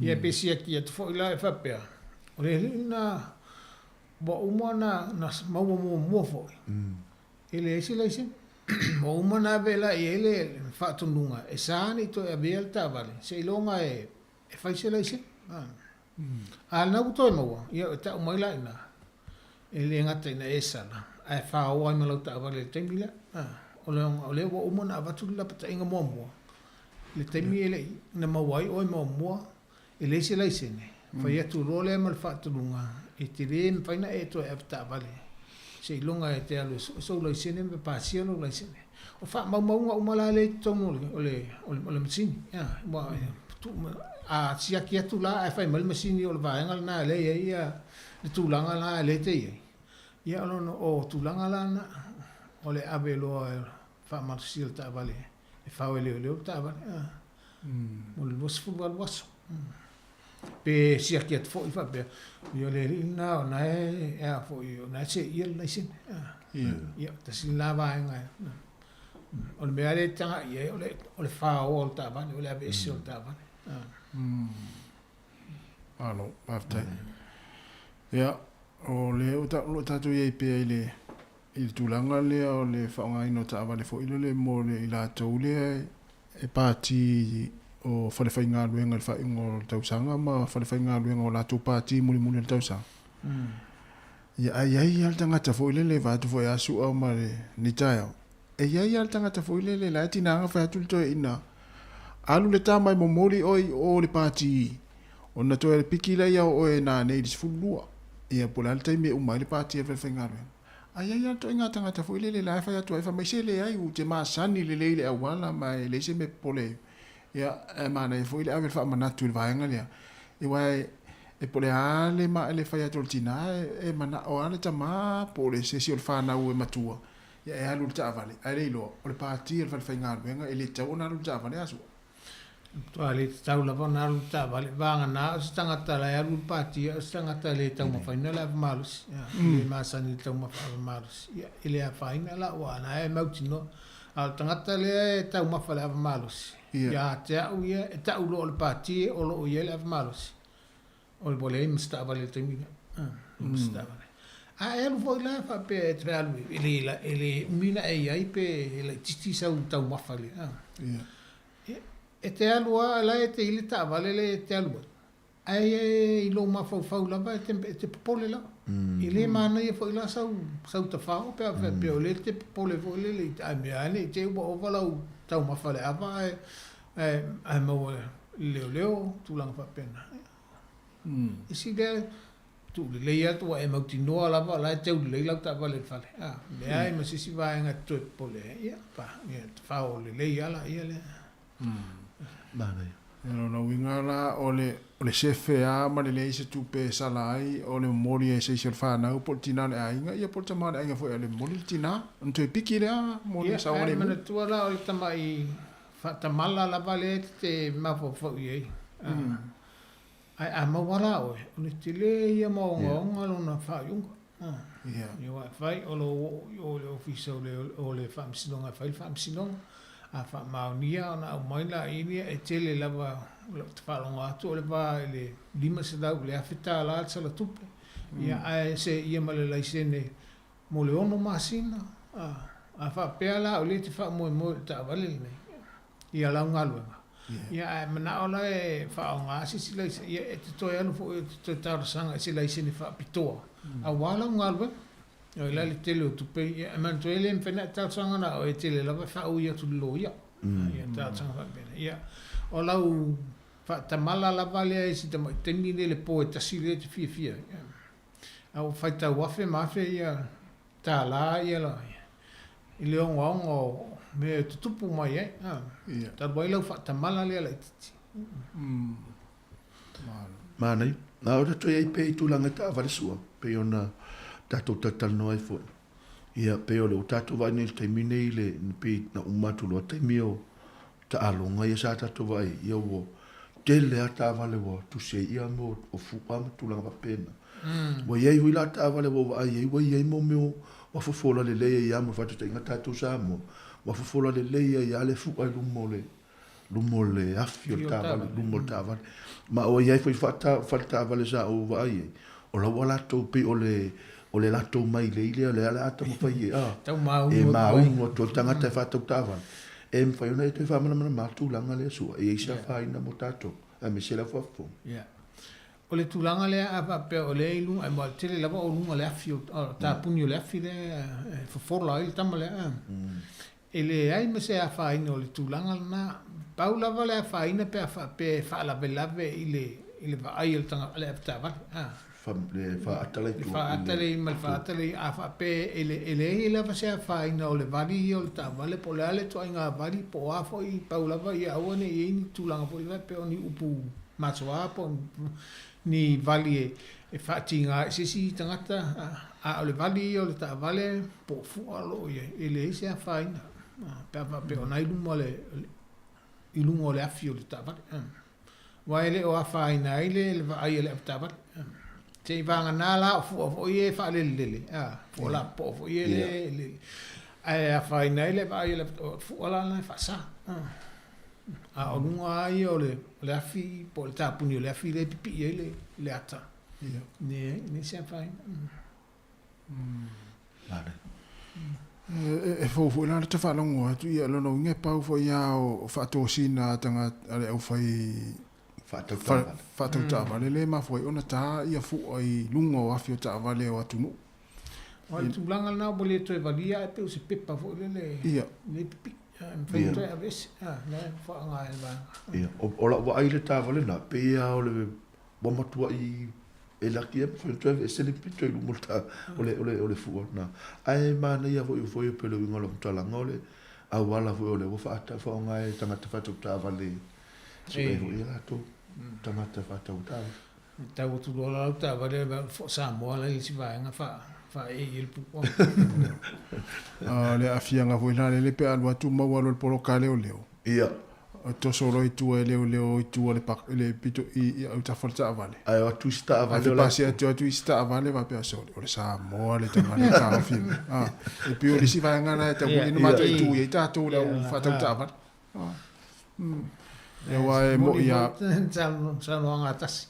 Ia pe siaki atu foi la e faapea, o le alii lena ua uma ona maua muamua foi, E leai se laisene. Ua uma ona ave la i ai le faatonuga e sa ne i toe avea le taavale seiloga e fai se laisene. A lena ua toe maua, ia e tau mai la i ina, e le gata ina e sala, ae faoa ai ma lau taavale i le taimi lea. O lea ua uma ona avatu le lapataiga muamua, i le taimi e le i na maua ai oe muamua, e leai se laisene, fai atu loa lea ma le faatonuga, e te le mafai ona e toe avetaavale. Seiloga e te alu e sue sou laisene ma pasia lou laisene. O faamaumauga uma la lea i totonu o le, o le, o le, o le masini. Ia, ua, tuu mai, a siaki atu la ae fai mai le masini o le vaega lena lea e i ai ia le tulaga la lea e te i ai, ia o lona, o tulaga la na, o le ave loa e faamalosia le taavale e fao e leoleo le taavale, a, mo le 28 aso. Pe siaki atu foi faapea, ia o le alii lena o na e, e a foi, o na e seia le laisene. Ia, tasi lena vaega. O le mea lea e tagai i ai, o le, o le faoa o le taavale, o le aveese o le taavale. Malo, faafetai. Ia, o lea o lo o tatou i ai pea i le, i le tulaga lea o le faaaogaina o taavale foi lele mo le i latou lea e pati o falefaigaluega i le faaiuga o le tausaga ma falefaigaluega o latou pati mulimuli o le tausaga. Ia, ae i ai lava le tagata foi lele, vaeatu foi ia Su'a ma lenei taeao, e i ai lava le tagata foi lele la e tiga ona fai atu le toeaina, alu le tama e momoli oe i o i le pati ona toe piki lea o oe nanei i le 12. Ia, po o le a le taimi e uma ai le pati a le falefaigaluega. Ae i ai lava le ituaiga tagata foi lele la e fai atu ai, fai mai se leai, ou te masani lelei i le auala ma e leai se mea e popole ai. Ia, e manaia foi le ave le faamanatu i le vaega lea, aua e po o le a le le fai atu o le tina, e manao lava le tama po o le se isi o le fanau e matua, ia e alu i le taavale, ae le iloa, o le pati a le falefaigaluega e le tatau ona alu i le taavale a sua. E matua le tatau lava ona alu le taavale, vagana o se tagata la e alu i le pati, a o se tagata e le taumafaina le ava malosi, e le masani i le taumafa ava malosi, ia, e le afaina la, aua o lena e mautinoa. A o le tagata lea e taumafa i le ava malosi, ia te au ia, e tau loa o le pati o lo o i ai le ava malosi, O le ua leai ma se taavale i le taimi lea. Leai ma se taavale. A e alu foi la faapea e te alu e le, e le umi ona e i ai pe e laitiiti sau taumafa i le, a. E te alu lava, o la e te i le taavale lea e te alu ai, ae i lou mafaufau lava e te, e te popole lava. E le manaia foi la sau, sau tafao pe a faapea o lea e te popole foi lele i, a mea ane i te i ua ova lau taumafa i le ava ae, ae, ae maua e leoleo, tulaga faapena. Isi lea, tuu lelei atu ua e mautinoa lava o la e teu lelei lau taavale i le fale. A, leai ma se isi vaega e te toe popole ai. Ia, pa, ia, tafao lelei lava laia lea. Manaia. Ia, lona uiga la, o le, o le sefe lava ma le leai se tupe e sala ai, o le momoli e se isi o le fanau po o le tina o le aiga, ia po o le tama o le aiga foi a le momoli le tina, ona toe piki lea mo le Ia, ae saogalemu. manatua la o le tamai faatamala lava lea e te mafaufau i ai. A. Ae a maua la oe, o le tele ia ma ogaoga lona faaiuga. Ia aua e fai o lou oo i o i le Ofisa o le o le Faamasinoga e fai le faamasinoga, a faamaonia ona aumai laia lea, e tele lava o lau faalogo atu o le va i le $500 i le $1000 le sala tupe, ia ae seia ma le laisene mo le ono masina. A faapea la o lea e te faamoemoe i le taavale lenei, ia lau galuega. Ia ae manao la e faaaoga se isi laisene, ia e te toe alu foi e te toe talosaga i se laisene faapitoa aua lau galuega. O la le tele o tupe ia, e manatua e le mafai ona e talosaga na o e tele lava e faaui atu i le loia. Ia talosaga faapena. Ia o lau faatamala lava lea i si tamai taimi lea i le po e tasi lea e te fiafia ai. A ua faitau afe ma afe ia $. Ia la i le ogaoga o mea e tutupu mai ai, a. Talu ai lau faatamala lea laitiiti. Manaia. A o tatou i ai pea i tulaga i taavale sua, pei ona tatou talatalanoa ai foi. Ia, pei o le ua tatou vaai nei i le taimi nei i le, pei na uma atu loa taimi o taaloga ia sa tatou vaai ai, ia ua tele lava taavale ua tusi ai ia mea o fu'a ma tulaga faapena. Ua i ai foi la taavale ua ou vaai ai ua i ai mo mea ua fofola lelei ai lava mo le faataitaiga tatou Samoa, ua fofola lelei ai lava le fu'a i luma o le luma o le afi o le taavale, luma o le taavale. Ma ua i ai foi faletaavale sa ou vaai ai, o la ua latou pei o le o le latou mailei lea, lea o le a taumafai e, a, e maunu atu ai le tagata e faatau taavale. E mafai ona e toe faamalamalama le tulaga lea Su'a, e i ai se afaina mo tatou, aemaise le au faafofoga. Ia. O le tulaga lea a faapea o lea i luga, aua e tele lava o luga o le afi, o le tapuni o le afi lea e fofola ai le tama lea. E leai ma se afaina o le tulaga lena. Pau lava le afaina pe a faapea e faalavelave i le i le vaai a le tagata, a le avetaavale. le faaata la i Le tua i faaata le lea ma le faaata lea a faapea e le e leai lava se afaina o le vali ia o le taavale po o le a le ituaiga vali po o a foi pau lava ia aua ne i i ai ni tulaga foi lea faapea o ni upu masoa po o ni vali e e faatiga ai i se isi tagata a o le vali ia o le taavale po o fua o lo o i ai e leai se afaina pe a faapea o na i luma o le i luga o le afi o le taavale. Aua e le o afaina ai le vaai a le avetaavale. Se i vagana la o fua foi ia e faalelelele, a, fua lapopoa foi ia le, ae afaina ai le vaai a le o fua la na e faasa. A o luga lava ia o le afi po o le tapuni o le afi lea e pipii ai le ata, leai, e leai se afaina. E fou foi la le ta faalogo atu, ia lona uiga e pau foi lava o faatosina a tagata a le aufai faatau taavale lea e mafua ai ona ta ia fua i luga o afi o taavale o atunuu. O le tulaga lena ua le toe valia ae pei o se pepa foi lele le pipii e mafai ona toe aveese, la e faaaoga e le vaega. Ia, o lau vaai i le taavale lena, pei lava o le Ua matuai e laki e mafai ona toe aveese le pito i luma o le, o le, o le fua lena. Ae manaia foi foi e pei o le uiga o lau faamatalaga o le auala foi o lea ua faata, faaaoga e tagata faatau taavale e sue foi e latou tagata faatau taavale. E tau atu loa la lau taavale fua Samoa la i le isi vaega faaee i ai le puua. A o le aafiaga foi la lele pe a alu atu maua loa le poloka a leoleo. Ia. Toso loa i tua e leoleo i tua le pak le pito i i autafa o le taavale. Ae o atu isi taavale o la. Ae pasi atu atu isi taavale faapea sole o le Samoa le tagata e taofi mai. Ah, e pei o le isi vaega lena e tatau foi ona mataitu i ai tatou le au faatau taavale. Ah. Ia aua e moi a saunoaga a tasi.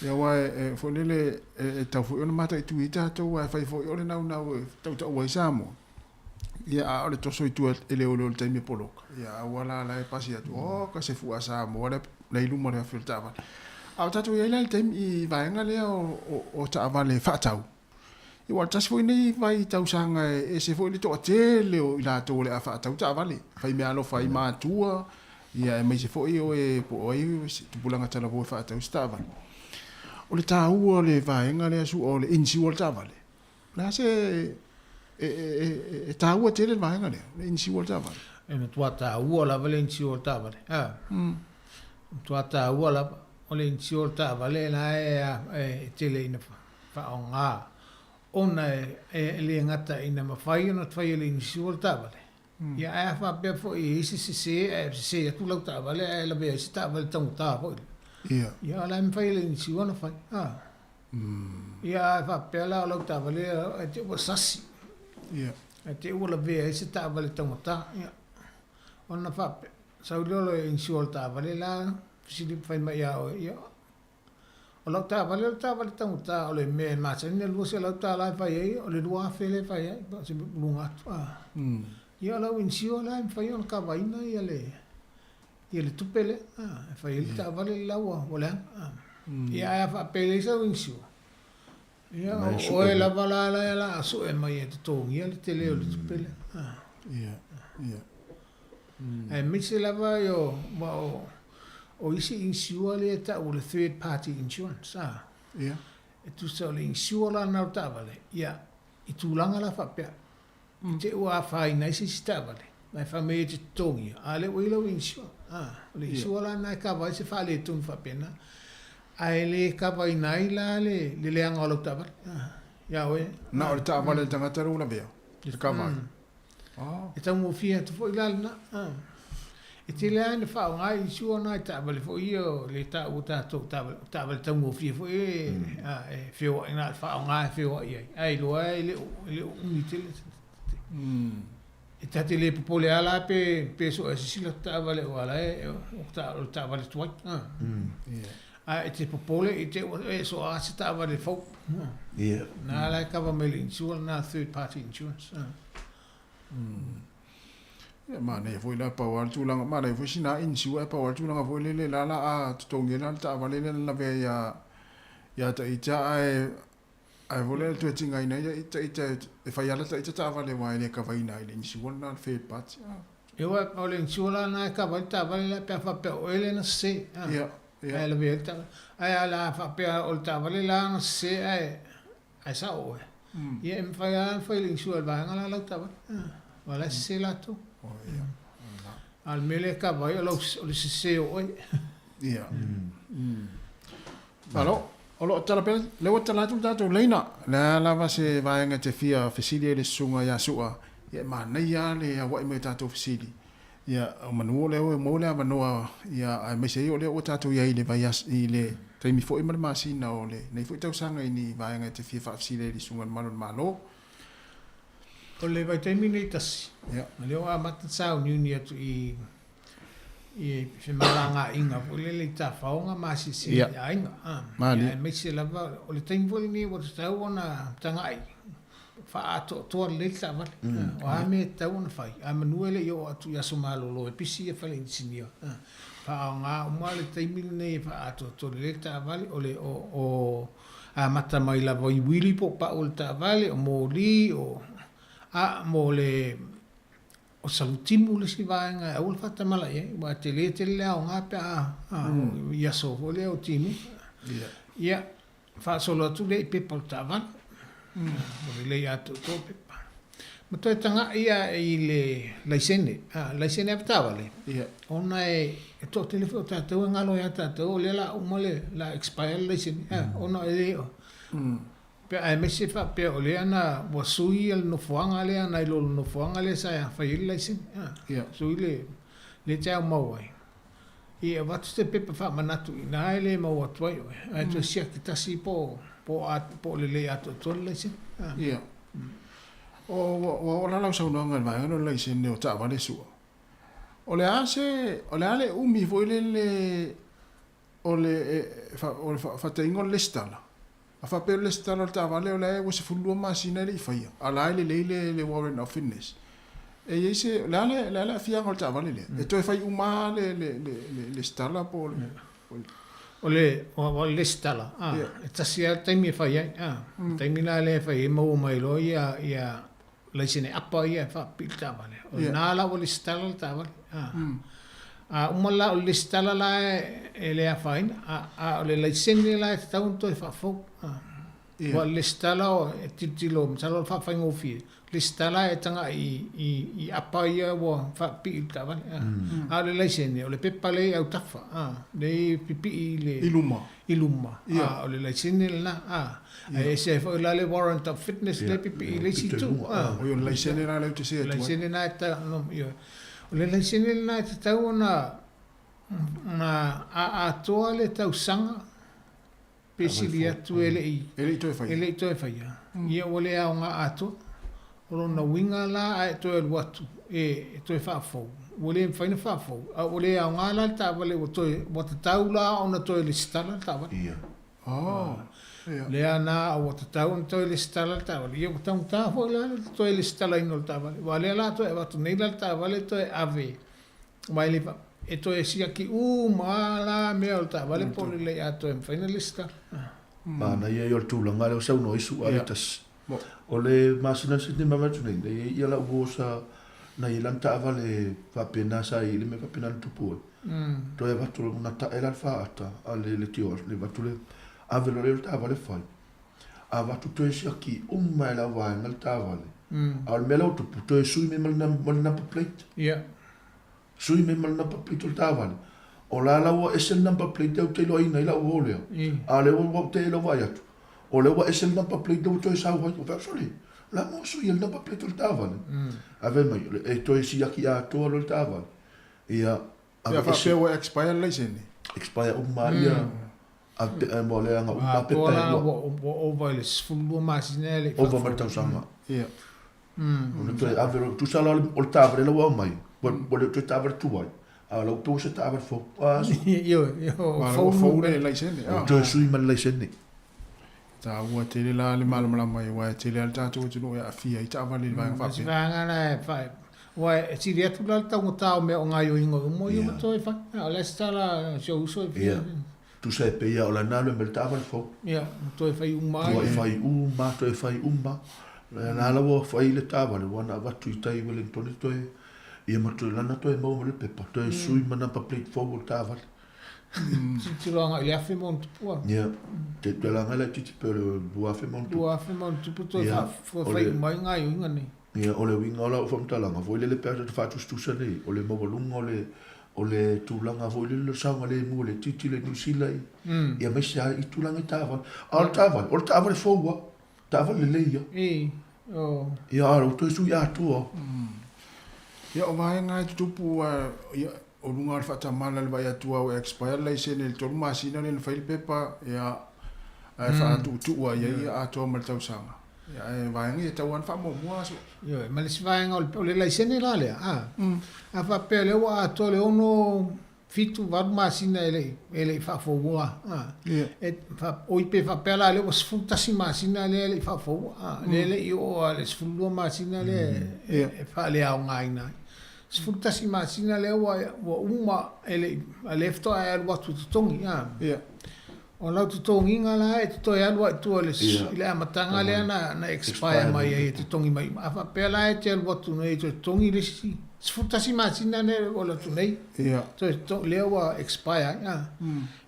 Ia aua e foi lele e tatau foi ona mataitu i ai tatou aua e fai foi o le naunau e tautau ai Samoa. Ia, a o le toso i tua e leoleo i le taimi e poloka, ia aua la la e pasi atu, oh, ka se fua Samoa lea la i luma o le afi o le taavale. A o tatou i ai la i le taimi i vaega lea o, o, o taavale faatau. Ia ua o le tasi foi nei vai tausaga e ese foi le toatele o i latou o le a faatau taavale. Fai meaalofa ai matua, ia aemaise foi o e po o ai se tupulaga talavou e faatau se taavale. O le taua o le vaega lea sua o le insure o le taavale. O le a se e taua tele le vaega lea, le insure o le taavale? E matua taua lava le insure o le taavale. A. Matua taua lava. O le insure o le taavale la e tele ina faaaoga ona e le gata ina mafai ona fai e le insure le taavale, ia ae a faapea foi e i ai se sese ae sese atu lau taavale ae lavea ai se taavale taugata foi lea, ia o la e mafai e le insure ona fai. A. Ia a faapea la o lau taavale ae te i ua sasi. Ia. Ae te i ua lavea ai se taavale taugata. Ia. Ona faapea, sau lea o le insure o le taavale la, fesili fai mai ia oe, ia, o lau taavale o le taavale taugata, o le mea e masani ona $200 e fai ai, o le $2,000 lea e fai ai, po o se luga atu. Ia o lau insure la e mafai ona kavaina ia le, ia le tupe lea e fai ai le taavale le la ua leaga. Ia ae a faapea e leai sau insure, ia o oe lava la la o le a sue mai e totogia le tele o le tupe lea. Ia, ia. Aemaise lava aua o isi insure lea e tau o le third party insurance a. Ia. E tusa o le insure la lena o le taavale, ia, i tulaga la faapea, I te i ua afaina ai se isi taavale, ae fai mai e te totogia, a o lea ua i ai lau insure. A, o le insure la lena e kava ai se faaletonu faapena, ae le kavaina ai la le leaga o lau taavale. A, ia oe. Na o le taavale a le tagata lea ua lavea, e kava ai. E taugofie atu foi la lena. A. E tele lava ina faaaoga ai insure na i taavale foi ia o le taua tatou taavale, o taavale taugofie foi ia e feoai na o le faaaoga e feoai ai, ae iloa lava e le o umi tele. E ta te le popole lava la pe sue e se isi lata taavale aua o la e o le taavale tuai. Ae e te popole i te i ua e soa se taavale fou. Na la e kava mai le insure lena third party insurance. Ia, manaia foi la pau lava le tulaga, manaia foi sina insure ae pau lava le tulaga foi lele la la a totogi ai la le taavale lea na lavea ia ia Taita ae ae foi lea toe tigaina ai Taita e fai lava la Taita taavale aua e le kavaina ai le insure lena le third party. Ewa, o le insure la lena e kava ai le taavale lea pe a faapea o oe lea na sese. Ia. Ae lavea ai le taavale. Ae a la faapea o le taavale la na sese ae ae sao oe. Ia e mafai lava ona fai i le insure a le vaega la lau taavale. Aua o la e sese latou. A o le mea lea e kava ai o lau o le sese o oe. Ia. Malo, o lo o tala pea, lea ua tala atu le tatou laina. O le a lava se vaega e te fia fesili ai i le susuga ia Su'a, ia e manaia lava le aua'i mai o tatou fesili. Ia, o manu o lea ua maua le avanoa, ia, aemaise ai o lea ua tatou i ai i le vaiaso, i le taimi foi ma le masina o lenei foi tausaga i ni vaega e te fia faafesili ai i le Susuga i le Malu o le Malo. O le vaitaimi lenei tasi, o lea ua amata ona sauniuni atu i i femalagaaiga foi lele i tafaoga ma asiasiga i aiga. Aemaise lava o le taimi foi lenei ua tatau ona tagai faaatoatoa lelei le taavale. O a mea e tatau ona fai, ae manu e le i oo atu i aso malolo e pisi ia fale inisinia. Faaaoga uma le taimi lenei e faaatoatoa lelei le taavale, o le o amata mai lava i uili po o pau o le taavale, o moli, o a mo le O Salutimu le isi vaega e aua le faatamala i ai, aua e tele tele le aoga pe a i aso foi lea o timuga. Ia, faasolo atu lea i pepa o le taavale, ua lelei atoatoa pepa. Ma toe tagai lava i le laisene, laisene avetaavale, ona e toatele foi o tatou e galo ia tatou o lea o le a uma le, o le a expire le laisene, ona e le o, Pe aemaise faapea o lea na ua sui le nofoaga lea nai lo le nofoaga lea sa fai ai le laisene. A, sui le lea e te aumau ai. E avatu se pepa faamanatu i ina e le maua atu ai oe, ae toe siaki tasi po po o po o lelei atoatoa le laisene. A. Ia. O ua ua oo la lau saunoaga i le vaega lea o le laisene o taavale sua. O le a se o le a le umi foi lele O le o le faataitaiga o le lesitala, a faapea o le lesitala o le taavale o la e ua 12 masina e le i faia, a o la e lelei le le warrant of fitness. E i ai se, o le a le le a le aafiaga o le taavale lea? E toe fai uma lava le le le le lesitala po o le O le o le lesitala, a, e tasi lava le taimi e fai ai, a. O le taimi la lea e fai ai maua mai loa ia ia laisene apa ia e faapipii i le taavale. O lena la ua lesitala le taavale. A, a uma la o le lesitala la e le afaina, a, a o le laisene la e tatau ona toe faafou. A, aua o le lesitala e tilotilo, masalo o le faafaigofie, lesitala e tagai i, i, i apa ia ua faapipii i le taavale. A, a o le laisene, o le pepa lea i autafa, a, lea e pipii i le... I luma. I luma, a o le laisene lena, a. Ae ese ai foi la le warrant of fitness lea pipii i le isi itu, a. Oi, o le laisene la lea ou te see atu ai. Laisene lena e tatau, no, ioe. O le laisene lena e tatau ona, ona atoa le tausaga pe sili atu e le i, e le i toe faia. E le i toe faia. Ia ua le aoga atoa. O lona uiga la a e toe alu atu e toe faafou, ua le mafai ona faafou, a ua le aoga la le taavale ua toe, ua tatau la ona toe lesitala le taavale. Ia. Oh, ia. Lea na ua tatau ona toe lesitala le taavale. Ia ua taugata foi la le toe lesitalaina o le taavale. Aua o lea la toe avatu nei la le taavale toe ave, aua e le fa, e toe siaki uma lava la mea o le taavale po o lelei atoa e mafai ona lesitala. Manaia ia o le tulaga lea ua saunoa ai Su'a le tasi. O le masina o Setema mai atu nei, na i ai ia lau uo sa, na i ai lana taavale faapena sa i ai le mea faapena na tupu ai. Toe avatu na tae la le faata a le leitioa, le avatu le ave loa lea o le taavale fai. Avatu toe siaki uma e le auvaega le taavale. A o le mea la ua tupu, toe sui mai ma le number plate. Sui mai ma le number plate o le taavale. O la la ua ese le number plate lea ou te iloaina ai lau uo lea. A o lea ua ou te vaai atu, o lea ua ese le number plate lea ua toe sau ai. Ou fai atu, sole, o le a mo sui ai le number plate o le taavale? Ae fai mai, e toe siaki atoa loa le taavale. Ia, ave ese. Ia faapea ua expire le laisene? Expire uma lava ia, a, mo le aga uma pepa e lua. Ua ova i le 12 masina e le i faafou. Ova ma le tausaga. Ia. Ona toe ave loa, tusa la o le taavale la ua aumai, ua le o toe taavale tuai, a o la ua pei ua se taavale fou. A, Ioe, ua fou le laisene. Ua toe sui ma le laisene. Taua tele la le malamalama ai, aua e tele lava le tatou atunuu e aafia ai taavale i le vaega faapea. Se vaega la e fai, aua e sili atu la le taugata o mea o gaoioiga uma ia ua toe fai. A o le a se tala a si ou uso e fia. Ia, tusa e pei lava o lana alu e mai le taavale fou. Ia, ua toe fai uma ai. Ua fai uma, toe fai uma. La la ua fai le taavale, ua na avatu i tai i Wellington toe, ia ma toe lana toe maua ma le pepa, toe sui ma number plate fou o le taavale. Tilotilo agai i le afe ma ona tupu a. Ia, te te laga laitiiti pei o le 2000 ma ona tupu. 2000 ma ona tupu toe Ia, faa fai uma ai gaoioiga nei. Ia, o le uiga o lau faamatalaga foi lele pe a tatou faatusatusa nei, o le maualuga o le o le tulaga foi lele o le saogalemu o le tilotilo i Niu Sila i, ia aemaise lava i tulaga i taavale. A o le taavale, o le taavale fou lava, taavale lelei ia. I, o. Ia, a ua toe sui atoa. Ia, o vaega e tutupu, ia, o luga o le faatamala i le vaai atu lava ua expire le laisene i le tolu masina lea na fai le pepa, ia, ae faatuutuu lava i ai ia atoa ma le tausaga. Ia, ae vaega ia e tatau lava ona faamuamua aso. Ioe, ma le isi vaega o le laisene la lea, a, a faapea o lea ua atoa le ono fitu, valu masina e le i, e le i faafoua, a, e, fa, oi pe faapea la lea ua 11 masina lea e le i faafoua, a, lea e le i oo lava i le 12 masina lea e, e faaleaogaina ai. 11 masina lea ua, ua uma e le i, a lea faatoa e alu atu e totogi, a. O lau totogiga la e te toe alu ai i tua i le, i le amataga lea na, na expire mai ai e totogi mai uma. A faapea la e te alu atu nei e toe totogi le isi 11 masina lea ua alu atu nei, toe totogi, lea ua expire ai, a.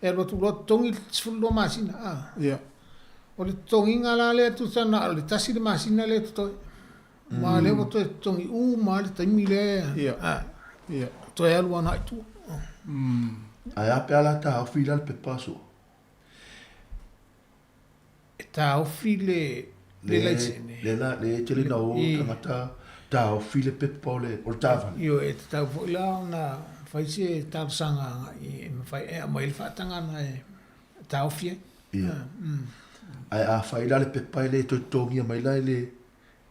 E alu atu loa totogi le 12 masina, a. O le totogiga la lea tusa na o le tasi le masina lea e totoe. Ma o lea ua toe totogi uma lava le taimi lea, a, toe alu agai i tua. Ae a pe a la taofi la le pepa aso? E taofi le le laisene. Le la le tele na o tagata taofi le pepa o le o le taavale. Ioe, e tatau foi la ona fai se talosaga agai e mafai e aumai le faatagana e taofi ai. Ia. Ae a fai la le pepa e le toe totogia mai la i le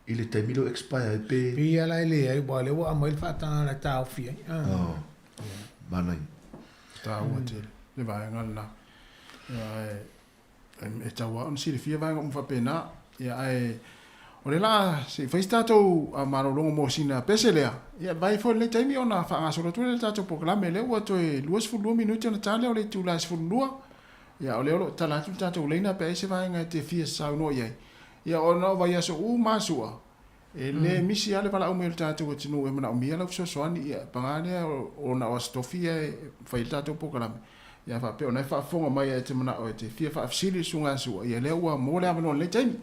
I le taimi lea ua expire ai pe. Pei lava la e leai aua o lea ua aumai le faatagaga e taofi ai. Oh, manaia. Taua tele le vaega lena. Ia, ae e tatau lava ona silafia vaega uma faapena. Ia, ae o lea o le a se i fai se tatou malologa mo sina pese lea. Ia, vai foi lenei taimi ona faagasolo atu lea i le tatou polokalame lea ua toe 22 minute ona ta lea o le itula e 12. Ia, o lea o lo o tala atu le tatou laina pe ai se vaega e te fia saunoa i ai. Ia, ona o vaiaso uma a sua, e le misi lava le valaau mai o le tatou atunuu e manaomia lau fesoasoani. Ia, paga lea ona o Aso Tofi ia e fai ai le tatou polokalame. Ia, faapea o na e faafofoga mai ae te manao e te fia faafesili i le susuga ia Sua, ia lea ua maua le avanoa i lenei taimi.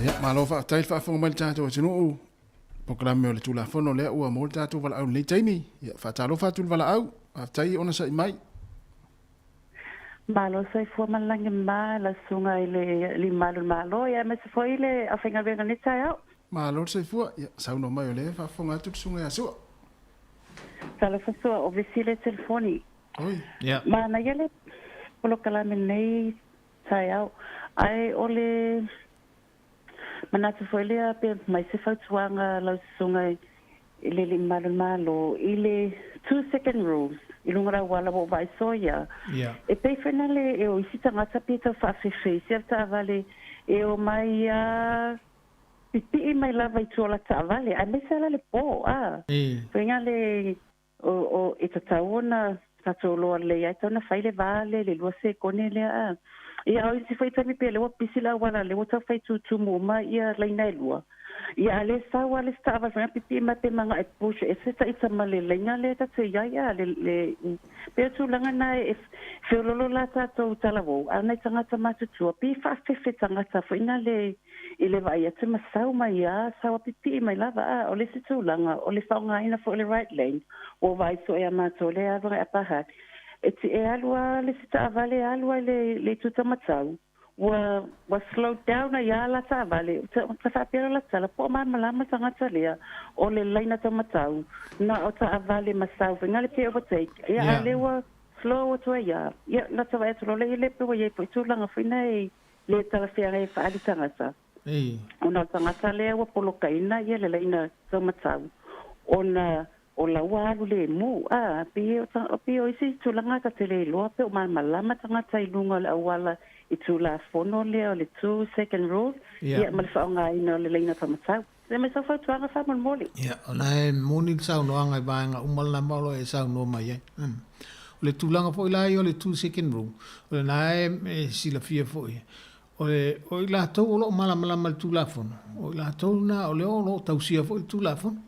Ia, malo faafetai le faafofoga mai i le tatou atunuu. Polokalame o le Tulafono lea ua maua le tatou valaau i lenei taimi. Ia, faatalofa atu i le valaau. Faafetai onosai mai. Malo soifua ma le lagi mama lau susuga i le Alii Mamalu o le Malo, ia aemaise foi le aufaigaluega i lenei taeao. Malo le soifua. Ia, saunoa mai o lea e faafofoga atu le susuga ia Sua. Talofa Sua, o Vesi le telefoni. Oi. Ia. Manaia le polokalame i lenei taeao, ae o le manatu foi lea pe aumai se fautuaga lau susuga i le Alii Mamalu o le Malo i le two second rules i luga o le auala ua ou vaai soia. Ia. E pei foi lale e o isi tagata pe tau faafefeisi le taavale e omai a pipii mai lava i tua o la taavale aemaise lava la le po a. Faiga le O, o, e tatau ona tatou loa lelei ai, tatau ona fai le va lea i le 2 sekone lea a. Ia, a o isi foi taimi pei o lea ua pisi le auala, lea ua tau fai tutumu uma ia laina e lua. Ia, a le sau lava le isi taavale foi lea pipii mai pe manao e push ese ta ita ma le laina lea ta te i ai a, le, le, pei o tulaga na e feololo la tatou talavou, a o nai tagata matutua, pei e faafefe tagata foi na le, i le vaai atu ma sau mai a, sau a pipii mai lava a. O le isi tulaga, o le faaaogaina foi o le right lane, ua vaai soo ia matou lea alu agai Upper Hutt, e ti, e alu a le isi taavale e alu a i le, le itu taumatau, ua, ua slow down ai a la taavale, ta, ta faapea loa la tala, po o malamalama le tagata lea, o le laina taumatau, na o taavale ma sau foi na le pe overtake, ia a lea ua slow atu ai a, ia na ta vaai atu loa lea i le pe ua i ai foi tulaga foi na e le talafeagai e faaali tagata. Ona o le tagata lea ua polokaina ia le laina taumatau ona o la ua alu lemu. A, pei o, pei o isi tulaga ta te le iloa pe o malamalama tagata i luga o le auala i Tulafono lea o le two second rule, ia ma le faaaogaina o le laina taumatau. Se mai sau fautuaga faamolemole. Ia, o la e moni le saunoaga i vaega uma lena ma o lo o e saunoa mai ai. O le tulaga foi la ia o le two second rule, o lena e silafia foi, o le, o i latou o lo o malamalama i le Tulafono, o i latou lena o lea o lo o tausia foi le Tulafono.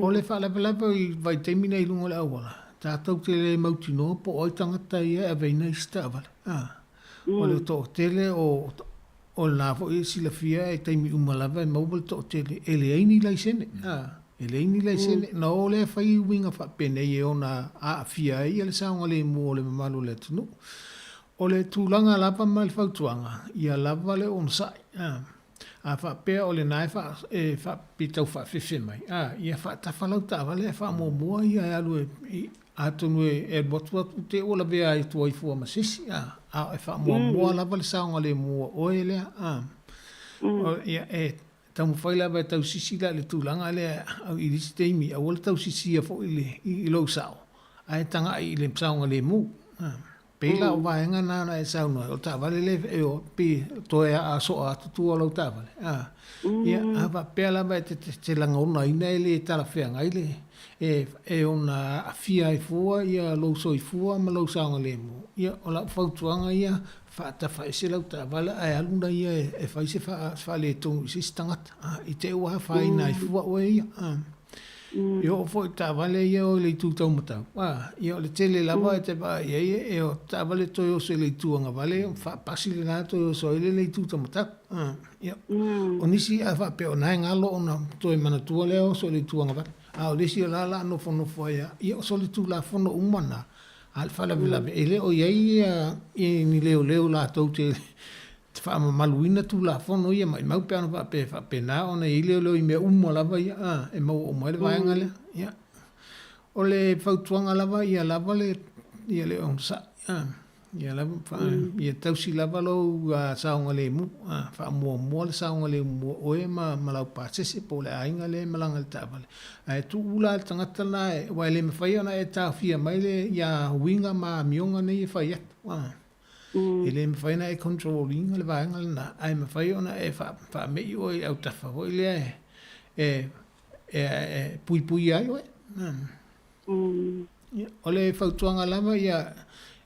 O le faalavelave i vaitaimi nei i luga o le auala, tatou te le mautinoa po o ai tagata ia e aveina isi taavale. O le toatele o O lena foi e silafia e taimi uma lava e maua le toatele e leai ni laisene, a, e leai ni laisene. Na o lea fai uiga faapenei e ona aafia ai le saogalemu o le mamalu o le atunuu. O le tulaga lava ma le fautuaga, ia lava le onosai, a. A faapea o lena e faa, e faapitau faafefe mai, a, ia faatafa lau taavale ae faamuamua ia e alu e, Atonu e alu atu atu te ua lavea ai tua ifo ma se isi, a, a e faamuamua lava le saogalemu o oe lea, a. O, ia, e taumafai lava e tausisi la i le tulaga lea i le isi taimi, aua le tausisia foi i le, i lou sao, ae tagai i le saogalemu, a. Pei la o vaega na na e saunoa ai, o le taavale lea e o, pei toe aasoa atu tua o lau taavale, a. Ia, a faapea lava e te, te lagonaina e le talafeagai le, e, e ona aafia ai fua ia lou soifua ma lou saogalemu, ia, o lau fautuaga ia, faatafaese lau taavale ae alu la ia e fai se faaletonu i se isi tagata, a, i te i ua afaina ai fua oe ia, a. E oo foi i taavale ia e o i le itu taumatau, a, ia o le tele lava e te vaai i ai e o taavale toe oso i le itu agavale, faapasi lena toe oso ai lea i le itu taumatau. A, ia, o nisi a faapea o na e galo ona toe manatua lea oso i le itu agavale, a o le isi o la o le a nofonofo ai lava. Ia o solitulafono uma na, a o le faalavelave e le o i ai ni leoleo latou te te faamamaluina Tulafono ia maimau pe ana faapea e faapena ona i ai leoleo i mea uma lava ia, a, e maua uma ai le vaega lea. Ia. O le fautuaga lava ia lava le, ia le onosai, a, ia lava, fa, ia tausi lava lou saogalemu, a, faamuamua le saogalemu o oe ma, ma lau pasese po o le aiga lea e malaga i le taavale. Ae tuu la le tagata la e, aua e le mafai ona e taofia mai le, ia uiga ma amioga nei e fai atu, a. E le mafai ona e control ina le vaega lena, ae mafai ona e faame'i oe i autafa foi lea e, e, e puipuia ai oe. O le fautuaga lava ia,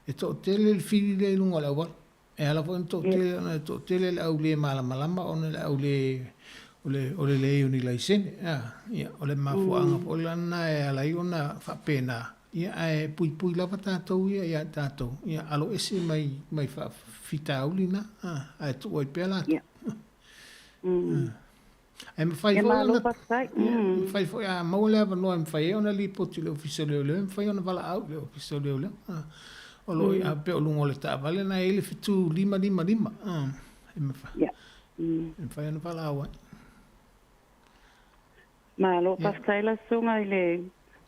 e toatele le fili lea i luga o le auala. E ala foi ona toatele, ona e toatele le au le malamalama ona le au le, o le, o le leai o ni laisene. Ia, o le mafuaaga foi la lena e ala ai ona faapena. Ia, ae puipui lava tatou ia ia tatou, ia alo ese mai, mai faafitauli na, ae tuu ai pea latou. Ae mafai foi ona mafai foi a maua le avanoa e mafai ai ona lipoti i le Ofisa o Leoleo, e mafai ona valaau i le Ofisa o Leoleo. O lo o a pei o luga o le taavale na e i ai le 7555. E mafai, e mafai ona valaau ai. Malo, faafetai lau susuga i le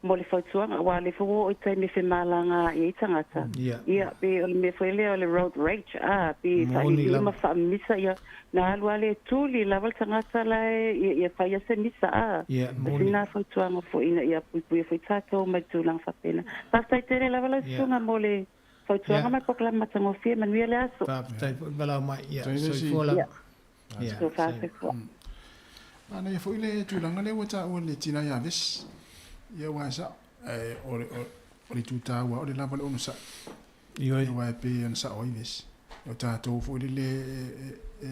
mo le fautuaga, aua o lea foi ua oo i taimi e femalagaai ai tagata. Ia, pe o le mea foi lea o le road rage, a, pe faaiuiu ma faamimisa, ia, na alu lava lea e tuli lava le tagata la e, ia, ia fai se misa, a. O sina fautuaga foi ina ia puipuia foi tatou mai tulaga faapena. Faafetai tele lava lau susuga mo le fautuaga ma le polokalame matagofie. Manuia le aso. Faafetai foi le valaau mai. Ia, soifua lava. Ia, soifua. Manaia foi le tulaga lea ua taua i le tina ia Vesi. Ia aua e sao, ae o le, o le itu taua o le lava o le onosai. Ioe. Aua e pei ona sao ai Vesi. O tatou foi lele e, e, e,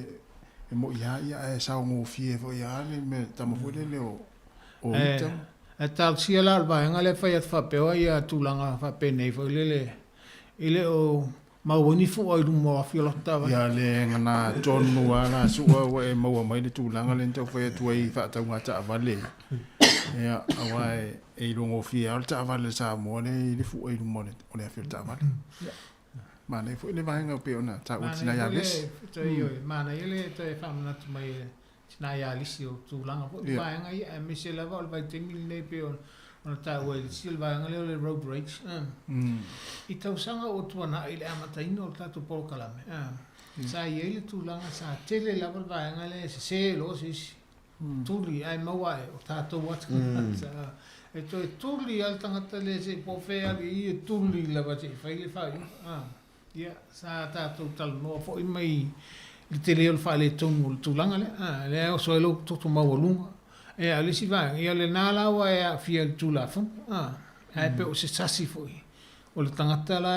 e moi lava ia ae saogofie foi lava le mea tama foi lele o, o uta. Ae talosia la o le vaega lea e fai atu faapea ia tulaga faapenei foi lele e le o Maua ai ni fua i luma o afi o lata taavale. Ia le gana tonu lava la sua ua e maua mai le tulaga lea na tau fai atu ai i faatauga taavale. Ia, aua e, e ilogofie lava le taavale a Samoa lea e i ai le fua i luma o le, o le afi o le taavale. Ia, manaia foi le vaega pei ona taua e Tina ia Lesi. Manaia le toe faamanatu mai e Tina ia Lisi o tulaga foi o vaega ia, aemaise lava o le vaitaimi lenei pei ona taua e Lisi o le vaega lea o le road rage. I tausaga ua tuanai i le amataina o le tatou polokalame, sa i ai le tulaga sa tele lava le vaega lea e sese loa se isi tuli ae maua ae o tatou lava tagata. E toe tuli lava le tagata lea se i po o fea e alu i ai e tuli lava se i fai le faaiuga. Ia, sa tatou talanoa foi mai le tele o le faaletonu o le tulaga lea, a, lea e oso ai lou toto maualuga. Ia, o le isi vaega, ia o lena la ua e aafia i le Tulafono, a, ae pei o se sasi foi o le tagata la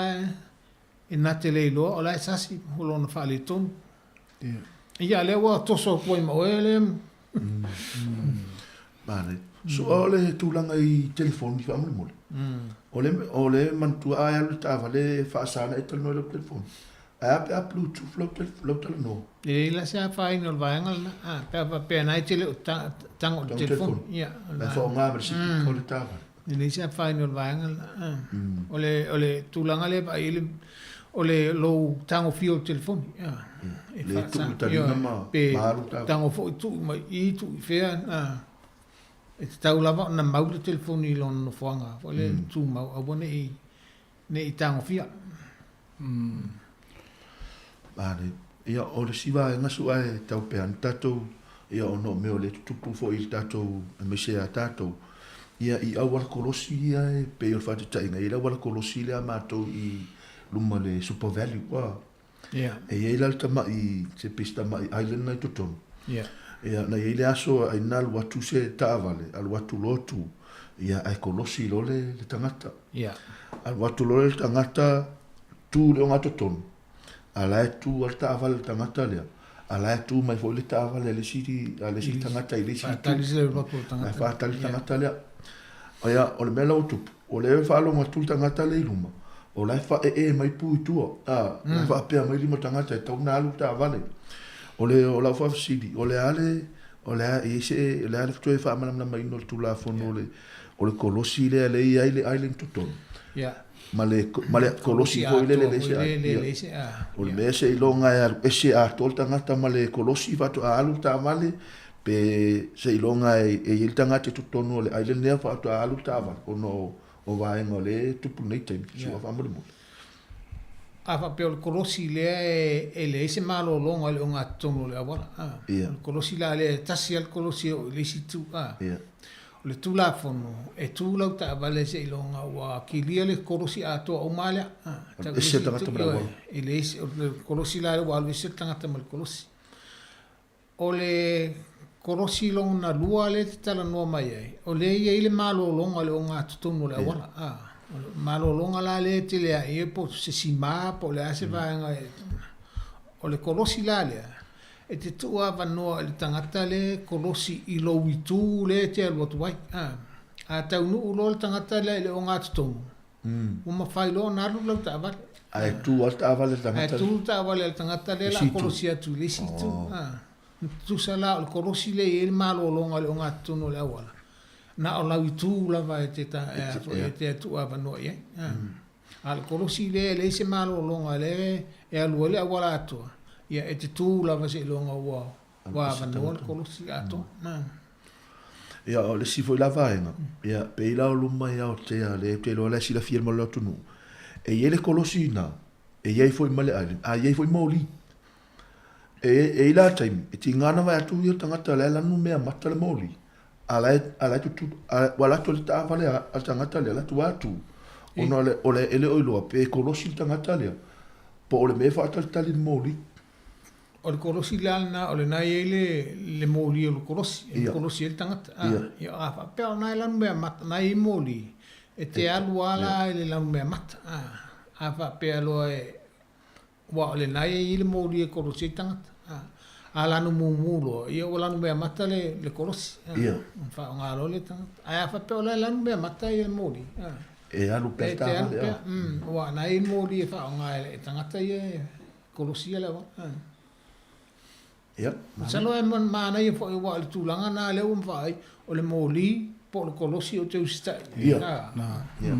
e na te le iloa o la e sasi o lona faaletonu. Ia, lea ua toso atu ai ma oe lea. Manaia. So, o le tulaga i telefoni faamolemole, o le, o le manatua a e alu i le taavale e faasa ona e talanoa i lau telefoni. Ae a pe a bluetooth lau, lau talanoa? E leai la se afaina o le vaega lena, a, pe a faapea na e te le o tago i le telefoni. Ia, o le vaega. Faaaoga ma le sipika o le taavale. E leai se afaina o le vaega lena. O le, o le tulaga lea e vaai ai le, o le lou tagofia o le telefoni. E Le tuu i taliga ma, pe ma alu taavale. Tago foi tuu mai i, tuu i fea, a, e tatau lava ona mau le telefoni i lona nofoaga foi lea tumau, aua ne i, ne i tagofia. Manaia. Ia, o le isi vaega su'a e tau pea ana tatou, ia ona o mea o lea e tutupu foi i le tatou, aemaise ia tatou, ia i auala kolosi ia e pei o le faataitaiga, e i ai le auala kolosi lea a matou i luma o le Super Value, ua. Ia. E i ai la le tama'i, se pei se tama'i island na i totonu. Ia. Ia, na i ai le aso ai na alu atu se taavale, alu atu loa tu, ia ae kolosi loa le, le tagata. Ia. Alu atu loa le tagata, tu i le ogatotonu, a la e tu lava le taavale a le tagata lea, a la e tu mai foi le taavale a le isi, a le isi tagata i le isi itu. Ae faatali le tagata lea. Ia, o le mea la ua tupu, o lea e faalogo atu le tagata lea i luma, o la e faaee mai pu i tua, a, o la e faapea mai lima o le tagata e tatau ona alu le taavale. O le, o lau faafesili, o le a le, o le a, e i ai se, o le a le toe faamalamalamaina o le Tulafono o le, o le kolosi lea lea e i ai le island i totonu? Ia. Ma le, ma le kolosi foi lele leai se a. O le mea seiloga e alu ese atoa le tagata ma le kolosi faatoa alu le taavale, pe seiloga e i ai le tagata i totonu o le island lea faatoa alu le taavale, ona o vaega o lea e tupu nei taimi, su'a faamolemole. A faapea o le kolosi lea e leai se malologa i le ogatotonu o le auala, a. O le kolosi la lea e tasi lava le kolosi e oo i le isi itu, a. O le Tulafono, e tu lau taavale seiloga ua kilia le kolosi atoa uma lea. Alu ese le tagata ma le auala. E leai se, o le kolosi la lea ua alu ese le tagata ma le kolosi. O le kolosi lona lua lea e te talanoa mai ai, o lea e i ai le malologa o le ogatotonu o le auala. O le malologa la lea e tele ae i ai po o se sima po o le a se vaega e... O le kolosi la lea, E te tuu avanoa i le tagata lea e kolosi i lou itu lea e te alu atu ai. A, a taunuu loa le tagata lea i le ogatotonu, ua mafai loa ona alu lau taavale. Ae tu lava le taavale a le tagata lea. Ae tu le taavale a le tagata lea o le a kolosi atu i le isi itu. A. Tusa la o le kolosi lea e i ai le malologa o le ogatotonu o le auala, na o lau itu lava e te e te tuuavanoa i ai. A o le kolosi lea e leai se malologa lea e alu ai le auala atoa, ia e te tu lava seiloga ua ua avanoa le kolosi atoa. Ia, o le isi foi la vaega, ia, pei la o luma i Aotea, lea ou te iloa la e silafia e le mamalu o le atunuu, e i ai le kolosi i ina, e i ai foi ma le island, a i ai foi moli. E, e i ai la taimi, e tiga ona vaai atu ia tagata o la e lanu mea mata le moli, a la e, a la e tutu, a, ua alu atu le taavale a, a le tagata lea, alu atu lava tu, ona o le, o le, e le o iloa pe kolosi le tagata lea, po o le mea e faatalitali i le moli. O le kolosi la lena, o lena e i ai le, le moli o le kolosi, e kolosi ai le tagata. A, ia, a faapea o lena e lanu mea mata, na e i ai moli, e te alu lava la i le lanu mea mata. A, a faapea loa e, Aua o lena e i ai le moli e kolosi ai tagata. A, a lanu mumu loa, ia ua lanu meamata le, le kolosi. A, Ia. Ona faaaoga loa lea tagata. Ae a faapea o la e lanu meamata ia le moli, a. E alu pea le taavale, a. Aua o na e i ai le moli e faaaoga e le tagata ia e kolosia le auala. A. Ia. Masalo e manaia foi aua o le tulaga lena lea ua vaai, o le moli po o le kolosi ou te usitai. Ia. Ia.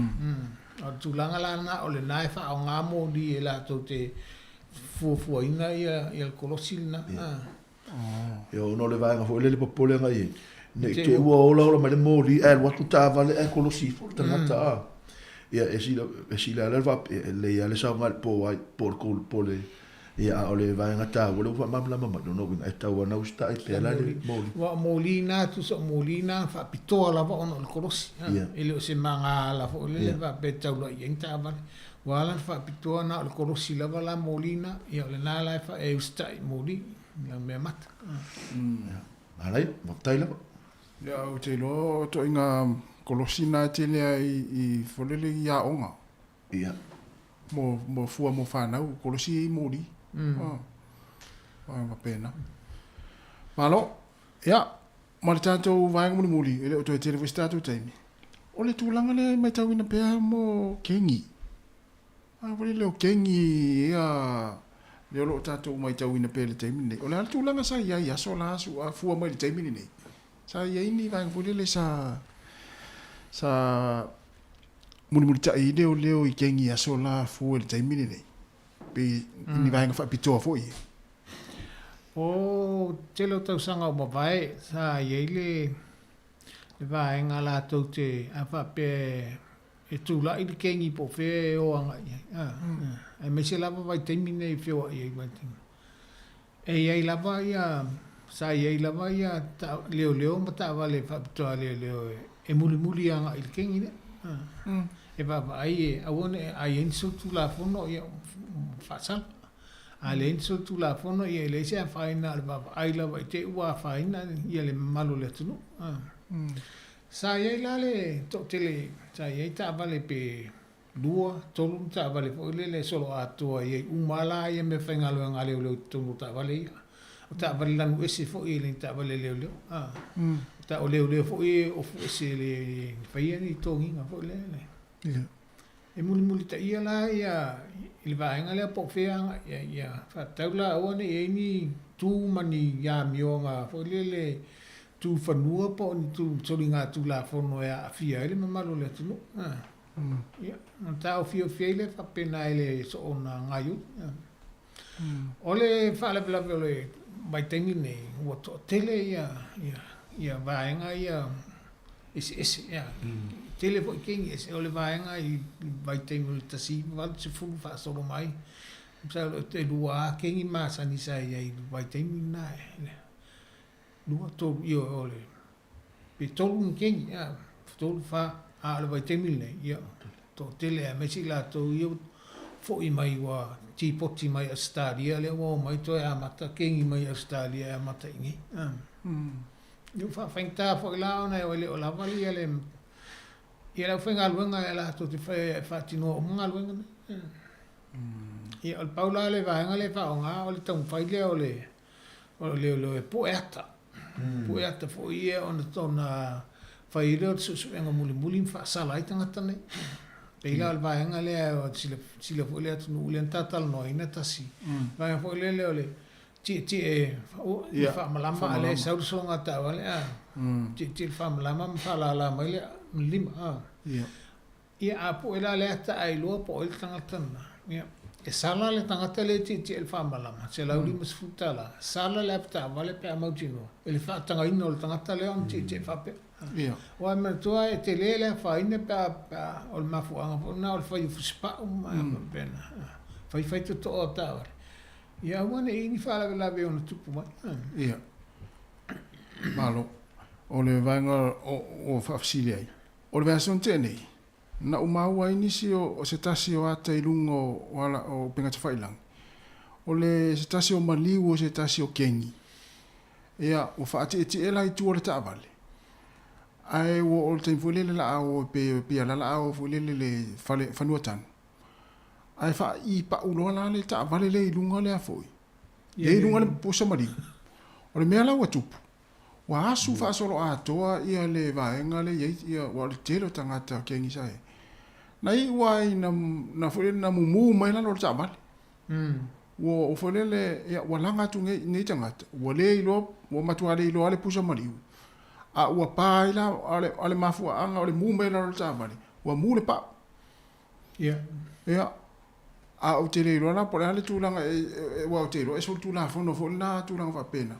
O le tulaga la lena o lena e faaaoga moli e latou te fuafuaina ia le kolosi lena. Ia ona o le vaega foi lele popole agai i ai, ne i te i ua olaola mai le moli ae alu atu taavale ae kolosi ifo le tagata a. Ia e sila e sila le faapea e lelei lava le saoga i le po ai po o le po o le Ia, a o le vaega taua lea ua faamalamalama mai, lona uiga e tatau lava ona usitai pea la le moli. Aua o moli na, tusa o moli na faapitoa lava ona o le kolosi. E le o se magaala foi lele faapea e taulai i ai ni taavale. Ua ala ona faapitoa na o le kolosi lava la moli na, ia o lena la e usitai i moli, i mea mata. Manaia, faafetai lava. Ia, ou te iloa o ituaiga kolosi na e tele lava i foi lele i aoga. Ia. Mo, mo fua mo fanau, kolosi i moli. Oh. Oh, faapena. Malo. Ia, ma le tatou vaega mulimuli, e le o toe tele foi se tatou taimi. O le tulaga lea e matauina pea mo kengi. A foi lele o kengi ia lea o lo o tatou matauina pea i le taimi lenei. O le a le tulaga sa i ai i aso la a fua mai i le taimi lenei? Sa i ai ni vaega foi lele sa sa mulimulitai ai leoleo i kengi aso la fua i le taimi lenei, pe i ni vaega faapitoa foi ia? O tele o tausaga ua mavae sa i ai le le vaega latou te a faapea e tulai le kengi po o fea e o agai i ai a, aemaise lava vaitaimi nei e feoai ai vaitaimi. E i ai lava ia, sa i ai lava ia leoleo ma taavale faapitoa a leoleo e mulimuli agai i le kegi lea. E vaavaai e aua ne i, a i ai ni solitulafono ia faasala. A leai ni solitulafono ia e leai se afaina o le vaavaai lava i te i ua afaina ia le mamalu o le atunuu. Sa i ai la le toatele, sa i ai taavale pe 2, 3 ni taavale foi lele e solo atoa i ai uma lava la ia meafaigaluega a leoleo i totonu o taavale ia. O taavale lanu ese foi e le ni taavale leoleo. A. O leoleo foi e ofu ese e le faia ni togiga foi lele. E mulimulitaia la ia i le vaega lea po o fea agai i ai. Ia faatatau la aua ne i i ai ni tu ma ni amioga foi lele tu fanua po o ni tu soligatulafono e aafia ai le mamalu o le atunuu. Ia, ona taofiofi ai lea faapena e le soona gaioi. O le faalavelave o le vaitaimi lenei, ua toatele ia, ia, ia vaega ia eseese. Ia, tele foi kegi ese o le vaega i vaitaimi o le 1980 faasolo mai. Masalo e 2 lava kegi masani sa i ai i le vaitaimi lena. 2, 3, ioe, o le Pe tolu ni kegi, a, tolu, fa, a o le vaitaimi lenei, ia, toatele aemaise i latou ia ua foi mai ua tipoti mai Ausetalia lea ua omai toe amata kegi mai Ausetalia e amata i inei. A. Ia ua faafaigata foi la ona e le o lava ia le ia le aufaigaluega e latou te faia e faatinoa uma galuega nei. Ia o le pau la le vaega lea e faaaoga o le taumafai lea o le O le leoleo e pue ata. Pue ata foi ia ona ona fai ai lea o le suesuega mulimuli ma faasala ai tagata nei. Pei la o le vaega lea sila sila foi le atunuu lea na talatalanoaina tasi. Vaega foi lele o le Tietie le faamalama a lea e sau le soga taavale a. Tietie le faamalama ma faalala mai le lima a. Ia a pue la le ata ae iloa po o ai le tagata lena. Ia, e sala le tagata lea e tietie i le faamalama, $150, sala le avetaavale pe a mautinoa i le faatagaina o le tagata lea ona tietie faapea. Aua e manatua e tele le afaina pe a, pe a, o le mafuaaga foi lena o le fai o fusipau ma mea faapena. Fai fai totoo o avetaavale, Ia aua ne i ni faalavelave e ono tupu mai. Ia. Malo. O le vaega o faafesili ai, o le vaiaso na tea nei, na ou maua ai nisi o se tasi o ata i luga o ala o upega tafailagi, o le se tasi o maliu o se tasi o keni, ia, ua faatietie la i tua o le taavale, ae ua oo i le taimi foi lele la a o pe pei la la a o foi lele le fale fanua tanu. Ae faaipaʻu loa la le taavale lea i luga lea foi, lea i luga le pusa maliu. O le mea la ua tupu, ua asu faasoloatoa ia le vaega lea i ai ia, aua o le tele o tagata kegi sa i ai. Na iu lava ina na foi lele na mumu mai lalo o le taavale. Ua foi lele, ia ua laga atu nei, nei tagata, ua le iloa, ua matua le iloa le pusa maliu. A ua pa ai la, a o le mafuaaga o le mu mai lalo o le taavale, ua mu le pau. Ia. Ia, a ou te le iloa la po o le a le tulaga e, aua ou te iloa e solitulafono foi lena tulaga faapena.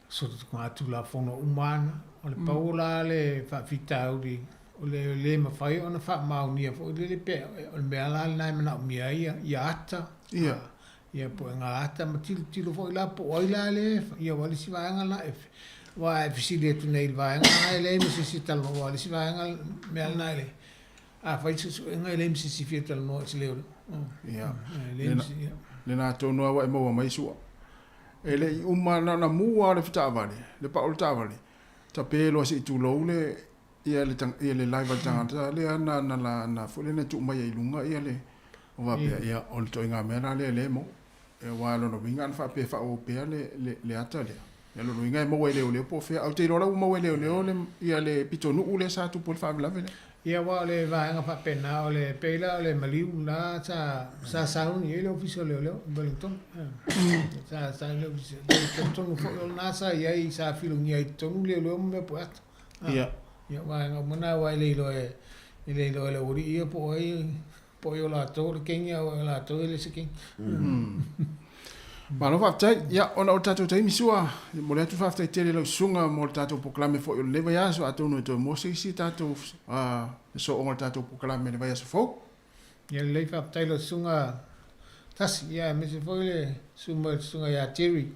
Solitulafono uma ana. O le pau la le faafitauli, o le le mafai ona faamaonia foi lele pe o le mea la lena e manaomia ai ia ata. Ia. Ia po o ngā ata ma tilotilo foi la po o ai la lea e, ia aua o le isi vaega lena e, aua a e fesili atu nei i le vaega lena e leai ma se isi e talanoa, aua o le isi vaega mea lena e le, A fai suesuega e leai ma se isi e fia talanoa i se leoleo. Ia. Lena atonu lava ua e maua mai sua. E le i uma na ona mu lava o le taavale, le pau o le taavale, tape loa se i tulou le ia le ia le live a le tagata lea na na la na foi lea na tuu mai ai i luga ia le o faapea ia o le ituaiga mea la lea e le maua. Aua o lona uiga ana faapea e faaauau pea le le le ata lea. Ia lona uiga e maua e leoleo po o fea. Ae ou te iloa la ua maua e leoleo le ia le pitonuu lea sa tupu ai le faalavelave lea. Ia aua o le vaega faapena o le pei la o le maliu la sa sa sauni ai le Ofisa o Leoleo i Wellington. Sa sauni le Ofisa. Le talitonu foi o lena sa i ai sa filogia ai i totonu leoleo ma mea po o ata. Ia. Ia vaega uma na aua e le iloa e e le iloa e le aualii ia po o ai Po o ai o latou o le kegi a o ai o latou e le se kegi. Malo faafetai. Ia, ona o le tatou taimi sua, e momoli atu le faafetai tele i lau susuga mo le tatou polokalame foi o lenei vaiaso, atonu e toe maua se isi tatou sooga o le tatou polokalame i le vaiaso fou. Ia lelei, faafetai i lau susuga Tasi, ia aemaise foi le susu mai o le susuga ia Jerry,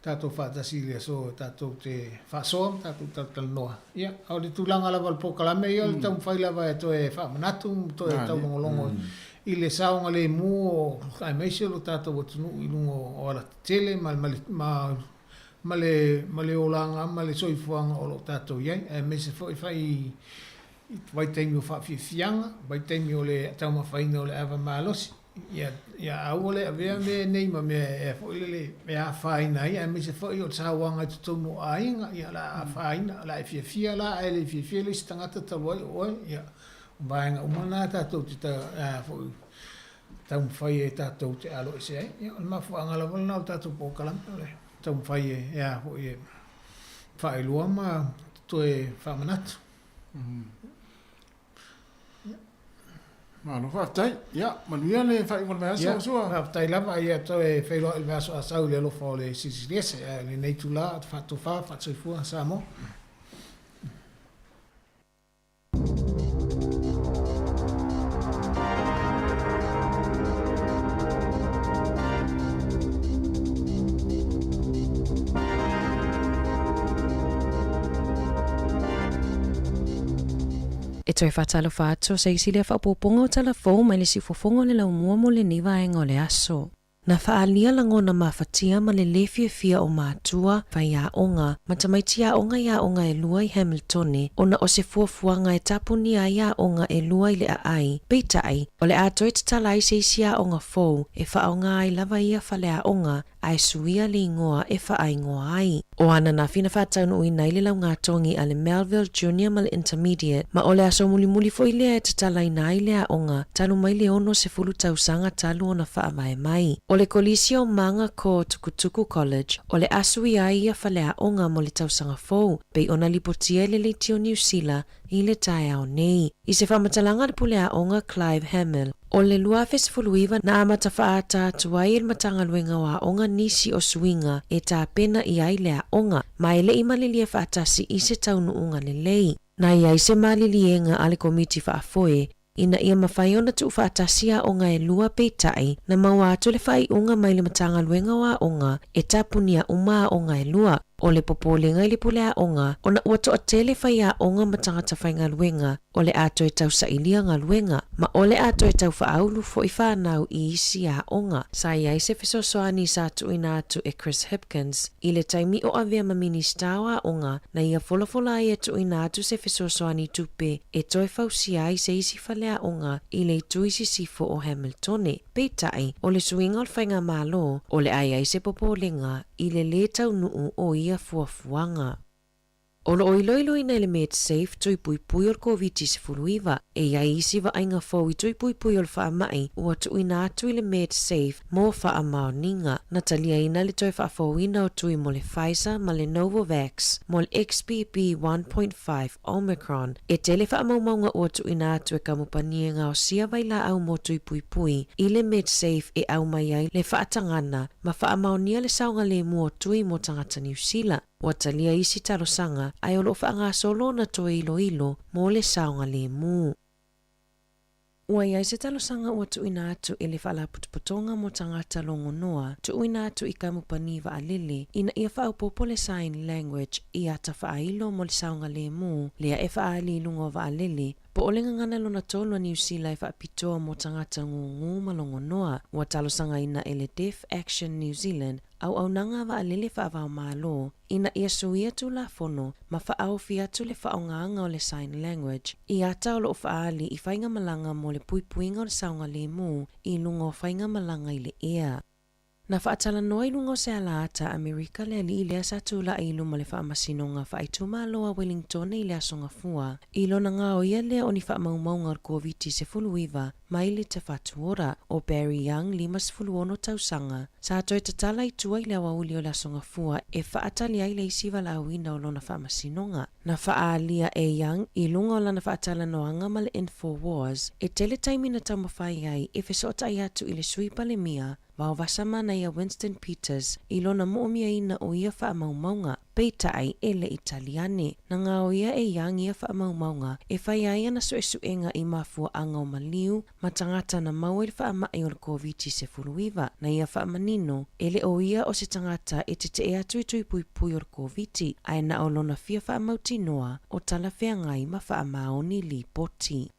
tatou faatasi i le aso e tatou te faasoa ma tatou talatalanoa. Ia, o le tulaga lava o le polokalame, ia o le taumafai lava e toe faamanatu ma toe taulogologo i le saogalemu o, aemaise o lo tatou atunuu i luga o alatetele ma, ma, ma, ma le, ma le olaga ma le soifuaga o lo o tatou i ai, aemaise foi fai i vaitaimi o faafiafiaga, vaitaimi o le taumafaina o le ava malosi. Ia, ia aua le avea mea nei ma mea e foi lele e afaina ai, aemaise foi o le sauaga i totonu o aiga, ia o le a afaina, o le a e fiafia la ae le fiafia le isi tagata talu ai o oe, ia, o vaega uma na tatou te ta, a foi, taumafai e tatou te aloese ai. Ia, o le mafuaaga lava lena o le tatou polokalame, o le taumafai e, e a foi e faailoa ma toe faamanatu. Malo faafetai. Ia, manuia le faaiuga o le vaiaso, Ia, Sua. faafetai lava. Ia, toe feiloai i le vaiaso a sau i le alofa o le Silisili Ese. Ae o lenei itula, faatofa, faasoifua, Samoa. E toe faatalofa atu o se isi lea faaopoopoga o tala fou mai le siufofoga o le laumua mo lenei vaega o le aso. Na faaalia lagona mafatia ma le lē fiafia o matua, faiaoga, ma tamaiti aoga i aoga e lua i Hamiltone ona o se fuafuaga e tapunia ai aoga e lua i le aai, peitai, o le a toe tatala ai se isi aoga fou e faaaoga ai lava ia faleaoga ae suia le igoa e faaingoa ai. O ananafi na faataunuuina ai le laugatogi a le Melville Junior ma le Intermediate, ma o le aso mulimuli foi lea e tatalaina ai le aoga talu mai le 60 tausaga talu ona faavae mai. O le Kolisi o Mangakō Tukutuku College o le a suia ai ia faleaoga mo le tausaga fou, pei ona lipotia i le Leitio Niu Sila i le taeao nei. I se faamatalaga a le puleaoga Clive Hamill, o le 2019 na amata faaata atu ai e le Matagaluega o Aoga nisi o suiga e tapena i ai le aoga, ma e le i malilie faatasi i se taunuuga lelei. Na i ai se maliliega a le Komiti Faafoe ina ia mafai ona tuufaatasi aoga e lua peitai na maua atu le faaiuga mai le Matagaluega o Aoga e tapunia uma aoga e lua. O le popolega i le pule aoga ona ua toatele faiaoga ma tagata faigaluega o le a toe tausailia galuega ma o le a toe tau faaulu foi fanau i isi aoga. Sa i ai se fesoasoani sa tuuina atu e Chris Hipkins i le taimi o avea ma Minista o Aoga na ia folafola ai e tuuina atu se fesoasoani tupe e toe fausia ai se isi faleaoga i le itu i sisifo o Hamiltone. Peitai, o le suiga o le faigamalo, o le a i ai se popolega i le lē taunuu o ia fuafuaga. O lo o iloiloina e le Medsafe tui puipui o le Koviti-19. E i ai isi vaaiga fou i tui puipui o le faamai ua tuuina atu i le Medsafe mo faamaoniga. Na taliaina le toe faafouina o tui mo le Pfizer ma le Novavax mo le XBB 1.5 Omicron. E tele faamaumauga ua tuuina atu e kamupani e gaosia vailaau mo tui puipui i le Medsafe e aumai ai le faatagana ma faamaonia le saogalemu o tui mo tagata Niu Sila. Ua talia isi talosaga ae o lo o faagasolo ona toe iloilo mo le saogalemu. Ua i ai se talosaga ua tuuina atu e le Faalapotopotoga mo Tagata Logonoa, tuuina atu i kamupani vaalele ina ia faaopoopo le sign language i ata faailo mo le saogalemu lea e faaali i luga o vaalele, po o le gagana lona tolu a Niu Sila e faapitoa mo tagata gūgū ma logonoa. Ua talosagaina e le Deaf Action New Zealand auaunaga a vaalele faava-o-Malo ina ia suia Tulafono ma faaofi atu le faaaogaga o le sign language i ata o lo o faaali i faigamalaga mo le puipuiga o le saogalemu i luga o faigamalaga i le ea. Na faatalanoa i luga o se alaata Amerika le alii lea sa tulai i luma o le Faamasinoga Faaitumalo a Wellingtone i le Aso Gafua i lona gaoia lea o ni faamaumauga o le Koviti-19 mai le Te Whatu Ora, o Barry Young, 56 tausaga, sa toe tatala i tua i le aoauli o le Aso Gafua e faatali ai le isi valaauina o lona faamasinoga. Na faaalia e Young i luga o lana faatalanoaga ma le Infowars e tele taimi na taumafai ai e fesootai atu i le Sui Palemia Vaovasa Manaia Winston Peters i lona moomiaina o ia faamaumauga, peitai e le i tali ane. Na gaoia e Young ia faamaumauga e fai ai ana suesuega i mafuaaga o maliu ma tagata na maua i le faamai o le Koviti-19. Na ia faamanino, e le o ia o se tagata e tetee atu i tui puipui o le Koviti, ae na o lona fia faamautinoa o talafeagai ma faamaoni lipoti.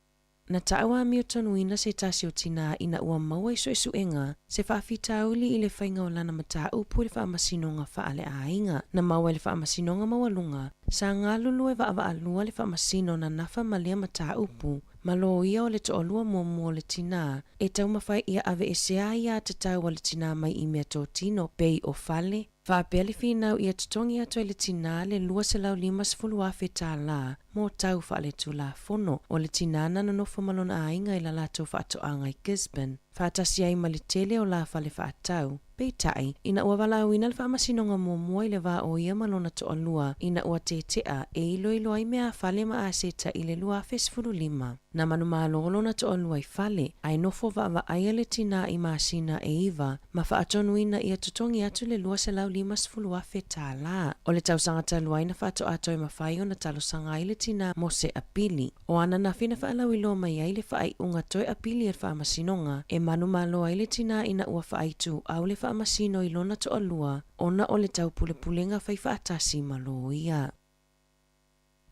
Na taua amiotonuina se tasi o tinā ina ua maua i suesuega se faafitauli i le faiga o lana mataupu i le Faamasinoga Faaleaiga. Na maua e le Faamasinoga Maualuga sa galulue vaavaalua le Faamasino na nafa ma lea mataupu ma loia o le toalua muamua o le tinā e taumafai ia aveesea ai aiatatau a le tinā mai i meatotino pei o fale, Faapea le finau ia totogi atu ai le tinā le $250,000 tālā mō tau faaletulafono o le tinā na nonofo ma lona aiga i la latou faatoaga i Gisborne, faatasi ai ma le tele o la fale faatau. Peitai, ina ua valaauina le faamasinoga muamua i le va o ia ma lona toalua ina ua tetea e iloilo ai meaafale ma aseta i le 2015. Na manumalo lona toalua i fale, ae nofo vaavaaia le tinā i masina e iva ma faatonuina ia totogi atu le $250,000 tālā. O le tausaga talu ai na faatoa toe mafai ona talosaga ai le tinā mo se apili. O ananafi na faalauiloa mai ai le faaiuga toe apili a le Faamasinoga e manumalo ai le tinā ina ua faaituau le Faamasino i lona toalua ona o le taupulepulega faifaatasi ma loia.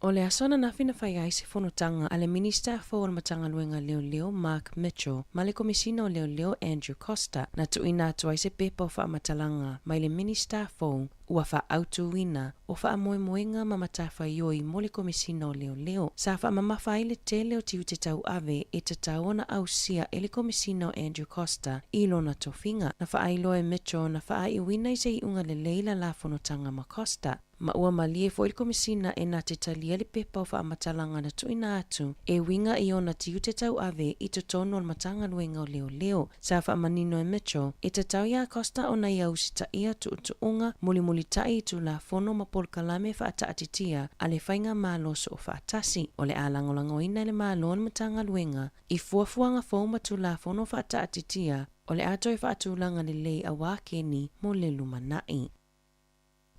O le aso ananafi na fai ai se fonotaga a le Minista fou o le Matagaluega Leoleo Mark Mitchell ma le Komesina o Leoleo Andrew Coster na tuuina atu ai se pepa o faamatalaga mai le Minista fou ua faaautuina o faamoemoega ma matafaioi mo le Komesina o Leoleo sa faamamafa ai le tele o tiute tauave e tatau ona ausia e le Komesina o Andrew Coster i lona tofiga. Na faailoa e Mitchell na faaiuina i se iuga lelei la la fonotaga ma Coster. Ma ua malie foi le Komesina e na te talia le pepa o faamatalaga na tuuina atu e uiga i ona tiute tauave i totonu o le Matagaluega o Leoleo. Sa faamanino e Mitchell, e tatau iā Costa ona ia usitaia tuutuuga mulimulita'i i Tulafono ma polokalame faataatitia a le Faigamalo Soofaatasi. O le a lagolagoina e le Malo le Matagaluega i fuafuaga fou ma Tulafono faataatitia o le a toe faatulaga lelei auā keni mo le lumana'i.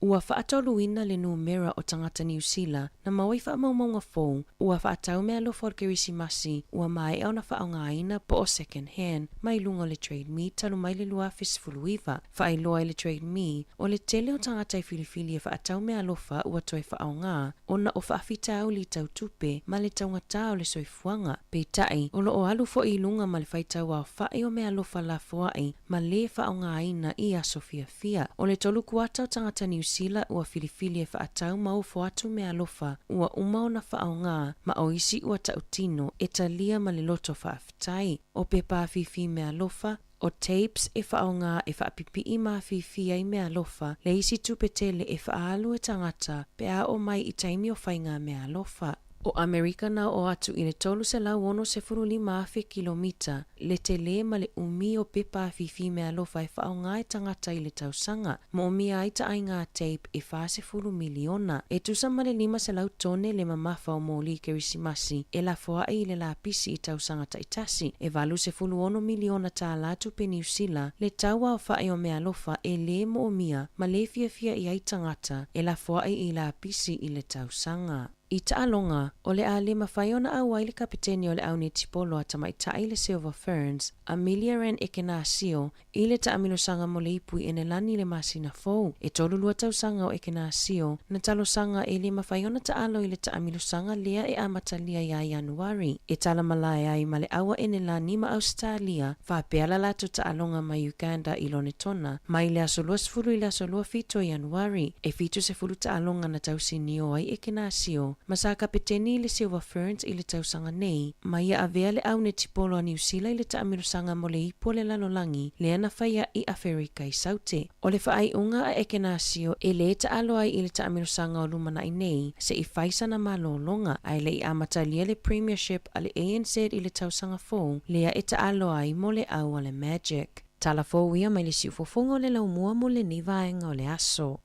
Ua faatoluina le numera o tagata Niu Sila na maua i faamaumauga fou ua faatau meaalofa o le Kerisimasi ua maea ona faaaogaina po o second hand mai luga o le Trade Me talu mai le 2019. Faailoa ai le Trade Me o le tele o tagata e filifili e faatau meaalofa ua toe faaaoga ona o faafitauli tau tupe ma le taugatā o le soifuaga. Peitai, o lo o alu foi i luga ma le faitau aofa'i o meaalofa lafoa'i ma lē faaaogaina i aso fiafia. O le tolu kuata o tagata Niu Sila ua filifili e faatau ma ofo atu meaalofa ua uma ona faaaoga ma o isi ua tautino e talia ma le loto faafetai. O pepa afifi meaalofa, o tapes e faaaoga e faapipii ma afifi ai meaalofa le isi tupe tele e faaalu e tagata pe a oo mai i taimi o faiga meaalofa. O Amerika na oo atu i le 365,000 kilomita le telē ma le umi o pepa afifi meaalofa e faaaoga e tagata i le tausaga. Moomia ai taaiga tape e 40 miliona. E tusa ma le 500 tone le mamafa o moli Kerisimasi e lafoa'i i le lapisi i tausaga taitasi. E 86 miliona tālā tupe Niu Sila le tau aofa'i o meaalofa e lē moomia ma lē fiafia i ai tagata e lafoa'i i lapisi i le tausaga. I taaloga, o le a le mafai ona auai le kapeteni o le au netipolo a tamaitai le Silver Ferns, Ameliaranne Ekenasio, i le taamilosaga mo le Ipu i Enelani i le masina fou. E 32 tausaga o Ekenasio, na talosaga e le mafai ona taalo i le taamilosaga lea e amatalia iā Ianuari, e talamalae ai ma le au a Enelani ma Ausetalia, faapea la latou taaloga ma Uganda i Lonetona, mai le aso 20 i le aso 27 o Ianuari. E 70 taaloga na tausinio ai Ekenasio, ma sa kapeteni i le Silver Ferns i le tausaga nei, ma ia avea le au netipolo a Niu Sila i le taamilosaga mo le Ipu o le Lalolagi lea na faia i Aferika i Saute. O le faaiuga a Ekenasio e lē taalo ai i le taamilosaga o lumana'i nei se i fai sana malōlōga, ae le i amatalia le Premiership a le ANZ i le tausaga fou lea e taalo ai mo le au a le Magic. Tala fou ia mai le siufofoga o le laumua mo lenei vaega o le aso.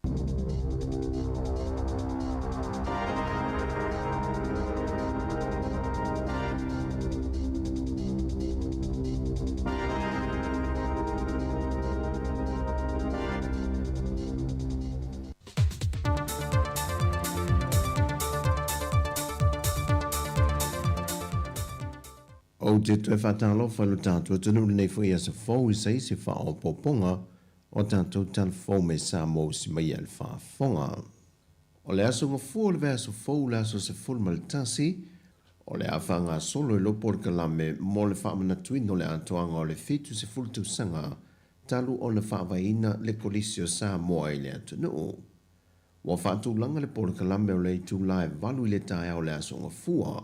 Ou te toe faatalofa i lo tatou atunuu i lenei foi aso fou i se isi faaopoopoga o tatou tala fou mai Samoa usi mai ai le faafofoga. O le aso mafua o le vaiaso fou le aso 11, o le a faagasolo i lou polokalame mo le faamanatuina o le atoaga o le 70 tausaga talu ona faavaeina le Kolisi o Samoa i le atunuu. Ua faatulaga le polokalame o le itula e valu i le taeao o le aso Gafua.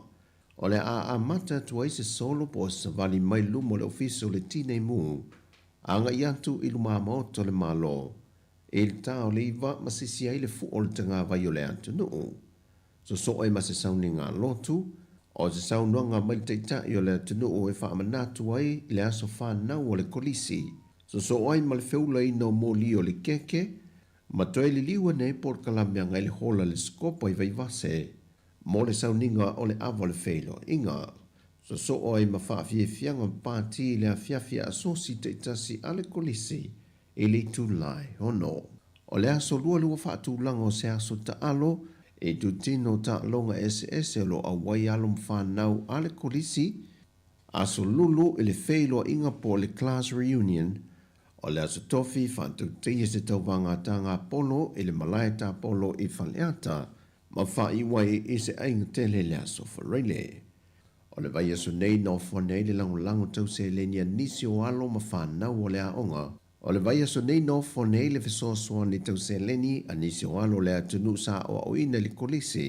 O le a amata atu ai se solo po o se savali mai luma o le Ofisa o le Tinei Mu agai atu i lumamaota o le Malo i le ta o le iva ma sisi ai le fu'o o le tagavai o le atunuu. Sosoo ai ma se sauniga lotu, o se saunoaga mai le Taitai o le atunuu e faamanatu ai le aso fanau o le Kolisi. Sosoo ai ma le feulaina o moli o le keke, ma toe liliu ane ai polokalame agai le hola le Sikopo i Vaivase mo le sauniga o le ava o le feiloaiga. Sosoo ai ma faafiafiaga ma pati i le afiafi asosi taitasi a le Kolisi i le itula e ono. O le aso lua le ua faatulaga o se aso taalo i itutino o taaloga eseese o lo o auai alo ma fanau a le Kolisi, aso lulu i le feiloaiga po o le Class Reunion, o le aso tofi faatautaia se tauvaga tāga polo i le malae tapolo i Faleata ma faaiu ai i se aiga tele le aso Faraile. O le vaiaso nei na ofo ane ai le lagolago tau seleni a nisi o alo ma fanau o le aoga. O le vaiaso nei na ofo ane ai le fesoasoani tau seleni a nisi o alo o le atunuu sa aoaoina i le kolisi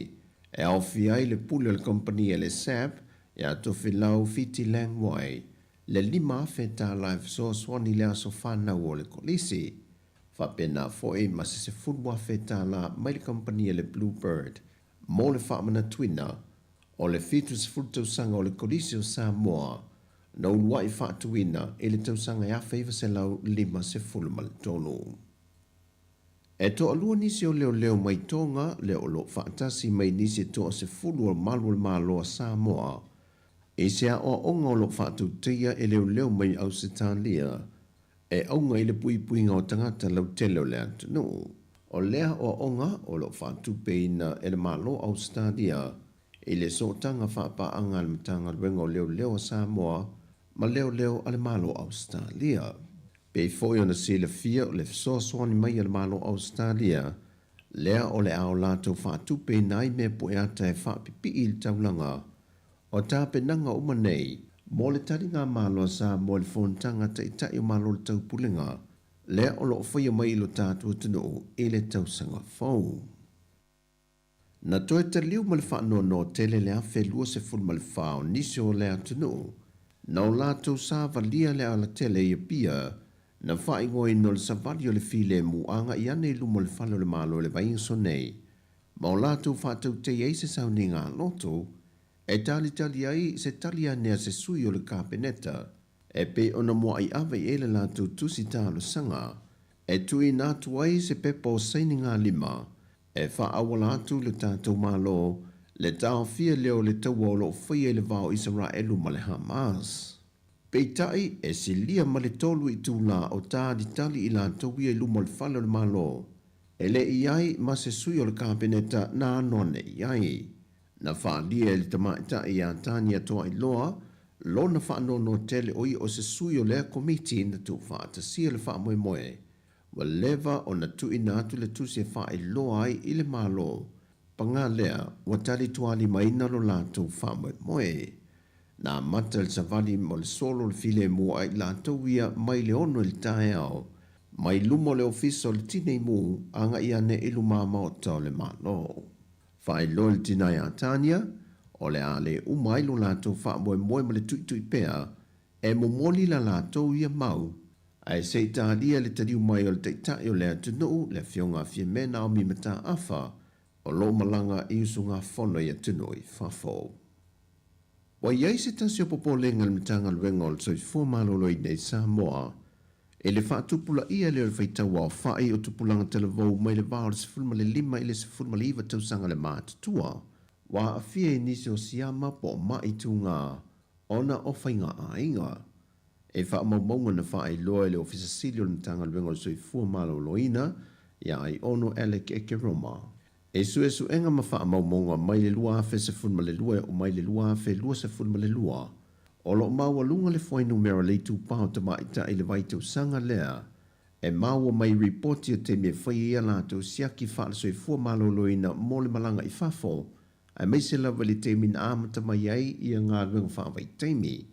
e aofia ai le pule o le kamupani a le SAB ia Tofilau Fiti Lang Wai le $5,000 e fesoasoani i le aso fanau o le kolisi. Faapena foi ma se $10,000 mai le kamupani a le Bluebird mo le faamanatuina o le 70 tausaga o le Kolisi o Samoa na uluai faatuina i le tausaga e 1953. E toalua nisi o leoleo mai Toga lea o lo o faatasi mai nisi e toasefulu o malu o le Malo a Samoa i se aoaoga o lo o faatautaia e leoleo mai Ausetalia e auga i le puipuiga o tagata lautele o le atunuu. O lea aoaoga o lo o faatupeina e le Malo o Ausetalia i le sootaga faapaaga a le Matagaluega o Leoleo a Samoa ma Leoleo a le Malo o Ausetalia. Pei foi ona silafia o le fesoasoani mai a le Malo o Ausetalia lea o le a o latou faatupeina ai mea pueata e faapipii i le taulaga O tapenaga uma nei mo le taligamalo a Samoa i le Fonotaga Taitai o Malo o le Taupulega lea o lo o faia mai i lo tatou atunuu i le tausaga fou. Na toe taliu ma le faanoanoa tele le 1024 o nisi o le atunuu na o latou savalia le alatele i Apia na faaigoaina o le savali o le filemu agai ane i luma o le Fale o le Malo i le vaiaso nei ma o latou faatautaia ai se sauniga loto e talitali ai se tali ane a se sui o le Kapeneta e pei ona mua'i ave i ai le latou tusi talosaga e tuuina atu ai se pepa o sainigalima e faaauala atu i le tatou Malo le taofia lea o le taua o lo o faia i le va o Isaraelu ma le Hamas. Peitai, e silia ma le tolu itulā o talitali i latou ia i luma o le Fale o le Malo, e le i ai ma se sui o le Kapeneta na ano ane i ai. Na faaalia e le tamaitai ia Tania Toailoa lona faanoanoa tele o ia o se sui o lea komiti na tuufaatasia le faamoemoe. Ua leva ona tuuina atu le tusi e faailoa ai i le Malo, paga lea ua talitualimaina lo latou faamoemoe. Na amata le savali mo le solo o le filemu a i latou ia mai le 6 i le taeao, mai luma o le Ofisa o le Tinei Mu agai ane i lumamaota o le Malo. Faailoa i le tina ia Tania, o le a le uma ai lo latou faamoemoe ma le tuitui pea, e momoli la latou ia mau, ae se i talia le taliu mai o le Taitai o le atunuu, le Afioga a Fiame Naomi Mataafa, o lo o malaga i usugafono i atunuu i fafo. Ua i ai se tasi o popolega i le Matagaluega o le Soifua Maloloina i Samoa i le faatupulaia lea o le faitau aofai o tupulaga talavou mai le va o le 15 i le 19 tausaga le matutua ua aafia i nisi o siama po o ma'i tugā ona o faiga aiga. E faamaumauga na faailoa e le Ofisa Sili o le Matagaluega o le Soifua Maloloina ia Aiono Alec Ekeroma. E suesuega ma faamaumauga mai le 2012 e oo mai le 2022, o lo o maualuga le fuainumera le itupa o tamaitai i le vaitausaga lea e maua mai i ripoti o taimi e fai ai a latou siaki faale-soifua maloloina mo le malaga i fafo, aemaise lava i le taimi na amata mai ai ia galuega faavaitaimi.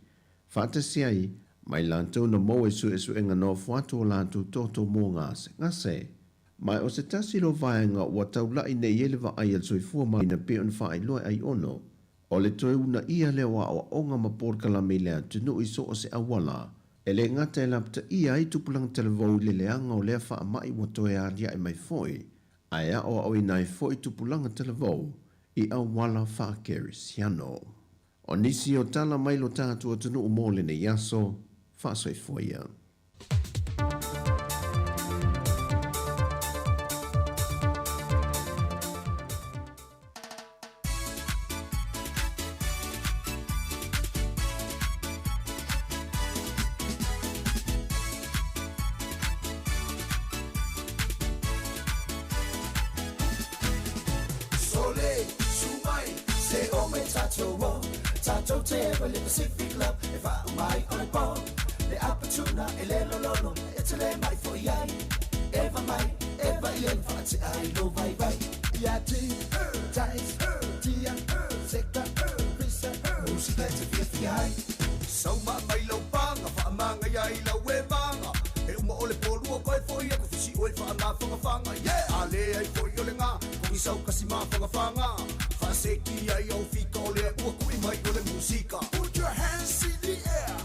Faatasi ai ma i latou na maua i suesuega nofo atu o latou toto mo gasegase. Ma o se tasi lea o vaega ua taula'i nei i ai le vaai a le soifua maloloina pei ona faailoa e Aiono, o le toe uunaia lea o aoaoga ma polokalame i le atunuu i so o se auala e le gata e lapataia ai tupulaga talavou i le leaga o lea faamai ua toe aliae mai foi, ae aoaoina ai foi tupulaga talavou i auala faakerisiano. O nisi o tala mai lo tatou atunuu mo lenei aso, faasoifua ia. Sole, su mai, se o mai tatou o Tatou te ewa le Pacific Love E wha mai o le po Le apatuna e le lololo E te le mai fo i ai Eva mai, eva i en wha te ai lo vai vai Ia ti, tais, tia, seka, pisa, musika e te fia fia ai Sauma mai lau panga, whaamanga ia i lau e vanga E uma o le pōlua koe foi aku fisi oe whaamawhangawhanga Yeah! A le ai foi o le ngā, kongi sau kasi mawhangawhanga Whaaseki ai au fika o le ua kui mai o le musika Put your hands in the air,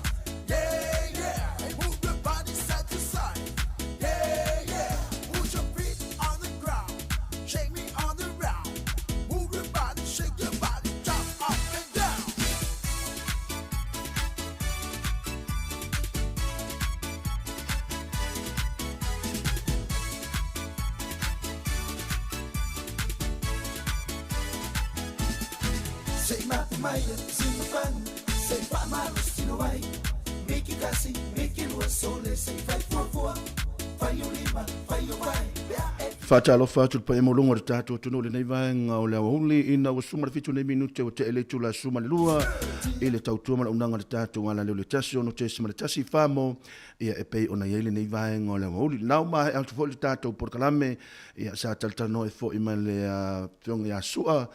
yeah, yeah. Move your body side to side, yeah, yeah. mapu mai sina panu se faamalosi tino ai miki kasi miki lua sole se'i fai fuafua fai o lima fai o vae pe a e Faatalofa atu le paia maualuga o le tatou atunuu i lenei vaega o le aoauli ina ua suma le 7 nei minute ua tea i le itula 12 i le tautua ma le auaunaga a le tatou alaleo i le 106.1 Famo ia e pei ona i ai lenei vaega o le aoauli. Nao maea atu foi le tatou polokalame ia sa talatalanoa ai foi ma le Afioga ia Sua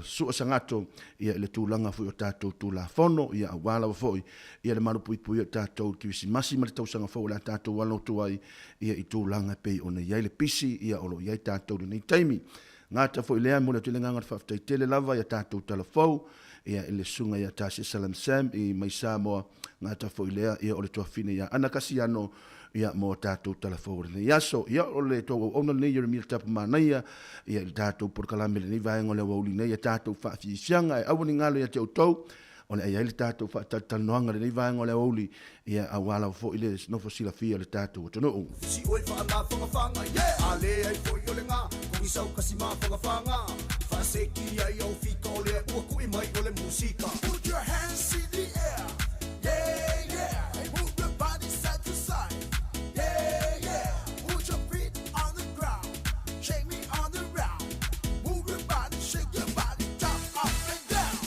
Sua Sagato ia i le tulaga foi o tatou Tulafono ia aua lava foi ia le malupuipuia o tatou i le Kerisimasi ma le tausaga fou o le a tatou alo atu ai ia i tulaga e pei ona i ai le pisi ia o lo o i ai tatou i lenei taimi. Gata foi lea, e momoli atu ai le agaga o le faafetai tele lava i a tatou talafou ia i le Susuga ia Tasia Salam Sam i mai Samoa, gata foi lea ia o le tuafafine ia Ana Kasiano ia mo a tatou talafou o lenei aso. Ia o le tou auauna lenei Jeremia Tapu Manaia ia i le tatou polokalame i lenei vaega o le aoauli nei ia tatou faafiafiaga e aua ne i galo ia te outou o le a i ai le tatou faatalatalanoaga i lenei vaega o le aoauli ia aua lava foi le nofo silafia o le tatou atunuu. Si oe faamafagafaga, yeah! A leai foi o le ga, kogisau kasi mafagafaga. Faaseki ai au fika o lea ua kui mai o le musika. Put your hands in the air, yeah, yeah. Move your body side to side, yeah, yeah. Put your feet on the ground, shake me on the round. Move your body, shake your body, jump up and down.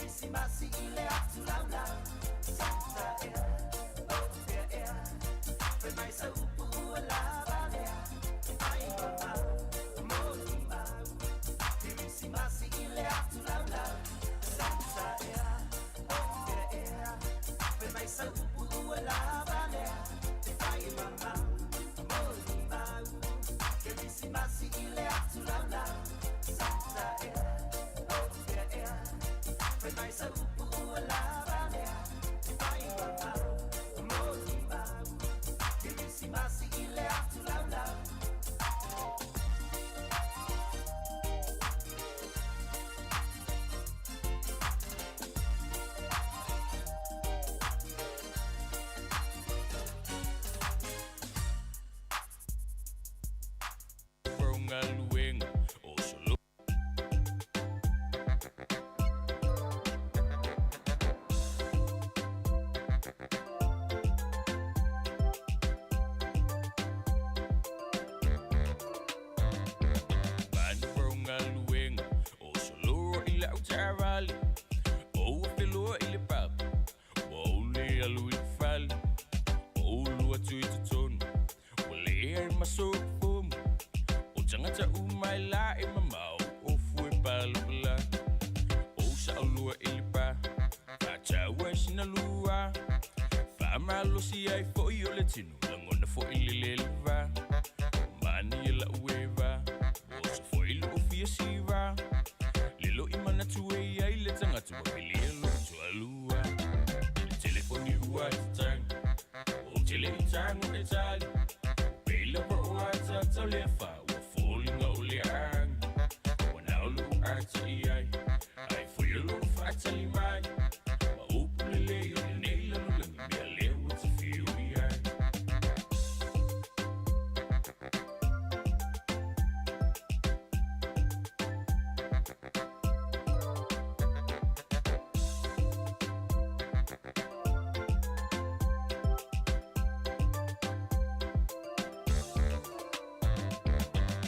Kerisimasi i le atu laulau Santa ea, o pea ea Fai mai sa upu ua lava lea E fai mamau, moni mau Kerisimasi i le atu laulau Santa ea, o pea ea Fai mai sa upu ua lava lea E fai mamau, moni mau Kerisimasi i le atu laulau Santa ea, o pea ea Fai mai sa upu ua lava lea E fai mamau, moni mau Kerisimasi i le atu laulau Galuenga o solo Galuenga o solo i lau taavale o feloa i le papa ua ou le alu i le fale o ulu atu i totonu ua leai ma sofomu o tagata uma e la e mamao o fue palapala o saʻaulua i le pa faataua i sina lua faamalosi ai foʻi o le tino lagona foʻi le leleva o mani e laʻu eva o so foʻi loo fia siva lelo i manatu e iai le tagata ua pilia loo tualua le telefoni ua tatagi o tele i tago e tali pela pa o atatau le afa ua foliga o le agi ua nao loo ata i ai ai foi o loo faatali mai ma upu lelei o lenei lalolagi mea lea ua tafiu i ai.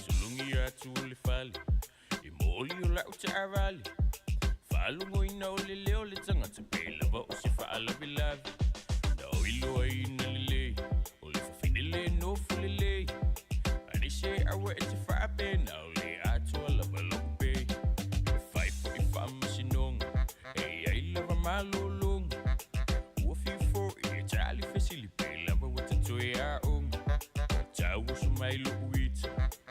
Sulungi atu o le fale i moli o lau taavale faalogoina o le leo le tagata pe lava o se faalavelave na o iloaina lelei o le fafine le nofo lelei anise aua e te faapena o le atoa lava lou pei e fai foʻi faamasinoga e iai lava malologa ua fifoʻi e tali fesili pe lava ua tatoe aoga tauoso mai lou ita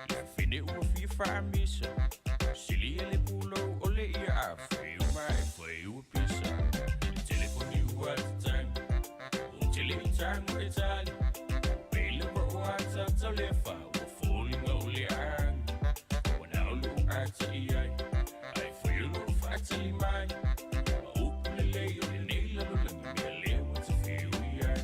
le fafine ua fia faamisa sili e le pulou o le ia afe uma e fai ua pisa le telefoni ua tatagi o tele i tago e tali pe lava o atatau le afa ua foliga o le agi ua nao lou ata i ai ai foi o loo faatali mai ma upu lelei o lenei lalolagi mea lea ua tafiu i ai.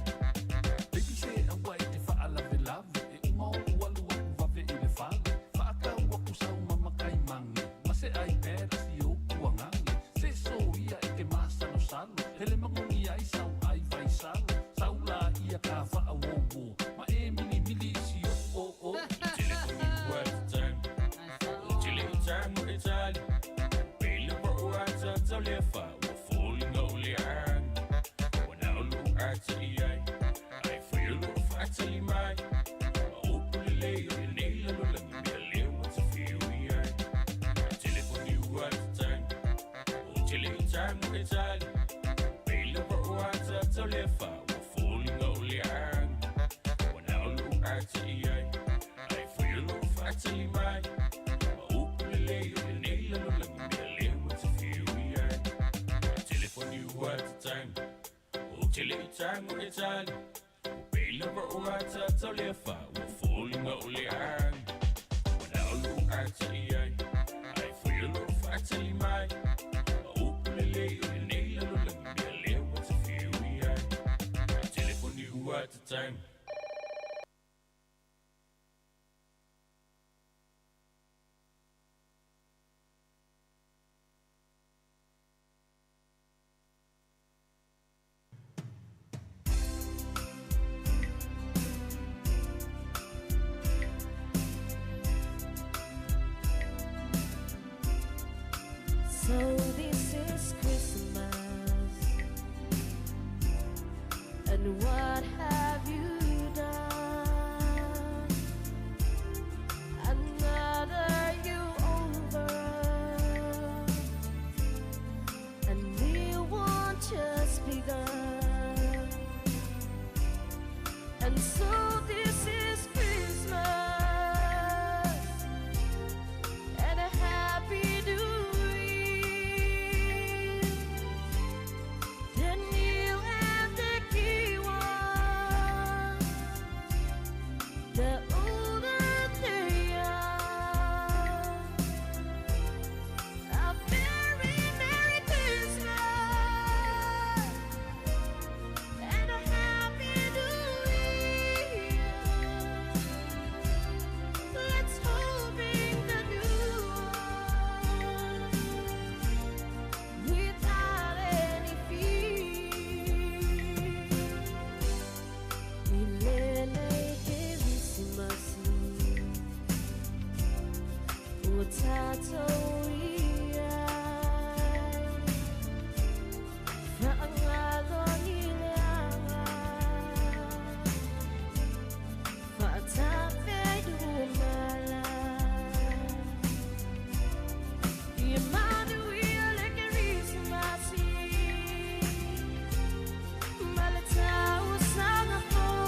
Baby se aua e te faalavelave e uma ou alu aku vave i le fale faatau aku sau mamakai magi ma se iPad a si ou puagage se soia e te masalosalo hele magogi ai sau ai vaisalo sau laia ka faauouo ma e milimili i si oʻu oo. Le telefoni ua tatagi o tele i tago e tali pe lava o atatau le afa ua foliga o le agi ua nao lou ata i ai ai foi o loo faatali mai ma upu lelei o lenei lalolagi mea lea ua tafiu i ai. Le telefoni ua tatagi o tele i tago e tali pe lava o atatau le afa ua foliga o le agi ua nao lou ata i ai ai foi o loo faatali mai ma upu lelei o lenei lalolagi mea lea ua tafiu i ai. Le telefoni ua tatagi o tele i tago e tali pe lava o atatau le afa ua foliga o le agi ua nao lou ata i ai ai foi o loo faatali mai ma upu lelei o lenei lalolagi mea lea ua tafiu i ai. Le telefoni ua tatagi. So this is Christmas. Ua tatou i ai Faangalo ni leaga Faatape i lumala Ia manuia le Kerisimasi Ma le tausaga fou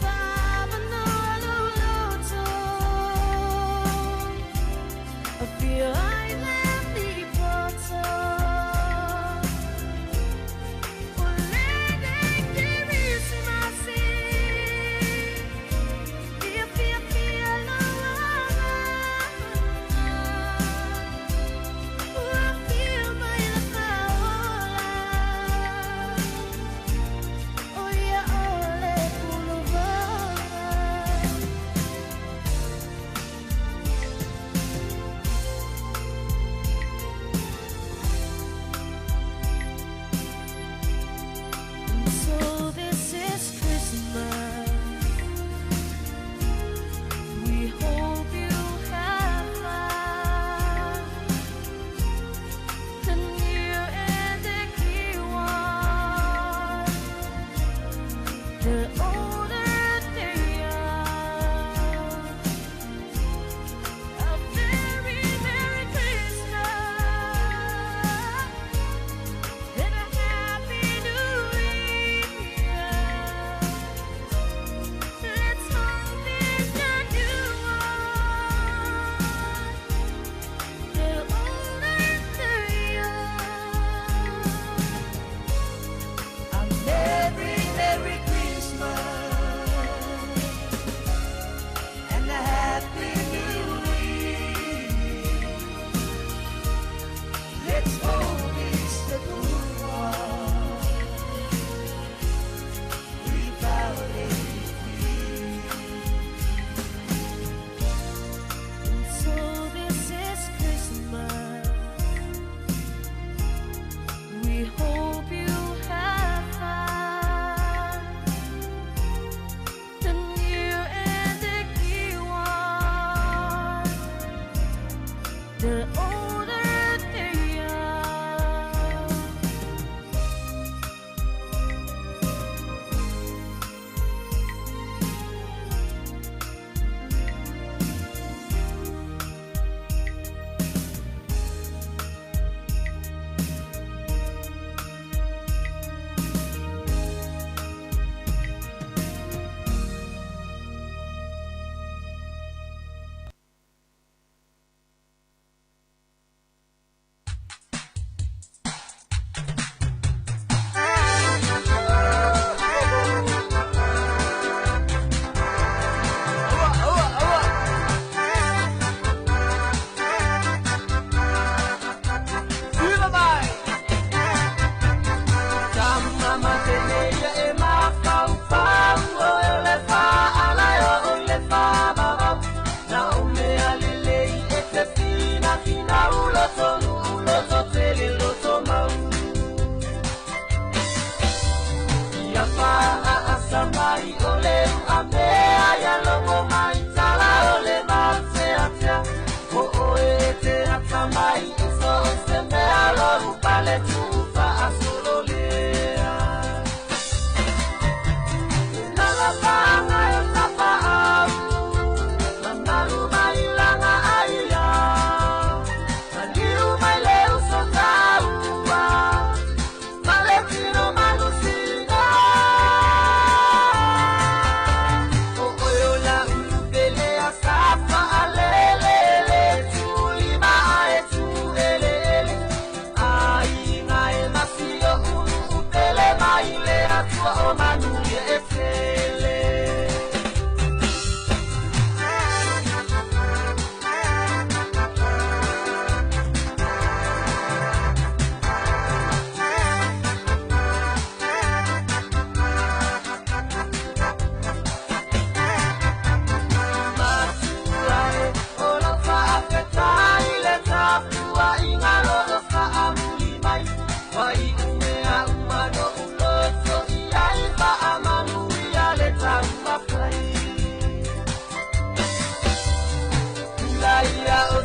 Faamanoa lou loto.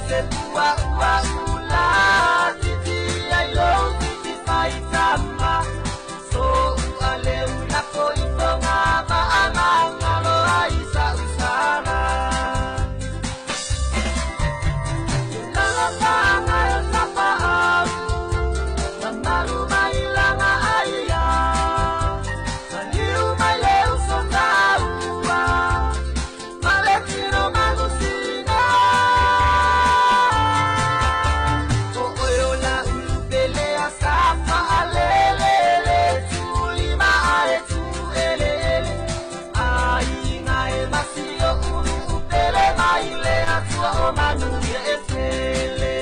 te pua'ua'u latiti ai lou titi faitama so'u aleu lafo i foga ma amagalo ai sa'usala lalafaga e tapa'au mamalu mailaga aia maliu mai le usotaua ma le tino malusina o oe o la'u pelea sa fa'alelele tulima ae tu'ele'ele aiga e masio ulu'u pele mai le atua o manuia e tele.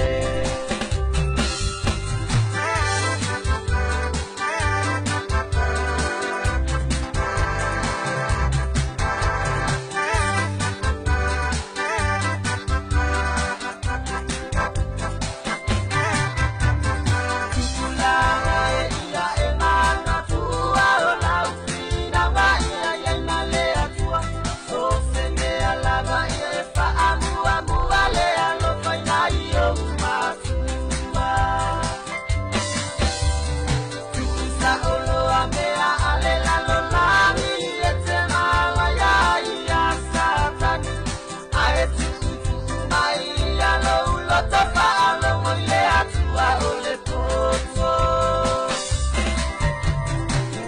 Tupulaga e ia e manatua o lau finauga ia iai ma le Atua. So se mea lava ia e faamuamua le alofaina i ou matua. Tuusaoloa mea a le lalolagi e te malaia ia Satani. Ae tuutuu mai ia lou loto faalogo i le Atua o le poto.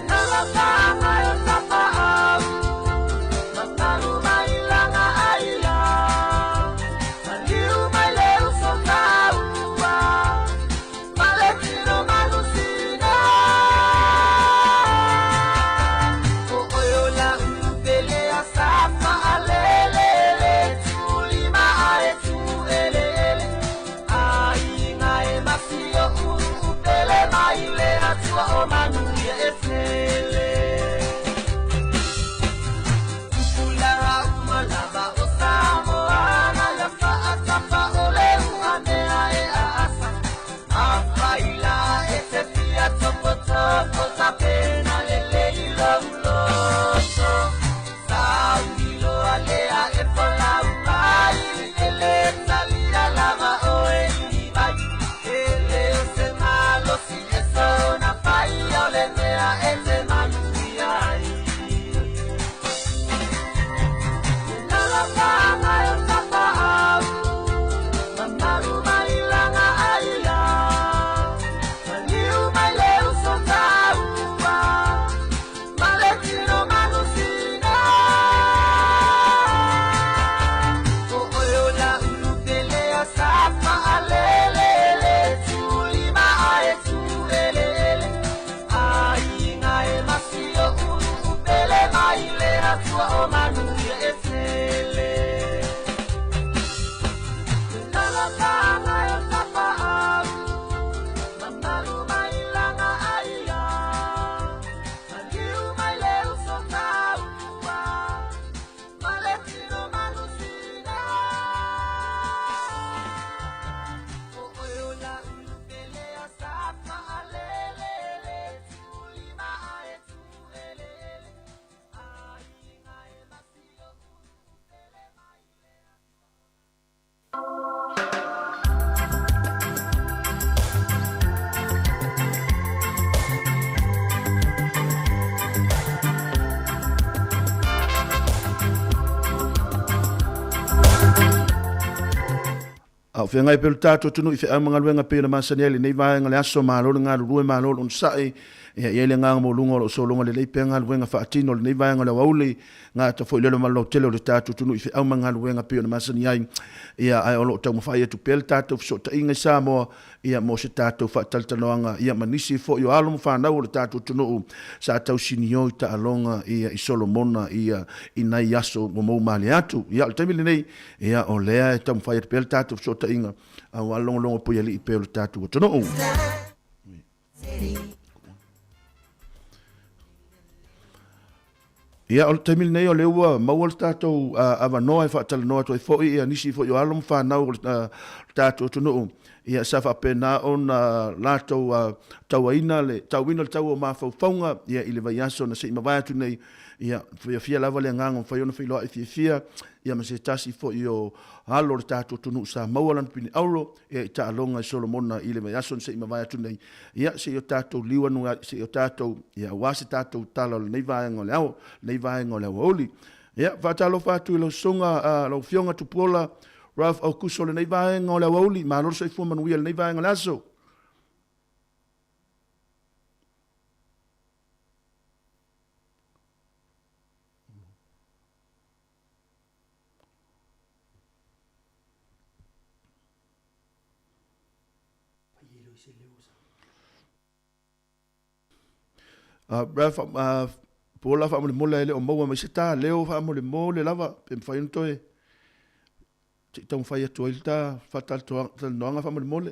Lalafaga e tapa'au mamalu mailaga aia maliu mai le usotaua ma le tino malusina o oe o la'u pelea sa fa'alelele tulima ae tu'ele'ele aiga e masio ulu'u pele mai le atua o manuia e tele. Tupulaga uma lava o Samoana ia fa'atafa o le u'amea e a'asa afaila e te fia topotopo tapena lelei lou loto sauliloa lea e folau mai e lē talia lava oe i vai e lē o se malosi e sona fai o le mea e te manuia ai. Lalafaga e tapa'au mamalu mailaga aia maliu mai le usotaua ma le tino malusina o oe o la'u pelea sa fa'alelele tulima ae tu'ele'ele aiga e masio ulu'u pele mai le atua o manuia e tele. Lalafaga e tapa'au mamalu mailaga aia maliu mai le usotaua ma le tino malusina o oe o la'u pelea sa fa'alelele tulima ae tu'ele'ele aiga e masio ulu'u pele mai le A o feagai pea lo tatou atunuu i feau ma galuega pei ona masani ai lenei vaega o le aso, malo le galulue, malo le onosai. Ia i ai le agaga maualuga o lo o sologa lelei pea galuega faatino i lenei vaega o le aoauli, gata foi i le lautele o le tatou atunuu i feau ma galuega pei ona masani ai. Ia ae o lo o taumafai atu pea le tatou fesootaiga i Samoa ia mo se tatou faatalatalanoaga ia ma nisi foi o alo ma fanau o le tatou atunuu sa tausinio i taaloga ia i Solomona ia i nai aso ua mou male atu. Ia o le taimi lenei ia o lea e taumafai atu pea le tatou fesootaiga aua le logologo puialii pea o le tatou atunuu. Ia, o le taimi lenei o lea ua maua le tatou avanoa e faatalanoa atu ai foi ia nisi foi o alo ma fanau o le tatou atunuu, ia sa faapena ona latou tauaina le tauina le tau o mafaufauga ia i le vaiaso na se i mavae atu nei. Ia, fiafia lava le agaga ua mafai ona feiloai fiafia. ia ma se tasi fo'i o alo o le tatou atunuu sa maua lana pine auro ia i taaloga i Solomona i le vaiaso na se i mavae atu nei, ia se i o tatou liu anu ai, se i o tatou, ia aua se tatou tala o lenei vaega o le ao, lenei vaega o le aoauli. Ia, faatalofa atu i lau susuga, lau Afioga Tupuola Ralph Aukuso o lenei vaega o le aoauli, malo le soifua manuia i lenei vaega o le aso. Ralph, po o la faamolemole e le o maua mai se ta leo faamolemole lava pe mafai ona toe se i taumafai atu ai le ta faatalanoaga faamolemole.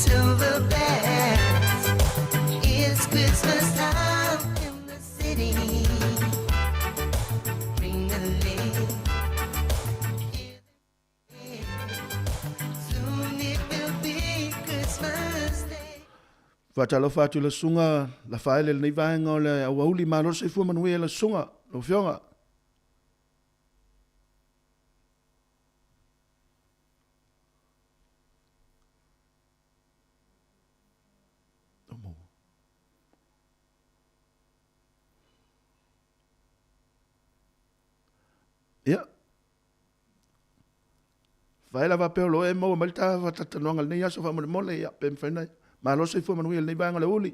Silver bells, it's Christmas time in the city. Ring a ling. Soon it will be Christmas Day. Faatalofa atu i lau susuga Lafaele i lenei vaega o le aoauli. Malo le soifua manuia i lau susuga, lau Afioga. Ia. Faela faapea o lo o e maua mai le ta faatalatalanoaga i lenei aso faamolemole, ia, pe mafai ona malo le soifua manuia i lenei vaega o le uli.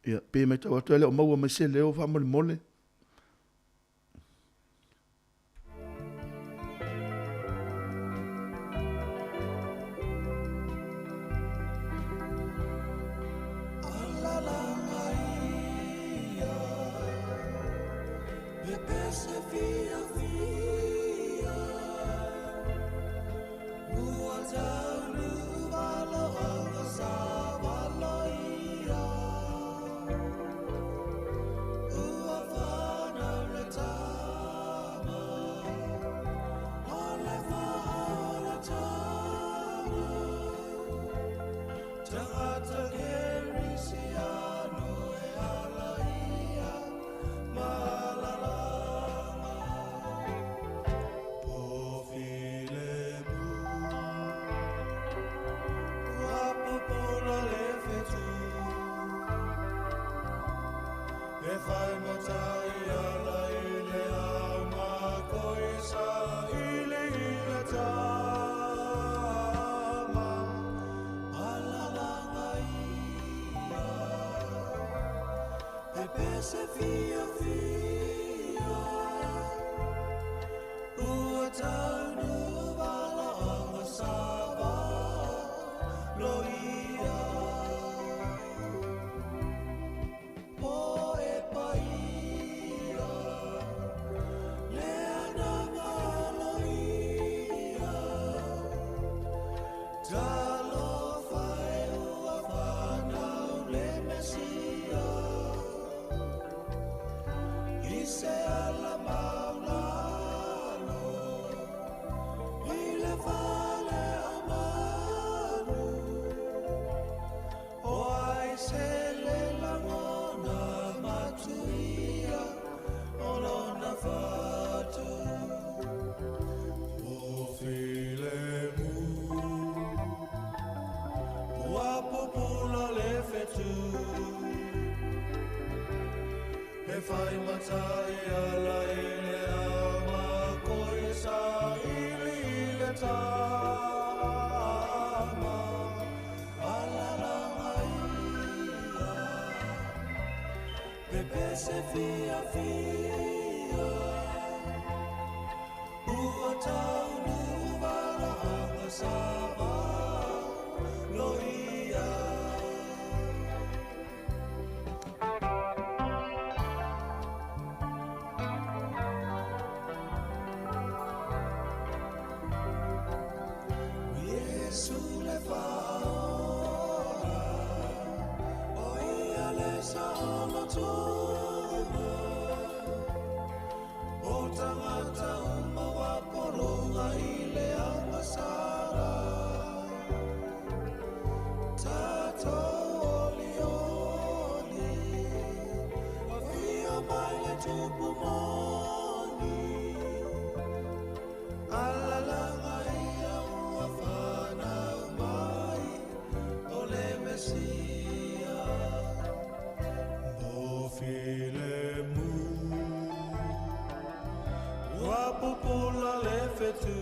Ia, pe matau atu e le o maua mai se leo faamolemole. tupu moni Alalaga ia ua fanau mai O le Mesia Mo filemu Ua pupula le fetu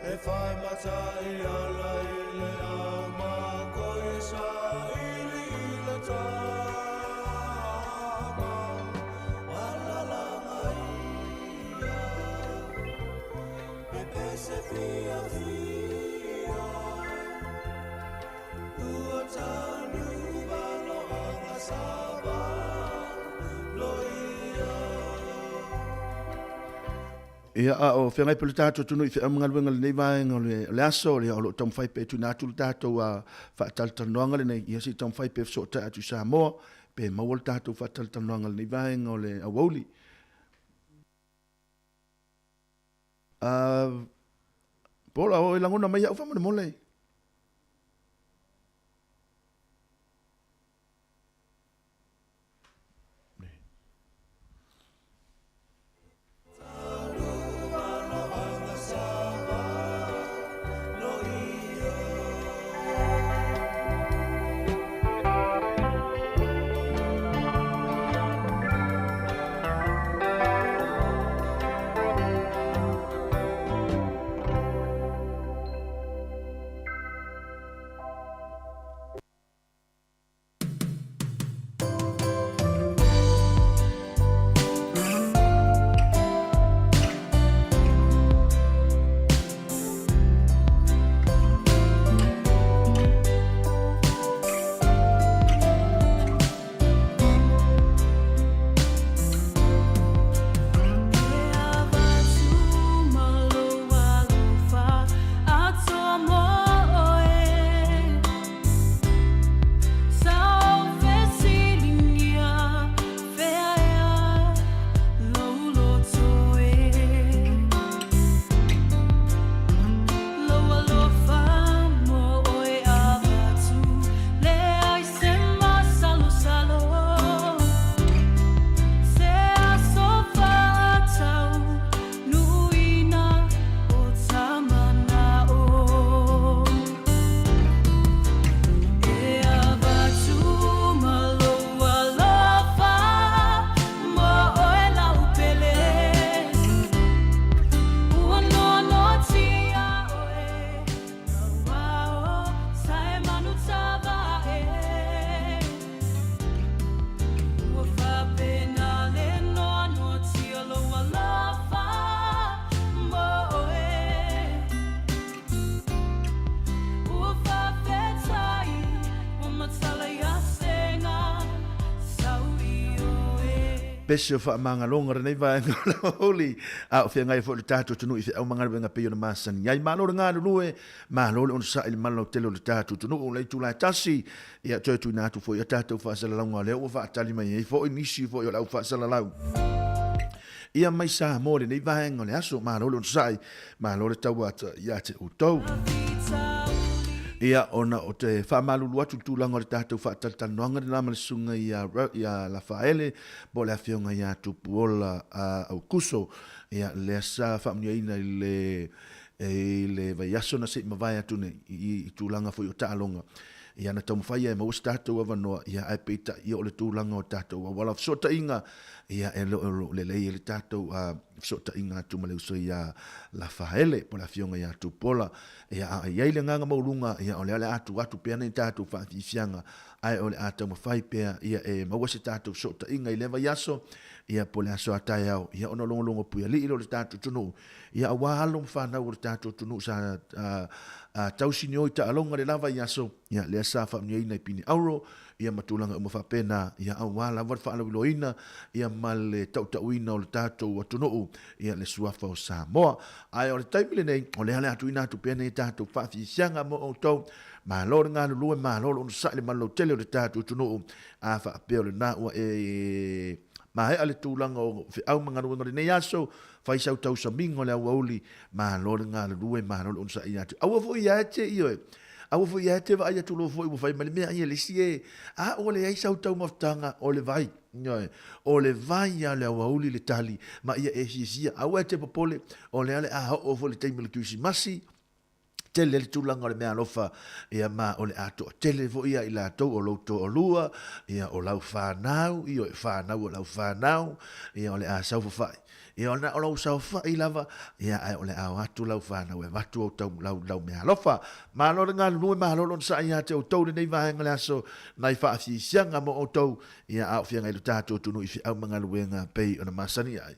E fai matai ala i le au makoi Saili i le tama Alalaga ia Pepese fiafia Ua taunu maloaga sa valoia. Ia, a o feagai pea le tatou atunuu i feau ma galuega i lenei vaega o le, o le aso, ia, o lo o taumafai pea e tuuina atu le tatou faatalatalanoaga lenei, ia se i taumafai pea e fesootai atu i Samoa, pe maua le tatou faatalatalanoaga i lenei vaega o le aoauli. Paula, o e lagona mai au faamolemole. Pese o faamagaloga lenei vaega o le aoauli, a o feagai foi le tatou atunuu i feau ma galuega pei ona masani ai. Malo le galulue, malo le onosai i le malolautele o le tatou atunuu. O le itula e tasi, ia toe tuuina atu foi a tatou faasalalauga o lea ua faatali mai ai foi nisi foi o le au faasalalau ia mai Samoa i lenei vaega o le aso. Malo le onosai, malo le tauata ia te outou. Ia, ona o te faamalulu atu i le tulaga o le tatou faatalatalanoaga lena ma le susuga ia, ia Lafaele, po o le afioga ia Tupuola Aukuso, ia, lea sa faamanuiaina i le, i le vaiaso na se i mavae atu nei, i, i tulaga foi o taaloga. Ia, na taumafai ia e maua se tatou avanoa, ia, ae peitai, ia, o le tulaga o tatou auala o fesootaiga, ia, e le o lelei ai le tatou fesootaiga atu ma le uso ia Lafaele, po o le afioga ia Tupuola. Ia, a i ai le agaga maualuga, ia, o lea o le a tuu atu pea nai tatou faafiafiaga, ae o le a taumafai pea, ia, e maua se tatou fesootaiga i lea vaiaso, ia, po o le aso a taeao, ia, ona logologo puialii lea o le tatou atunuu, ia, aua alo ma fanau o le tatou atunuu sa tausinio i taaloga i le la vaiaso, ia, lea sa faamanuiaina i pine auro, ia ma tulaga uma faapena, ia aua lava le faalauiloaina, ia ma le tautauina o le tatou atunuu, ia le suafa o Samoa. Ae o le taimi lenei, o lea o le a tuuina atu pea nei tatou faafiafiaga mo outou, malo le galulue, malo le onosai i le malolautele o le tatou atunuu, a faapea o lena ua e maea le tulaga o feau ma galuega o lenei aso, fai sau tausamiga o le aoauli, malo le galulue, malo le onosai ia te. Aua foi ia te ioe. Aua foi e te vaai atu loa foi ua fai mai le mea ia le isi e, a ua leai sau taumafataga o le vai. Ioe, o le vai a le aoauli le tali, ma ia e siasia, aua e te popole, o lea le a oo foi le taimi o le Kerisimasi, tele le tulaga o le meaalofa, ia ma o le a toatele foi ia i latou o lou toalua, ia o lau fanau, ioe, fanau o lau fanau, ia o le a saofafai. Ia ona o lou saofai lava, ia ae o le a o atu lau fanau e avatu ou tau, lau, lau meaalofa. Malo le galulue, malo le onosai ia te outou lenei vaega o le aso, nai faafiasiaga mo outou, ia a o feagai lo tatou atunuu i feau ma galuega pei ona masani ai.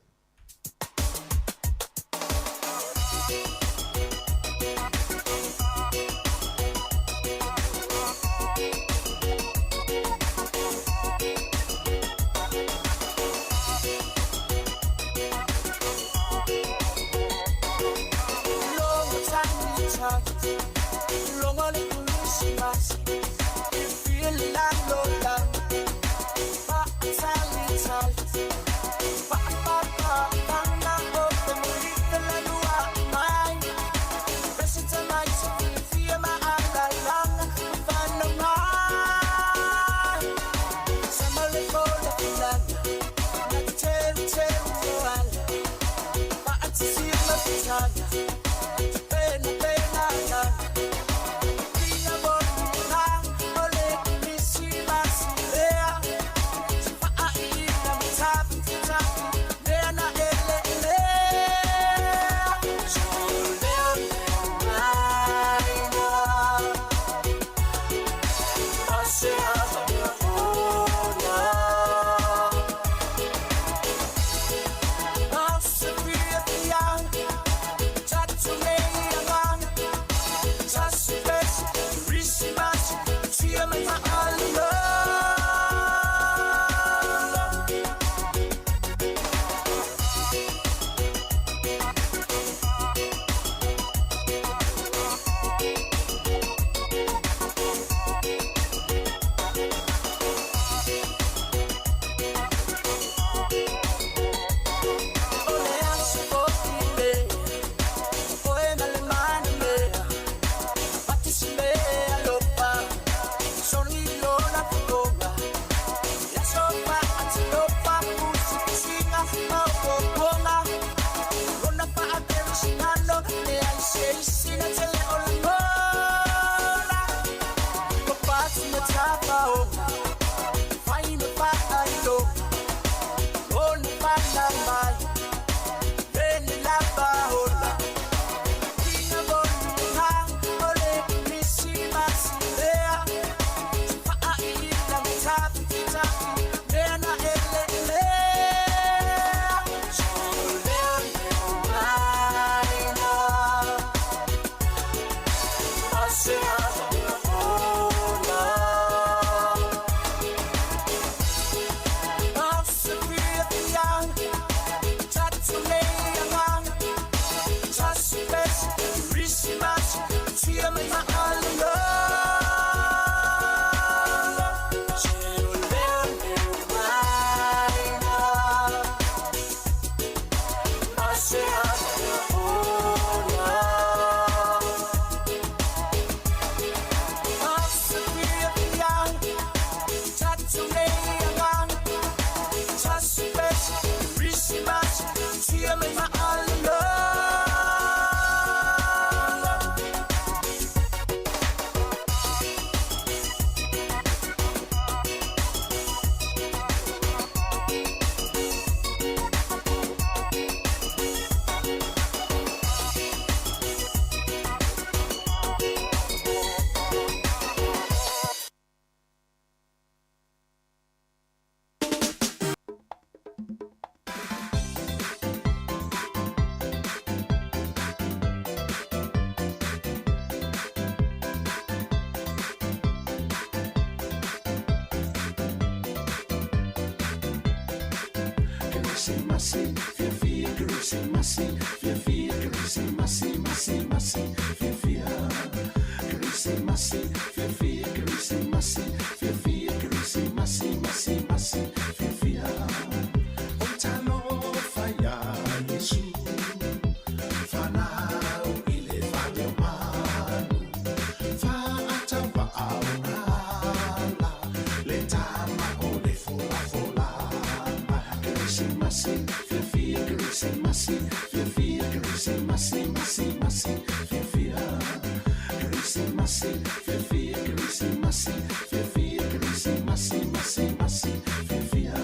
Kerisimasi, fiafia Kerisimasi, fiafia Kerisimasi, masi masi, fiafia.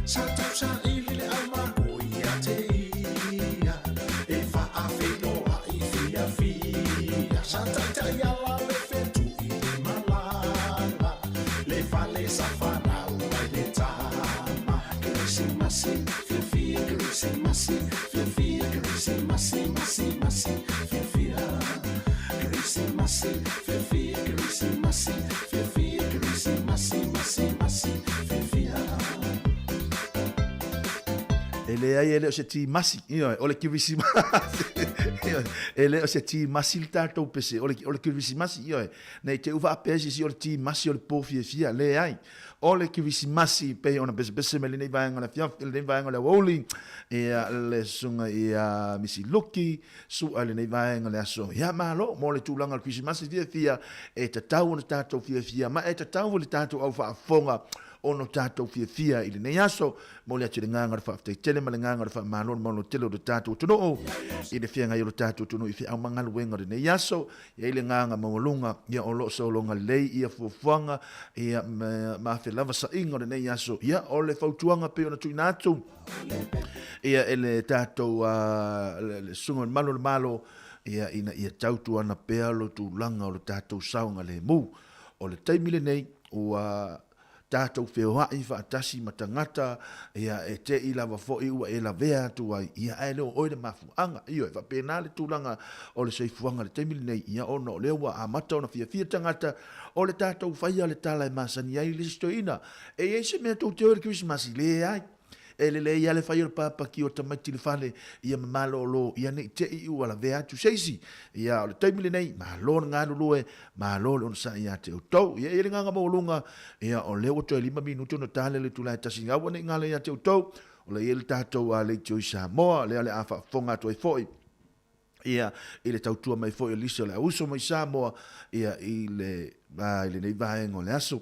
Sa tausaili le aumako ia te ia, e faafeiloai fiafia. Sa taitai ala le fetui le malala, le fale sa fanau ai le tama. Kerisimasi, fiafia Kerisimasi, fiafia Kerisimasi, masi masi, fiafia. Kerisimasi, fiafia Kerisimasi, fiafia Kerisimasi, masi masi, fiafia. E leai e le o se timasi, ioe, o le kirisimasi. Ioe, e le o se timasi le tatou pese, o le, o le kirisimasi, ioe. Nei te u faapea sisi o le timasi o le pō fiafia, leai. O le kirisimasi pei ona pesepese mai lenei vaega o le afiafi, lenei vaega o le aoauli, ia le susuga ia Misi Luki, sua i lenei vaega o le aso. Ia malo mo le tulaga o le kirisimasi fiafia, e tatau ona tatou fiafia, ma e tatau foi le tatou au faafofoga ona tatou fiafia i lenei aso. Momoli atu i le agaga o le faafetai tele ma le agaga o le faamalo le maolo tele o le tatou atunuu i le feagai o le tatou atunuu i feau ma galuega o lenei aso. E i ai le agaga maualuga ia o lo o sologa lelei ia fuafuaga ia ma afe lava sa'iga o lenei aso. Ia o le fautuaga pei ona tuuina atu ia e le tatou le susuga o le malu o le Malo ia ina ia tautuana pea lo tulaga o le tatou saogalemu. O le taimi lenei ua tatou feoai faatasi ma tagata, ia, e te i lava foi ua e lavea atu ai, ia, ae le o oe le mafuaaga. Ioe, faapena le tulaga o le soifuaga i le taimi lenei, ia, ona o lea ua amata ona fiafia tagata, o le tatou faia le tala e masani ai le isi toeaina. E i ai se mea tou te o i le Kerisimasi? Leai. E lelei lava le fai o le pāpaki o tamaiti i le fale, ia ma malōlō, ia ne i te i ua lavea atu se isi. Ia, o le taimi lenei, malo le galulue, malo le onosai ia te outou. Ia, e i ai le agaga maualuga, ia, o lea ua toe 5 minute ona tale le itula e tasi, aua ne i galo ia te outou, o la e i ai le tatou leitio i Samoa, lea o le a faafofoga atu ai foi, ia, i le tautua mai foi o nisi o le auuso mai Samoa, ia, i le, i lenei vaega o le aso.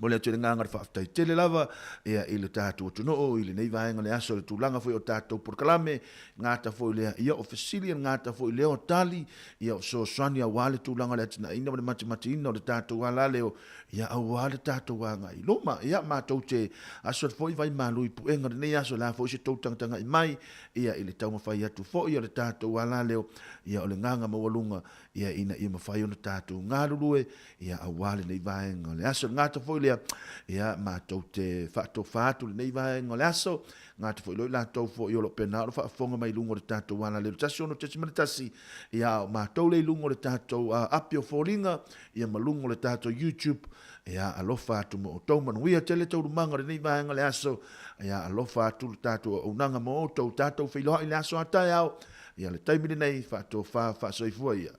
Momoli atu i le agaga o le faafetai tele lava ia i le tatou atunuu i lenei vaega o le aso, le tulaga foi o tatou polokalame, gata foi lea ia o fesili, gata foi lea o tali, ia o fesoasoani aua le tulaga o le atinaeina ma le matimatiina o le tatou alaleo, ia aua le tatou agai i luma. Ia matou te aso atu foi vaimalu i puega o lenei aso, o le a foi se tou tagatagai mai ia i le taumafai atu foi o le tatou alaleo, ia o le agaga maualuga ia ina ia mafai ona tatou galulue ia aua lenei vaega o le aso. Le gata foi lea, ia matou te faatofa atu lenei vaega o le aso, gata foi loi latou foi o lo pena o lo faafofoga mai luga o le tatou alalelo 16.1, ia o matou le i luga o le tatou api o foliga, ia ma luga o le tatou YouTube, ia alofa atu mo outou manuia tele taualumaga o lenei vaega o le aso, ia alofa atu le tatou auaunaga mo outou, tatou feiloai le aso a taeao, ia le taimi lenei faatofa faasoifua ia.